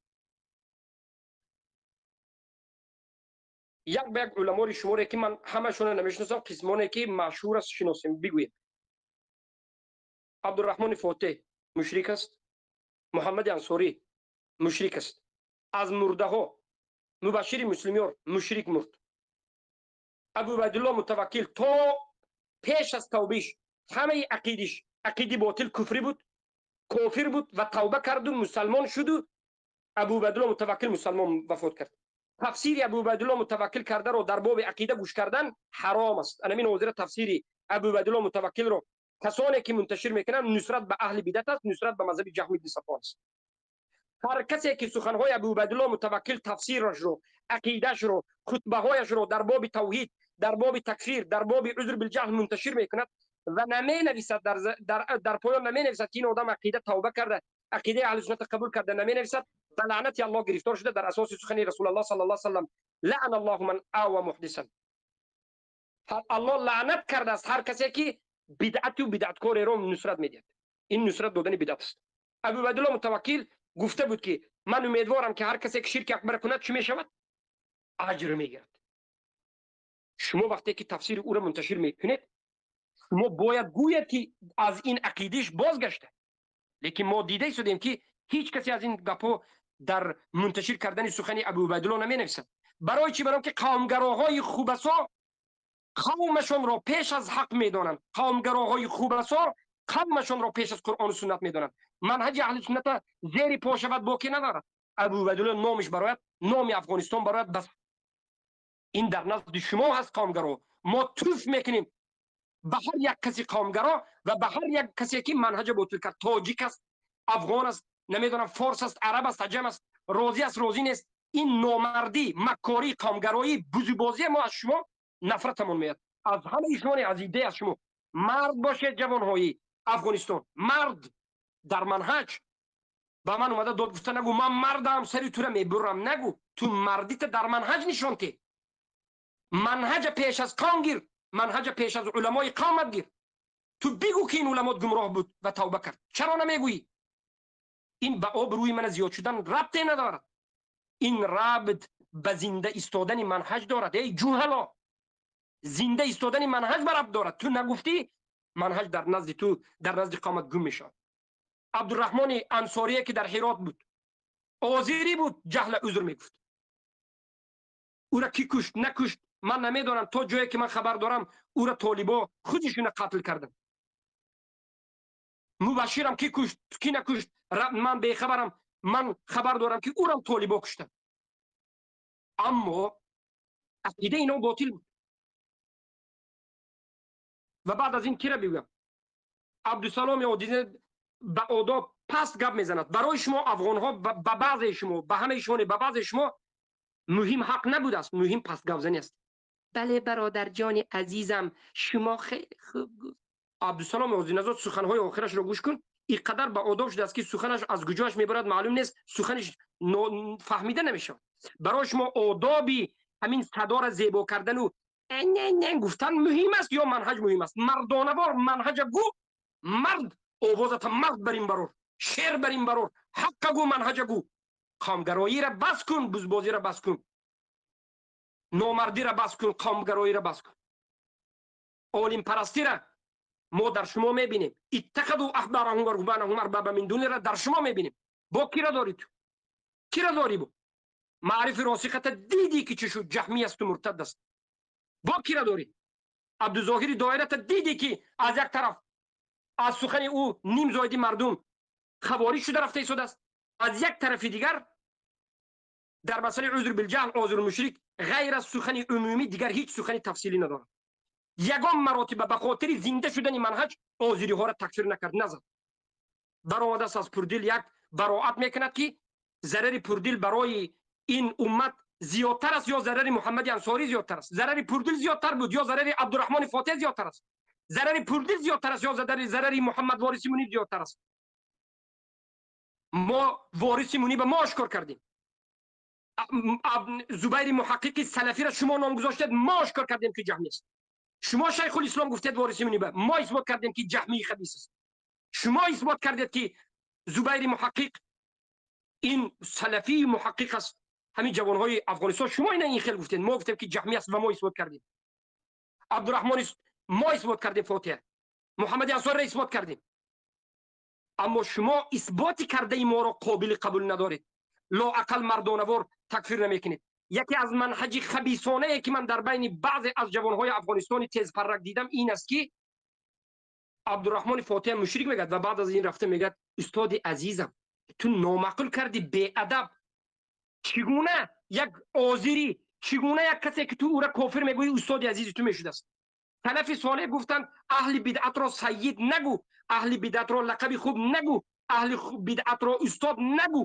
S18: як ба як уламори шуморе ки ман ҳамашонро намешиносам, қисмоне ки машҳур аст шиносем, бигӯед. Абдурраҳмони Фотеҳ мушрик аст, Муҳаммади Ансорӣ мушрик аст, аз мурдаҳо Мубашшири Муслимёр мушрик мурд, Абу Убайдулло Мутаваккил то пеш аз тавбиш ҳамаи ақидиш ақиди ботил куфрӣ буд, кофир буд ва тавба карду мусалмон шуду. Абу Убайдулло Мутаваккил мусалмон вафот кард. Тафсири Абу Убайдулло Мутаваккил кардаро дар боби ақида гӯш кардан ҳаром аст. Анамин ҳозира тафсири Абу Убайдулло Мутаваккилро касоне ки мунташир мекунанд, нусрат ба аҳли бидат аст, нусрат ба мазҳаби Ҷаҳм ибни Сафвон аст. Ҳар касе ки суханҳои Абу Убайдулло Мутаваккил, тафсирашро, ақидаашро, хутбаҳояшро дар боби тавҳид, дар боби такфир, дар боби узр билҷаҳл мунташир мекунад ва наменависад, дар поён наменависад, ки ин одам ақида тавба карда, ақидаи аҳли суннатро қабул карда, наменависад, ба лаънати Аллоҳ гирифтор шуда дар асоси сухани Расулуллоҳ саллаллоҳу алайҳи васаллам: лаъна Аллоҳу ман ава муҳдисан. Аллоҳ лаънат кардааст ҳар касе ки бидъату бидъаткореро нусрат медиҳад. Ин нусрат додани бидъат аст. Абу Убайдулло Мутаваккил гуфта буд, ки ман умедворам, ки ҳар касе ки ширки акбар кунад, чӣ мешавад? Аҷр мегирад. Шумо вақте ки тафсири ӯро мунташир мекунед, шумо бояд гӯяд, ки аз ин ақидиш бозгашта. Лекин мо дида истодем, ки ҳеҷ касе аз ин гапҳо дар мунташир кардани сухани Абу Убайдулло наменависад. Барои чӣ? Барои ки қавмгароҳои хубасо қавмашонро пеш аз ҳақ медонанд, қавмгароҳои хубасо қавмашонро пеш аз Қуръону суннат медонанд. Манҳаҷи аҳли сунната зери по шавад, боқӣ надорад. Абу Убайдулло номиш барояд, номи Афғонистон барояд, бас. Ин дар назди шумо ҳаст қавмгаро. Мо туф мекунем ба ҳар як каси қавмгаро ва ба ҳар як касе ки манҳаҷа ботил кард. Тоҷик аст, афғон аст, намедонам, форс аст, араб аст, аҷам аст, розӣ аст, розӣ нест. Ин номардӣ, маккорӣ, қавмгароӣ, бузубозие мо аз шумо нафратамон меяд, аз ҳамаи шумо, аз идея аз шумо. Мард бошед, ҷавонҳои Афғонистон, мард дар манҳаҷ. Ба ман омада дод гуфта нагӯ ман мардам, сари тура мебурам, нагӯ. Ту мардита дар манҳаҷ нишон те. Манҳаҷа пеш аз қавм гир, манҳаҷа пеш аз уламои қавмат гир. Ту бигӯ, ки ин уламот гумроҳ буд ва тавба кард. Чаро намегӯӣ? Ин ба обрӯи мана зиёд шудан рабте надорад, ин рабт ба зинда истодани манҳаҷ дорад. Эй ҷуҳало, зинда истодани манҳаҷ ба рабт дорад. Ту нагуфтӣ, манҳаҷ дар назди ту, дар назди қавмат гум мешавад. Абдурраҳмони Ансорие ки дар Ҳирот буд, озирӣ буд, ҷаҳла узр мегуфт. Ӯра ки кушт, накушт, ман намедонам. То ҷое ки ман хабар дорам, ӯра толибо худишуна қатл карданд. Мубашширам ки кушт, ки накушт, ман бехабарам. Ман хабар дорам, ки ӯрам толибо куштанд, аммо ақидаи ино ботил буд. Ва баъд аз ин кира бигӯям? Абдусалом Одине ба одоб паст гап мезанад. Барои шумо афғонҳо, ба баъзеи шумо, ба ҳамаи шумо не, ба баъзеи шумо муҳим ҳақ набудааст, муҳим пастгапзанӣ аст. Бале, бародарҷони азизам, шумо хеле хуб гуфт. Абдусалом Озиназод суханҳои охирашро гӯш кун. Ин қадар ба одоб шудааст, ки суханаш аз куҷояш мебарад, маълум нест, суханиш фаҳмида намешавад. Барои шумо одоби ҳамин садора зебо кардану не гуфтан муҳим аст ё манҳаҷ муҳим аст? Мардонавор манҳаҷа гӯ, мард овозата мард бар ин барор, шер бар ин барор, ҳаққа гӯ, манҳаҷа гӯ. Қавмгароиро бас кун, бузбозиро бас кун, номардиро бас кун, қавмгароиро бас кун, олимпарастиро мо дар шумо мебинем. Иттахаду аҳбараҳум ва руҳбанаҳум арбаба мин дунира дар шумо мебинем. Бо кира дорӣ ту? Кира дорӣ? Бо маърифи росихата дидӣ, ки чӣ шуд? Ҷаҳмӣ асту муртад аст. Бо кира дорӣ? Абдузоҳири доирата дидӣ, ки аз як тараф аз сухани ӯ ним зоиди мардум хавориҷ шуда рафта истодааст, аз як тарафи дигар дар масъалаи узр билҷаҳл, озур мушрик, ғайр аз сухани умумӣ дигар ҳеҷ сухани тафсилӣ надорад. Ягон маротиба ба хотири зинда шудани манҳаҷ озириҳоро такфир накард, назад. Баромадааст аз Пурдил, як бароат мекунад, ки зарари Пурдил барои ин уммат зиёдтар аст ё зарари Муҳаммади Ансорӣ зиёдтар аст? Зарари Пурдил зиёдтар буд ё зарари Абдурраҳмони Фотеҳ зиёдтар аст? Зарари Пурдил зиёдтар аст ё зарари Муҳаммад Вориси Муниб зиёдтар аст? Мо Вориси Муниба мо ошкор кардем. Зубайри Муҳаққиқи Салафиро шумо ном гузоштед, мо ошкор кардем ки ҷаҳмӣ аст. Шумо Шайхулислом гуфтед вориси муниба, мо исбот кардем ки ҷаҳмии хабис аст. Шумо исбот кардед ки Зубайри Муҳаққиқ ин салафии муҳаққиқ аст. Ҳамин ҷавонҳои Афғонистон шумо ина ин хел гуфтед, мо гуфтем ки ҷаҳмӣ аст ва мо исбот кардем. Абдурраҳмон мо исбот кардем, Фотиҳа Муҳаммади Ансорро исбот кардем. Аммо шумо исботи кардаи моро қобили қабул надоред. Лоақал мардонавор такфир намекунед. Яке аз манҳаҷи хабисонае ки ман дар байни баъзе аз ҷавонҳои Афғонистони тезпаррак дидам ин аст ки Абдурраҳмони Фотиҳа мушрик мегӯяд ва баъд аз ин рафта мегӯяд: устоди азизам, ту номаъқул кардӣ, беадаб. Чӣ гуна як озирӣ, чӣ гуна як касе ки ту ӯро кофир мегӯӣ устоди азизи ту мешудааст? Салафи солеҳ гуфтанд: аҳли бидъатро сайид нагӯ, аҳли бидъатро лақаби хуб нагӯ, аҳли бидъатро устод нагӯ.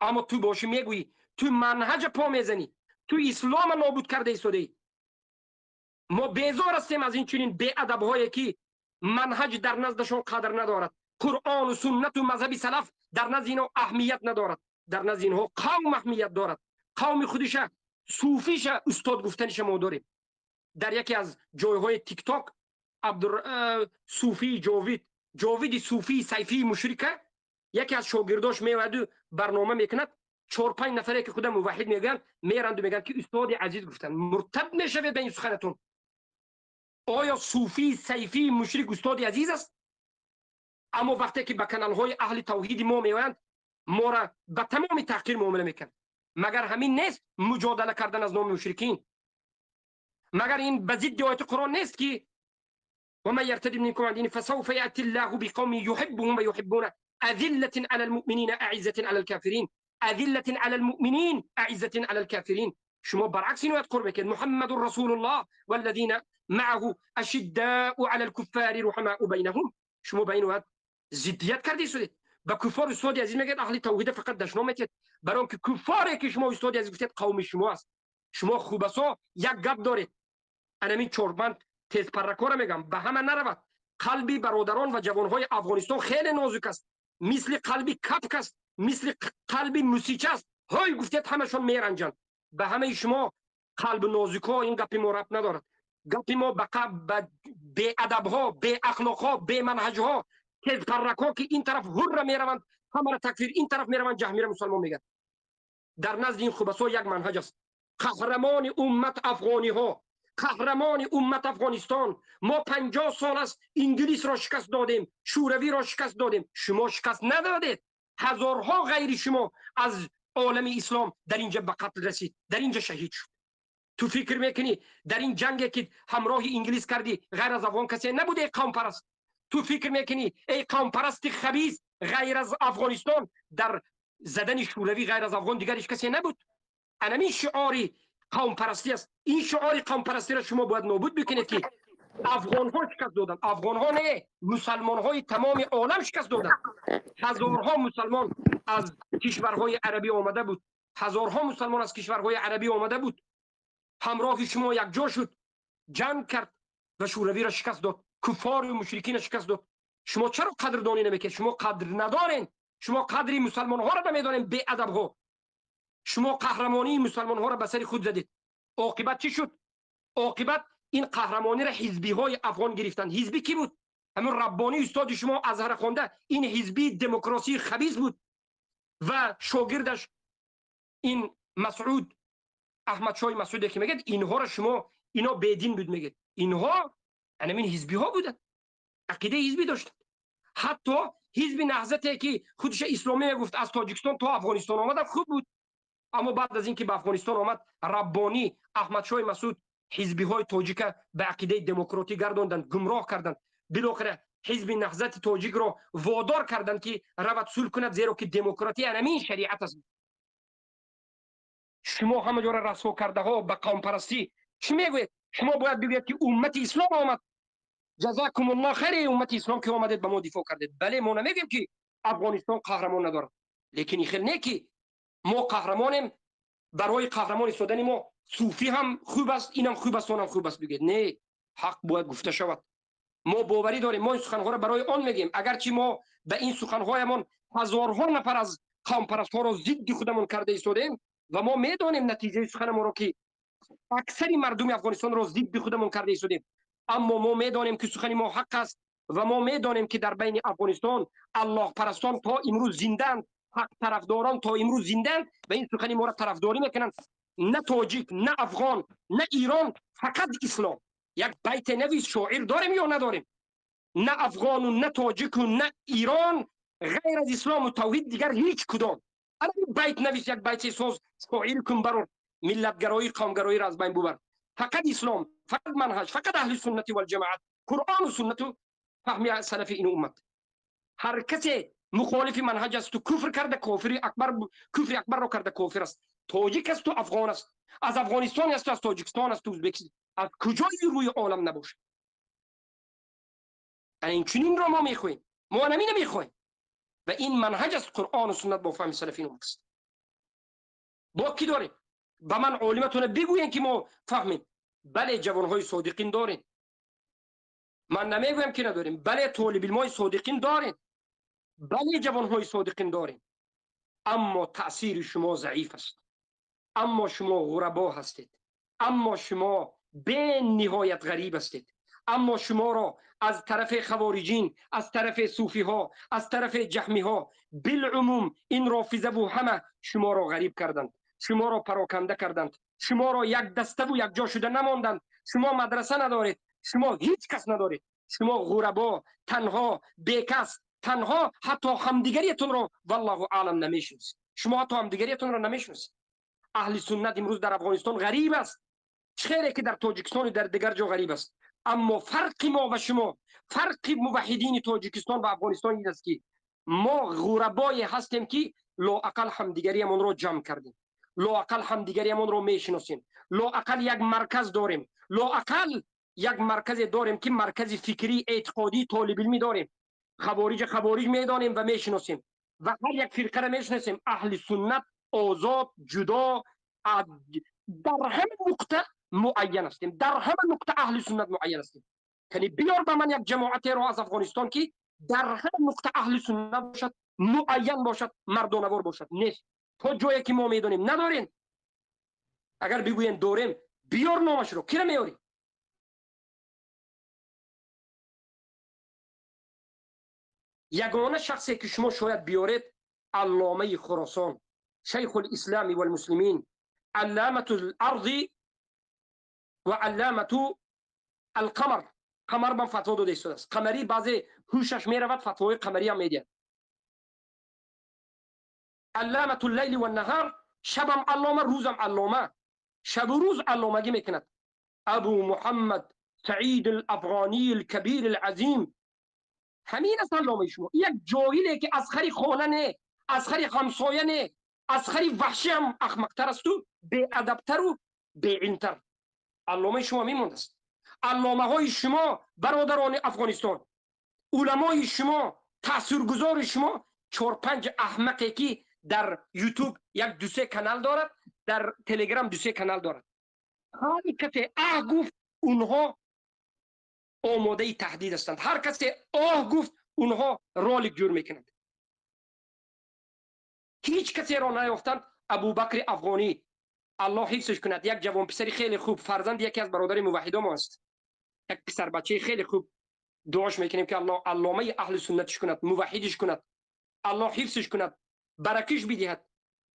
S18: Аммо ту бошӣ мегӯӣ, ту манҳаҷ по мезанӣ, ту ислома нобуд карда истодаӣ. Мо безор ҳастем аз ин чунин беадабҳое ки манҳаҷ дар наздашон қадр надорад, Қуръону суннату мазҳаби салаф дар назди инҳо аҳамият надорад, дар назди инҳо қавм аҳамият дорад. Қавми худиша, суфиша устод гуфтаниша мо дорем. Дар яке аз ҷойҳои тикток Суфии Ҷовид, Ҷовиди Суфии Сайфии мушрика, яке аз шогирдош меояду барнома мекунад. 4-5 нафаре ки худа муваҳҳид мегӯянд, меранду мегӯянд ки устоди азиз гуфтанд. Муртад мешавед ба ин суханатон. Оё Суфии Сайфии мушрик устоди азиз аст? Аммо вақте ки ба каналҳои аҳли тавҳиди мо меоянд, моро ба тамоми таҳқир муомила мекунанд. Магар ҳамин нест муҷодала кардан аз номи мушрикин? Магар ин ба зидди ояти Қуръон нест ки ومن يرتد منكم عن دينه فسوف يأتي الله بقوم يحبهم ويحبونه أذلة على المؤمنين أعزة على الكافرين، أذلة على المؤمنين أعزة على الكافرين. شما برعکس اینو قرب میکرد: محمد رسول الله والذین معه اشداء على الكفار رحماء بینهم. شما با این ضدیت کردی سودید. با کفار استاد عزیز میگید اهل توحید فقط دشنام میتید، برای اینکه کفاری که شما استاد عزیز گفتید قوم شما است. شما خوبسا یک گپ دارید. انمین چوربند تیزپرکا میگم به همه نرود. قلبی برادران و جوانهای افغانستان خیلی نازک است، مثل قلبی کپک است، مثل قلبی موسیچه است. های گفتید همشون میرنجند. به همه شما قلب نازکا این گپی ما ربط ندارد. گپی ما به بی‌ادب‌ها، بی اخلاق‌ها، بی منهج‌ها، تیزپرک‌ها که این طرف هر میروند همه را تکفیر، این طرف میروند جهمی را مسلمان میگن. در نزد این خبثا یک منهج است. قهرمان امت افغانی ها، قهرمان امت افغانستان، ما 50 سال است انگلیس را شکست دادیم، شوروی را شکست دادیم، شما شکست ندادید. هزارها غیر شما از عالم اسلام در اینجا به قتل رسید، در اینجا شهید شد. تو فکر میکنی در این جنگی که همراه انگلیس کردی غیر از افغان کسی نبوده ای قوم پرست؟ تو فکر میکنی ای قوم پرست خبیث غیر از افغانستان در زدن شوروی غیر از افغان دیگر هیچ کسی نبود؟ انمی شعاری قوم پرستی است. این شعار قوم پرستی را شما باید نابود بکنید که افغان ها شکست دادن. افغان ها نه، مسلمان های تمام عالم شکست دادن. هزارها مسلمان از کشورهای عربی آمده بود، هزارها مسلمان از کشورهای عربی آمده بود، همراه شما یک جا شد، جنگ کرد و شوروی را شکست داد، کفار و مشرکین را شکست داد. شما چرا قدردانی نمیکنید؟ شما قدر ندارین. شما قدری مسلمان ها را نمیدانین، بی ادب ها. شما قهرمانی مسلمان ها را به سر خود زدید. عاقبت چی شد؟ عاقبت این قهرمانی را حزبی های افغان گرفتن. حزبی کی بود؟ همون ربانی استاد شما ازهر خوانده، این حزبی دموکراسی خبیث بود و شاگردش این مسعود، احمد شاه مسعود که میگه اینها را شما اینا بیدین بود میگه، اینها همین حزبی ها بودن، عقیده حزبی داشتن. حتی حزب نهضتی که خودش اسلامی گفت از تاجیکستان تا افغانستان آمد خوب بود، اما بعد از اینکه به افغانستان آمد ربانی احمد شاه مسعود حزبی های تاجیک به عقیده دموکراتی گرداندند، گمراه کردند. بالاخره حزب نهضت تاجیک را وادار کردند که رود صلح کند، زیرا که دموکراتی همین شریعت است. شما همه جا را رسوا کرده ها به قوم پرستی چی میگوید؟ شما باید بگوید که امت اسلام آمد، جزاکم الله خیر امت اسلام که آمدید به ما دفاع کردید. بله ما نمیگیم که افغانستان قهرمان ندارد، لیکن این خیلی نه که ما قهرمانیم، برای قهرمان ایستادن ما صوفی هم خوب است، اینم خوب است، اونم خوب است بگید. نه، حق باید گفته شود. ما باوری داریم، ما این سخنها را برای آن میگیم، اگرچه ما به این سخنهایمان هزارها نفر از قوم پرست ها را ضد خودمون کرده ایستادیم، Ва мо медонем натиҷаи суханамонро, ки аксари мардуми Афғонистонро зидди худамон карда истодем. Аммо мо медонем, ки сухани мо ҳақ аст ва мо медонем, ки дар байни Афғонистон аллоҳпарастон то имрӯз зиндаанд, ҳақтарафдорон то имрӯз зиндаанд ва ин сухани моро тарафдорӣ мекунанд. На тоҷик, на афғон, на Эрон, фақат ислом. Як байте навис, шоир дорем ё надорем? На афғону, на тоҷику, на Эрон, ғайр аз ислому тавҳид дигар ҳеҷ кудом. Ана байт навис, як байте соз, шоир кун, барор миллатгароӣ, қавмгароиро аз байн бубар. Фақат ислом, фақат манҳаҷ, фақат аҳли суннати валҷамоат, Қуръону суннату фаҳми салафи ин уммат. Ҳар касе мухолифи манҳаҷ асту куфр карда, кофири акбар, куфри акбарро карда, кофир аст. Тоҷик асту афғон аст, аз Афғонистон асту аз Тоҷикистон асту Ӯзбекистон, аз куҷои рӯи олам набошад. Ана инчунинро мо мехоҳем, мо анамина мехоҳем ва ин манҳаҷ аст, Қуръону суннат бо фаҳми салафи ин уммат аст. Бо кӣ дорем? Ба ман олиматона бигӯен, ки мо фаҳмем. Бале, ҷавонҳои содиқин дорем, ман намегӯям, ки надорем. Бале, толибилмҳои содиқин дорем, бале, ҷавонҳои содиқин дорем, аммо таъсири шумо заиф аст, аммо шумо ғурабо ҳастед, аммо шумо бениҳоят ғариб ҳастед, аммо шуморо аз тарафи хавориҷин, аз тарафи суфиҳо, аз тарафи ҷаҳмиҳо, билумум ин рофизаву ҳама шуморо ғариб карданд, шуморо пароканда карданд, шуморо як даставу якҷо шуда намонданд. Шумо мадраса надоред, шумо ҳеҷ кас надоред, шумо ғурабо, танҳо, бекас, танҳо, ҳатто ҳамдигариятонро валлоҳу аълам намешиносед. Шумо ҳатто ҳамдигариятонро намешиносед. Аҳли суннат имрӯз дар Афғонистон ғариб аст, хеле ки дар Тоҷикистону дар дигар ҷо ғариб аст. Аммо фарқи мо ва шумо, фарқи муваҳҳидини Тоҷикистон ва Афғонистон ин аст, ки мо ғурабое ҳастем, ки лоақал ҳамдигариямонро ҷамъ кардем, лоақал ҳамдигариямонро мешиносем, лоақал як марказ дорем, лоақал як марказе дорем, ки маркази фикрӣ, эътиқодӣ, толибилмӣ дорем. Хавориҷ хавориҷ медонем ва мешиносем ва ҳар як фирқаро мешиносем. Аҳли суннат озод, ҷудо, дар ҳама нуқта муайян ҳастем, дар ҳама нуқта аҳли суннат муайян ҳастем. Яъне биёр ба ман як ҷамоатеро аз Афғонистон, ки дар ҳама нуқта аҳли суннат бошад, муайян бошад, мардонавор бошад. Нест. То ҷое ки мо медонем, надорем. Агар бигӯем дорем, биёр номашро, кира меёрӣ? Ягона шахсе ки шумо шояд биёред, алломаи Хуросон, шайхулислами валмуслимин, алламату ларзи ва алламату алқамар. Қамар бам фатво дода истодааст. Қамарӣ баъзе ҳушаш меравад, фатвои қамариам медиҳад. Алламату лайли ваннаҳар, шабам аллома, рӯзам аллома, шабу рӯз алломагӣ мекунад. Абу Муҳаммад Саид алафғонии алкабир алазим, ҳамин аст алломаи шумо. Як ҷоҳиле, ки аз хари хона не, аз хари ҳамсоя не, аз хари ваҳшӣ ҳам ахмақтар асту беадабтару беилмтар. Алломаи шумо мемондааст. Алломаҳои шумо, бародарони Афғонистон, уламои шумо, таъсиргузори шумо чор-панҷ аҳмақе, ки дар Ютуб як дусе канал дорад, дар Телеграм дусе канал дорад. Ҳар касе аҳ гуфт, онҳо омодаи таҳдид ҳастанд. Ҳар касе оҳ гуфт, онҳо ролик ҷур мекунанд. Ҳеҷ касеро наёфтанд. Абубакри Афғонӣ, Аллоҳ ҳифзш кунад, як ҷавонписари хеле хуб, фарзанди яке аз бародари муваҳҳидо мо аст, як писарбачаи хеле хуб. Дуош мекунем, ки Аллоҳ алломаи аҳли суннатиш кунад, муваҳҳидиш кунад, Аллоҳ ҳифзш кунад, баракиш бидиҳад.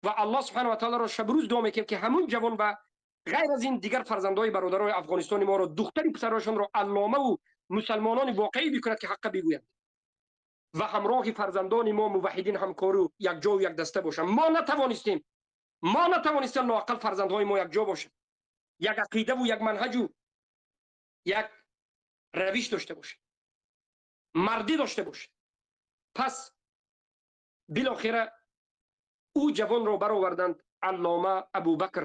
S18: Ва Аллоҳ субҳана ва таолоро шабрӯз дуо мекунем, ки ҳамун ҷавон ва ғайр аз ин дигар фарзандҳои бародарои афғонистони моро, духтари писарошонро алломаву мусалмонони воқеӣ бикунад, ки ҳаққа бигӯянд ва ҳамроҳи фарзандони мо муваҳҳидин ҳамкору якҷою якдаста бошанд. Мо натавонистем лоақал фарзандҳои мо якҷо бошанд, як ақидаву як манҳаҷу як равиш дошта бошанд, мардӣ дошта бошанд. Пас билохира ӯ ҷавонро бароварданд. Аллома Абубакр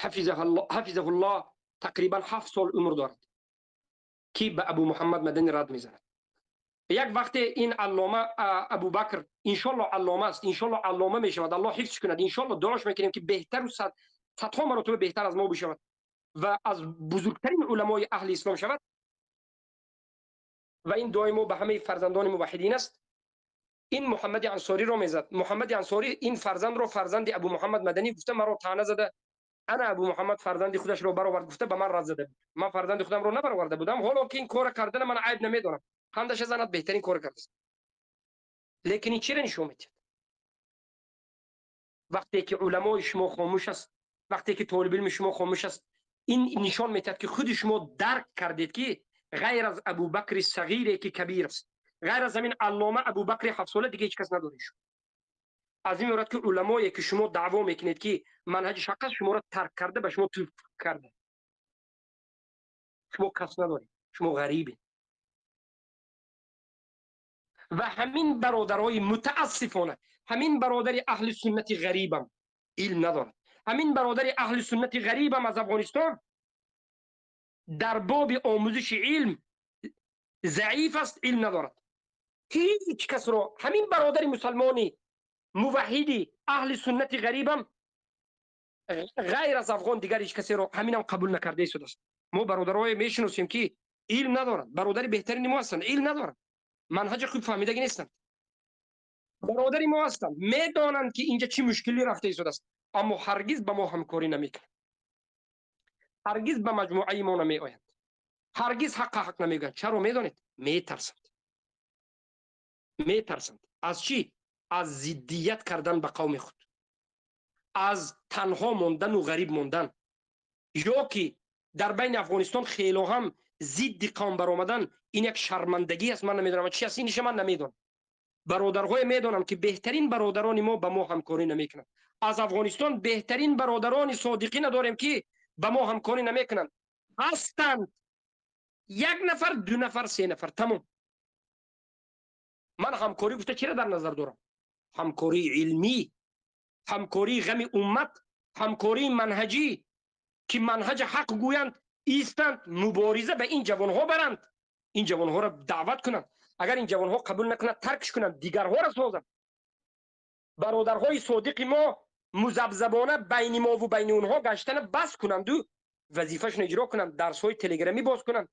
S18: ҳафизаҳуллоҳ тақрибан 7 сол умр дорад, ки ба Абу Муҳаммад Мадани рад мезанад. Як вақте ин аллома Абубакр, иншолло аллома аст, иншолло аллома мешавад, Аллоҳ ҳифз кунад, иншолло дуош мекунем, ки беҳтару садҳо маротиба беҳтар аз мо бишавад ва аз бузургтарин уламои аҳли ислом шавад. Ва ин дуои мо ба ҳамаи фарзандони муваҳҳидин аст. Ин Муҳаммади Ансориро мезад. Муҳаммади Ансорӣ ин фарзандро фарзанди Абу Муҳаммад Маданӣ гуфта маро таъна зада. Ана Абу Муҳаммад фарзанди худашро баровард гуфта ба ман рад зада буд. Ман фарзанди худамро набароварда будам. Ҳоло ки ин кора кардана ман айб намедонам. Қандаша занад беҳтарин кор кардааст. Лекин ин чиро нишон медиҳад? Вақте ки уламои шумо хомӯш аст, вақте ки толибилми шумо хомӯш аст, ин нишон медиҳад ки худи шумо дарк кардед ки ғайр аз Абубакри Сағире ки кабир аст, ғайр аз ҳамин аллома Абубакри ҳафтсола дига ҳеҷ кас надоред шумо. Аз ин меорад ки уламое ки шумо даъво мекунед ки манҳаҷи ҳақ аст, шуморо тарк карда ба шумо туф карда. Шумо кас надоред, шумо ғарибед. Ва ҳамин бародарои мутаассифона, ҳамин бародари аҳли суннати ғарибам илм надорад. Ҳамин бародари аҳли суннати ғарибам аз Афғонистон дар боби омӯзиши илм заиф аст, илм надорад. Ҳеҷ касро ҳамин бародари мусалмони муваҳҳиди аҳли суннати ғарибам ғайр аз афғон дигар ҳеҷ касеро ҳаминам қабул накарда истодааст. Мо бародарое мешиносем ки илм надоранд, бародари беҳтарини мо ҳастанд, илм надоранд, манҳаҷи хуб фаҳмидагӣ нестанд. Бародари мо ҳастанд, медонанд ки инҷа чӣ мушкилӣ рафта истодааст, аммо ҳаргиз ба мо ҳамкорӣ намекунанд, ҳаргиз ба маҷмӯаи мо намеоянд, ҳаргиз ҳаққа ҳақ намегӯянд. Чаро медонед? Метарсанд. Метарсанд. Аз чӣ? Аз зиддият кардан ба қавми худ, аз танҳо мондану ғариб мондан, ё ки дар байни Афғонистон хело ҳам зидди қавм баромадан. Ин як шармандагӣ аст. Ман намедонам чи аст, иниша ман намедонам. Бародарҳое медонам ки беҳтарин бародарони мо ба мо ҳамкорӣ намекунанд. Аз Афғонистон беҳтарин бародарони содиқина дорем ки ба мо ҳамкорӣ намекунанд. Ҳастанд як нафар, ду нафар, се нафар, тамом. Ман ҳамкорӣ гуфта чиро дар назар дорам? Ҳамкории илмӣ, ҳамкории ғами уммат, ҳамкории манҳаҷӣ ки манҳаҷи ҳақ гӯянд, истанд, мубориза ба ин ҷавонҳо баранд, ин ҷавонҳоро даъват кунанд. Агар ин ҷавонҳо қабул накунанд, таркш кунанд, дигарҳоро созанд. Бародарҳои содиқи мо музабзабона байни мову байни онҳо гаштана бас кунанду вазифашон иҷро кунанд, дарсҳои телеграмӣ боз кунанд,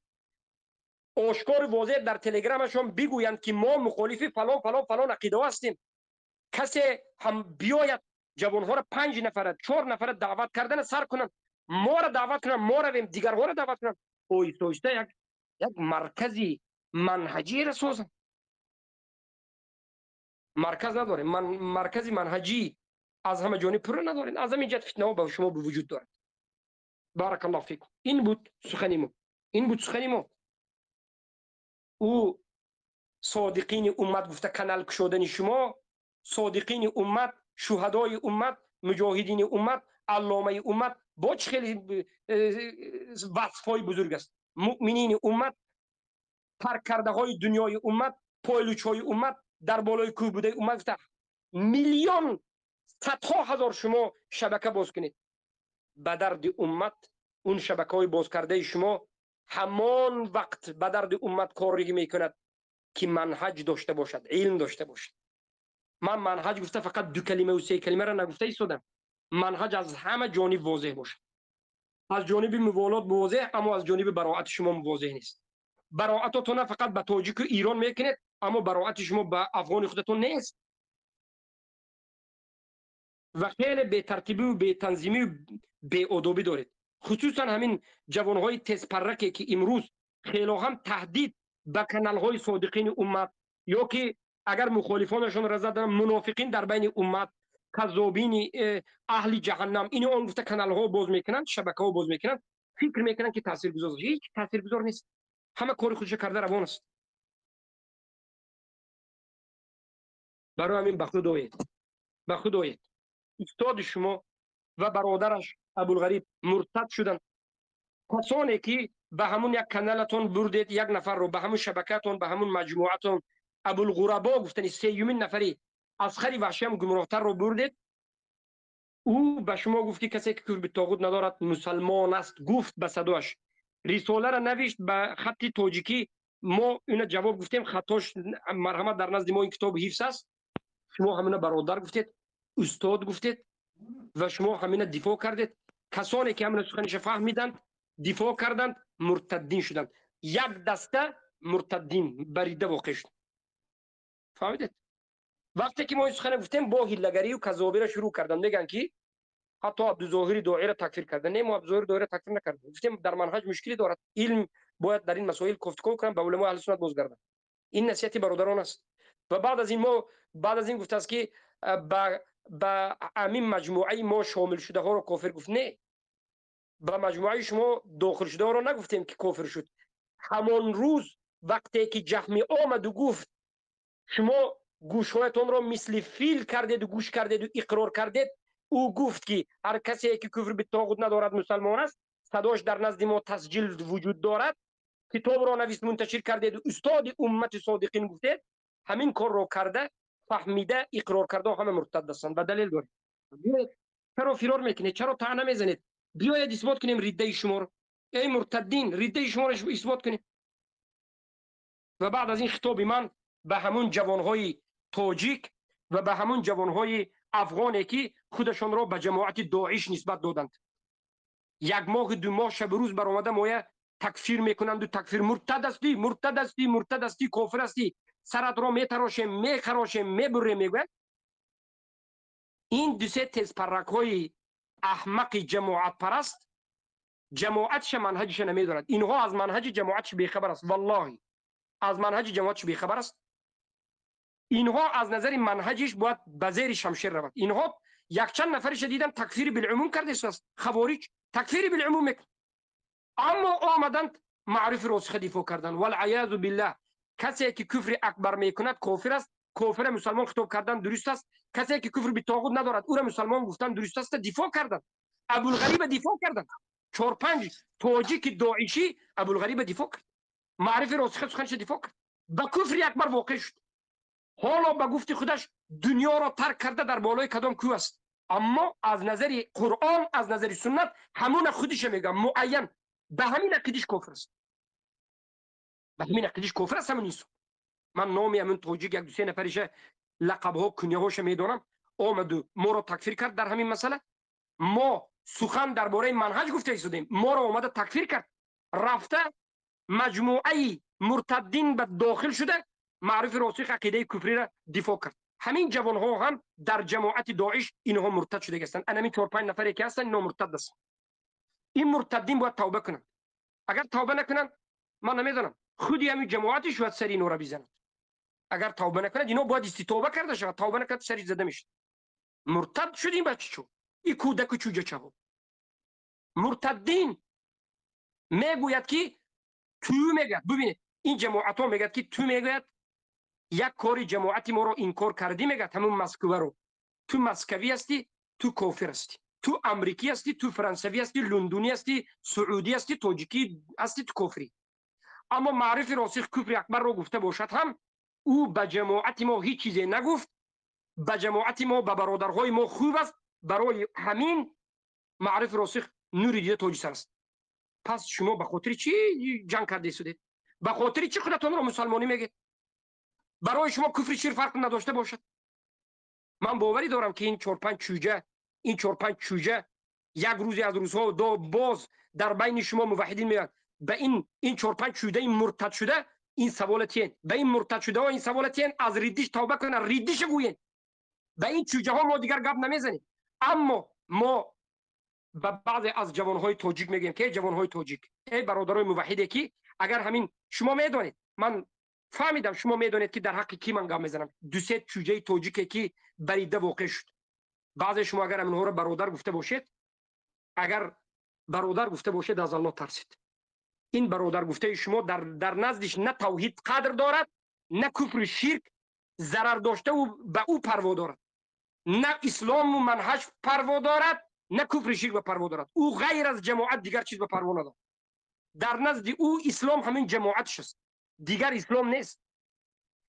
S18: ошкору возеҳ дар телеграмашон бигӯянд ки мо мухолифи фалон фалон фалон ақидаҳо ҳастем. Касе ҳам биёяд ҷавонҳоро 5 нафара, 4 нафара даъват кардана сар кунанд, моро даъват кунанд, мо равем, дигарҳоро даъват кунанд. Оҳиста оҳиста як маркази манҳаҷиро созанд. Марказ надорем, маркази манҳаҷӣ аз ҳама ҷониб пурра надорем. Аз ҳамин ҷиҳат фитнаҳо ба шумо ба вуҷуд дорад. Баракаллоҳу фикум. Ин буд сухани мо, ин буд сухани мо. Ӯ содиқини уммат гуфта канал кушодани шумо, содиқини уммат, шуҳадои уммат, муҷоҳидини уммат, алломаи уммат бо чӣ хеле васфҳои бузург аст. Муъминини уммат, тарк кардаҳои дунёи уммат, пойлучҳои уммат, дар болои кӯҳ будаи уммат гуфта миллион садҳо ҳазор шумо шабака боз кунед. Ба дарди уммат он шабакаҳои боз кардаи шумо ҳамон вақт ба дарди уммат корригӣ мекунад ки манҳаҷ дошта бошад, илм дошта бошад. Ман манҳаҷ гуфта фақат 2 калимаву 3 калимаро нагуфта истодам. Манҳаҷ аз ҳама ҷониб возеҳ бошад. Аз ҷониби муволот возеҳ, аммо аз ҷониби бароати шумо возеҳ нест. Бароатотон на фақат ба тоҷику Ирон мекунед, аммо бароати шумо ба афғони худатон нест. Ва хеле бетартибиву бетанзимиву беодобӣ доред. Хусусан ҳамин ҷавонҳои тезпарраке ки имрӯз хело ҳам таҳдид ба каналҳои содиқини уммат, ё ки агар мухолифонашонро задан, мунофиқин дар байни уммат, каззобини аҳли ҷаҳаннам, ини он гуфта каналҳо боз мекунанд, шабакаҳо боз мекунанд, фикр мекунанд ки таъсиргузор. Ҳеҷ таъсиргузор нест. Ҳама кори худашо карда равон аст. Барои ҳамин ба худ оед, ба худ оед. Устоди шумо ва бародараш Абулғариб муртад шуданд. Касоне ки ба ҳамун як каналатон бурдед як нафарро, ба ҳамун шабакаатон, ба ҳамун маҷмӯатон Абулғурабо гуфтани сеюмин нафари асхари ваҳшиам гумроҳтарро бурдед. Ӯ ба шумо гуфт ки касе ки куфр битоғут надорад мусалмон аст, гуфт ба садоаш. Рисоларо навишт ба хатти тоҷикӣ. Мо ина ҷавоб гуфтем, хатош марҳамат дар назди мо ин китоб ҳифз аст. Шумо ҳамина бародар гуфтед, устод гуфтед ва шумо ҳамина дифоъ кардед. Касоне ки ҳамина суханиша фаҳмиданд, дифоъ карданд, муртаддин шуданд. Як даста муртаддин барида воқеъ шуд. Фаҳмидед? Вақте ки мо ин сухане гуфтем, бо ҳиллагарию казобиро шурӯъ карданд. Мегӯянд ки ҳатто Абдузоҳири Доиро такфир карда. Не, мо Абдузоҳири Доиро такфир накардем. Гуфтем дар манҳаҷ мушкилӣ дорад. Илм бояд дар ин масоил кофтуков кунанд, ба уламои аҳли суннат бозгарданд. Ин насиҳати бародарон аст. Ва баъд аз ин мо баъд аз ин гуфтааст ки ба ҳамин маҷмӯаи мо шомил шудаҳоро кофир гуфт. Не, ба маҷмӯаи шумо дохил шудаҳоро нагуфтем ки кофир шуд. Ҳамон рӯз вақте ки Ҷаҳмӣ омаду гуфт шумо гӯшҳоятонро мисли фил кардеду гӯш кардеду иқрор кардед, ӯ гуфт ки ҳар касе ки куфр битоғут надорад мусалмон аст, садош дар назди мо тасҷил вуҷуд дорад, китобро навис мунташир кардеду устоди уммати содиқин гуфтед, ҳамин корро карда фаҳмида иқрор карда ҳама муртад ҳастанд. Ба далел доред. Биёед, чаро фирор мекунед? Чаро таъна мезанед? Биёед исбот кунем риддаи шуморо. Эй муртаддин, риддаи шуморо исбот кунем. Ва баъд аз ин хитоби ман ба ҳамун ҷавонҳои тоҷик ва ба ҳамун ҷавонҳои афғоне ки худашонро ба ҷамоати Доиш нисбат доданд. Як моҳу ду моҳ шабу рӯз баромада моя такфир мекунанду такфир муртад ҳастӣ, муртад ҳастӣ, муртад ҳастӣ, кофир ҳастӣ, саратро метарошем, мехарошем, мебурем, мегӯяд. Ин дусе тезпарракҳои аҳмақи ҷамоатпараст ҷамоатша манҳаҷиша намедонад. Инҳо аз манҳаҷи ҷамоатш бехабар аст. Валлоҳи аз манҳаҷи ҷамоатш бехабар аст. Инҳо аз назари манҳаҷиш бояд ба зери шамшер равад. Инҳо якчанд нафариша дидам такфири билумум кардааст. Хавориҷ такфири билумум мекард. Аммо омаданд маърифи росиха дифоъ карданд. Валъаязу биллаҳ, касе ки куфри акбар мекунад кофир аст. Кофира мусалмон хитоб кардан дуруст аст. Касе ки куфр битоғут надорад ӯра мусалмон гуфтан дуруст аст. Дифоъ карданд. Абулғариба дифоъ карданд. 4-5 тоҷики доишӣ Абулғариба дифоъ кард. Маърифи росиха суханша дифоъ кард. Ба куфри акбар воқеъ шуд. Ҳоло ба гуфти худаш дунёро тарк карда дар болои кадом кӯҳ аст. Аммо аз назари Қуръон, аз назари суннат ҳамуна худиша мегӯям муайян ба ҳамин ақидиш кофир аст. Ба ҳамин ақидиш кофир аст ҳамун инсон. Ман номи ҳамун тоҷик як ду се нафариша лақабҳо кунияҳоша медонам. Омаду моро такфир кард дар ҳамин масъала. Мо сухан дар бораи манҳаҷ гуфта истодем, моро омада такфир кард. Рафта маҷмӯаи муртаддин ба дохил шуда маърифи росих ақидаи куфриро дифоъ кард. Ҳамин ҷавонҳо ҳам дар ҷамоати Доиш инҳо муртад шуда ҳастанд. Ана ҳамин 4-5 нафаре ки ҳастанд инҳо муртад ҳастанд. Ин муртаддин бояд тавба кунанд. Агар тавба накунанд ман намедонам худи ҳамин ҷамоати шояд сари инҳоро бизанад. Агар тавба накунанд инҳо бояд иститоба карда шавад. Тавба накард сари зада мешавад. Муртад шуд ин бача чӯ? Ин кӯдаку чӯҷачаҳо. Муртаддин мегӯяд ки ту мегӯяд, бубинед ин ҷамоатҳо мегӯяд ки ту мегӯяд як кори ҷамоати моро инкор кардӣ, мегӯяд ҳамун Москваро. Ту москавӣ ҳастӣ, ту кофир ҳастӣ. Ту амрикӣ ҳастӣ, ту франсавӣ ҳастӣ, лондонӣ ҳастӣ, саудӣ ҳастӣ, тоҷикӣ ҳастӣ, ту кофирӣ. Аммо маърифи росих куфри акбарро гуфта бошад ҳам ӯ ба ҷамоати мо ҳеҷ чизе нагуфт. Ба ҷамоати мо, ба бародарҳои мо хуб аст. Барои ҳамин маърифи росих нури дида тоҷи сар аст. Пас шумо ба хотири чӣ ҷанг карда истодед? Ба хотири чӣ худатонро мусалмонӣ мегӯед? Барои шумо куфри шир фарқ надошта бошад. Ман боварӣ дорам ки ин 4-5 чӯҷа, ин 4-5 чӯҷа як рӯзе аз рӯзҳо боз дар байни шумо муваҳҳидин меояд. Ба ин 4-5 чӯҷаи муртад шуда ин савола тиен. Ба ин муртад шудаҳо ин савола тиен, аз риддиш тавба кунанд, риддиша гӯен. Ба ин чӯҷаҳо мо дигар гап намезанем. Аммо мо ба баъзе аз ҷавонҳои тоҷик мегӯем ки эй ҷавонҳои тоҷик, эй бародарои муваҳҳиде ки агар ҳамин шумо медонед, ман фаҳмидам шумо медонед ки дар ҳаққи кӣ ман гап мезанам. Ду-се чӯҷаи тоҷике ки барида воқеъ шуд. Баъзе шумо агар ҳаминҳоро бародар гуфта бошед, агар бародар гуфта бошед аз Аллоҳ тарсед. Ин бародар гуфтаи шумо дар наздиш на тавҳид қадр дорад, на куфру ширк зарар доштаву ба ӯ парво дорад, на ислому манҳаҷ парво дорад, на куфри ширк ба парво дорад. Ӯ ғайр аз ҷамоат дигар чиз ба парво надорад. Дар назди ӯ ислом ҳамин ҷамоатш аст, дигар ислом нест.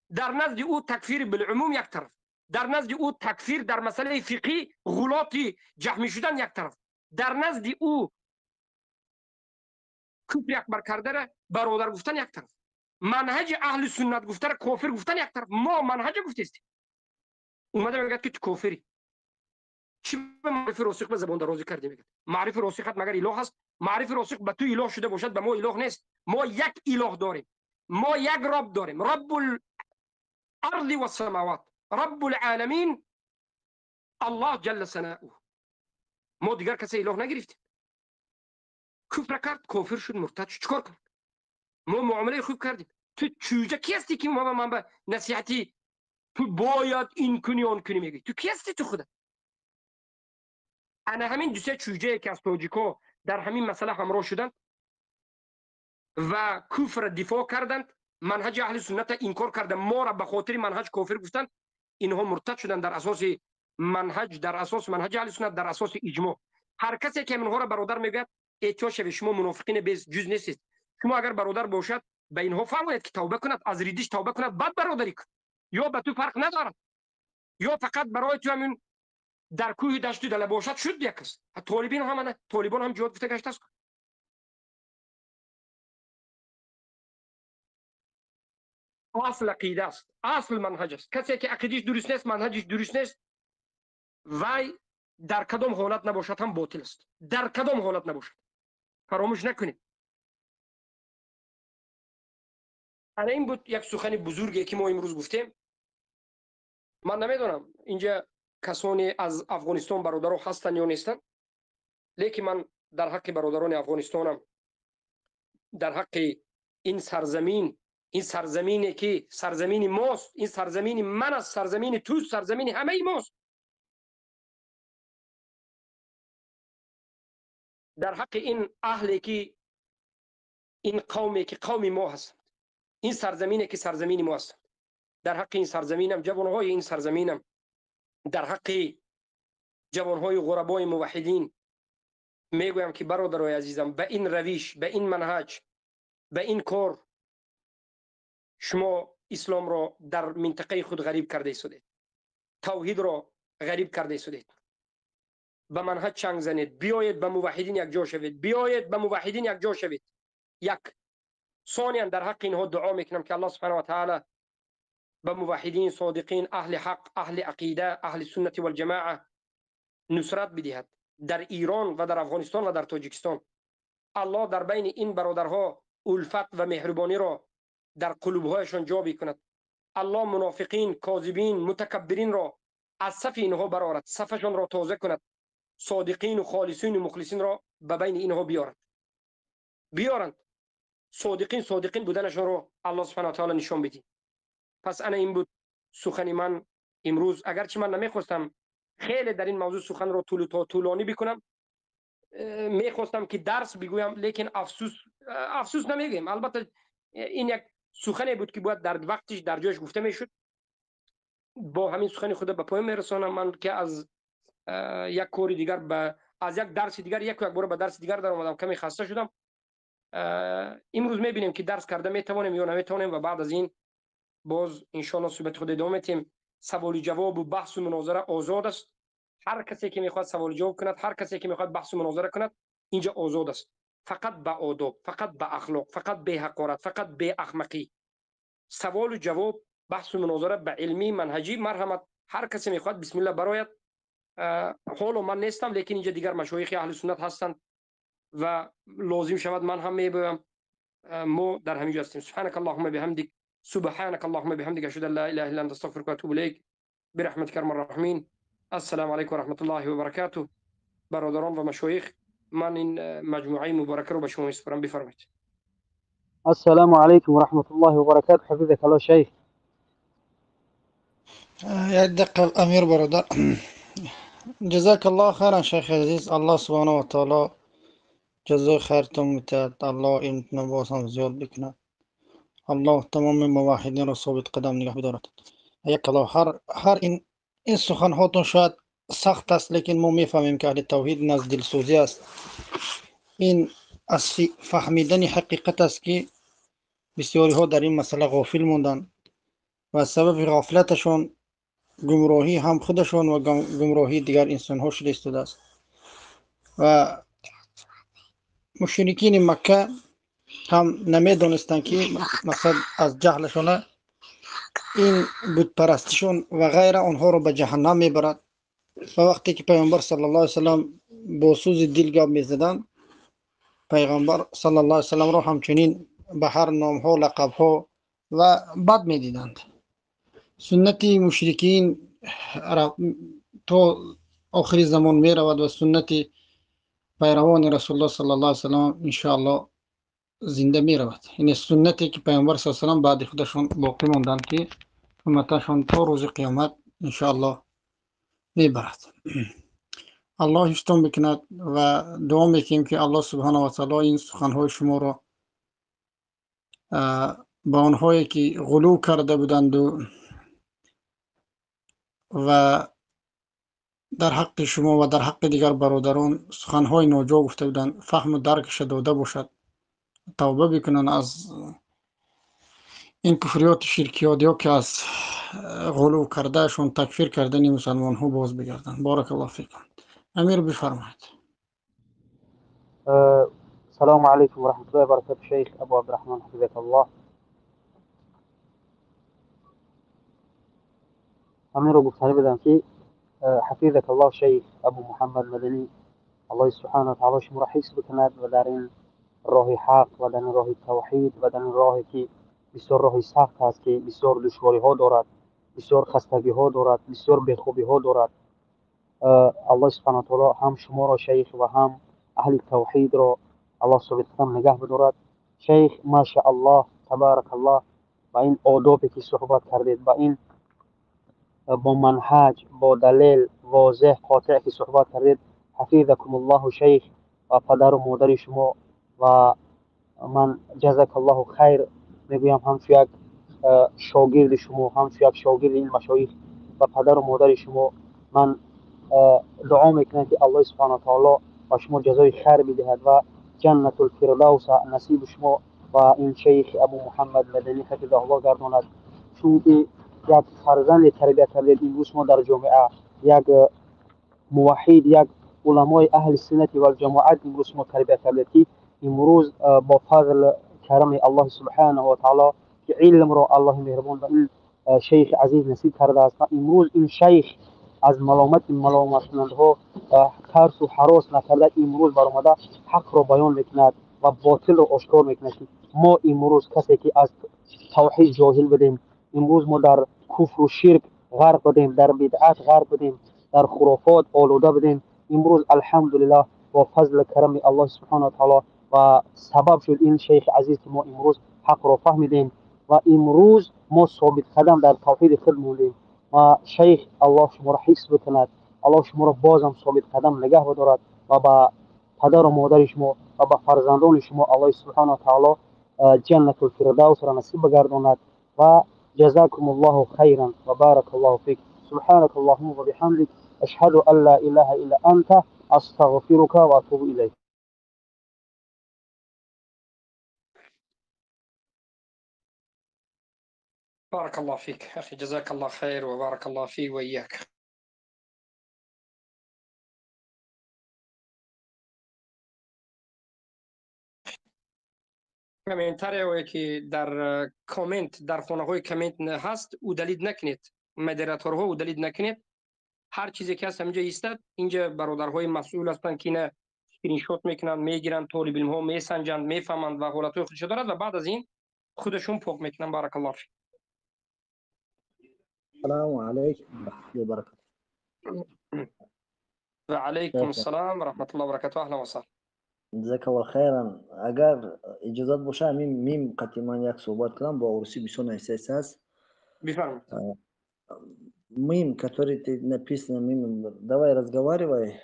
S18: Дар назди ӯ такфири билумум як тараф, дар назди ӯ такфир дар масъалаи фиқҳӣ ғулоти ҷаҳмӣ шудан як тараф, дар назди ӯ куфри акбар кардара бародар гуфтан як тараф, манҳаҷи аҳли суннат гуфтара кофир гуфтан як тараф. Мо манҳаҷа гуфтестем. Омада мегӯяд ки ту кофирӣ. Чӣ ба маърифи росих ба забондарозӣ кардӣ? Мегӯяд маърифи росихат магар илоҳ аст? Маърифи росих ба ту илоҳ шуда бошад, ба мо илоҳ нест. Мо як илоҳ дорем, мо як роб дорем, Роббул арзи вассамават, رب العالمین، الله جل ثناؤه. ما دیگر کسی اله نگرفتیم. کفر کرد، کافر شد، مرتد شد، چیکار کرد؟ ما معامله خوب کردیم. تو چوجه کی هستی که ما من به نصیحتی تو باید این کنی آن کنی میگی؟ تو کی هستی تو خودت؟ انا همین دو سه چوجه که از تاجیکا در همین مسئله همراه شدند و کفر دفاع کردند، منهج اهل سنت انکار کردند، ما را به خاطر منهج کافر گفتند، اینها مرتد شدند در اساس منهج، در اساس منهج اهل سنت، در اساس اجماع. هر کسی که اینها را برادر میگوید احتیاط شوید، شما منافقین بیز جز نیستید. شما اگر برادر باشد به اینها فهمید که توبه کند، از ریدش توبه کند، بعد برادری کن. یا به تو فرق ندارد، یا فقط برای تو همین در کوه دشت دل باشد شد یک کس. طالبین هم نه، طالبان هم جهاد گفته گشت است. اصل عقیده است، اصل منهج است. کسی که عقیدش درست نیست، منهجش درست نیست، وای در کدام حالت نباشد هم باطل است. در کدام حالت نباشد، فراموش نکنید. انا این بود یک سخن بزرگی که ما امروز گفتیم. من نمیدونم اینجا کسانی از افغانستان برادران هستند یا نیستند، لیکن من در حق برادران افغانستانم، در حق این سرزمین، این سرزمینی که سرزمین ماست، این سرزمین من است، سرزمین توست، سرزمین همه ماست، در حق این اهلی که این قومی که قوم ما هستند، این سرزمینی که سرزمین ما هستند، در حق این سرزمینم، جوانهای این سرزمینم، در حق جوانهای غربای موحدین میگویم که برادرای عزیزم، به این روش، به این منهج، به این کار شما اسلام را در منطقه خود غریب کرده ایستادید، توحید را غریب کرده ایستادید. به منهج چنگ زنید، بیایید به موحدین یک جا شوید، بیایید به موحدین یک جا شوید. یک ثانیا در حق اینها دعا میکنم که الله سبحانه و تعالی به موحدین صادقین، اهل حق، اهل عقیده، اهل سنت و الجماعه نصرت بدهد در ایران و در افغانستان و در تاجیکستان. الله در بین این برادرها الفت و مهربانی را در قلوبهایشان جا بکند. الله منافقین، کاذبین، متکبرین را از صف اینها برآورد، صفشان را تازه کند، صادقین و خالصین و مخلصین را به بین اینها بیارد، بیارند. صادقین، صادقین بودنشان را الله سبحانه و تعالی نشان بدید. پس انا این بود سخن من امروز. اگرچه من نمیخواستم خیلی در این موضوع سخن را طولانی بکنم، میخواستم که درس بگویم، لیکن افسوس نمیگیم. البته این یک سخنی بود که باید در وقتش در جایش گفته میشد. با همین سخن خود به پایان میرسانم. من که از یک کار دیگر از یک درس دیگر یک بار به درس دیگر در آمدم، کمی خسته شدم. امروز میبینیم که درس کرده میتوانیم یا نمیتوانیم و بعد از این باز انشالله صحبت خود ادامه میتیم. سوال جواب و بحث و مناظره آزاد است. هر کسی که میخواد سوال جواب کند، هر کسی که میخواد بحث و مناظره کند، اینجا آزاد است. فقط به آداب، فقط به اخلاق، فقط به حقارت، فقط به احمقی. سوال و جواب، بحث و مناظره به علمی منهجی مرحمت. هر کسی میخواد بسم الله برایت. حالا من نیستم، لیکن اینجا دیگر مشایخ اهل سنت هستند و لازم شود من هم میبویم. ما در همینجا هستیم. سبحانك اللهم بحمدك، سبحانك اللهم بحمدك، اشهد ان لا اله الا انت، استغفرك واتوب اليك برحمتك ارحم الراحمین. السلام علیکم و رحمت الله و برکاته. برادران و مشایخ، من این مجموعه مبارکه رو به شما میسپارم، بفرمایید.
S10: السلام علیکم و رحمت الله و برکاته. حفظك الله شیخ.
S1: یک دقیقه امیر برادر. جزاک الله خیرا شیخ عزیز. الله سبحانه و تعالی جزای خیرتون میتاد. الله این باز هم زیاد بکنه. الله تمام موحدین را ثابت قدم نگه بدارد. یک الله هر این سخن هاتون شاید سخت است، لیکن ما میفهمیم که اهل توحید نزد دلسوزی است. این از فهمیدن حقیقت است که بسیاری ها در این مسئله غافل موندن و سبب غفلتشون گمراهی هم خودشون و گمراهی دیگر انسان ها شده ایستاده است. و مشرکین مکه هم نمیدونستند که مقصد از جهلشون این بت پرستیشون و غیره آنها رو به جهنم میبرد. و وقتی که پیامبر صلی الله علیه وسلم با سوز دل گپ میزدن، پیغمبر صلی الله علیه وسلم رو همچنین به هر نام ها، لقب ها و بد میدیدند. Суннати мушрикин то охири замон меравад ва суннати пайравони Расулуллоҳ саллаллоҳу алайҳи васаллам иншоаллоҳ зинда меравад. Яъне суннате ки Пайғамбар саллаллоҳу алайҳи васаллам баъди худашон боқӣ монданд, ки умматашон то рӯзи қиёмат иншоаллоҳ мебарад. Аллоҳ ҳифзтон бикунад ва дуо мекунем, ки Аллоҳ субҳанаҳу ва таъоло ин суханҳои шуморо ба онҳое ки ғулув карда буданду ва дар ҳаққи шумо ва дар ҳаққи дигар бародарон суханҳои ноҷо гуфта буданд, фаҳму даркаша дода бошад, тавба бикунанд аз ин куфриёту ширкиёт ё ки аз ғулув кардаашон, такфир кардани мусалмонҳо боз бигарданд. Баракаллоҳу фикум. Амир, бифармоед.
S10: Салому алайкум ва раҳматуллоҳи ва баракатуҳ, шайх Абу Абдурраҳмон ҳафизакаллоҳ. Ҳаминро гуфтанӣ будам, ки ҳафизакаллоҳ шайх Абу Муҳаммад Маданӣ, Аллоҳи субҳанаҳу ва таъоло шуморо ҳифз бикунад ва дар ин роҳи ҳақ ва дар ин роҳи тавҳид ва дар ин роҳе ки бисёр роҳи сахт аст, ки бисёр душвориҳо дорад, бисёр хастагиҳо дорад, бисёр бехобиҳо дорад, Аллоҳ субҳанаҳу ва таъоло ҳам шуморо шайх ва ҳам аҳли тавҳидро Аллоҳ собитқадам нигаҳ бидорад. Шайх, машааллоҳ, табаракаллоҳ, ба ин одобе ки суҳбат кардед, ба ин бо манҳаҷ, бо далел возеҳ, қотеъ ки суҳбат кардед, ҳафизакумуллоҳу шайх ва падару модари шумо ва ман ҷазакаллоҳу хайр мегӯям, ҳамчун як шогирди шумо, ҳамчун як шогирди ин машоих ва падару модари шумо ман дуо мекунам, ки Аллоҳи субҳанаҳу ва таъоло ба шумо ҷазои хайр бидиҳад ва ҷаннатул фирдавса насиби шумо ва ин шайх Абу Муҳаммад Маданӣ ҳафизаҳуллоҳ гардонад. Чунки як фарзанде тарбия кардед имрӯз шумо дар ҷомеа, як муваҳҳид, як уламои аҳли суннати валҷамоат имрӯз шумо тарбия кардед, ки имрӯз бо фазл карами Аллоҳи субҳанаҳу ва таъоло, ки илмро Аллоҳи меҳрубон ба ин шайхи азиз насиб кардааст ва имрӯз ин шайх аз маломати маломаткунандаҳо тарсу ҳарос накарда, имрӯз баромада ҳақро баён мекунад ва ботилро ошкор мекунад, ки мо имрӯз касе ки аз тавҳид ҷоҳил будем, имрӯз мо дар куфру ширк ғарқ будем, дар бидъат ғарқ будем, дар хурофот олуда будем, имрӯз алҳамдулиллаҳ бо фазли карами Аллоҳи субҳанаҳу ва таъоло ва сабаб шуд ин шайхи азиз, ки мо имрӯз ҳақро фаҳмидем ва имрӯз мо собитқадам дар тавҳиди худ мондем. Ва шайх, Аллоҳ шуморо ҳифз бикунад, Аллоҳ шуморо бозам собитқадам нигаҳ бидорад ва ба падару модари шумо ва ба фарзандони шумо Аллоҳи субҳанаҳу ва таъоло ҷаннатул фирдавсро насиб бигардонад. Ва ҷазакумуллоҳу хайран ва баракаллоҳу фик. Субҳанака аллоҳумма ва биҳамдик, ашҳаду ан ла илаҳа илла анта, астағфирука ва атубу илайк.
S18: بارك الله فيك أخي، جزاك الله خير وبارك الله فيك وإياك. Комментарияҳое ки дар коммент, дар хонаҳои коммент ҳаст, удалить накунед. Модераторҳо, удалить накунед. Ҳар чизе ки ҳаст, ҳаминҷо истад. Инҷа бародарҳои масъул ҳастанд, ки ина скриншот мекунанд, мегиранд, толибилмҳо месанҷанд, мефаҳманд ва ҳолатҳои худшо дорад ва баъд аз ин худашон пок мекунанд. Баракаллоҳ фик.
S19: السلام عليكم ورحمة الله وبركاته.
S18: وعليكم السلام ورحمة الله وبركاته، أهلا وسهلا.
S19: جزاك الله خيرا. Агар иҷозат боша, ҳамин мим қати ман як суҳбат кунам, бо урусӣ бисёр нависаист аст.
S18: Бифармоед.
S19: Мим, который ты написано, мим, давай разговаривай.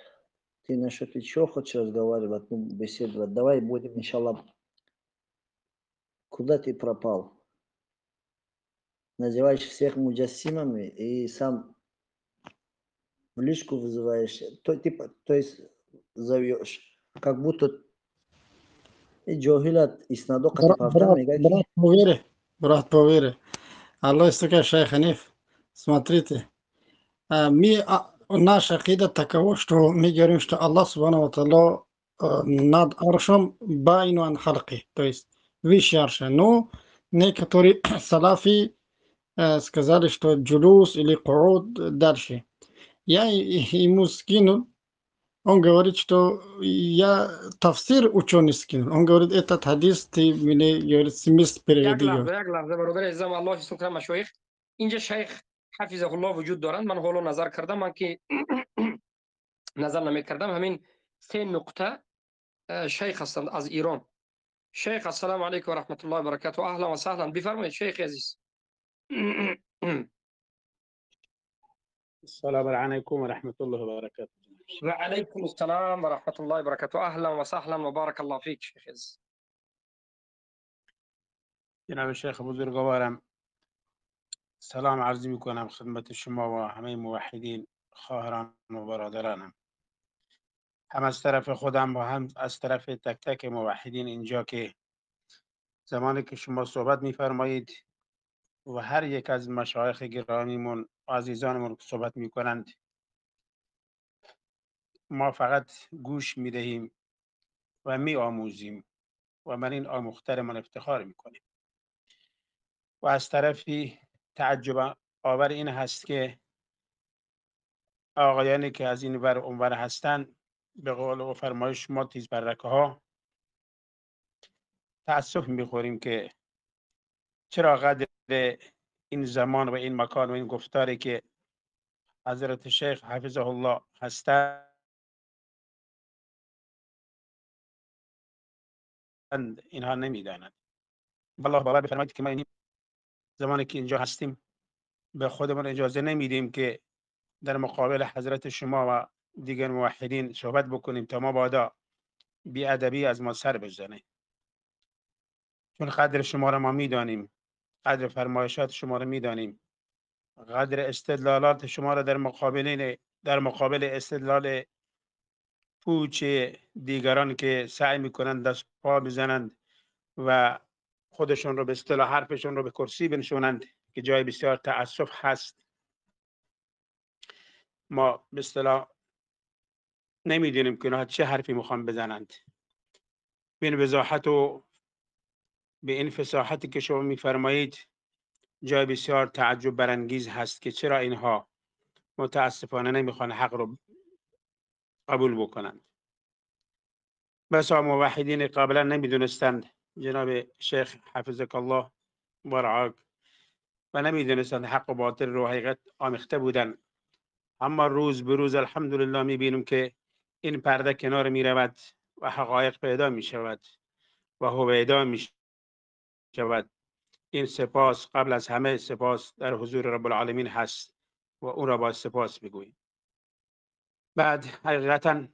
S19: Ты насчет чего хочешь разговаривать, ну, беседовать. Давай будем, иншаллах. Куда ты пропал? Называешь всех муджассимами и сам в личку вызываешь, то, типа, то есть зовешь, как будто и ҷоҳилат иснадо қати пафтан мегӯяд.
S1: Брат, поверь, брат, поверь. Аллах истака, шейх Ханиф, смотрите, мы, наша акида такова, что мы говорим, что Аллах субхану ва тааля над аршом, байну ан халқи, то есть выше арша. Но некоторые салафи сказали, что джулус или кууд дальше. Я ему скинул, он говорит, что я тафсир ученый скинул. Он говорит, этот хадис ты мне, говорит, смысл
S18: Як
S1: переведи.
S18: лаҳза, як лаҳза, бародари азизам, Аллоҳ ҳифз кунад машоих. اینجا شیخ حفظه الله وجود دارند. من حالا نظر کردم، من که نظر نمی کردم، همین سه نقطه شیخ هستند از ایران. شیخ السلام علیکم و رحمت الله و برکاته. اهلا و سهلا، بفرمایید شیخ عزیز.
S20: السلام علیکم و رحمت الله و برکاته.
S18: و علیکم السلام و رحمت الله و برکاته. اهلا و سهلا و بارک الله فیک شیخ عزیز.
S20: جناب شیخ بزرگوارم، سلام عرض میکنم خدمت شما و همه موحدین، خواهران و برادرانم، هم از طرف خودم و هم از طرف تک تک موحدین اینجا که زمانی که شما صحبت میفرمایید و هر یک از مشایخ گرامیمون عزیزانمون که صحبت میکنند، ما فقط گوش میدهیم و میآموزیم و من این آموخترمان افتخار میکنیم. و از طرفی تعجب آور این هست که آقایانی که از این ور اونور هستند، به قول و فرمایش ما تیز برکه ها، تأسف میخوریم که چرا قدر این زمان و این مکان و این گفتاری که حضرت شیخ حفظه الله هستند اینها نمیدانند. والله باور بفرمایید که ما این زمانی که اینجا هستیم به خودمون اجازه نمیدیم که در مقابل حضرت شما و دیگر موحدین صحبت بکنیم تا ما بادا بی‌ادبی از ما سر بزنه، چون قدر شما را ما میدانیم، قدر فرمایشات شما را میدانیم، قدر استدلالات شما را در مقابل استدلال پوچ دیگران که سعی میکنند دست پا بزنند و خودشون رو به اصطلاح حرفشون رو به کرسی بنشونند که جای بسیار تأسف هست. ما به اصطلاح نمیدونیم که اینها چه حرفی میخوان بزنند. به این وضاحت و به این فصاحتی که شما میفرمایید جای بسیار تعجب برانگیز هست که چرا اینها متاسفانه نمیخوان حق رو قبول بکنند. بسا موحدین قبلا نمیدونستند جناب شیخ حفظک الله و رعاک و نمیدونستند حق و باطل رو حقیقت آمیخته بودن، اما روز به روز الحمدلله میبینیم که این پرده کنار میرود و حقایق پیدا میشود و هویدا میشود. این سپاس قبل از همه سپاس در حضور رب العالمین هست و او را با سپاس بگوییم. بعد حقیقتا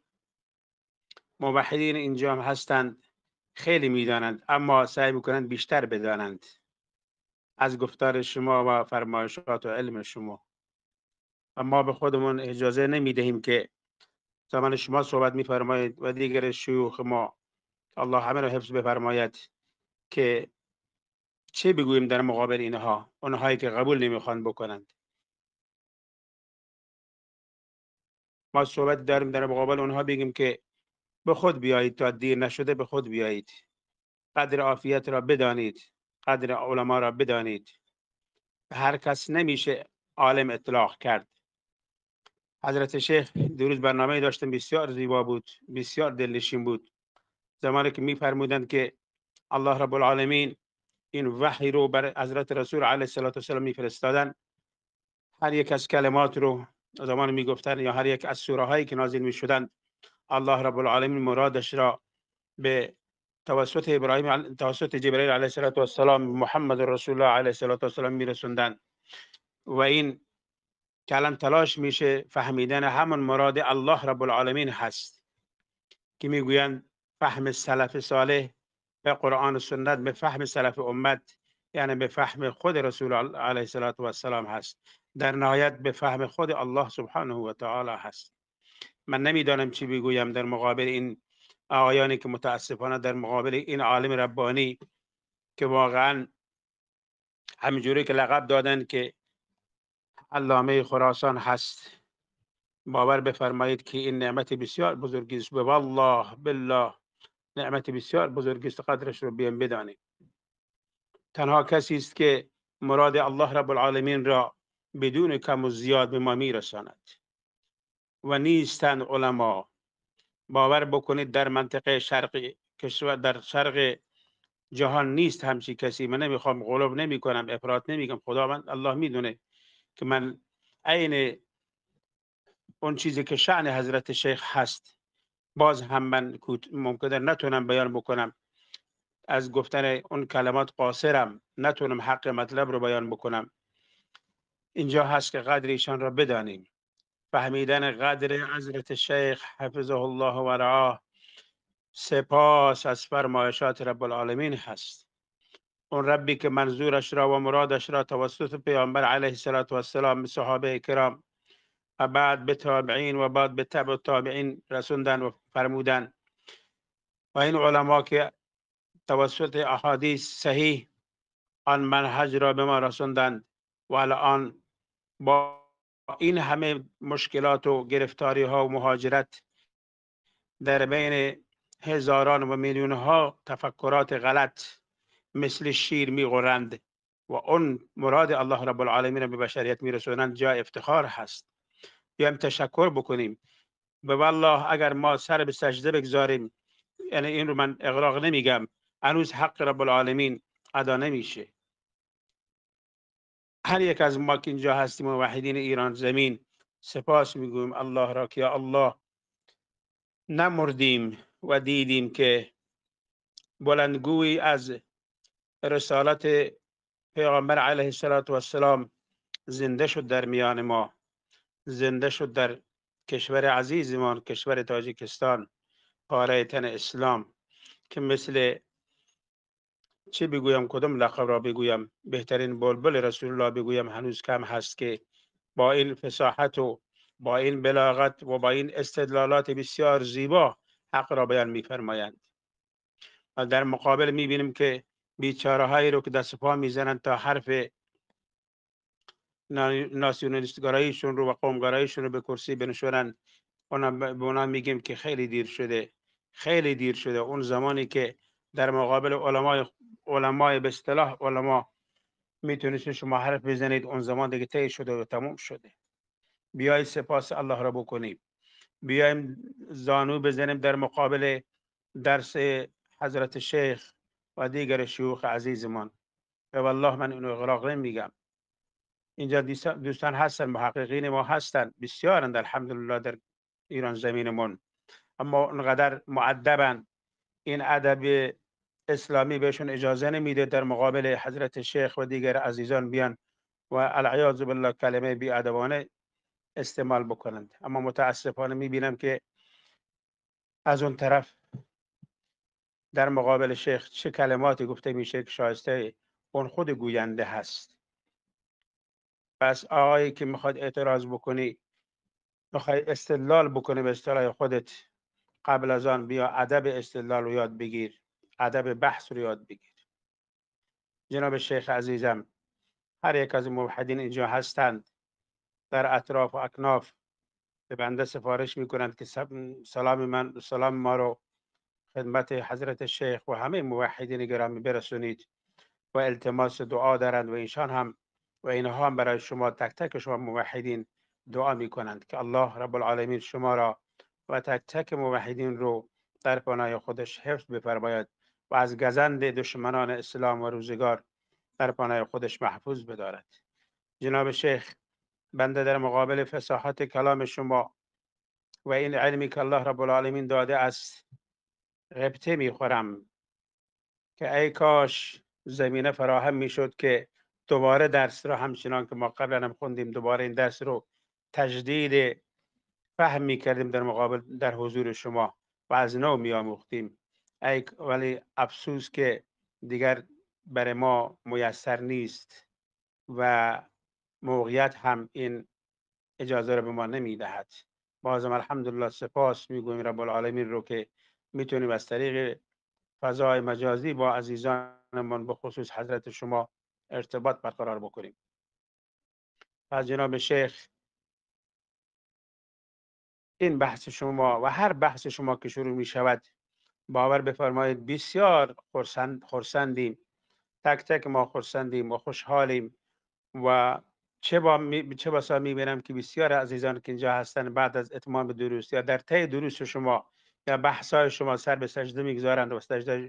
S20: موحدین اینجا هم هستند، خیلی میدانند اما سعی میکنند بیشتر بدانند از گفتار شما و فرمایشات و علم شما، و ما به خودمون اجازه نمیدهیم که زمان شما صحبت میفرمایید و دیگر شیوخ ما، الله همه را حفظ بفرماید، که چه بگوییم در مقابل اینها، اونهایی که قبول نمیخوان بکنند. ما صحبت داریم در مقابل اونها بگیم که به خود بیایید تا دیر نشده، به خود بیایید، قدر عافیت را بدانید، قدر علما را بدانید. هر کس نمیشه عالم اطلاق کرد. حضرت شیخ دیروز برنامه داشتن بسیار زیبا بود، بسیار دلنشین بود، زمانی که میفرمودند که الله رب العالمین این وحی رو بر حضرت رسول علیه الصلاة والسلام میفرستادن، هر یک از کلمات رو زمان میگفتن یا هر یک از سوره هایی که نازل میشدند، الله رب العالمین مرادش را به توسط ابراهیم، توسط جبرئیل علیه الصلاة والسلام، محمد رسول الله علیه الصلاة والسلام میرسوندن و این کلام تلاش میشه فهمیدن همون مراد الله رب العالمین هست که میگویند فهم سلف صالح به قرآن و سنت، به فهم سلف امت، یعنی به فهم خود رسول علیه الصلاة والسلام هست، در نهایت به فهم خود الله سبحانه و تعالی هست. من نمیدانم چی بگویم در مقابل این آقایانی که متاسفانه در مقابل این عالم ربانی که واقعا همینجوری که لقب دادن که علامه خراسان هست، باور بفرمایید که این نعمت بسیار بزرگی است. والله بالله نعمت بسیار بزرگی است، قدرش رو بیان بدانیم. تنها کسی است که مراد الله رب العالمین را بدون کم و زیاد به ما میرساند و نیستند علما. باور بکنید در منطقه شرقی کشور، در شرق جهان نیست همچی کسی. من نمیخوام غلو نمی کنم، افراط نمیگم، خداوند الله میدونه که من عین اون چیزی که شأن حضرت شیخ هست باز هم من ممکنه نتونم بیان بکنم، از گفتن اون کلمات قاصرم، نتونم حق مطلب رو بیان بکنم. اینجا هست که قدر ایشان را بدانیم. فهمیدن قدر حضرت شیخ حفظه الله و رعاه سپاس از فرمایشات رب العالمین هست. اون ربی که منظورش را و مرادش را توسط پیامبر علیه الصلاة والسلام صحابه کرام و بعد به تابعین و بعد به تبع تابعین رسوندن و فرمودن، و این علما که توسط احادیث صحیح آن منهج را به ما رسوندند و الان با این همه مشکلات و گرفتاری ها و مهاجرت در بین هزاران و میلیون ها تفکرات غلط مثل شیر میغرند و اون مراد الله رب العالمین به بشریت میرسونند، جای افتخار هست. بیایم تشکر بکنیم. به والله اگر ما سر به سجده بگذاریم، یعنی این رو من اغراق نمیگم، هنوز حق رب العالمین ادا نمیشه. هر یک از ما که اینجا هستیم و موحدین ایران زمین سپاس میگوییم الله را که یا الله نمردیم و دیدیم که بلندگویی از رسالت پیغمبر علیه الصلاة والسلام زنده شد در میان ما، زنده شد در کشور عزیزمان، کشور تاجیکستان، پاره تن اسلام، که مثل چه بگویم، کدام لقب را بگویم، بهترین بلبل رسول الله بگویم هنوز کم هست، که با این فصاحت و با این بلاغت و با این استدلالات بسیار زیبا حق را بیان می‌فرمایند. و در مقابل می‌بینیم که بیچاره هایی رو که دست پا میزنند تا حرف ناسیونالیست گراییشون رو و قومگراییشون رو به کرسی بنشونن، به اونا میگیم که خیلی دیر شده، خیلی دیر شده. اون زمانی که در مقابل علمای به اصطلاح علما میتونید شما حرف بزنید، اون زمان دیگه طی شده و تموم شده. بیای سپاس الله را بکنیم، بیایم زانو بزنیم در مقابل درس حضرت شیخ و دیگر شیوخ عزیزمان. و والله من اینو اغراق نمیگم، اینجا دوستان هستن، محققین ما هستن، بسیارند الحمدلله در ایران زمینمون، اما اونقدر مؤدبن، این ادب اسلامی بهشون اجازه نمیده در مقابل حضرت شیخ و دیگر عزیزان بیان و العیاذ بالله کلمه بی ادبانه استعمال بکنند. اما متاسفانه میبینم که از اون طرف در مقابل شیخ چه کلماتی گفته میشه که شایسته اون خود گوینده هست. پس آقایی که میخواد اعتراض بکنی، میخوای استدلال بکنی به اصطلاح خودت، قبل از آن بیا ادب استدلال رو یاد بگیر، ادب بحث رو یاد بگیر. جناب شیخ عزیزم، هر یک از موحدین اینجا هستند در اطراف و اکناف به بنده سفارش میکنند که سلام ما رو خدمت حضرت شیخ و همه موحدین گرامی برسونید و التماس دعا دارند و اینشان هم و اینها هم برای شما تک تک شما موحدین دعا میکنند که الله رب العالمین شما را و تک تک موحدین رو در پناه خودش حفظ بفرماید و از گزند دشمنان اسلام و روزگار در پناه خودش محفوظ بدارد. جناب شیخ، بنده در مقابل فصاحت کلام شما و این علمی که الله رب العالمین داده است غبطه میخورم که ای کاش زمینه فراهم میشد که دوباره درس را همچنان که ما قبلا هم خوندیم دوباره این درس رو تجدید فهم میکردیم در مقابل در حضور شما و از نو میآموختیم. ای ولی افسوس که دیگر برای ما میسر نیست و موقعیت هم این اجازه رو به ما نمیدهد. بازم الحمدلله سپاس میگوییم رب العالمین رو که میتونیم از طریق فضای مجازی با عزیزانمان به خصوص حضرت شما ارتباط برقرار بکنیم. پس جناب شیخ، این بحث شما و هر بحث شما که شروع می شود باور بفرمایید بسیار خرسندیم، تک تک ما خرسندیم و خوشحالیم و چه بسا می بینم که بسیار عزیزان که اینجا هستن بعد از اتمام دروس یا در طی دروس شما یا بحث‌های شما سر به سجده میگذارند و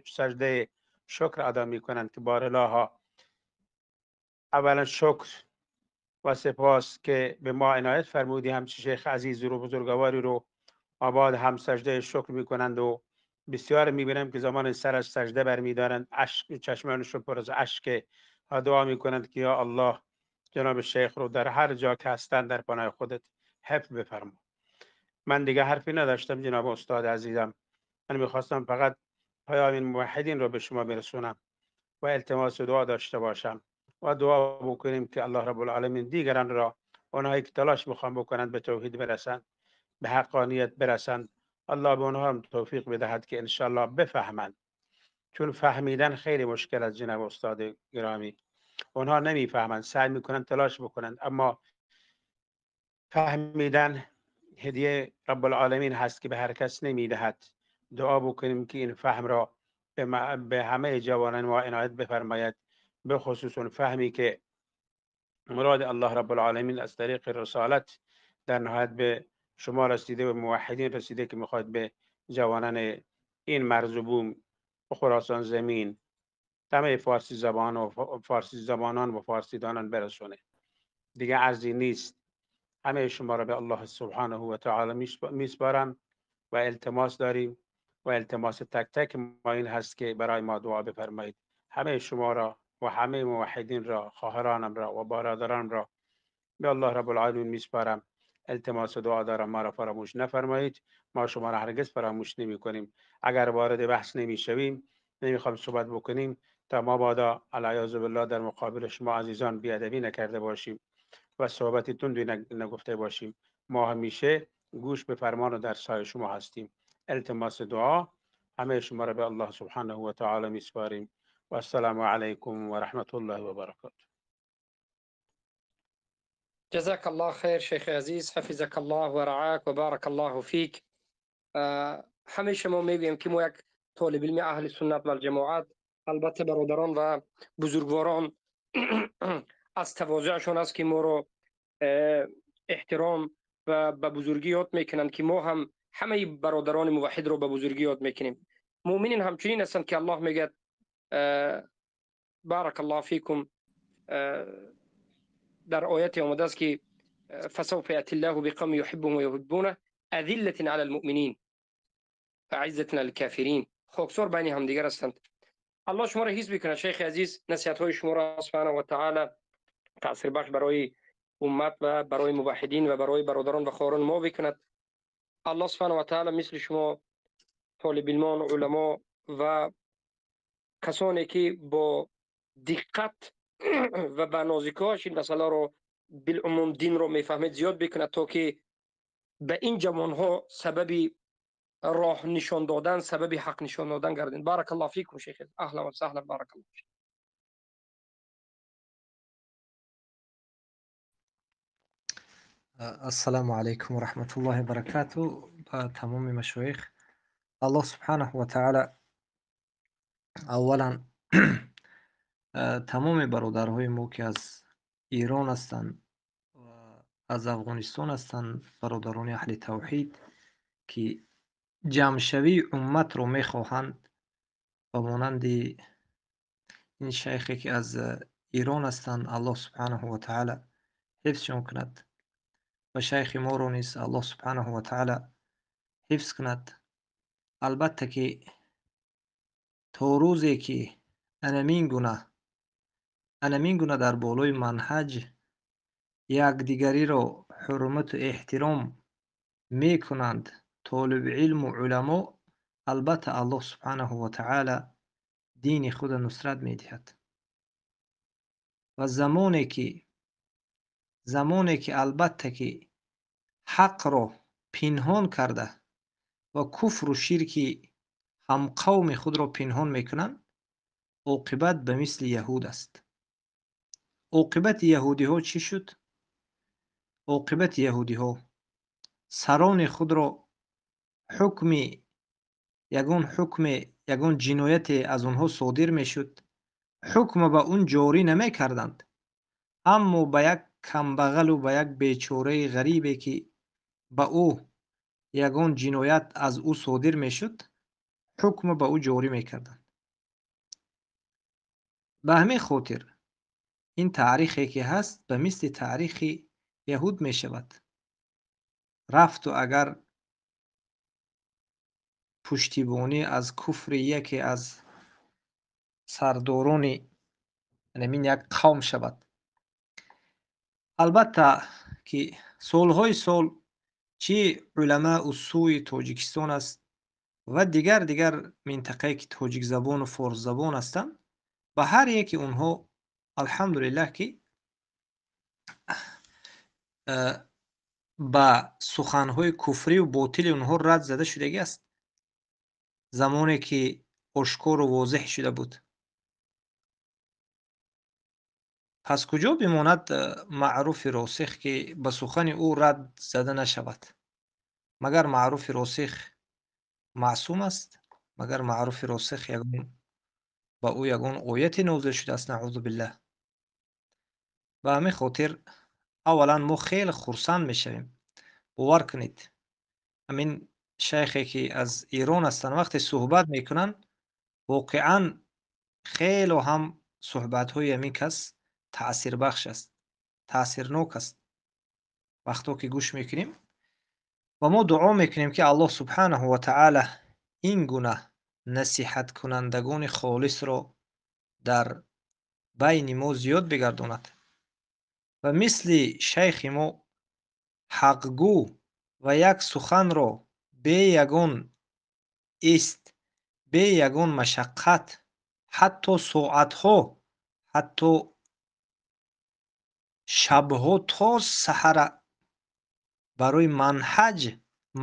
S20: سجده شکر ادا میکنند که بارالله اولا شکر و سپاس که به ما عنایت فرمودی همچی شیخ عزیز رو بزرگواری رو آباد هم سجده شکر میکنند و بسیار میبینم که زمان سرش سجده برمیدارند، اشک چشمانشون پر از اشک و دعا میکنند که یا الله جناب شیخ رو در هر جا که هستند در پناه خودت حفظ بفرما. من دیگه حرفی نداشتم جناب استاد عزیزم، من میخواستم فقط پیام این موحدین رو به شما برسونم و التماس دعا داشته باشم و دعا بکنیم که الله رب العالمین دیگران را، اونهایی که تلاش میخوان بکنند به توحید برسند، به حقانیت برسند، الله به اونها هم توفیق بدهد که انشالله بفهمند، چون فهمیدن خیلی مشکل است جناب استاد گرامی. اونها نمیفهمند، سعی میکنند تلاش بکنند، اما فهمیدن هدیه رب العالمین هست که به هر کس نمیدهد. دعا بکنیم که این فهم را به همه جوانان ما عنایت بفرماید، به خصوص اون فهمی که مراد الله رب العالمین از طریق رسالت در نهایت به شما رسیده و موحدین رسیده که میخواد به جوانان این مرز و بوم خراسان زمین، همه فارسی زبان و فارسی زبانان و فارسی دانان برسونه. دیگه عرضی نیست. همه شما را به الله سبحانه و تعالی میسپارم و التماس داریم و التماس تک تک ما این هست که برای ما دعا بفرمایید. همه شما را و همه موحدین را، خواهرانم را و برادرانم را به الله رب العالمین میسپارم. التماس دعا دارم، ما را فراموش نفرمایید. ما شما را هرگز فراموش نمی کنیم. اگر وارد بحث نمی شویم، نمیخوام صحبت بکنیم تا ما بادا العیاذ بالله در مقابل شما عزیزان بیادبی نکرده باشیم و صحبت تندی نگفته باشیم. ما همیشه گوش به فرمان و در سایه شما هستیم. التماس دعا، همه شما را به الله سبحانه و تعالی میسپاریم و السلام علیکم و رحمت الله و برکاته.
S18: جزاك الله خیر شیخ عزیز، حفظك الله و رعاک و بارک الله فیک. همه شما میگویم که ما یک طالب علم اهل سنت و الجماعت، البته برادران و بزرگواران از تواضعشان است که ما رو احترام و به بزرگی یاد میکنند که ما هم همه برادران موحد رو به بزرگی یاد میکنیم. مؤمنین همچنین هستند که الله میگه بارک الله فیکم، در آیت آمده است که فسوف یأتی الله بقوم یحبهم و یحبونه اذلة علی المؤمنین اعزة علی الکافرین. خاکسار بین همدیگر هستند. الله شما را حفظ بکنه شیخ عزیز، نصیحت های شما را سبحانه و تعالی تاثیر بخش برای امت و برای موحدین و برای برادران و خواهران ما بکند. الله سبحانه و تعالی مثل شما طالب علمان، علما و کسانی که با دقت و با نازکی‌هاش این مسئله رو بالعموم دین رو میفهمید زیاد بکند تا که به این جوانها سبب راه نشان دادن، سبب حق نشان دادن گردند. بارک الله فیکم شیخ، اهلا و سهلا، بارک الله فیک.
S11: السلام علیکم و رحمت الله و برکاته. با تمام مشایخ، الله سبحانه و تعالی اولا تمام برادرهای ما که از ایران هستند و از افغانستان هستند، برادران اهل توحید که جمعشوی امت رو میخواهند و مانند این شیخی که از ایران هستند، الله سبحانه و تعالی حفظشون کند و شیخ ما رو نیز الله سبحانه و تعالی حفظ کند. البته که تا روزی که انمین گونه در بالای منهج یکدیگری را حرمت و احترام میکنند طالب علم و علما، البته الله سبحانه و تعالی دین خود نصرت میدهد. و زمانی که البته که حق را پنهان کرده و کفر و شرک هم قوم خود را پنهان میکنند، عاقبت به مثل یهود است. عاقبت یهودی ها چی شد؟ عاقبت یهودی ها سران خود را حکم یگان جنایت از آنها صادر میشد، حکم به اون جاری نمیکردند، اما به یک کمبغل و به یک بیچاره غریبی که به او یگان جنایت از او صادر میشد، حکم به او جاری میکردند. Ба ҳамин хотир ин таърихе ки ҳаст, ба мисли таърихи яҳуд мешавад. Рафту агар пуштибонӣ аз куфри яке аз сардорони ҳамин як қавм шавад. Албатта ки солҳои сол чӣ уламау сӯи Тоҷикистон аст ва дигар минтақае ки тоҷикзабону форсзабон ҳастанд, ба ҳар яки онҳо алҳамдулиллаҳ ки ба суханҳои куфриву ботили онҳо рад зада шудагӣ аст, замоне ки ошкору возеҳ шуда буд. Пас куҷо бимонад маъруфи росих ки ба сухани ӯ рад зада нашавад? Магар маъруфи росих маъсум аст? Магар маъруфи росих ягон ба ӯ ягон ояте нозил шудааст? Наъузу биллаҳ. Ба ҳамин хотир аввалан мо хеле хурсанд мешавем. Бовар кунед, ҳамин шайхе ки аз Ирон ҳастанд, вақте суҳбат мекунанд, воқеан хело ҳам суҳбатҳои ҳамин кас таъсирбахш аст, таъсирнок аст. Вақто ки гӯш мекунем ва мо дуо мекунем ки Аллоҳ субҳанаҳу ва таъала ин гуна насиҳаткунандагони холисро дар байни мо зиёд бигардонад ва мисли шайхи мо ҳақгӯ ва як суханро бе ягон ист, бе ягон машаққат, ҳатто соатҳо, ҳатто шабҳо то саҳара барои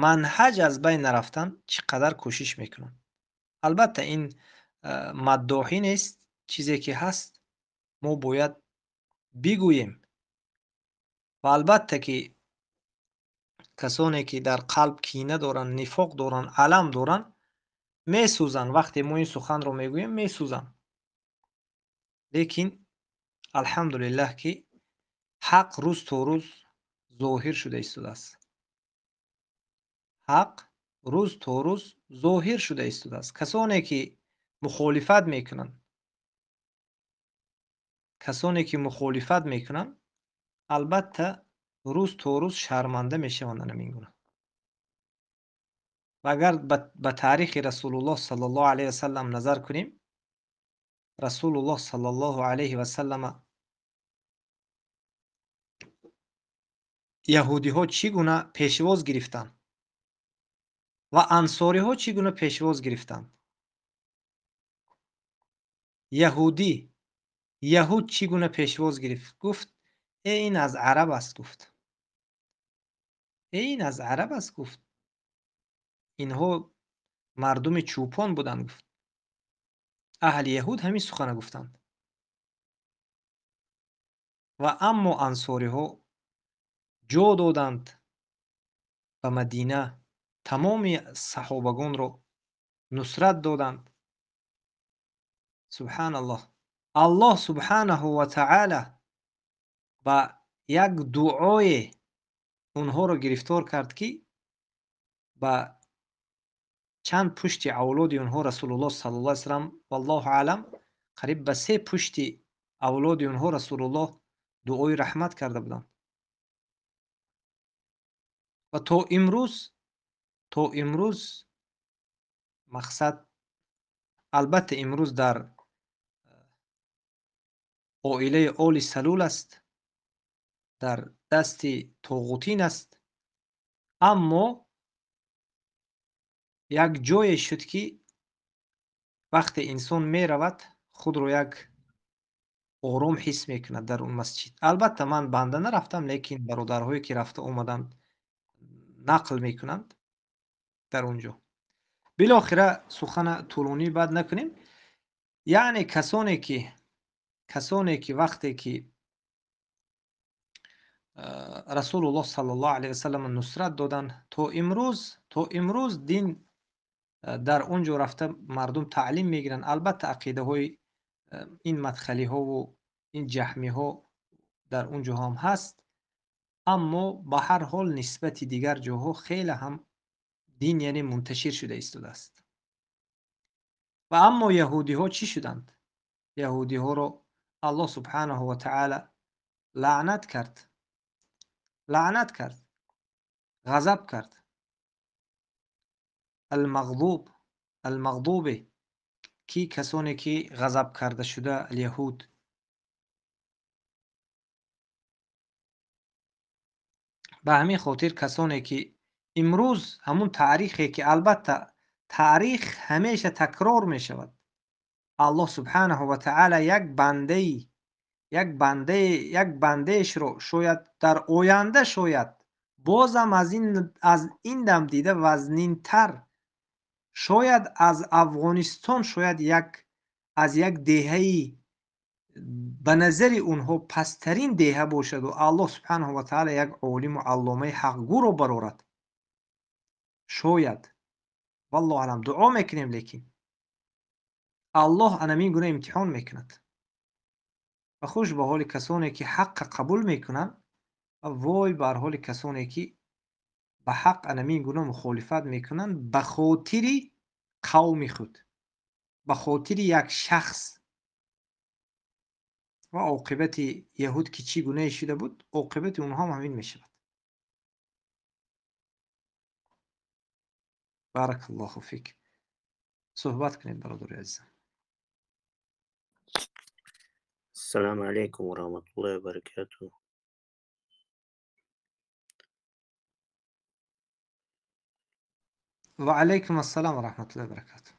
S11: манҳаҷ аз байн нарафтан чӣ қадар кӯшиш мекунанд. Албатта ин маддоҳӣ нест, чизе ки ҳаст мо бояд бигӯем. Ва албатта ки касоне ки дар қалб кина доранд, нифоқ доранд, алам доранд, месӯзанд. Вақте мо ин суханро мегӯем, месӯзанд. Лекин алҳамдулиллаҳ ки ҳақ рӯз то рӯз зоҳир шуда истодааст. Ҳақ рӯз то рӯз зоҳир шуда истодааст. Касоне ки мухолифат мекунанд, касоне ки мухолифат мекунанд, албатта рӯз то рӯз шарманда мешаванд ҳамин гуна. Ва агар ба таърихи Расулуллоҳ саллаллоҳу алайҳи васаллам назар кунем, Расулуллоҳ саллаллоҳу алайҳи васаллама яҳудиҳо чӣ гуна пешвоз гирифтанд ва ансориҳо чӣ гуна пешвоз гирифтанд? Яҳуд чӣ гуна пешвоз гирифт? Гуфт: э ин аз араб аст, гуфт. Э ин аз араб аст, гуфт. Инҳо мардуми чӯпон буданд, гуфт. Аҳли яҳуд ҳамин сухана гуфтанд. Ва аммо ансориҳо ҷо доданд ба Мадина, тамоми саҳобагонро нусрат доданд. Субҳаналлоҳ. Аллоҳ субҳанаҳу ва таъала ба як дуое онҳоро гирифтор кард ки ба чанд пушти авлоди онҳо Расулуллоҳ саллаллоҳу алайҳи васаллам, валлоҳу аълам, қариб ба 3 пушти авлоди онҳо Расулуллоҳ дуои раҳмат карда буданд. Ва то имрӯз мақсад, албатта имрӯз дар оилаи Оли Салул аст, дар дасти тоғутин аст, аммо як ҷое шуд ки вақте инсон меравад худро як ором ҳис мекунад дар он масҷид. Албатта ман банда нарафтам, лекин бародарҳое ки рафта омаданд нақл мекунанд дар он ҷо. Билохира сухана тӯлонӣ бад накунем. Яъне касоне ки вақте ки Расулуллоҳ саллаллоҳу алайҳи васаллам нусрат доданд, то имрӯз дин дар он ҷо рафта мардум таълим мегиранд. Албатта ақидаҳои ин мадхалиҳову ин ҷаҳмиҳо дар он ҷо ҳам ҳаст, аммо ба ҳар ҳол нисбати дигар ҷоҳо хеле ҳам дин яъне мунташир шуда истодааст. Ва аммо яҳудиҳо чӣ шуданд? Яҳудиҳоро Аллоҳ субҳанаҳу ва таъала лаънат кард, лаънат кард, ғазаб кард. Алмағдуб, алмағдубе ки касоне ки ғазаб карда шуда, аляҳуд. Ба ҳамин хотир касоне ки имрӯз ҳамун таърихе ки албатта таърих ҳамеша такрор мешавад, Аллоҳ субҳанаҳу ва таъала як бандаи як бандаи як бандаешро шояд дар оянда шояд бозам аз ин дам дида вазнинтар, шояд аз Афғонистон, шояд як аз як деҳаи ба назари онҳо пасттарин деҳа бошаду Аллоҳ субҳанаҳу ва таъала як олиму алломаи ҳақгӯро барорад. Шояд, валлоҳу аълам, дуо мекунем, лекин Аллоҳ анамин гуна имтиҳон мекунад. Ва хуш ба ҳоли касоне ки ҳаққа қабул мекунанд ва вой бар ҳоли касоне ки ба ҳақ анамин гуна мухолифат мекунанд ба хотири қавми худ, ба хотири як шахс. Ва оқибати яҳуд ки чӣ гунае шуда буд, оқибати онҳо ҳам ҳамин мешавад. Баракаллоҳу фик. Суҳбат кунед, бародари азизам.
S21: Ассалому алайкум ва раҳматуллоҳи ва баракатуҳ.
S11: Ва алайкум ассалом ва раҳматуллоҳи ва баракатуҳ.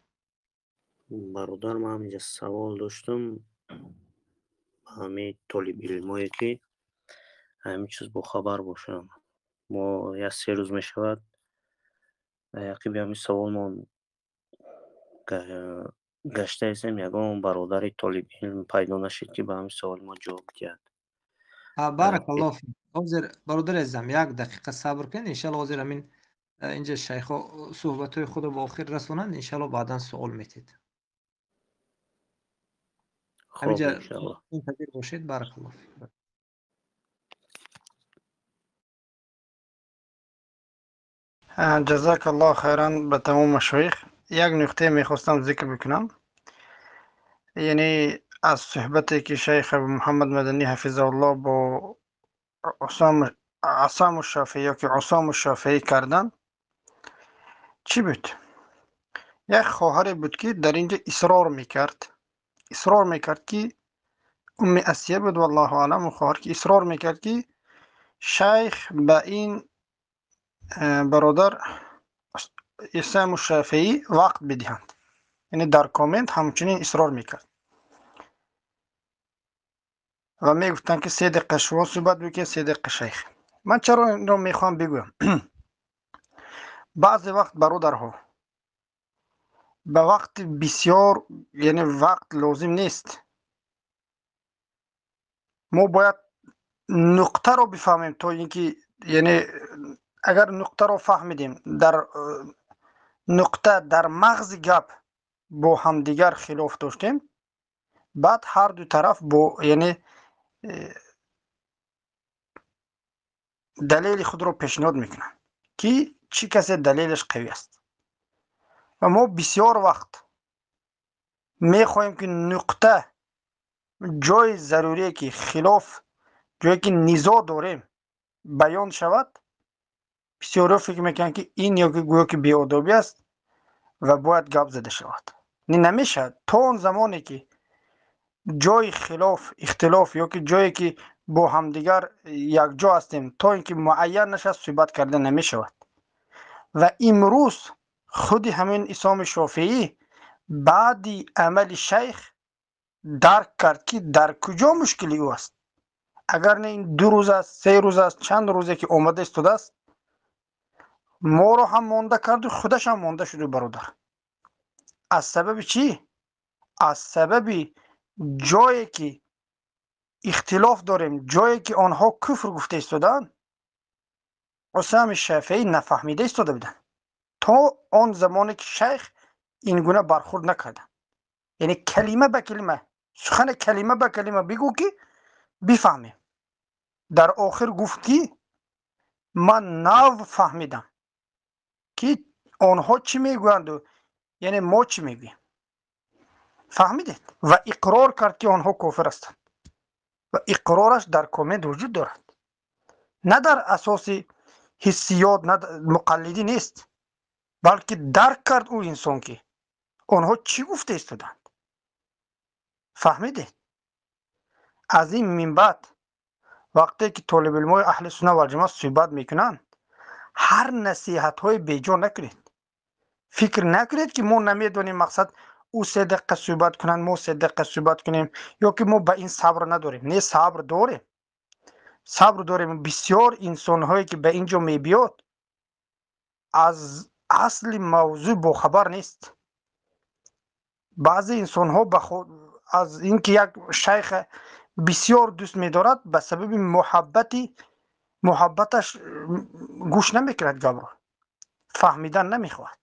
S21: Бародар, ман ҳаминҷа савол доштам ба ҳамаи толибилмое ки ҳамин чиз бохабар бошанд. Мо як се рӯз мешавад яқиби ҳамин саволмон гаштаистем, ягон бародари толибилм пайдо нашид ки ба ҳамин саволи мо ҷавоб диҳад.
S11: Баракаллоҳ фик. Ҳозир бародари азизам, як дақиқа сабр кунед, иншаллоҳ ҳозир ҳамин инҷа шайхо суҳбатҳои худро ба охир расонанд, иншаллоҳ баъдан суол метед.
S21: Хоб,
S11: ҳаминҷа
S21: иншаллоҳ.
S11: мунтазир бошед. Баракаллоҳ фик.
S1: Ҷазакаллоҳ хайран ба тамом машоих. Як нуқтае мехостам зикр бикунам, яъне аз суҳбате ки шайх Абу Муҳаммад Маданӣ ҳафизаҳуллоҳ бо Асаму Шофеӣ ё ки Усому Шофеӣ карданд, чӣ буд? Як хоҳаре буд ки дар инҷа исрор мекард, исрор мекард ки Умми Асия буд, валлоҳу аълам, он хоҳар ки исрор мекард ки шайх ба ин бародар Исаму Шофеӣ вақт бидиҳанд. Яъне дар коммент ҳамчунин исрор мекард ва мегуфтанд ки се дақиқа шумо суҳбат бикунед, се дақиқа шайх. Ман чаро инро мехоҳам бигӯям? Баъзе вақт бародарҳо ба вақти бисёр, яъне вақт лозим нест. Мо бояд нуқтаро бифаҳмем, то ин ки яъне агар нуқтаро фаҳмидем, дар нуқта дар мағзи гап бо ҳамдигар хилоф доштем, баъд ҳар ду тараф бо яъне далели худро пешниҳод мекунанд ки чӣ касе далелаш қавӣ аст. Ва мо бисёр вақт мехоҳем ки нуқта, ҷои зарурие ки хилоф, ҷое ки низоъ дорем, баён шавад. Бисёриҳо фикр мекунанд ки ин ё ки гӯё ки беодобӣ аст ва бояд гап зада шавад. Не, намешавад. То он замоне ки ҷои хилоф, ихтилоф ё ки ҷое ки бо ҳамдигар якҷо ҳастем, то ин ки муайян нашавад, суҳбат карда намешавад. Ва имрӯз худи ҳамин Исоми Шофеӣ баъди амали шайх дарк кард ки дар куҷо мушкили ӯ аст. Агар не ин ду рӯз аст, се рӯз аст, чанд рӯзе ки омада истодааст, моро ҳам монда карду худаш ҳам монда шуду бародар. Аз сабаби чӣ? Аз сабаби ҷое ки ихтилоф дорем, ҷое ки онҳо куфр гуфта истодаанд, Усами Шафеӣ нафаҳмида истода буданд то он замоне ки шайх ин гуна бархурд накарданд. Яъне калима ба калима, сухане калима ба калима бигӯ ки бифаҳмем. Дар охир гуфт ки ман нав фаҳмидам ки онҳо чӣ мегӯянду яъне мо чӣ мегӯем. Фаҳмидед? Ва иқрор кард, ки онҳо кофир ҳастанд, ва иқрораш дар коммент вуҷуд дорад. На дар асоси ҳиссиёт, на муқаллидӣ нест, балки дарк кард ӯ инсон, ки онҳо чӣ гуфта истоданд. Фаҳмидед? Аз ин минбаъд вақте ки толибилмои аҳли сунна валҷамоат суҳбат мекунанд, ҳар насиҳатҳои беҷо накунед. Фикр накунед, ки мо намедонем, мақсад ӯ 3 дақиқа суҳбат кунанд, мо 3 дақиқа суҳбат кунем, ё ки мо ба ин сабр надорем. Не, сабр дорем, сабр дорем. Бисёр инсонҳое ки ба ин ҷо мебиёд, аз асли мавзӯъ бохабар нест. Баъзе инсонҳо аз ин ки як шайха бисёр дӯст медорад, ба сабаби муҳаббаташ гӯш намекунад, гапро фаҳмидан намехоҳад.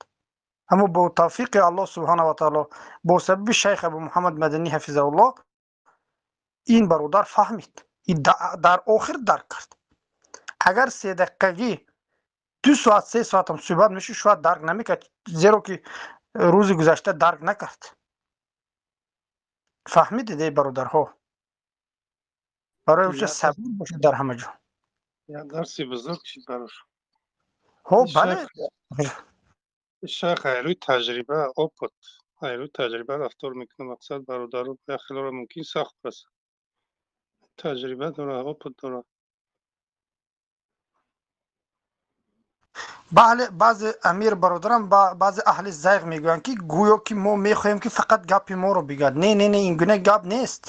S1: Аммо бо тавфиқи Аллоҳ субҳана ва таоло, бо сабаби шайх Абу Муҳаммад Маданӣ ҳафизауллоҳ, ин бародар фаҳмид, дар охир дарк кард. Агар 3 дақиқагӣ 2 соат, 3 соатам суҳбат мешуд, шояд дарк намекард, зеро ки рӯзи гузашта дарк накард. Фаҳмидед, эй бародарҳо? Барои оша сабур бошед дар ҳама ҷо.
S12: Як дарси бузург шид барош.
S1: Ҳо, бале.
S12: Шайх айрӯи таҷриба, опыт, айрӯи таҷриба рафтор мекунад. Мақсад, бародару як хелоро мумкин сахт расад, таҷриба дора, опыт дора.
S1: Баъзе амир бародарам, баъзе аҳли зайғ мегӯянд, ки гӯё ки мо мехоҳем, ки фақат гапи моро бигӯяд. Не, не, не, ин гуна гап нест.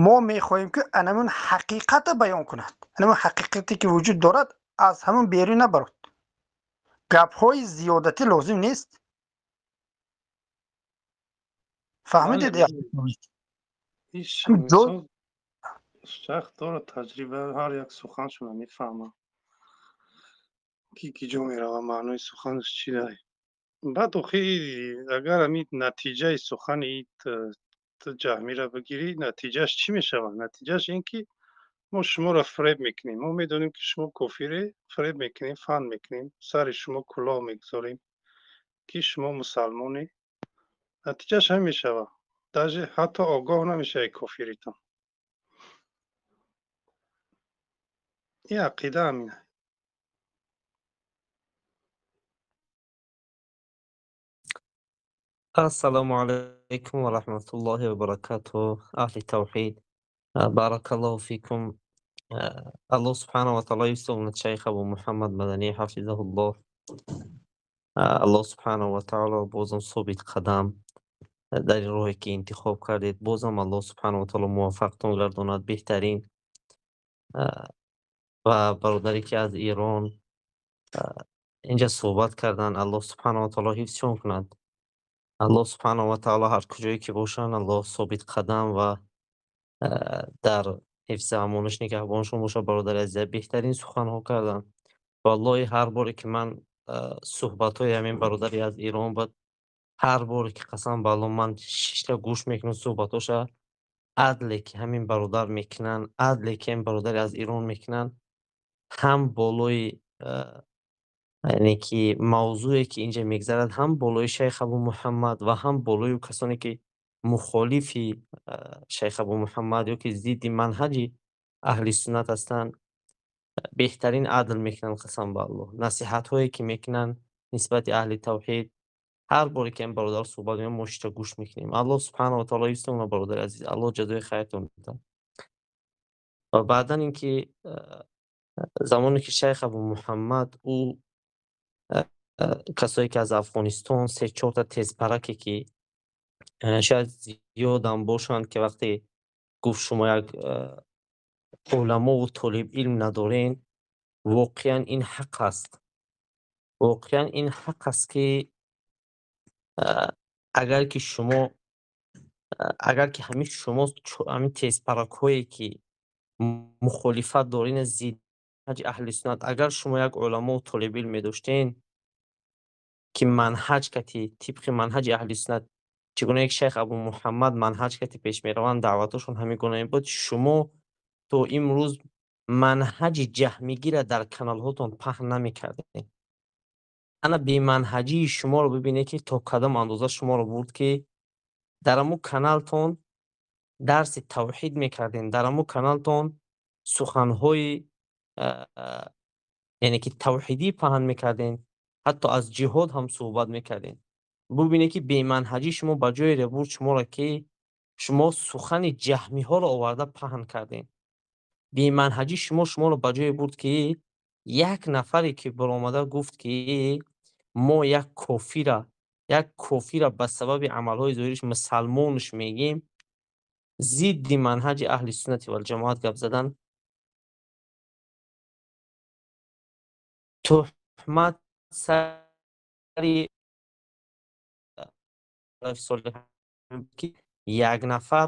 S1: Мо мехоҳем, ки анамун ҳақиқата баён кунад, анамун ҳақиқате ки вуҷуд дорад, аз ҳамун берун набарод. Гапҳои зиёдатӣ лозим нест. Фаҳмидед?
S12: Шахс дорад таҷриба, ҳар як суханшона мефаҳмад, ки ки ҷо мерава, маънои суханаш чи. Баъд охи агар ҳамин натиҷаи сухани ҷаҳмиро бигирӣ, натиҷааш чӣ мешавад? Натиҷааш ин ки мо шуморо фиреб мекунем, мо медонем, ки шумо кофире, фиреб мекунем, фан мекунем, сари шумо кулоҳ мегузорем, ки шумо мусалмонӣ. Натиҷааш ҳамин мешавад, даже ҳатто огоҳ намешавед кофиритон. Ин ақида ҳамин.
S2: السلام عليكم ورحمة الله وبركاته. أهل التوحيد، بارك الله فيكم. الله سبحانه وتعالى يسلم الشيخ أبو محمد مدني حفظه الله. الله سبحانه وتعالى بازم ثابت قدم در این راهی که انتخاب کردید، بازم الله سبحانه و تعالی موفقتون گرداند بهترین. و برادری که از ایران اینجا صحبت کردن، الله سبحانه و تعالی حفظشون کند. الله سبحانه و تعالی هر کجایی که باشن، الله ثابت قدم و در حفظ امانش نگهبانشون باشه. برادر عزیز بهترین سخن ها کردن. والله هر باری که من صحبت های همین برادری از ایران بود، هر باری که قسم به الله من شش گوش میکنم صحبتاشا، عدلی که همین برادر میکنن، عدلی که این برادر از ایران میکنن، هم بالای یعنی که موضوعی که اینجا میگذرد، هم بالای شیخ ابو محمد و هم بالای کسانی که مخالفی شیخ ابو محمد یا که ضد منهج اهل سنت هستند، بهترین عدل میکنن. قسم به الله نصیحت هایی که میکنن نسبت اهل توحید، هر باری که این برادر صحبت میکنن، ما گوش میکنیم. الله سبحانه و تعالی حفظتون برادر عزیز، الله جزای خیرتون بده. و بعدا اینکه زمانی که شیخ ابو محمد او کسایی که از افغانستان سه چهار تا تیزپرکی که شاید زیادم باشند، که وقتی گفت شما یک علما و طالب علم ندارین، واقعا این حق است، واقعا این حق است که اگر که شما، اگر که همین شما همین تیزپرک هایی که مخالفت دارین ضد اهل سنت، اگر شما یک علما و طالب علم داشتین که منهج کتی طبق منهج اهل سنت، چگونه یک شیخ ابو محمد منهج کتی پیش میروند، دعوتشون همین گونه بود، شما تو امروز منهج جهمیگی را در کانال هاتون پهن نمیکردین. انا بی‌منهجی شما رو ببینه که تا کدام اندازه شما رو برد که Дар ҳамун каналтон дарси тавҳид мекардем, дар ҳамун каналтон суханҳои яъне ки тавҳидӣ паҳн мекардем, ҳатто аз ҷиҳод ҳам суҳбат мекардем. Бубинед ки беманҳаҷӣ шумо ба ҷое бурд шуморо, ки шумо сухани ҷаҳмиҳоро оварда паҳн кардем. Беманҳаҷӣ шумо шуморо ба ҷое бурд, ки як нафаре ки баромада гуфт, ки мо як кофира ба сабаби амалҳои зоҳириш мусалмонш мегем, зидди манҳаҷи аҳли суннати валҷамоат гап задан, туҳмат сари ки як нафар,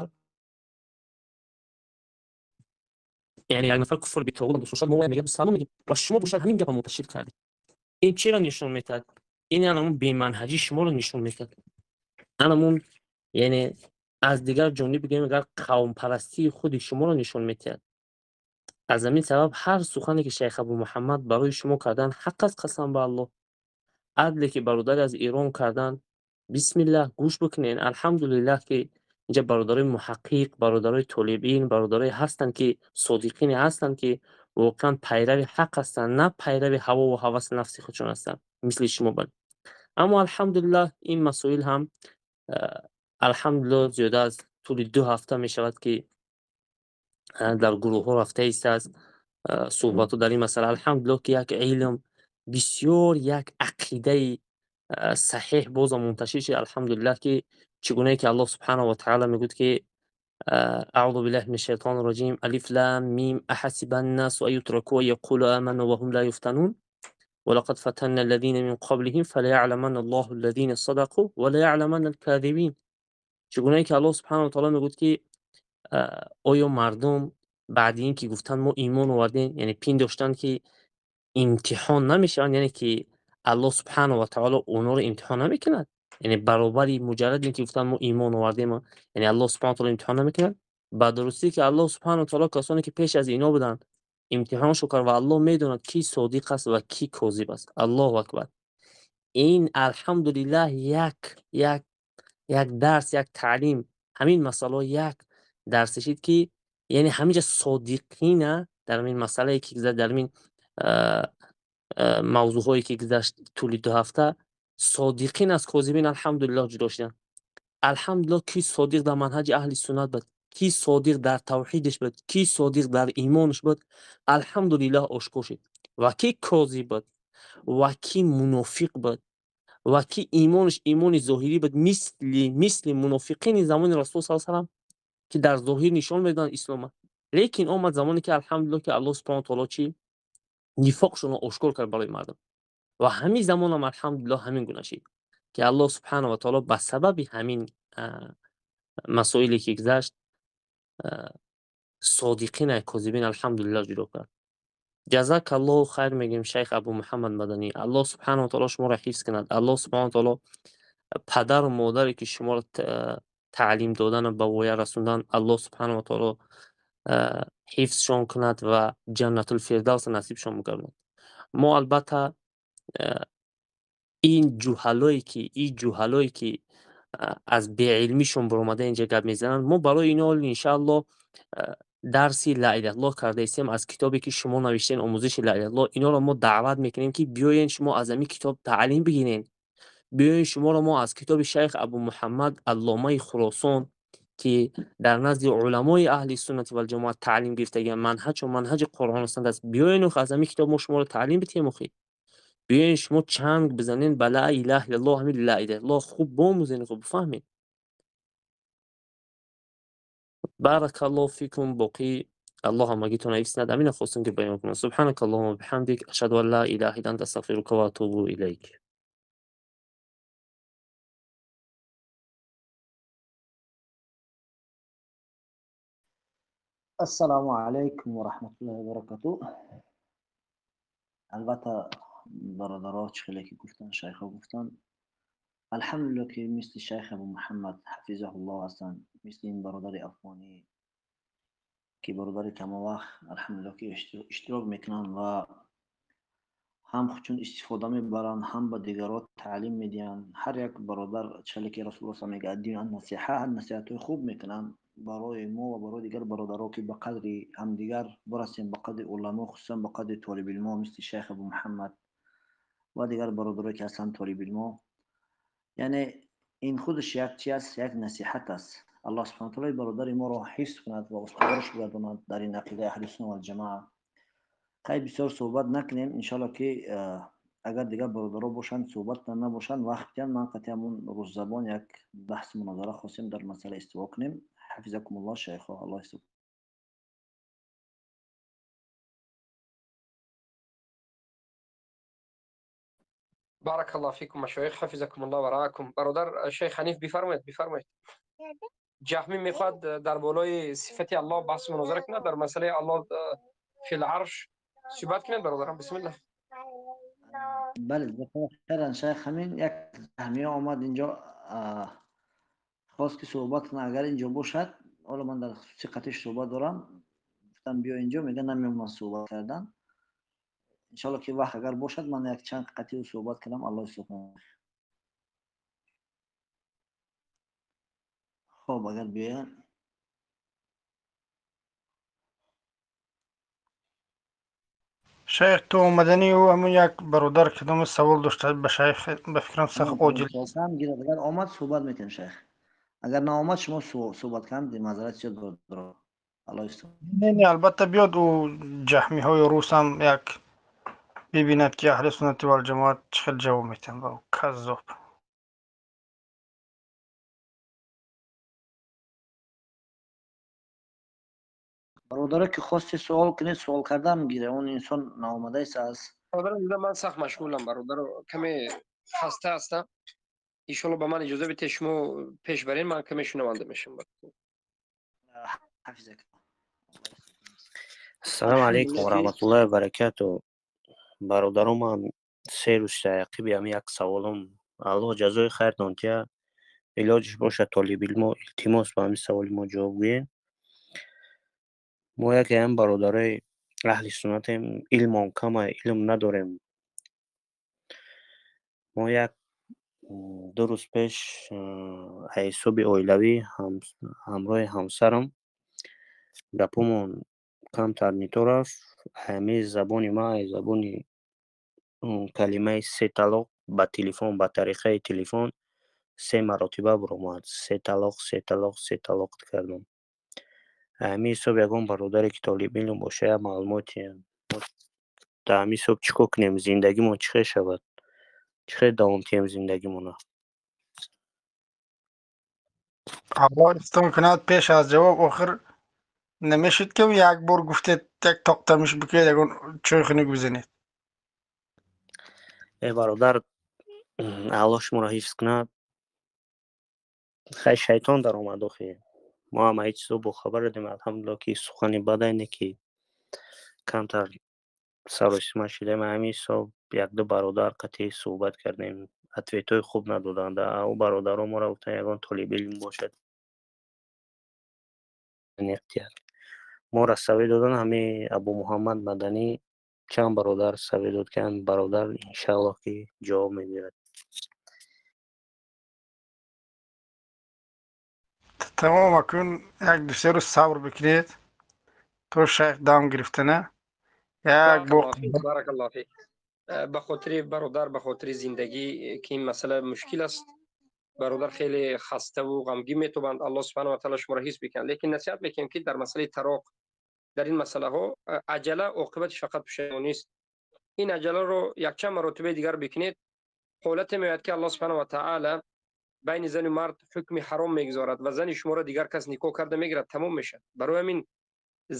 S2: яъне як нафар куфр битоғут дошта бошад, мо мегӯем мусалмон мегӯем, ва шумо бошад ҳамин гапа мунташир кардед. Ин чиро нишон медиҳад? Ин анамун беманҳаҷии шуморо нишон медиҳад. Анамун, яъне аз дигар ҷониб бигӯем агар, қавмпарастии худи шуморо нишон медиҳад. Аз ҳамин сабаб ҳар сухане ки шайх Абу Муҳаммад барои шумо кардан, ҳақ аст, қасам ба Аллоҳ. Адле ки бародари аз Эрон кардан, бисмиллаҳ, гӯш бикунен. Алҳамдулиллаҳ, ки инҷа бародарои муҳаққиқ, бародарои толибин, бародарое ҳастанд, ки содиқине ҳастанд, ки воқеан пайрави ҳақ ҳастанд, на пайрави ҳавову ҳаваси нафси худшон ҳастанд мисли шумо. Бале, аммо алҳамдулиллаҳ, ин масоил ҳам алҳамдулиллаҳ зиёда аз тӯли 2 ҳафта мешавад, ки дар гурӯҳҳо рафта истааст суҳбатҳо дар ин масъала. Алҳамдулиллаҳ, ки як илм бисёр, як ақидаи саҳеҳ бозам мунташир шуд. Алҳамдулиллаҳ, ки чӣ гунае ки Аллоҳ субҳанаҳу ва таъала мегӯяд, ки أعوذ بالله من الشيطان الرجيم ألف لام ميم أحسب الناس أن يتركوا أن يقولوا آمنا وهم لا يفتنون ولقد فتنا الذين من قبلهم فليعلمن الله الذين صدقوا وليعلمن الكاذبين. Чӣ гунае ки Аллоҳ субҳанаҳу ва таъала мегӯяд, ки оё мардум баъди ин ки гуфтанд мо имон овардем, яъне пиндоштанд, ки имтиҳон намешаванд, яъне ки Аллоҳ субҳанаҳу ва таъало онҳоро имтиҳон намекунад? Яъне баробари муҷаррад ин ки гуфтанд мо имон овардем, яъне Аллоҳ субҳанаҳу ва таъало имтиҳон намекунад? Ба дурустӣ ки Аллоҳ субҳанаҳу ва таъало касоне ки пеш аз ино буданд имтиҳоншо кард ва Аллоҳ медонад, ки содиқ аст ва ки козиб аст. Аллоҳу акбар! Ин алҳамдулиллаҳ як дарс, як таълим, ҳамин масъалаҳо як дарсе шид, ки яъне ҳаминҷа содиқина дар ҳамин масъалае ки гузашт, дар ҳамин мавзӯъҳое ки гузашт тӯли 2 ҳафта, содиқин аз козибин алҳамдулиллоҳ ҷудо шуданд. Алҳамдулиллоҳ, ки содиқ дар манҳаҷи аҳли суннат буд, ки содиқ дар тавҳидаш буд, ки содиқ дар имонаш буд, алҳамдулиллоҳ ошкор шуд, ва ки козиб буд, ва ки мунофиқ буд, ва ки имонаш имони зоҳирӣ буд, мисли мунофиқини замони Расул с салам, ки дар зоҳир нишон медоданд ислома, лекин омад замоне ки алҳамдулиллоҳ ки Аллоҳ субҳанаҳу ва таъоло чӣ нифоқшонро ошкор кард барои мардум. Ва ҳамин замонам алҳамдулиллоҳ ҳамин гуна шид, ки Аллоҳ субҳанаҳу ва таъоло ба сабаби ҳамин масоиле ки гузашт содиқина козибин алҳамдулиллоҳ ҷудо кард. Ҷазакаллоҳу хайр мегӯем, шайх Абу Муҳаммад Маданӣ. Аллоҳ субҳанаҳу ва таъоло шуморо ҳифз кунад. Аллоҳ субҳанаҳу ва таъоло падару модаре ки шуморо таълим додану ба воя расондан, Аллоҳ субҳанаҳу ва таъоло ҳифзшон кунад ва ҷаннатулфирдавс насибшон бигардонад. Мо албатта ин ҷуҳалое ки аз беилмишон баромада инҷа гап мезананд, мо барои ино иншааллоҳ дарси ла илаҳа иллаллоҳ кардаистем аз китобе ки шумо навиштем, омӯзиши ла илаҳа иллаллоҳ. Иноро мо даъват мекунем, ки биёен, шумо аз ҳамин китоб таълим бигирен. Биёен, шуморо мо аз китоби шайх Абу Муҳаммад Алломаи Хуросон, ки дар назди уламои аҳли суннати валҷамоат таълим гирифтагианд, манҳаҷу манҳаҷи Қуръону суннат аст, биёен, аз ҳамин китоб мо шуморо таълим бидиҳем. Охи биёен, шумо чанг бизанен ба ла илаҳа иллаллоҳ, ҳамин ла илаҳа иллаллоҳ хуб бомӯзен, хуб бифаҳмед. Баракаллоҳу фикум. Боқӣ Аллоҳ ҳамагитон ҳифз кунад. Ҳамина хостем ки баён кунам. سبحانك اللهم وبحمدك أشهد أن لا إله إلا أنت أستغفرك وأتوب إليك.
S19: Ассалому алайкум ва раҳматуллоҳи ва баракатуҳ. Албатта, бародаро чӣ хеле ки гуфтанд, шайхҳо гуфтанд, алҳамдулиллоҳ, ки мисли шайх Абу Муҳаммад ҳафизаҳуллоҳ ҳастанд, мисли ин бародари афғонӣ, ки бародари тамомвақт алҳамдулиллоҳ ки иштирок мекунанд ва Ҳам чун истифода мебаранд, ҳам ба дигарон таълим медиҳанд. Ҳар як бародар, чале ки Расулуллоҳ саллаллоҳу алайҳи васаллам мегӯяд, дин насиҳа, насиҳатҳои хуб мекунанд барои мо ва барои дигар бародаро, ки ба қадри ҳамдигар барасем, ба қадри уламо, хусусан ба қадри толибилмо мисли шайх Абу Муҳаммад ва дигар бародарое ки ҳастанд толибилмо. Яъне ин худаш як чи аст, як насиҳат аст. Аллоҳ субҳанаҳу ва таъоло бародари моро ҳифз кунад ва устувораш бигардонад дар ин ақидаи аҳли сунна вал ҷамоа. Хай, бисёр суҳбат накунем, иншоалло, ки агар дигар бародаро бошанд, суҳбат набошанд, вақт диҳанд, ман қатъи ҳамун русзабон як баҳси мунозара хостем дар масъала истиво кунем. Ҳафизакумуллоҳ, шайхо, Аллоҳ ҳифз.
S18: بارك الله فيكم مشايخ، حفظكم الله ورعاكم. برادر شیخ حنیف، بفرمایید، بفرمایید. جهمی میخواد در بالای صفت الله بحث مناظره کنه، در مسئله الله فی العرش صحبت کنید. برادرم، بسم الله.
S19: بله، جزاکم خیرا شیخ. همین یک جهمی آمد اینجا، خواست که صحبت کنه. اگر اینجا باشد، حالا من در خصوص قطعش صحبت دارم. گفتم بیا اینجا، میگه نمیام من صحبت کردن. انشالله که وقت اگر باشد، من یک چند قطعی صحبت کنم. الله سبحانه. خب، اگر بیاین.
S1: شیخ، تو اومدنی او همون یک برادر کدام سوال داشته به شیخ، به فکرم سخت عاجل.
S19: خواستم گیرد. اگر آمد صحبت میکنیم شیخ، اگر نه آمد شما صحبت کنم، معذرت زیاد برادر. الله یستر.
S1: نه نه، البته بیاد، او جهمی های روس هم یک ببیند که اهل سنت و الجماعت چه جواب میتن با کذاب.
S19: برادره که خواستی سوال کنید، سوال کردن میگیره. اون انسان ناآمده است از
S18: برادر، من سخت مشغولم برادر، کمی خسته هستم. ایشالله به من اجازه بده، شما پیش برین، من کمی شنونده میشم.
S19: حفظک.
S21: السلام علیکم و رحمت الله و برکاته. برادرم، من 3 روز عقیبی هم یک سوالم. الله جزای خیر تان. علاجش باشه، طالب علم التماس به همین سوال ما جواب گوین. ما یکی هم برادرای اهل سنتیم، علم کمه، علم نداریم. ما یک 2 روز پیش حساب оилавӣ ҳамроҳи ҳамсарам гапомон камтар нито рафт. Ҳамин забони ма, забони калимаи се талоқ ба телефон, ба тариқаи телефон се маротиба баромад. Се талоқ, се талоқ, се талоқ кардам. Ҳамин ҳисоб ягон бародаре ки толибилм боша, як маълумоти дар ҳамин ҳисоб, чӣ кор кунем, зиндагимон чӣ хел шавад, чӣ хел давом диҳем зиндагимона?
S1: Аллоҳ ҳифзтон кунад. Пеш аз ҷавоб, охир намешуд ки як бор гуфтед, як тоқтамиш бикунед, ягон чой хунук бизанед?
S21: Э, бародар, Аллоҳ шуморо ҳифз кунад. Хай, шайтон даромад охи. Мо ҳам ҳеҷ чизо бохабар додем, алҳамдулилло, ки сухани бадай не, ки камтар саросима шудем. Ҳамин ҳисоб якду бародар қатъи суҳбат кардем, ответҳои хуб надоданд. Ӯ бародаро моро гуфтанд, ягон толибилм бошад, моро саве додан. Ҳамин Абу Муҳаммад Маданӣ, чанд бародар саве дод, ки бародар иншааллоҳ ки ҷавоб мегирад.
S1: Тамом, акун як ду се рӯз сабр бикунед то шайх дам гирифтана як бо.
S18: Баракаллоҳ фик. Ба хотири бародар, ба хотири зиндагӣ, ки ин масъала мушкил аст, бародар хеле хаставу ғамгин метобанд. Аллоҳ субҳанаҳу ва таъала шуморо ҳифз бикунад, лекин насиҳат мекунем, ки дар масъалаи талоқ, дар ин масъалаҳо аҷала оқибатиш фақат пушаймонист. Ин аҷаларо якчанд маротибаи дигар бикунед, ҳолате меояд, ки Аллоҳ субҳанаҳу ва таъала байни зану мард ҳукми ҳаром мегузорад ва зани шуморо дигар кас никоҳ карда мегирад, тамом мешавад. Барои ҳамин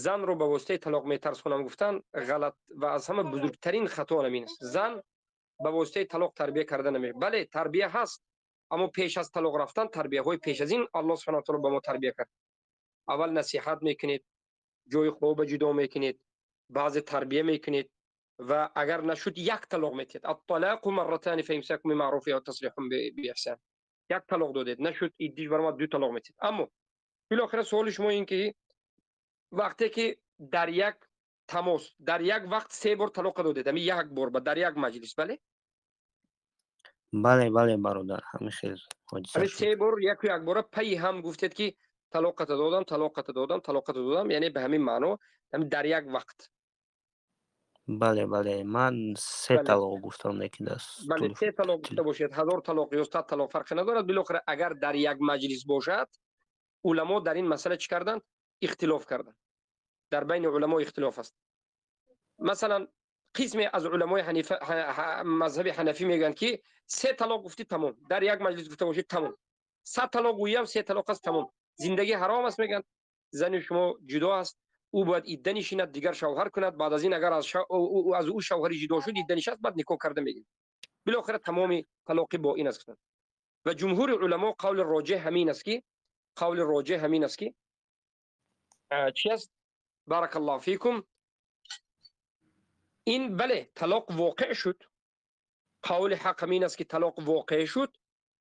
S18: занро ба воситаи талоқ метарсонам гуфтан ғалат ва аз ҳама бузургтарин хато ҳамин аст. Зан ба воситаи талоқ тарбия карда намешавад. Бале, тарбия ҳаст, аммо пеш аз талоқ рафтан тарбияҳои пеш аз ин Аллоҳ субҳанаҳу ва таъала ба мо тарбия кард. Аввал насиҳат мекунед, ҷои хоба ҷудо мекунед, баъзе тарбия мекунед ва агар нашуд, як талоқ метиҳед. الطلاق مرتان فإمساك بمعروف أو تسريح بإحسان. Як талоқ додед, нашуд, иддиш баромад, ду талоқ метиҳед. Аммо билохира суоли шумо ин ки вақте ки дар як Тамос дар як вақт се бор талоқа додед, ҳамин як бор ба дар як маҷлис, бале?
S21: Бале, бале, бародар, ҳамин хел ҳодиса
S18: ҳамин
S21: шуд.
S18: Се бор яку якбора пайи ҳам гуфтед, ки талоқата додам, талоқата додам, талоқата додам, яъне ба ҳамин маъно, ҳамин дар як вақт.
S21: Бале, бале, ман се талоқ гуфтам, лекин дар
S18: Бале, се талоқ гуфта бошед, 1000 талоқ ё 100 талоқ, фарқе надорад. Билохира, агар дар як маҷлис бошад, уламо дар ин масъала чӣ карданд? Ихтилоф карданд. Дар байни уламо ихтилоф аст. Масалан, қисме аз уламои ҳанифа, мазҳаби ҳанафӣ мегӯянд, ки се талоқ гуфтӣ, тамом, дар як маҷлис гуфта бошед, тамом, 100 талоқ гӯям, се талоқ аст, тамом, зиндагӣ ҳаром аст, мегӯянд. Зани шумо ҷудо аст, ӯ бояд идда нишинад, дигар шавҳар кунад. Баъд аз ин, агар аз ӯ шавҳари ҷудо шуд, идда нишаст, баъд никоҳ карда мегирад. Билохира тамоми талоқи бо ин аст. Ва ҷумҳури уламо қавли роҷеҳ ҳамин аст, ки қавли роҷеҳ ҳамин аст, ки чӣ аст? Баракаллоҳу фикум. Ин, бале, талоқ воқеъ шуд. Қавли ҳақ ҳамин аст, ки талоқ воқеъ шуд,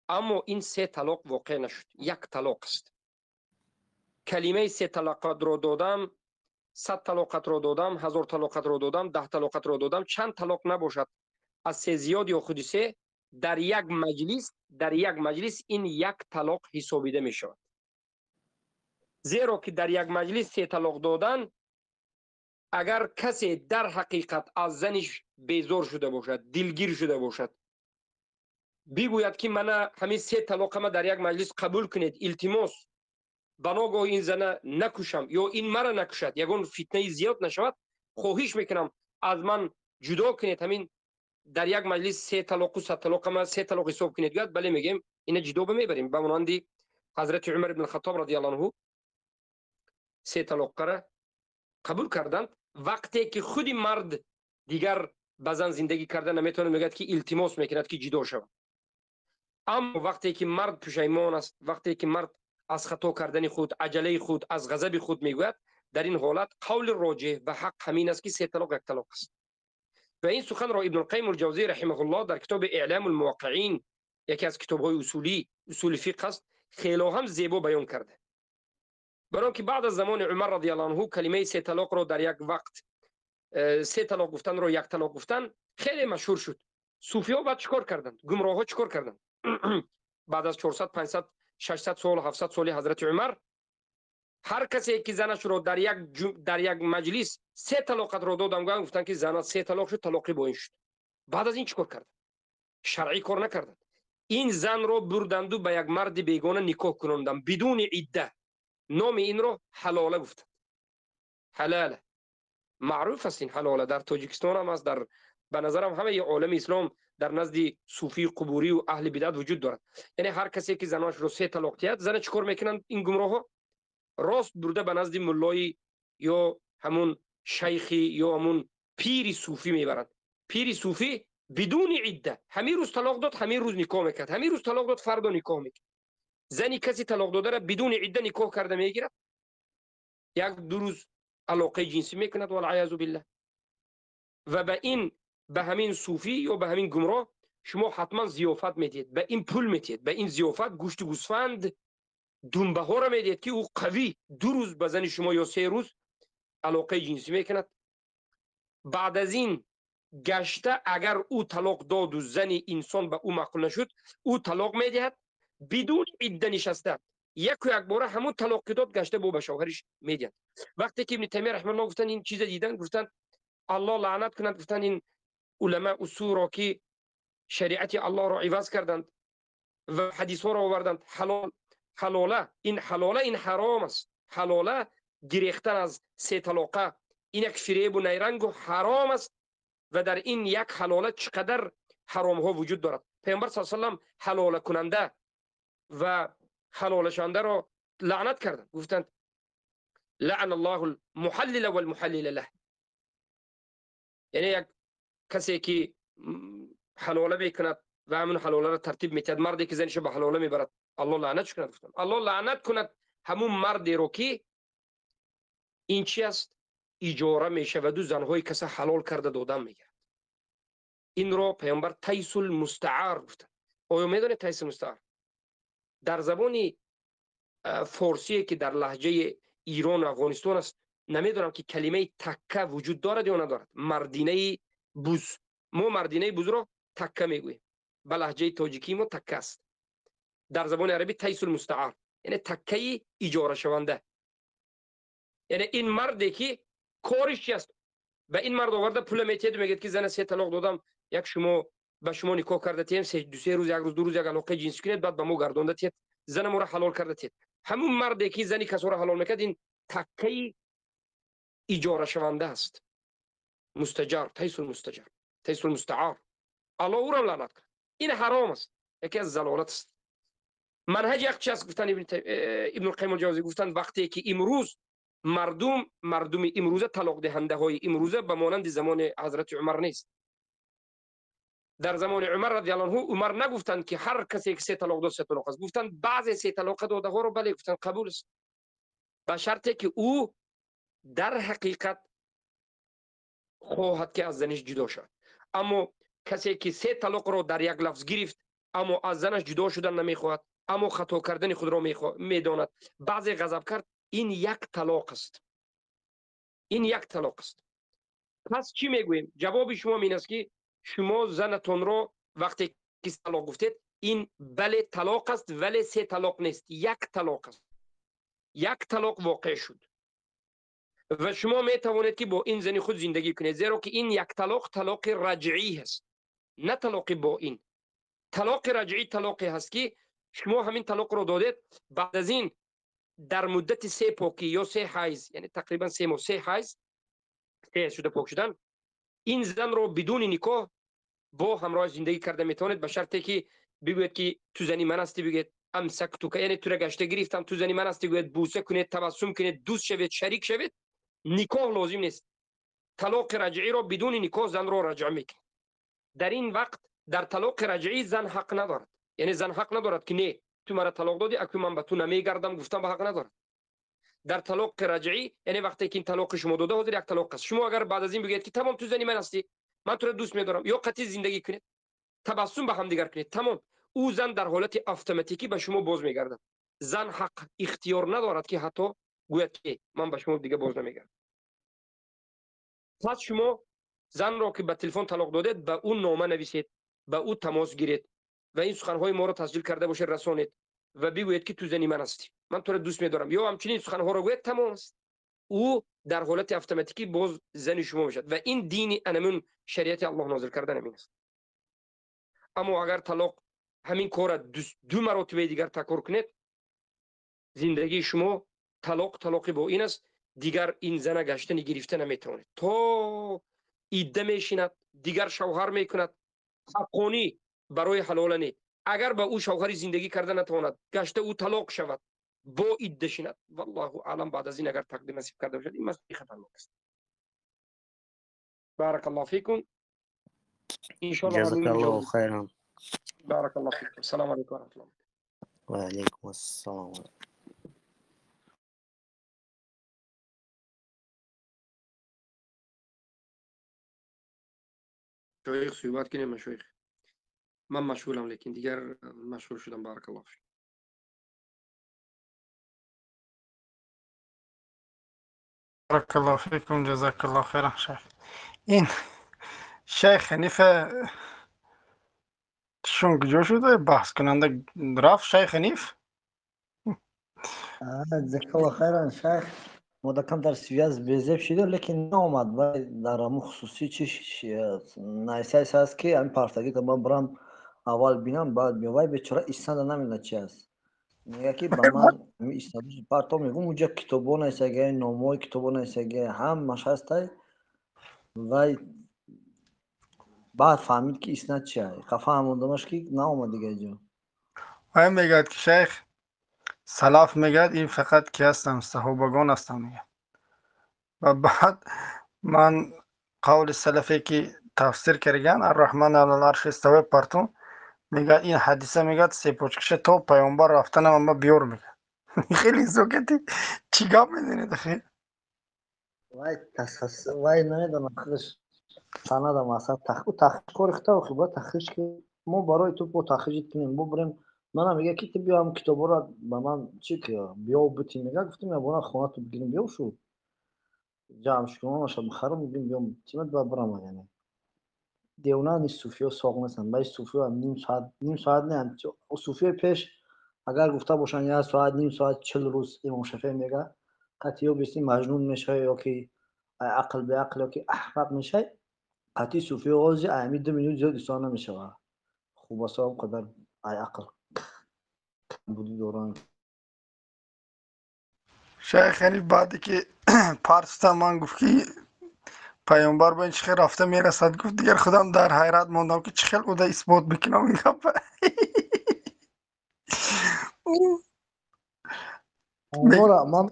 S18: аммо ин се талоқ воқеъ нашуд, як талоқ аст. Калимаи се талоқатро додам, 100 талоқатро додам, 1000 талоқатро додам, 10 талоқатро додам, чанд талоқ набошад, аз се зиёд ё худи се, дар як маҷлис, дар як маҷлис ин як талоқ ҳисобида мешавад. Зеро ки дар як маҷлис се талоқ додан, агар касе дар ҳақиқат аз заниш безор шуда бошад, дилгир шуда бошад, бигӯяд, ки мана ҳамин се талоқама дар як маҷлис қабул кунед, илтимос, ба ногоҳ ин зана накушам ё ин мара накушад, ягон фитнаи зиёд нашавад, хоҳиш мекунам, аз ман ҷудо кунед, ҳамин дар як маҷлис се талоқу 100 талоқама се талоқ ҳисоб кунед, гӯяд, бале, мегӯем, ина ҷудо мебарем. Ба монанди ҳазрати Умар ибн Хаттоб радиаллоҳу анҳу се талоқара қабул карданд, вақте ки худи мард дигар ба зан зиндагӣ карда наметавонад, мегӯяд, ки илтимос мекунад, ки ҷудо шавад. Аммо вақте ки мард пушаймон аст, вақте ки мард аз хато кардани худ, аҷалаи худ, аз ғазаби худ мегӯяд, дар ин ҳолат қавли роҷеҳ ва ҳақ ҳамин аст, ки се талоқ як талоқ аст. Ва ин суханро Ибнулқайим улҷавзӣ раҳимаҳуллоҳ дар китоби Эълому лмуваққиин, яке аз китобҳои усулӣ, усули фиқҳ аст, хело ҳам зебо баён карда. Барои ки баъд аз замони Умар радиаллоҳу анҳу калимаи се талоқро дар як вақт се талоқ гуфтанро як талоқ гуфтан хеле машҳур шуд. Суфиҳо баъд чӣ кор карданд? Гумроҳҳо чӣ кор карданд? Баъд аз 400, 500, 600 сол, 700 соли ҳазрати Умар, ҳар касе ки занашро дар як маҷлис се талоқатро додам гӯянд, гуфтанд, ки занат се талоқ шуд, талоқи боин шуд. Баъд аз ин чӣ кор карданд? Шаръӣ кор накарданд. Ин занро бурданду ба як марди бегона никоҳ кунонданд бидуни идда. Номи инро ҳалола гуфтанд. Ҳалала маъруф аст. Ин ҳалола дар Тоҷикистон ҳам аст, дар ба назарам ҳамаи олами ислом дар назди суфии қубурию аҳли бидат вуҷуд дорад. Яъне ҳар касе ки занашро се талоқ диҳад, зана чӣ кор мекунанд ин гумроҳҳо? Рост бурда ба назди муллои ё ҳамун шайхи ё ҳамун пири суфӣ мебаранд. Пири суфӣ бидуни идда ҳамин рӯз талоқ дод, ҳамин рӯз никоҳ мекард, ҳамин рӯз талоқ дод, фардо никоҳ мекард. Зани каси талоқ додаро бидуни идда никоҳ карда мегирад, як ду рӯз алоқаи ҷинсӣ мекунад, валъаязу биллаҳ. Ва ба ин, ба ҳамин суфӣ ё ба ҳамин гумроҳ шумо ҳатман зиёфат медиҳед, ба ин пул медиҳед, ба ин зиёфат гӯшти гӯсфанд, думбаҳоро медиҳед, ки ӯ қавӣ 2 рӯз ба зани шумо ё 3 рӯз алоқаи ҷинсӣ мекунад. Баъд аз ин гашта, агар ӯ талоқ доду зани инсон ба ӯ маъқул нашуд, ӯ талоқ медиҳад бидуни идда нишаста, яку якбора ҳамун талоқ ки дод, гашта бо ба шавҳариш медиҳад. Вақте ки Ибни Таймия раҳимаҳуллоҳ гуфтанд, ин чиза дидан, гуфтанд: Аллоҳ лаънат кунад, гуфтанд, ин улама усулро, ки шариати Аллоҳро иваз карданд ва ҳадисҳоро оварданд. Ҳалол, ҳалола, ин ҳалола, ин ҳаром аст. Ҳалола гирехтан аз се талоқа, ин як фиребу найрангу ҳаром аст. Ва дар ин як ҳалола чӣ қадар ҳаромҳо вуҷуд дорад. Пайғамбар саллаллоҳу алайҳи васаллам ҳалолакунанда ва ҳалолашандаро лаънат карданд, гуфтанд: лаъна Аллоҳу л-муҳаллила вал-муҳаллила лаҳ. Яъне як касе ки ҳалола мекунад ва ҳамин ҳалоларо тартиб метиҳад, марде ки занишо ба ҳалола мебарад, Аллоҳ лаънатш кунад, гуфтанд. Аллоҳ лаънат кунад ҳамун мардеро, ки ин чи аст, иҷора мешаваду занҳои каса ҳалол карда додан мегирад. Инро пайғамбар тайсул мустаъар гуфтанд. Оё медонед, тайсул мустаъар дар забони форсие, ки дар лаҳҷаи Ирону Афғонистон аст? Намедонам ки калимаи такка вуҷуд дорад ё надорад. Мардинаи буз, мо мардинаи бузро такка мегӯем, ба лаҳҷаи тоҷикии мо такка аст. Дар забони арабӣ тайсул мустаъар, яъне таккаи иҷорашаванда. Яъне ин марде ки кориш чи аст? Ба ин мард оварда пула метиҳад, мегӯяд ки зана се талоқ додам, як шумо ба шумо никоҳ карда тиҳем, ду се рӯз, як рӯз, ду рӯз як алоқаи ҷинсӣ кунед, баъд ба мо гардонда тиҳед, зана моро ҳалол карда тиҳед. Ҳамун марде ки зани касоро ҳалол мекард, ин таккаи иҷорашаванда аст. Мустаҷар, тайсул мустаҷар, тайсул мустаъар. Аллоҳ ӯро лаънат кард. Ин ҳаром аст, яке аз залолат аст. Манҳаҷ як чи аст? Гуфтанд Ибн Қайим ал-Ҷавзӣ, гуфтанд вақте ки имрӯз мардуми имрӯза, талоқдиҳандаҳои имрӯза ба монанди замони ҳазрати Умар нест. Дар замони Умар радиаллоҳу анҳу, Умар нагуфтанд ки ҳар касе ки се талоқ дод, се талоқ аст. Гуфтанд баъзе се талоқа додаҳоро бале, гуфтанд қабул аст, ба шарте ки ӯ дар ҳақиқат хоҳад ки аз заниш ҷудо шавад. Аммо касе ки се талоқро дар як лафз гирифт, аммо аз занаш ҷудо шудан намехоҳад, аммо хато кардани худро медонад, баъзе ғазаб кард, ин як талоқ аст. Ин як талоқ аст. Пас чӣ мегӯем? Ҷавоби шумо ин аст ки шумо занатонро вақте ки талоқ гуфтед, ин бале талоқ аст, вале се талоқ нест, як талоқ аст. Як талоқ воқеъ шуд ва шумо метавонед ки бо ин зани худ зиндагӣ кунед, зеро ки ин як талоқ талоқи раҷъӣ аст, на талоқи бо ин. Талоқи раҷъӣ талоқе ҳаст ки шумо ҳамин талоқро додед, баъд аз ин дар муддати се покӣ ё се ҳайз, яъне тақрибан се моҳ, се ҳайз, се шуда пок шудан, ин занро бидуни никоҳ бо ҳамроҳ зиндагӣ карда метавонед, ба шарте ки бигӯяд ки ту зани ман ҳастӣ, бигӯяд амсактука, яъне тура гашта гирифтам, ту зани ман ҳастӣ, гӯяд бӯса кунед, табассум кунед, дӯст шавед, шарик шавед. Никоҳ лозим нест. Талоқи раҷъиро бидуни никоҳ занро раҷъ мекунад. Дар ин вақт дар талоқи раҷъӣ зан ҳақ надорад, яъне зан ҳақ надорад ки не, ту маро талоқ додӣ, акнун ман ба ту намегардам, гуфтам ба ҳақ надорад. Дар талоқи раҷъӣ, яъне вақте ки ин талоқи шумо дода, ҳозир як талоқ аст. Шумо агар баъд аз ин бигӯед ки тамом, ту зани ман ҳастӣ, ман туро дӯст медорам, ё қатъи зиндагӣ кунед, табассум ба ҳамдигар кунед, тамом, ӯ зан дар ҳолати автоматикӣ ба шумо боз мегардад. Зан ҳақ ихтиёр надорад ки ҳатто гӯяд ки ман ба шумо дига боз намегардам. Пас шумо занро ки ба телефон талоқ додед, ба ӯ нома нависед, ба ӯ тамос гиред ва ин суханҳои моро тасҷил карда бошед, расонед ва бигӯед ки ту зани ман ҳастӣ, ман туро дӯст медорам, ё ҳамчунин суханҳоро гӯяд, тамом аст. Ӯ дар ҳолати автоматикӣ боз зани шумо мешавад ва ин дини анамун шариати Аллоҳ нозил кардан ҳамин аст. Аммо агар талоқ ҳамин корро ду маротибаи дигар такрор кунед, зиндагии шумо талоқ талоқи бо ин аст, дигар ин зана гаштани гирифта наметавонед. То идда мешинад, дигар шавҳар мекунад, ҳаққонӣ барои ҳалолани. Агар ба ӯ шавҳари зиндагӣ карда натавонад, гашта ӯ талоқ шавад, бо идда шинад, валлоҳу аълам, баъд аз ин агар тақдир насиб карда бошад, ин масъалаи хатарнок аст. Баракаллоҳу фикум. Иншоаллоҳ.
S21: Ҷазакаллоҳу хайран.
S18: Баракаллоҳу фикум. Салому алайкум ва раҳматуллоҳ.
S21: Ва алайкум ассалом.
S18: Шойх суҳбат кунем, машойх. Ман машғулам, лекин дигар машғул шудам. Баракаллоҳу фик.
S1: Баракаллоҳу фикум, ҷазакаллоҳу хайран, шайх. Ин шайх Ҳанифа шун куҷо шуда? Баҳскунанда рафт шайх Ҳаниф?
S19: Ҷазакаллоҳу хайран, шайх. Мо дар камтар связь безеб шидем, лекин наомад. Вай дар ҳамун хусусӣ чи найсайс ҳаст ки ҳамин партагита ман бирам аввал бинам, баъд биём. Вай бечора истанда намедонад чи аст. Мегӯяд ки ба ман ҳамин парто мегӯм, уҷа китобҳо нависагиай, номҳои китобҳо нависагиай, ҳамаш ҳастай. Вай баъд фаҳмид ки иснад чи ай. Фаҳмондамаш ки наомад дига ҷо.
S1: Вай мегӯяд ки шайх салаф мегӯяд ин фақат ки ҳастам, саҳобагон ҳастам мегӯяд. Ва баъд ман қавли салафе ки тафсир кардаган Арраҳман алал арши истава партум мегӯяд ин ҳадиса мегӯяд сепочкаша то паёмбар рафтанам ама биёр мегӯяд. Хеле зокати чӣ гап мезанед ахи?
S19: Вай вай намедонам худаш санада масал тахқиқ кори худта охи бояд тахқиқ ки мо барои ту бо тахқиқ кунем, мо бирем. Манам мегӯяд ки ту биё ҳам китобҳоро ба ман чӣ биё битӣ, мегӯяд. Гуфтем я бора хона ту бигирем биё шуд. Ҷамъш кунам, аша бихарам, биём тимат ба бирама, яъне. Девона ни суфиё соғ нестанд, баъди суфиё ним соат, ним соат не, суфиёи пеш агар гуфта бошанд як соат, ним соат, 40 рӯз, Имом Шафеъ мега, қатъи ё бисти маҷнун мешавӣ ё ки ақл беақл ё ки аҳмақ мешавӣ, қатъи суфиё ози ами 2 минут зиёд истода намешавад. Хуб аст, он қадар ай ақл камбудӣ доранд.
S1: Шайх Ҳаниф, баъде ки парста ман гуфт, ки паёмбар ба ин чӣ хел рафта мерасад, гуфт, дигар худам дар ҳайрат мондам, ки чӣ хел уда исбот бикунам ин гапа.
S19: Ман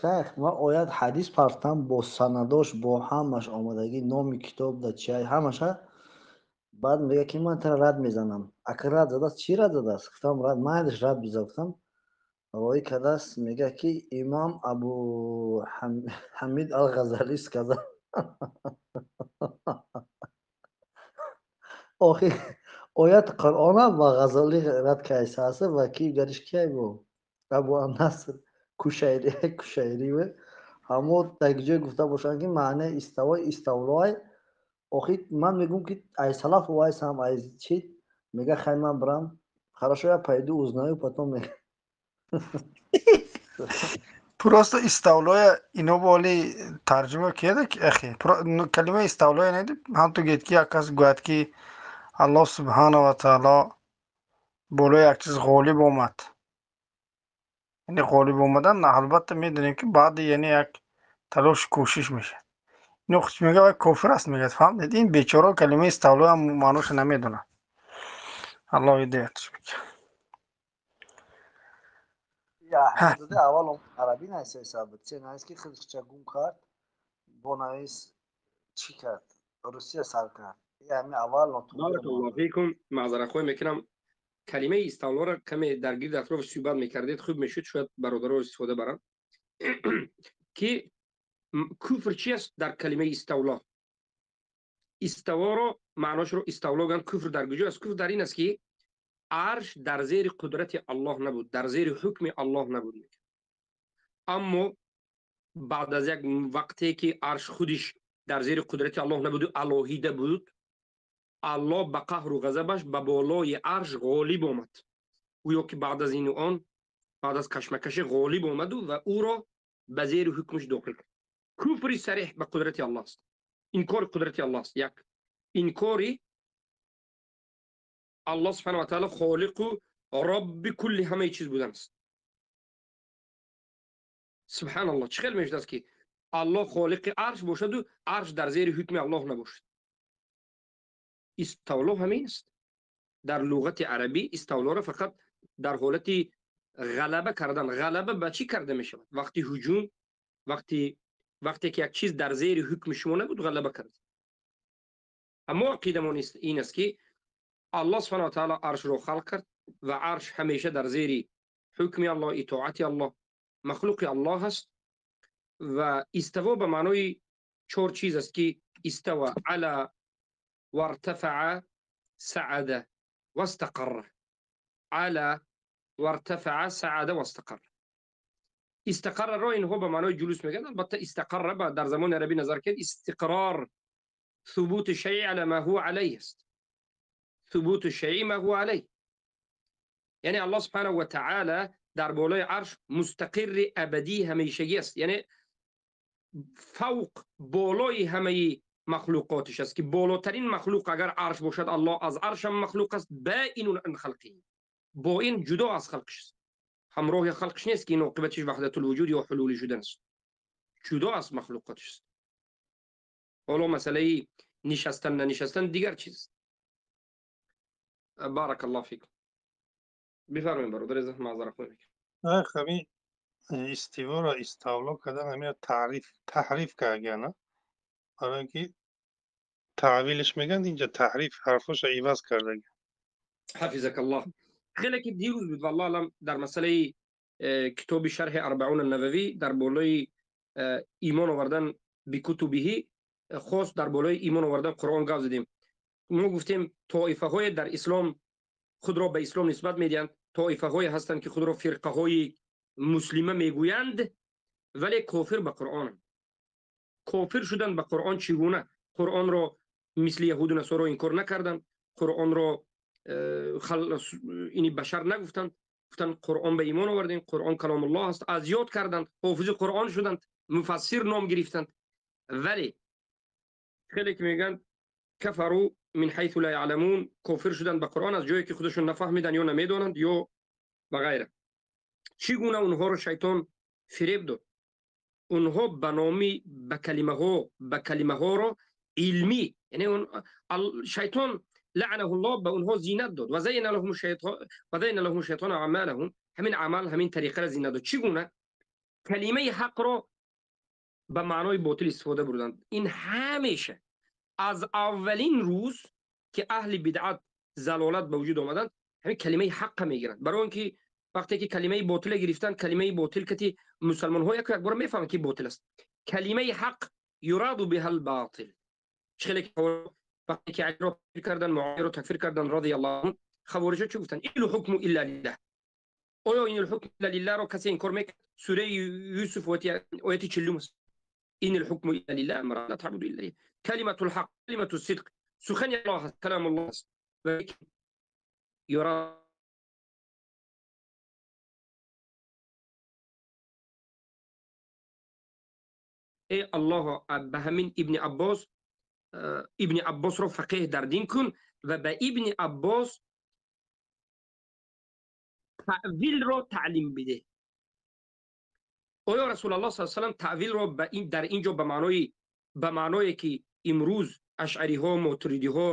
S19: шайх, ман оят ҳадис партам бо санадош, бо ҳамаш омадагӣ, номи китоб да чиай ҳамаша. Баъд мега, ки ман тара рад мезанам. Ака рад задааст, чӣ рад задааст? Гуфтам, рад майлиш, рад биза, гуфтам. Равоӣ кардааст, мега, ки имом Абу Ҳамид ал-Ғазалӣ сказал. Охи оят Қуръона ба Ғазалӣ рад кайсааст ва ки гариш киай бо Абу Наср Кушайри, Кушайри ҳамо дар ҷое гуфта бошанд, ки маънаи иставои иставлоай. Охи ман мегӯм, ки ай салаф вайсам, ай чи мега, хай ман бирам, хорошо, я пойду узнаю, потом.
S1: Просто иставлоя ино боли тарҷума кеда, ахи калимаи иставлоя не, ҳам ту гӯед, ки як кас гӯяд, ки Аллоҳ субҳанаҳу ва таъоло болои як чиз ғолиб омад, яъне ғолиб омадан, албатта медонем, ки баъди яъне як талошу кӯшиш мешавад. Ино худ мега, вай кофир аст, мегӯяд. Фаҳмдед, ин бечора калимаи иставлоям маъноша намедонад. Аллоҳ ҳидоятш бикунад.
S19: Аҳмадзода аввал арабӣ нависа буд, че навис, ки худшча гум кард, бо навис чӣ кард, Русия сар кард. Ами аввал.
S18: Баракаллоҳу фикум. Маъзаратхоҳӣ мекунам, калимаи иставлоро каме дар гирди атроф суҳбат мекардед, хуб мешуд, шояд бародаро истифода баранд, ки куфр чи аст дар калимаи иставло. Иставоро маъношро иставло гӯянд, куфр дар куҷо аст? Куфр дар ин аст, ки арш дар зери қудрати Аллоҳ набуд, дар зери ҳукми Аллоҳ набуд. Аммо баъд аз як вақте ки арш худиш дар зери қудрати Аллоҳ набуду алоҳида буд, Аллоҳ ба қаҳру ғазабаш ба болои арш ғолиб омад. Гӯё ки баъд аз ину он, баъд аз кашмакашӣ ғолиб омаду ва ӯро ба зери ҳукмаш дохил кард. Куфри сареҳ ба қудрати Аллоҳ аст, инкори қудрати Аллоҳ аст. Як инкори Аллоҳ субҳана ва таала холиқу робби кулли ҳамаи чиз будан аст. Субҳаналлоҳ, чӣ хел мешудааст, ки Аллоҳ холиқи арш бошаду арш дар зери ҳукми Аллоҳ набошад? Иставло ҳамин аст. Дар луғати арабӣ иставлоро фақат дар ҳолати ғалаба кардан. Ғалаба ба чӣ карда мешавад? Вақти ҳуҷум, вақте ки як чиз дар зери ҳукми шумо набуд, ғалаба кард. Аммо ақидамон ин аст, ки Аллоҳ субҳана ва таала аршро халқ кард ва арш ҳамеша дар зери ҳукми Аллоҳ, итоати Аллоҳ, махлуқи Аллоҳ аст. Ва иставо ба маънои чор чиз аст, ки истава ала вартафаа саада вастақарра, ала вартафаа саада вастақарра. Истақарраро инҳо ба маънои ҷулус мегӯянд. Албатта истақарра дар замони арабӣ назар кард, истиқрор ثبوت الشيء على ما هو عليه است، ثبوت الشيء ما هو عليه. یعنی الله سبحانه و تعالی در بالای عرش مستقر ابدی همیشگی است، یعنی فوق بالای همه مخلوقاتش است، که بالاترین مخلوق اگر عرش باشد، الله از عرش هم مخلوق است، بائن عن خلقه، با این جدا از خلقش است، همراه خلقش نیست که این عاقبتش وحدت الوجود یا حلولی شدن است، جدا از مخلوقاتش است. حالا مسئله نشستن ننشستن دیگر چیز است. بارک الله فیکم. بفرمایید برادر عزیز، معذرت خواهی میکنم.
S12: خمی استوا را استولا کردن همین تعریف تحریف کردن، برای اینکه تعویلش میگن اینجا تحریف، حرفش عوض کرده.
S18: حفظك الله. خیلی که دیروز بود والله علم در مسئله کتاب شرح اربعون النووی در بالای ایمان آوردن بکتبه، خاص در بالای ایمان آوردن قرآن گفت زدیم. ما گفتیم طایفه های در اسلام خود را به اسلام نسبت میدهند، طایفه های هستند که خود را فرقه های مسلمه میگویند ولی کافر به قرآن. кофир шуданд ба Қуръон. Чӣ гуна Қуръонро мисли яҳуду насоро инкор накарданд, Қуръонро ини башар нагуфтанд, гуфтанд Қуръон ба имон овардем, Қуръон каломуллоҳ аст, аз ёд карданд, ҳофизи Қуръон шуданд, муфассир ном гирифтанд. Вале хеле ки мегӯянд кафару мин ҳайсу ла яъламун, кофир шуданд ба Қуръон аз ҷое ки худашон нафаҳмиданд ё намедонанд ё ба ғайра. Чӣ гуна онҳоро шайтон фиреб дод? Онҳо ба номи ба калимаҳо, ба калимаҳоро илмӣ, яъне шайтон лаънаҳуллоҳ ба онҳо зинат дод. Ва зайяна лаҳум шайтон, ва зайяна лаҳум шайтону аъмалаҳум, ҳамин амал, ҳамин тариқаро зинат дод. Чӣ гуна калимаи ҳақро ба маънои ботил истифода бурданд? Ин ҳамеша аз аввалин рӯз ки аҳли бидъат залолат ба вуҷуд омаданд, ҳамин калимаи ҳаққа мегиранд. Барои он ки вақте ки калимаи ботила гирифтанд, калимаи ботил кати мусалмонҳо яку як бора мефаҳманд ки ботил аст. Калимаи ҳақ юраду биҳал ботил. Чӣ хеле ки вақте ки Алиро такфир карданд, Муавияро такфир карданд радиаллоҳу анҳу, хавориҷҳо чӣ гуфтанд? Ин ҳукму илла лиллаҳ. Оё ин ҳукму илла лиллаҳро касе инкор мекард? Сураи Юсуф ояти 40 аст. Ин ҳукму илла лиллаҳ, амра ла таъбуду илла ийяҳ. Калиматул ҳақ, калиматус сидқ, сухани Аллоҳ аст, каломуллоҳ аст. Валекин юра эй Аллоҳ, ба ҳамин Ибни Аббос, Ибни Аббосро фақеҳ дар дин кун ва ба Ибни Аббос таъвилро таълим бидеҳ. Оё Расулуллоҳ саллаллоҳу алайҳи васаллам таъвилро ба ин дар ин ҷо ба маъное ки имрӯз ашъариҳо, мотуридиҳо,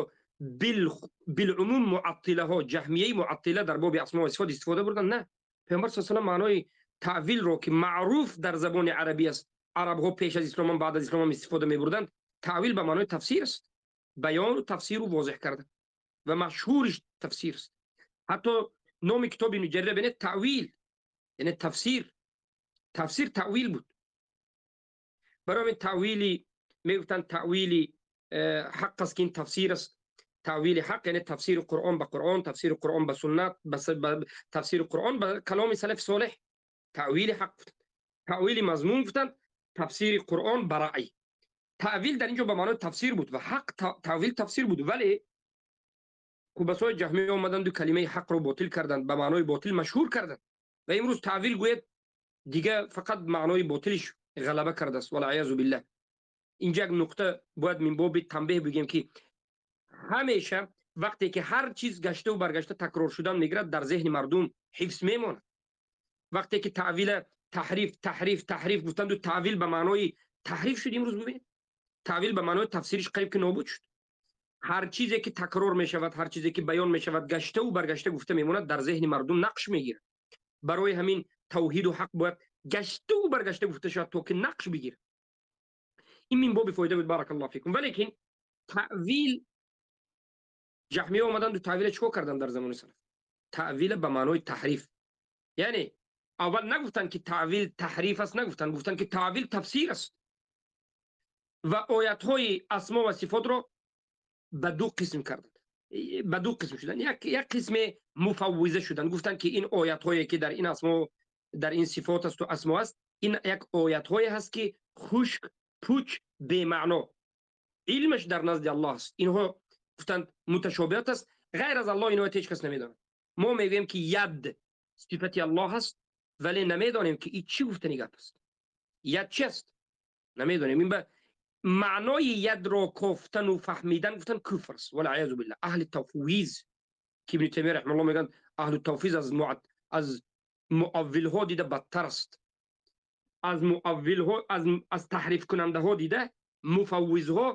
S18: билумум муаттилаҳо, ҷаҳмияи муаттила дар боби асмо ва сифот истифода бурданд? На. Паёмбар саллаллоҳу алайҳи васаллам маънои таъвилро ки маъруф дар забони арабӣ аст, арабҳо пеш аз ислом ҳам баъд аз ислом ҳам истифода мебурданд, таъвил ба маънои тафсир аст, баёну тафсиру возеҳ кардан ва машҳуриш тафсир аст. Ҳатто номи китоби Ибни Ҷарир бинед, таъвил, яъне тафсир, тафсир таъвил буд. Барои ҳамин таъвили мегуфтанд таъвили ҳақ аст ки ин тафсир аст. Таъвили ҳақ яъне тафсири Қуръон ба Қуръон, тафсири Қуръон ба суннат, тафсири Қуръон ба каломи салафи солеҳ. Таъвили ҳақ гуфтанд. Таъвили мазмун гуфтанд, тафсири Қуръон ба раъй. Таъвил дар ин ҷо ба маънои тафсир буд ва ҳақ таъвил тафсир буд, вале кубасои ҷаҳмия омаданд ду калимаи ҳақро ботил карданд, ба маънои ботил машҳур карданд ва имрӯз таъвил гӯяд дига фақат маънои ботилиш ғалаба кардааст. Валъаязу биллаҳ. Инҷа як нуқта бояд мин боби танбеҳ бигем ки ҳамеша вақте ки ҳар чиз гаштаву баргашта такрор шудан мегирад, дар зеҳни мардум ҳифз мемонад. Вақте ки таъвила таҳриф, таҳриф, таҳриф гуфтанду таъвил ба маънои таҳриф шуд, имрӯз бибинед таъвил ба маънои тафсириш қариб ки нобуд шуд. Ҳар чизе ки такрор мешавад, ҳар чизе ки баён мешавад, гаштаву баргашта гуфта мемонад, дар зеҳни мардум нақш мегирад. Барои ҳамин тавҳиду ҳақ бояд гаштаву баргашта гуфта шавад то ки нақш бигирад. Ин мин боби фоида буд, баракаллоҳу фикум. Валекин таъвил ҷаҳмия омаданду таъвила чӣ кор карданд дар замони салаф? Таъвила ба маънои таҳриф, яъне аввал нагуфтанд ки таъвил таҳриф аст, нагуфтанд, гуфтанд ки таъвил тафсир аст ва оятҳои асмо ва сифотро ба ду қисм карданд, ба ду қисм шуданд. Як қисме муфаввиза шуданд, гуфтанд ки ин оятҳое ки дар ин асмо, дар ин сифот аст ва асмо аст, ин як оятҳое ҳаст ки хушк, пуч, бемаъно, илмаш дар назди Аллоҳ аст. Инҳо гуфтанд муташобиҳат аст, ғайр аз Аллоҳ инҳо ҳеҷ кас намедонад. Мо мегӯем ки яд сифати Аллоҳ аст, вале намедонем ки ин чӣ гуфтани гап аст. Яд чи аст? Намедонем. Ин ба маънои ядро кофтану фаҳмидан гуфтан куфр аст. Валъаязу биллаҳ. Аҳли тафвиз ки Ибни Таймия раҳимаҳуллоҳ мегӯянд аҳлу тафвиз аз муаввилҳо дида бадтар аст, аз муаввилҳо, аз таҳрифкунандаҳо дида муфаввизҳо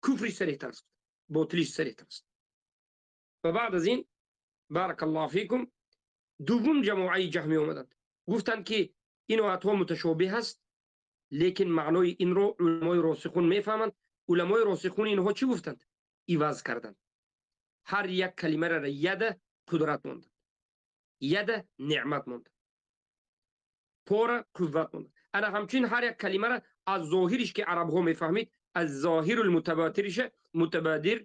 S18: куфриш сариҳтар аст, ботилиш сариҳтар аст. Ва баъд аз ин баракаллоҳу фикум дуввум ҷамоаи ҷаҳмӣ омаданд, гуфтанд ки ин оятҳо муташобиҳ аст, лекин маънои инро уламои росихун мефаҳманд. Уламои росихун инҳо чӣ гуфтанд? Иваз карданд. Ҳар як калимаро яда қудрат монданд, яда неъмат монданд, пора қувват монданд. Ана ҳамчунин ҳар як калимаро аз зоҳириш ки арабҳо мефаҳмид, аз зоҳирул мутабатириша мутабадир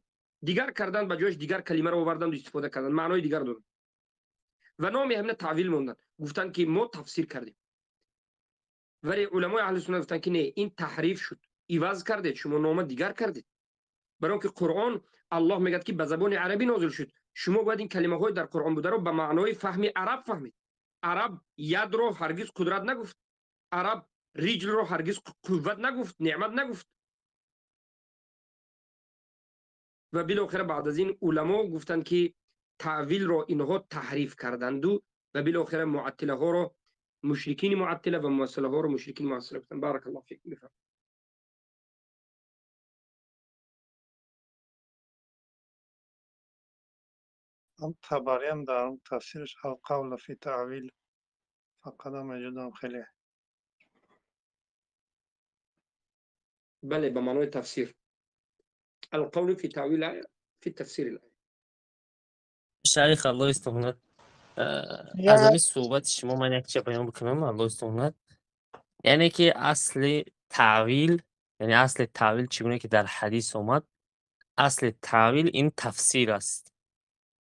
S18: дигар карданд, ба ҷояш дигар калимаро оварданд ва истифода карданд, маънои дигар доданд ва номи ҳамина таъвил монданд. Гуфтанд ки мо тафсир кардем, вале уламои аҳли суннат гуфтанд ки не, ин таҳриф шуд. иваз кардед, шумо нома дигар кардед. Барои он ки Қуръон Аллоҳ мегӯяд ки ба забони арабӣ нозил шуд, шумо бояд ин калимаҳои дар Қуръон бударо ба маънои фаҳми араб фаҳмед. Араб ядро ҳаргиз қудрат нагуфт, араб риҷлро ҳаргиз қувват нагуфт, неъмат нагуфт. Ва билохира баъд аз ин уламо гуфтанд ки таъвилро инҳо таҳриф карданду ва билохира муаттилаҳоро мушрикини муаттила ва муассилаҳоро мушрикини муассила гуфтанд. Баракаллоҳу фикум. Бифармоед.
S12: Ҳам Табарӣ ҳам дар тафсираш алқавл фи таъвил фақат ҳам меҷудам хеле.
S18: Бале, ба маънои тафсир. Алқавл фи таъвил фи тафсир.
S2: Шайх, Аллоҳ истонад. Аз ҳамин суҳбати шумо ман як чиз баён бикунам, Аллоҳ истонад. Яъне ки асли таъвил, яъне асли таъвил чӣ гуна ки дар ҳадис омад, асли таъвил ин тафсир аст.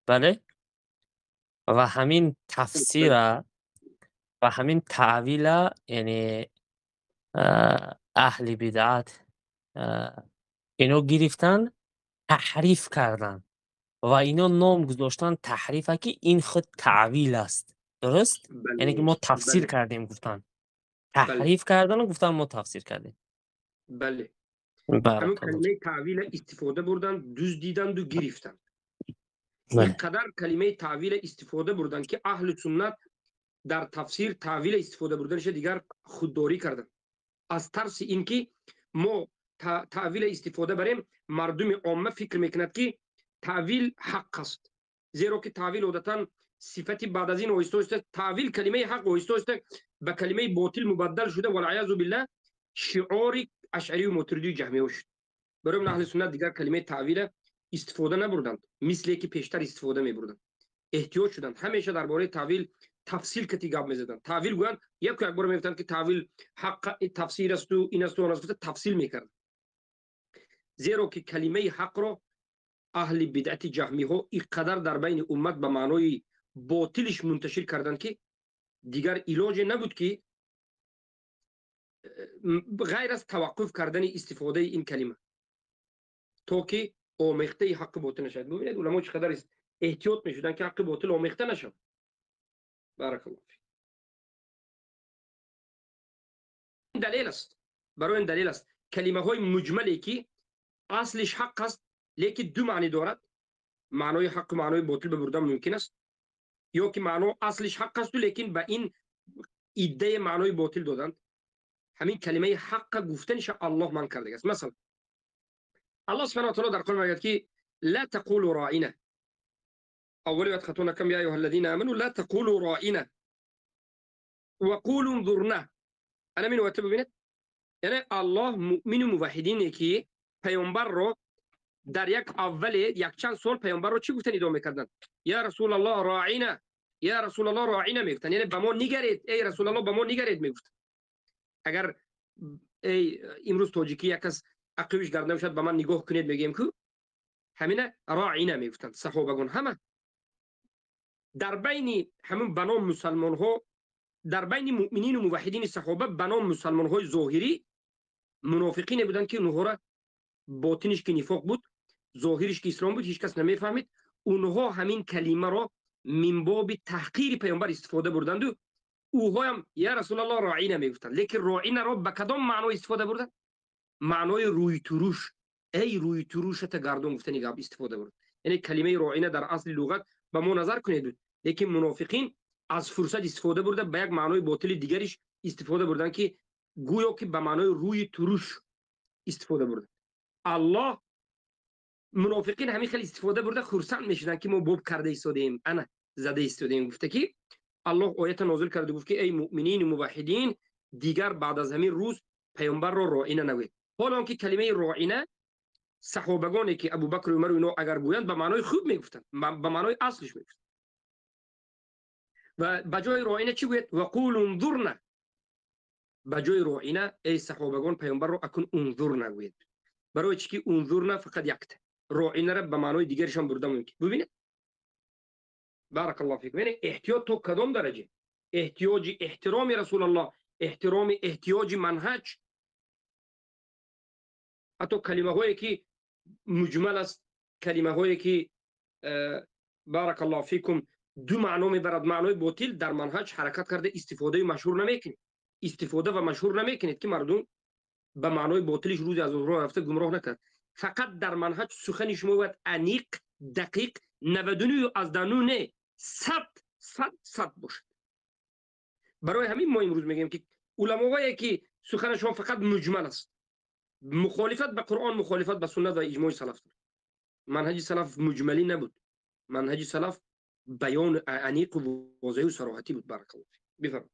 S2: Бале? Ва ҳамин тафсира ва ҳамин таъвила, яъне аҳли бидъат ино гирифтан, таҳриф кардан ва ино ном гузоштан таҳрифа, ки ин худ таъвил аст. Дуруст? Яъне ки мо тафсир кардем гуфтан. Таҳриф кардану гуфтан мо тафсир кардем.
S18: Бале. Ҳамин калимаи таъвила истифода бурданд, дуздиданду гирифтанд. Ин қадар калимаи таъвила истифода бурданд, ки аҳли суннат дар тафсир таъвила истифода бурданиша дигар худдорӣ карданд. Аз тарси ин ки мо таъвила истифода барем, мардуми омма фикр мекунад ки таъвил ҳақ аст. Зеро ки таъвил одатан сифати баъд аз ин оҳиста оҳиста таъвил калимаи ҳақ оҳиста оҳиста ба калимаи ботил мубаддал шуда, валъиязу биллаҳ, шиори ашъарию мотуридию ҷаҳмиҳо шуд. Барои ин аҳли суннат дигар калимаи таъвила истифода набурданд, мисле ки пештар истифода мебурданд. Эҳтиёт шуданд, ҳамеша дар бораи таъвил тафсил кати гап мезаданд. Таъвил гӯянд, яку як бор мегуфтанд ки таъвил ҳақ тафсир асту ин асту он аст, гуфта тафсил мекарданд. Зеро ки калимаи ҳақро аҳли бидъати ҷаҳмиҳо ин қадар дар байни уммат ба маънои ботилиш мунташир карданд, ки дигар илоҷе набуд ки ғайр аз таваққуф кардани истифодаи ин калима, то ки омехтаи ҳаққи ботил нашавад. Бубинед, уламо чӣ қадар эҳтиёт мешуданд ки ҳаққи ботил омехта нашавад. Баракаллоҳу фик. Ин далел аст, барои ин далел аст калимаҳои муҷмале ки аслиш ҳақ аст, лекин ду маъни дорад. Маънои ҳаққу маънои ботил ба бурдан мумкин аст, ё ки маъно аслиш ҳақ асту лекин ба ин иддаи маънои ботил доданд. Ҳамин калимаи ҳаққа гуфтаниша Аллоҳ ман кардагааст. Масалан, Аллоҳ субҳанаҳу ва таъоло дар Қуръон мегӯяд ки ла тақулу роина. Аввали оят хато накам, я айюҳа аллазина аману ла тақулу роина ва қулу унзурна. Ана мин оятро бибинед. Яъне Аллоҳ муъмину муваҳҳидине ки паёмбарро дар як аввале якчанд сол паёмбарро чӣ гуфта нидо мекарданд? Я Расулаллоҳ роина, я Расулаллоҳ роина мегуфтанд. Яъне ба мо нигаред, эй Расулаллоҳ ба мо нигаред мегуфтанд. Агар эй имрӯз тоҷикӣ як кас ақибиш гарда мешавад, ба ман нигоҳ кунед мегӯем ку, ҳамина роина мегуфтанд саҳобагон ҳама. Дар байни ҳамин ба ном мусалмонҳо, дар байни муъминину муваҳҳидини саҳоба ба ном мусалмонҳои зоҳирӣ мунофиқине буданд ки онҳоро ботиниш ки нифоқ буд, зоҳириш ки ислом буд, ҳеҷ кас намефаҳмид. Онҳо ҳамин калимаро мин боби таҳқири паёмбар истифода бурданду ӯҳоям я Расулаллоҳ роина мегуфтанд. Лекин роинаро ба кадом маъно истифода бурданд? Маънои рӯйтуруш, эй рӯйтурушата гардон гуфтани гап истифода бурд. Яъне калимаи роина дар асли луғат ба мо назар кунед, лекин мунофиқин аз фурсат истифода бурда ба як маънои ботили дигариш истифода бурданд, ки гӯё ки ба маънои рӯи туруш истифода бурданд. Аллоҳ мунофиқин ҳамин хел истифода бурда хурсанд мешуданд ки мо боб карда истодаем, ана зада истодаем. Гуфта ки Аллоҳ оята нозил карда гуфт ки эй муъминин муваҳҳидин, дигар баъд аз ҳамин рӯз паёмбарро роина нагӯед. Ҳоло он ки калимаи роина саҳобагоне ки Абубакр Умар ино агар гӯянд ба маънои хуб мегуфтанд, ба маънои аслиш мегуфтанд. Ва ба ҷои роина чӣ гӯяд? Ва қулу унзурна. Ба ҷои роина эй саҳобагон паёмбарро акун унзурна гӯед. Барои чӣ ки унзурна фақат якта, роинара ба маънои дигаришон бурда мумкин. Бубинед, баракаллоҳу фикум. Яъне эҳтиёт то кадом дараҷа? Эҳтиёҷи эҳтироми Расулаллоҳ, эҳтироми эҳтиёҷи манҳаҷ. Ҳатто калимаҳое ки муҷмал аст, калимаҳое ки баракаллоҳу фикум ду маъно мебарад, маънои ботил, дар манҳаҷ ҳаракат карда истифодаи машҳур намекунед, истифода ва машҳур намекунед ки мардум ба маънои ботилиш рӯзи аз роҳ рафта гумроҳ накард. Фақат дар манҳаҷ сухани шумо бояд аниқ, дақиқ, 99 аз 99 не, 100 100 100 бошад. Барои ҳамин мо имрӯз мегӯем ки уламоҳое ки суханашон фақат муҷмал аст, мухолифат ба Қуръон, мухолифат ба суннат ва иҷмои салаф дорад. Манҳаҷи салаф муҷмалӣ набуд, манҳаҷи салаф баён аниқ ва возеҳу сароҳатӣ буд. Баракаллоҳу фик. Бифармоед.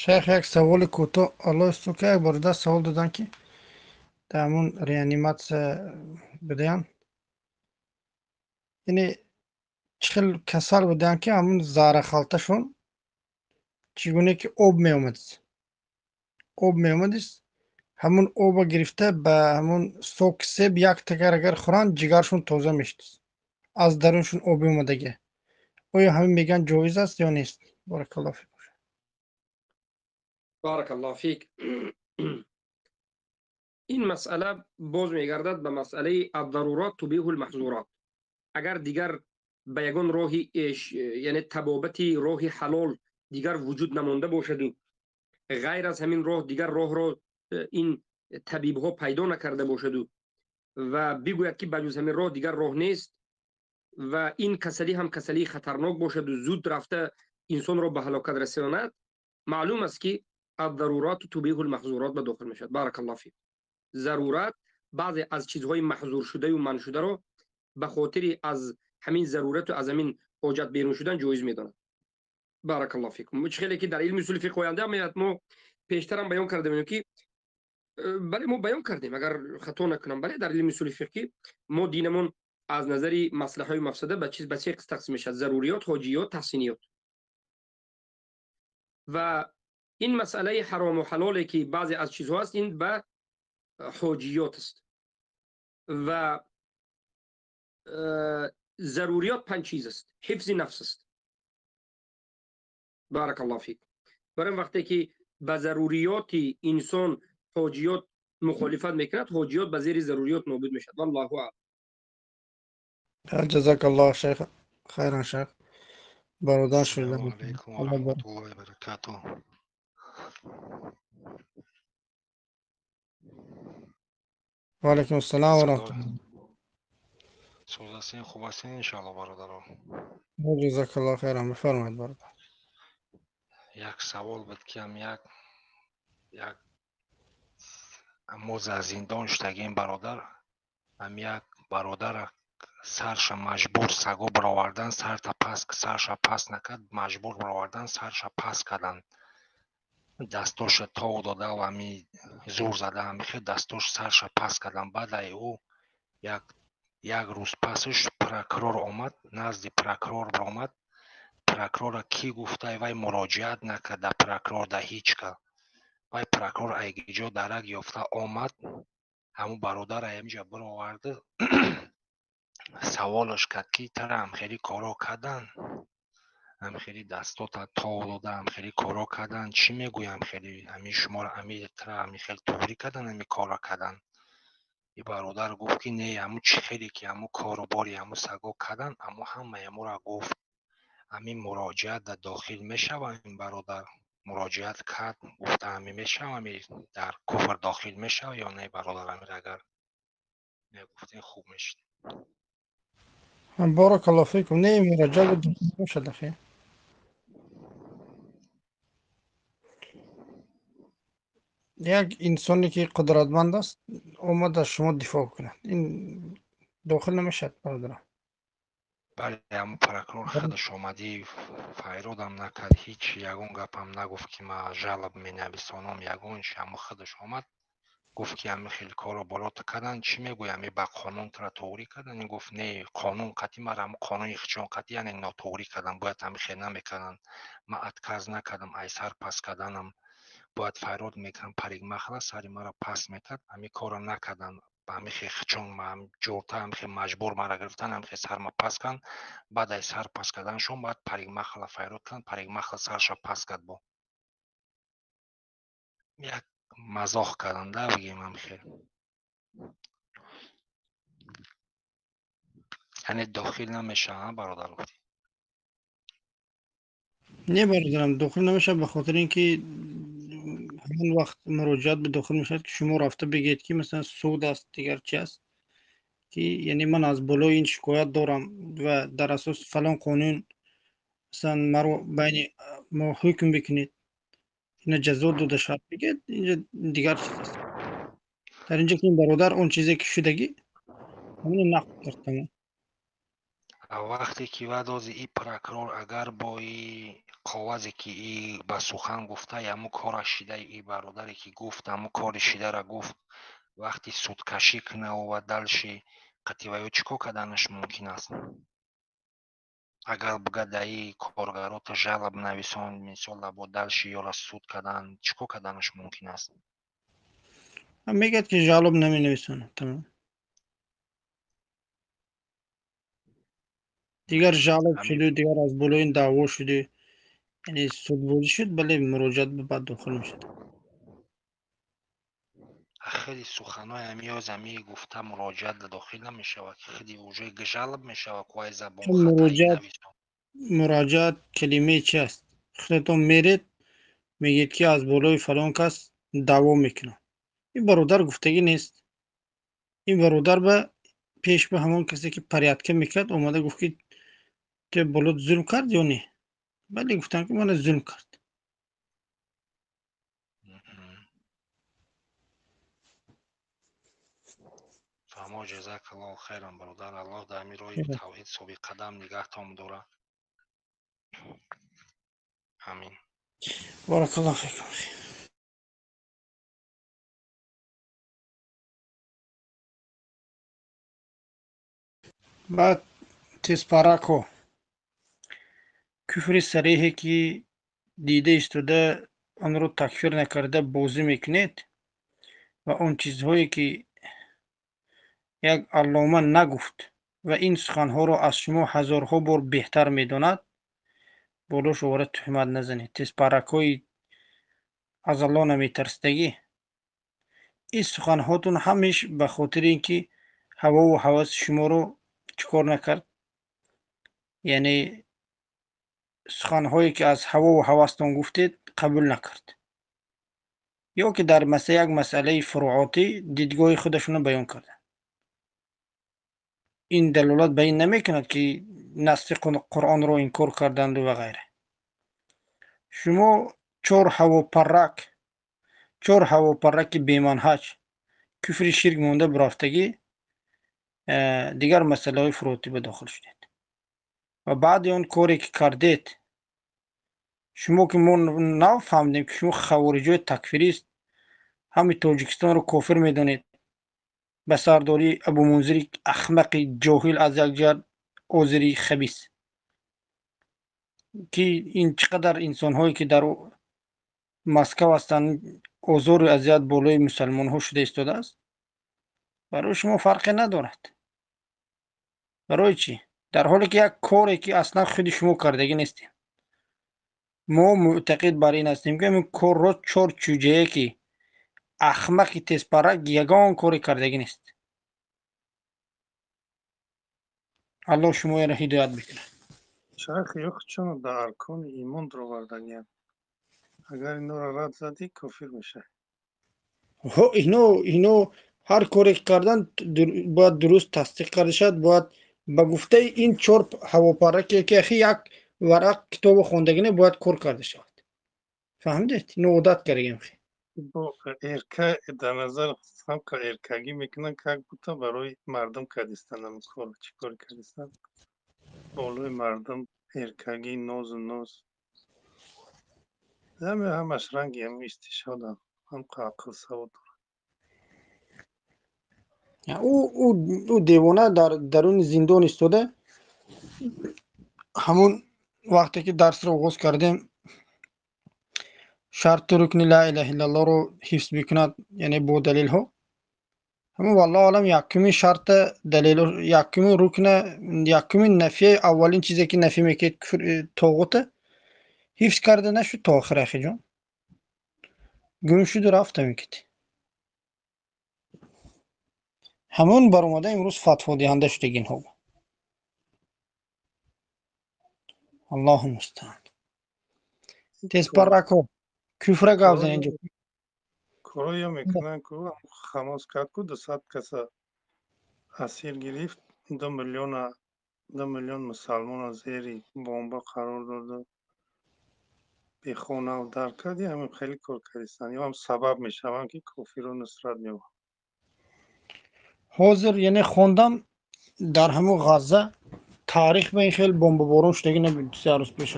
S1: Шайх, як саволи кӯтоҳ. Аллоҳ сука, як бор даст савол доданд ки дар ҳамун реаниматсия будаянд, яъне чӣ хел касал будаянд ки ҳамун зарахалташон чӣ гуна ки об меомадист, об меомадист, ҳамун оба гирифта ба ҳамун сок себ як тагар агар хӯранд, ҷигаршон тоза мешудист, аз даруншон об омадагӣ. Оё ҳамин мегӯянд ҷоиз аст ё нест? Баракаллоҳу фик.
S18: Баракаллоҳу фик. Ин масъала боз мегардад ба масъалаи аддарурат тубиҳул маҳзурат. Агар дигар ба ягон роҳи, яъне табобати роҳи ҳалол дигар вуҷуд намонда бошаду ғайр аз ҳамин роҳ дигар роҳро ин табибҳо пайдо накарда бошаду ва бигӯяд ки ба ҷуз ҳамин роҳ дигар роҳ нест ва ин касалӣ ҳам касалии хатарнок бошаду зуд рафта инсонро ба ҳалокат расонад, маълум аст ки аддарурат тубиҳул маҳзурат ба дохил мешавад. Баракаллоҳу фик. Зарурат баъзе аз чизҳои маҳзуршудаю манъшударо ба хотири аз ҳамин зарурату аз ҳамин ҳоҷат берун шудан ҷоиз медонад. Баракаллоҳу фикум. Чӣ хеле ки дар илми усули фиқҳ оянда меояд, мо пештарам баён карда будем ки бале, мо баён кардем, агар хато накунам, бале, дар илми усули фиқҳ мо динамон аз назари маслаҳаи мафсада ба чиз ба се қисм тақсим мешавад: заруриёт, ҳоҷиёт, таҳсиниёт. Ва ин масъалаи ҳарому ҳалоле ки баъзе аз чизҳо аст, ин ба ҳоҷиёт аст ва заруриёт панҷ чиз аст. Ҳифзи нафс аст. Баракаллоҳу фик. Барои вақте ки ба заруриёти инсон ҳоҷиёт мухолифат мекунад, ҳоҷиёт ба зери заруриёт нобуд мешавад. Валлоҳу аълам.
S1: Ҷазакаллоҳ шайх хайран шайх. Бародар шуда.
S4: Ассалому алайкум ва раҳматуллоҳи ва баракатуҳ.
S1: Ва алайкум ассалом ва раҳматуллоҳ.
S4: Соз ҳастин, хуб ҳастин иншоаллоҳ бародаро.
S1: Ҷазакаллоҳ хайран. Бифармоед бародар.
S4: Як савол буд ки ҳам як мо за зиндон шудагем бародар, ҳам як бародара сарша маҷбур саго баровардан, сарта пас, сарша пас накард, маҷбур баровардан, сарша пас кардан, дастоша тов дода ва ҳами зур зада, ҳами хел дастош сарша пас кардан. Баъд ай ӯ як рӯз пасаш прокурор омад, назди прокурор баромад. Прокурора кӣ гуфта, вай муроҷиат накард да прокурор, да ҳеҷ ка. Вай прокурор айгиҷо дарак ёфта омад, ҳамун бародара ҳаминҷа баровард, саволаш кард ки тара ҳамхели коро кардан, ҳамхели дастота тов дода, ҳамхели коро кардан, чӣ мегӯӣ, ҳамхели ҳамин шуморо ҳами тара ҳамин хел туғрӣ кардан, ҳамин корро кардан. И бародар гуфт ки не, ҳамун чӣ хеле ки ҳамун кору бори ҳамун саго кардан, аммо ҳамаи ҳамура гуфт. Ҳамин муроҷиат дар дохил мешава, ин бародар муроҷиат кард, гуфта ҳамин мешава, ҳамин дар куфр дохил мешава ё не бародар, ҳамин агар мегуфтин хуб мешид.
S1: Баракаллоҳу фикум. Не, муроҷиат бошад ахи. Як инсоне ки қудратманд аст омад аз шумо дифоъ кунад, ин дохил намешавад бародарам.
S4: Бале, ҳамун прокурор худаш омадӣ, файродам накард, ҳеҷ ягон гапам нагуфт ки ман жалоб менависонам, ягон чи, ҳамун худаш омад гуфт ки ҳамин хел корро болота кардан, чӣ мегӯӣ, ҳамин ба қонун тура туғрӣ кардан? Ин гуфт не, қонун қатъи мара ҳамун қонуни хичон қатъи, яъне нотуғрӣ кардан, бояд ҳамин хел намекарданд. Ман отказ накардам, ай сар пас карданам, бояд файрод мекардам, парикмахера сари маро пас мекард, ҳамин корро накарданд. Ба ҳамихе хичон ҷорта ҳамихе маҷбур мара гирифтан, ҳамихе сарма пас кан. Баъд ай сар пас карданашон баъд парикмахала файрод кан, парикмахал сарша пас кард, бо як мазоҳ кардан да бигем ҳамихе. Яъне дохил намешава, бародар, гуфтӣ?
S1: Не, бародарам, дохил намешавад, ба хотири ин ки ҳамон вақт муроҷиат ба дохил мешавад, ки шумо рафта бигӯед, ки масалан суд аст, дигар чи аст, ки яъне ман аз болои ин шикоят дорам ва дар асоси фалон қонун масалан маро байни мо ҳукм бикунед, ина ҷазо дода шавад, бигӯед. Инҷа дигар чиз аст. Дар инҷа ки ин бародар он чизе ки шудагӣ, ҳамино нақл кард, тамом.
S4: Вақте ки вадози и прокурор агар бо и қоғазе ки и ба сухан гуфта, яму кора шида, и бародаре ки гуфт, ҳаму кори шидара гуфт, вақти судкашӣ кунаву ва дальше қативаё чӣ кор карданаш мумкин аст? Агар буга даи коргарота жалоб нависон, мисол, бо дальше ёра суд кардан, чӣ кор карданаш мумкин аст?
S1: Мегӯяд, ки жалоб наменависонад, тамом. Дигар жалоб шуду, дигар аз болои ин даъво шуду, яъне судбозӣ шуд, бале, муроҷиат ба баъд дохил мешавад.
S4: Хеле суханои ҳамиёз ҳами гуфта муроҷиат дохил намешавад, хеле уже жалоб мешавад, ку ай забон хатаи
S1: муроҷиат
S4: нависон.
S1: Муроҷиат калимаи чи аст? Худатон меред, мегӯед, ки аз болои фалон кас даъво мекунам. Ин бародар гуфтагӣ нест. Ин бародар ба пеш ба ҳамон касе ки порядка мекард омада гуфт, ки ту болот зулм кард ё не? Бале, гуфтам, ки мана зулм кард.
S4: Фаҳмо, ҷазакаллоҳу хайран, бародар. Аллоҳ дар ҳамин роҳи тавҳид собиққадам нигаҳтон дорад. Амин.
S1: Баракаллоҳу фикум. Баъд тезпарако куфри сареҳе ки дида истода онро такфир накарда бозӣ мекунед ва он чизҳое ки як аллома нагуфт ва ин суханҳоро аз шумо ҳазорҳо бор беҳтар медонад, болош овара туҳмат назанед. Тезпаракҳои аз Аллоҳ наметарсидагӣ, ин суханҳотон ҳамеш ба хотири ин ки ҳавову ҳаваси шуморо чӣ кор накард, яъне суханҳое ки аз ҳавову ҳавастон гуфтед, қабул накард, ё ки дар як масъалаи фуруотӣ дидгоҳи худашонро баён карданд. Ин далолат ба ин намекунад, ки насси Қуръонро инкор карданду ва ғайра. Шумо чор ҳавопаррак, чор ҳавопарраки беманҳаҷ, куфри ширк монда бурафтагӣ, дигар масъалаҳои фуруотӣ ба дохил шудед ва баъди он коре ки кардед шумо, ки мо нав фаҳмидем, ки шумо хавориҷои такфирист, ҳами Тоҷикистонро кофир медонед ба сардории Абумунзири ахмақи ҷоҳил, аз як ҷиҳат озири хабис, ки ин чӣ қадар инсонҳое ки дар Москав ҳастанд, озору азият болои мусалмонҳо шуда истодааст, барои шумо фарқе надорад. Барои чӣ? Дар ҳоле ки як коре ки аслан худи шумо кардагӣ нестем. Мо мӯътақид бар ин ҳастем, ки ҳамин корро чор чӯҷае ки ахмақи тезпарак ягон коре кардагӣ нест. Аллоҳ шумояро ҳидоят бикунад.
S12: Шайх, ё чун дар аркони имон даровардагианд, агар инора рад задӣ, кофир мешавӣ.
S1: Ино ҳар коре ки кардан, бояд дуруст тасдиқ карда шавад. Бояд ба гуфтаи ин чор ҳавопарраке ки ахи як варақ китобо хондагӣ не, бояд кор карда шавад. Фаҳмидед? Ино одат кардагиам.
S12: Бо эрка дар назар ҳамка эркагӣ мекунанд, как будто барои мардум кардистанд. Кор чӣ кор кардистанд болои мардум, эркагӣ, нозу ноз, ҳаме ҳамаш ранги ҳам истишҳоданд, ҳамқа ақл савод дорад.
S1: Ӯ девона дар даруни зиндон истода, ҳамон вақте ки дарсро оғоз кардем, шарту рукни ла илаҳа иллаллоҳро ҳифз мекунад, яъне бо далелҳо. Ҳамин валлоҳу алам якумин шарта далел, якумин рукна, якумин нафия, аввалин чизе ки нафӣ мекунед куфр тоғута ҳифз карда нашуд то охир, ахиҷон. Гум шуду рафт ҳамин кити. Ҳамон баромада имрӯз фатводиҳанда шудагинҳо. Аллоҳу мустаан. Тез паррако куфра гап зан инҷо.
S12: Корое мекунанд ку Хамос кард ку 200 каса асир гирифт, 2 миллион мусалмона зери бомба қарор доду бехонаву дар кард. Ҳамин хеле кор кардистанд. Ё ҳам сабаб мешаванд ки кофирро нусрат меёбанд.
S1: Ҳозир яъне хондам дар ҳамон Ғазза таърих ба ин хел бомбаборон шудаги набуд 3 рӯз пеш.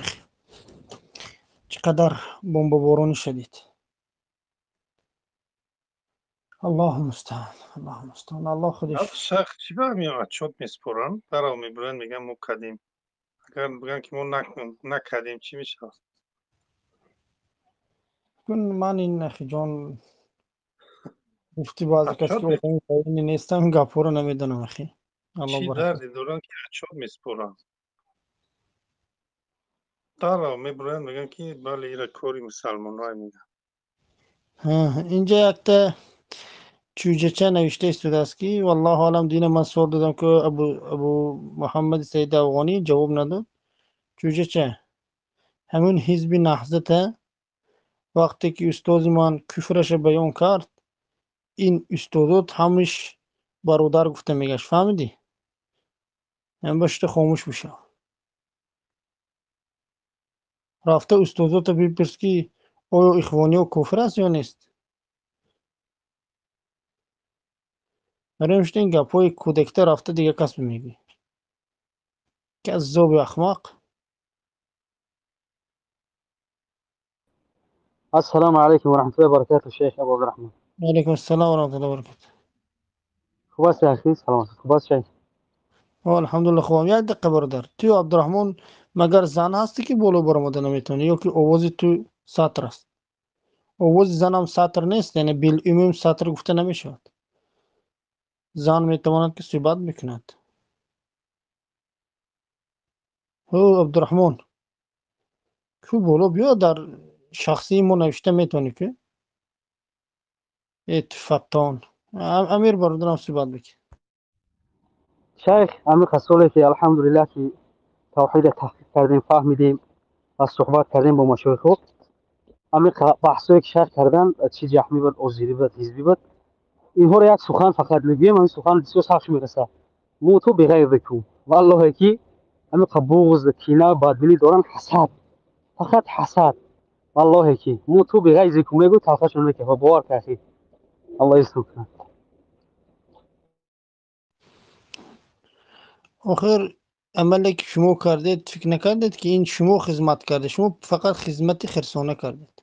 S1: Чӣ қадар бомбаборони шадид. Аллоҳу мустаан, Аллоҳу мустаан. Аллоҳ худиш.
S12: Шайх чӣ ба ҳамин отчёт месупоранд? Дарав мебуранд, мегӯянд мо кардем. Агар бигӯянд ки мо накардем, чӣ мешавад?
S1: Ман ин ахиҷон гуфти баъзе кас ки одами воини нестам, гапҳоро намедонам ахи.
S12: Чӣ дарде доранд ки отчёт месупоранд? Дарав мебуранд, мегӯянд ки бале, ира кори мусалмонҳое мегӯянд.
S1: Инҷа якта чӯҷача навишта истодааст ки валлоҳу алам дина ман суол додам ки Абу Муҳаммади Саид Афғонӣ ҷавоб надод. Чӯҷача ҳамун ҳизби наҳзата вақте ки устози ман куфраша баён кард, ин устодот ҳамиш бародар гуфта мегашт. Фаҳмидӣ? Ҳам башта хомӯш бишав. Рафта устозота бипурс ки оё ихвониҳо кофир аст ё нест? Барои шуд ин гапҳои кӯдакита рафта дигар кас мегӯӣ. Каззоби ахмақ.
S10: Ассалому алайкум ва раҳматуллоҳи ва баракатуҳ, шайх Абу Абдурраҳмон.
S1: Ва алайкум ассалом ва раҳматуллоҳи ва баракатуҳ.
S10: Хуб аст, ахи? Саломат. Хуб аст, шайх?
S1: Алҳамдулиллоҳ, хубам. Як дақиқа бародар. Ту Абдурраҳмон магар зан ҳастӣ ки боло баромада наметавонӣ ё ки овози ту сатр аст? Овози занам сатр нест, яъне билумум сатр гуфта намешавад. Зан метавонад ки суҳбат бикунад. Ҳо Абдурраҳмон, ку боло биё, дар шахсии мо навишта метавонӣ ку? Э фаттон. Амир бародарам суҳбат бикун.
S10: Шайх, ҳамин қасоле ки алҳамдулиллаҳ ки тавҳида таҳқиқ кардем, фаҳмидем ва суҳбат кардем бо машоихҳо. Ҳамин баҳсое ки шайх кардан, чи ҷаҳмӣ буд, озирӣ буд, ҳизбӣ буд, инҳоро як сухан фақат мегӯем, ҳамин сухан бисёр сахт мерасад. Муту биғайзикум. Валлоҳе ки ҳамин буғз, кина, бадбинӣ доранд, ҳасад. Фақат ҳасад. Валлоҳе ки муту биғайзикум мегӯ, талхашон мекунад. Бовар кун ахи. Аллоҳ ислом кунад.
S1: Охир амале ки шумо кардед, фикр накардед ки ин шумо хизмат кардед, шумо фақат хизмати хирсона кардед.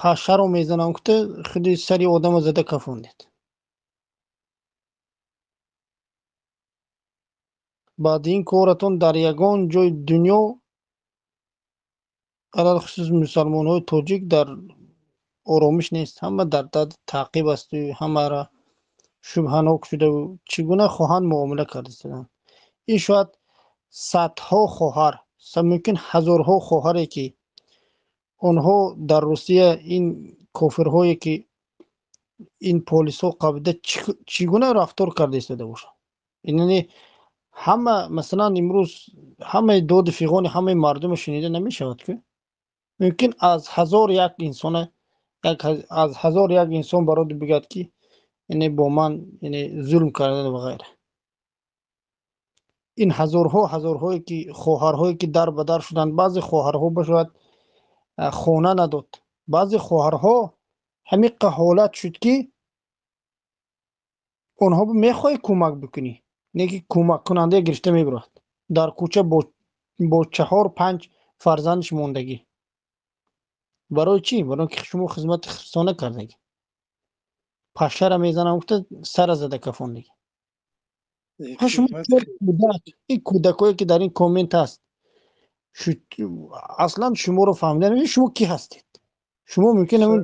S1: Пашаро мезанам гуфта худи сари одамро зада кафондед. Баъди ин коратон дар ягон ҷои дунё, алалхусус мусалмонҳои тоҷик дар оромиш нест, ҳама дар таъқиб асту ҳамаро шубҳанок шудаву чӣ гуна хоҳанд муомила кардастанд. Ин шояд садҳо хоҳар, мумкин ҳазорҳо хоҳаре ки онҳо дар Русия ин кофирҳое ки ин полисҳо қабида чӣ гуна рафтор карда истода бошанд. Яъне ҳама масалан имрӯз ҳамаи доду фиғони ҳамаи мардумро шунида намешавад ку? Мумкин аз 1001 инсона, аз 1001 инсон барои бигӯяд ки яъне бо ман яъне зулм кардан ва ғайра. Ин ҳазорҳо ҳазорҳое ки хоҳарҳое ки дар ба дар шуданд, баъзе хоҳарҳо бошад хона надод, баъзе хоҳарҳо ҳамин ҳолат шуд ки онҳо мехоҳӣ кӯмак бикунӣ, не ки кӯмаккунанда гирифта мебурад дар кӯча бо 4-5 фарзандаш мондагӣ. Барои чӣ? Барои ки шумо хизмати хирсона кардагӣ. Пашара мезанам гуфта сара зада кафондагӣ. Ин кӯдакое ки дар ин коммент ҳаст, аслан шуморо фаҳмида намешавад шумо кӣ ҳастед. Шумо мумкин ҳамин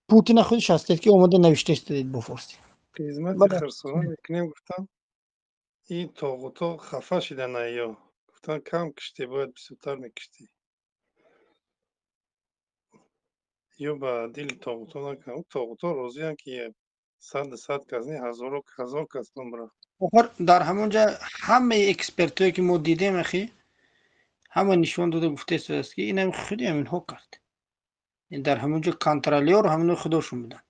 S1: Путина худиш ҳастед ки омода навишта истодед бо форсӣ.
S12: Хизмати хирсона мекунем, гуфтам, ин тоғуто хафа шидан, ё гуфтан, кам киштӣ, бояд бисёртар мекиштӣ. Ё ба дили тоғуто накунам, тоғуто розиянд, ки 100 кас не, ҳазоро ҳазор кас бимра.
S1: Охир дар ҳамон ҷа ҳамаи экспертҳое ки мо дидем, ахи, ҳама нишон дода гуфта истодааст, ки инам худи ҳаминҳо кард. Дар ҳамон ҷо контролёр ҳамино худошон буданд.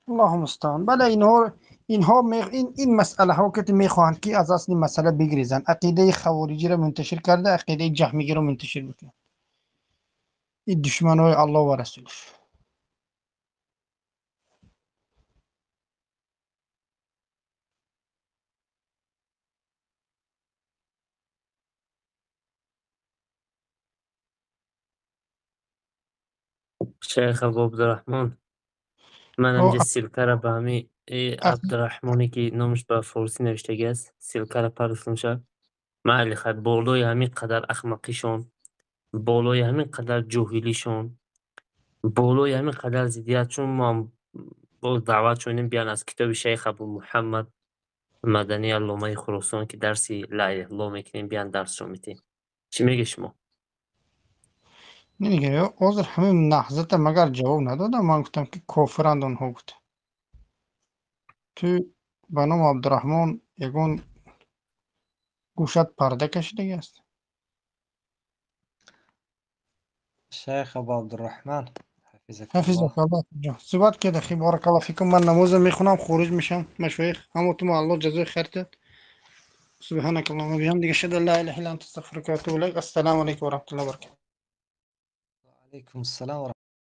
S1: Аллоҳу мустаъон. Бале, инҳо ин масъалаҳо ки мехоҳанд, ки аз асли масъала бигрезанд, ақидаи хавориҷиро мунташир карда, ақидаи ҷаҳмигиро мунташир бикунанд. Ин душманҳои Аллоҳ ва расулаш.
S2: Шайх Абу Абдурраҳмон, ман ҳамҷа ссылкара ба ҳами Абдурраҳмоне, ки номаш ба форсӣ навиштагӣ аст, ссылкара партофтамша. Майли, хай, болои ҳамин қадар ахмақишон, болои ҳамин қадар ҷоҳилишон, болои ҳамин қадар зиддият, чун мо боз даъват шудем, биён аз китоби шайх Абу Муҳаммад Мадании Алломаи Хуросон, ки дарси ла илаҳа иллаллоҳ мекунем, биён дарсшо метем. Чӣ мегӯ шумо?
S1: Не, ҳозир ҳамин наҳзата магар ҷавоб надодам? Ман гуфтам, ки кофиранд онҳо, гуфта. Ту ба номи Абдураҳмон ягон гӯшат парда кашидаги аст?
S5: Шайх Абу Абдурраҳман,
S1: ҳафизакаллоҳ. Суҳбат кард, ахи, баракаллоҳ фикум. Ман намоза мехонам, хориҷ мешавам. Машоих, ҳамотумо Аллоҳ ҷазои хайр диҳад. Субҳанака аллоҳумма биҳамдика, ашҳаду ан ла илаҳа илла анта, астағфирука ва атубу илайк. Ассалому алайкум ва раҳматуллоҳи ва баракатуҳ.
S5: Алайкум ассалом.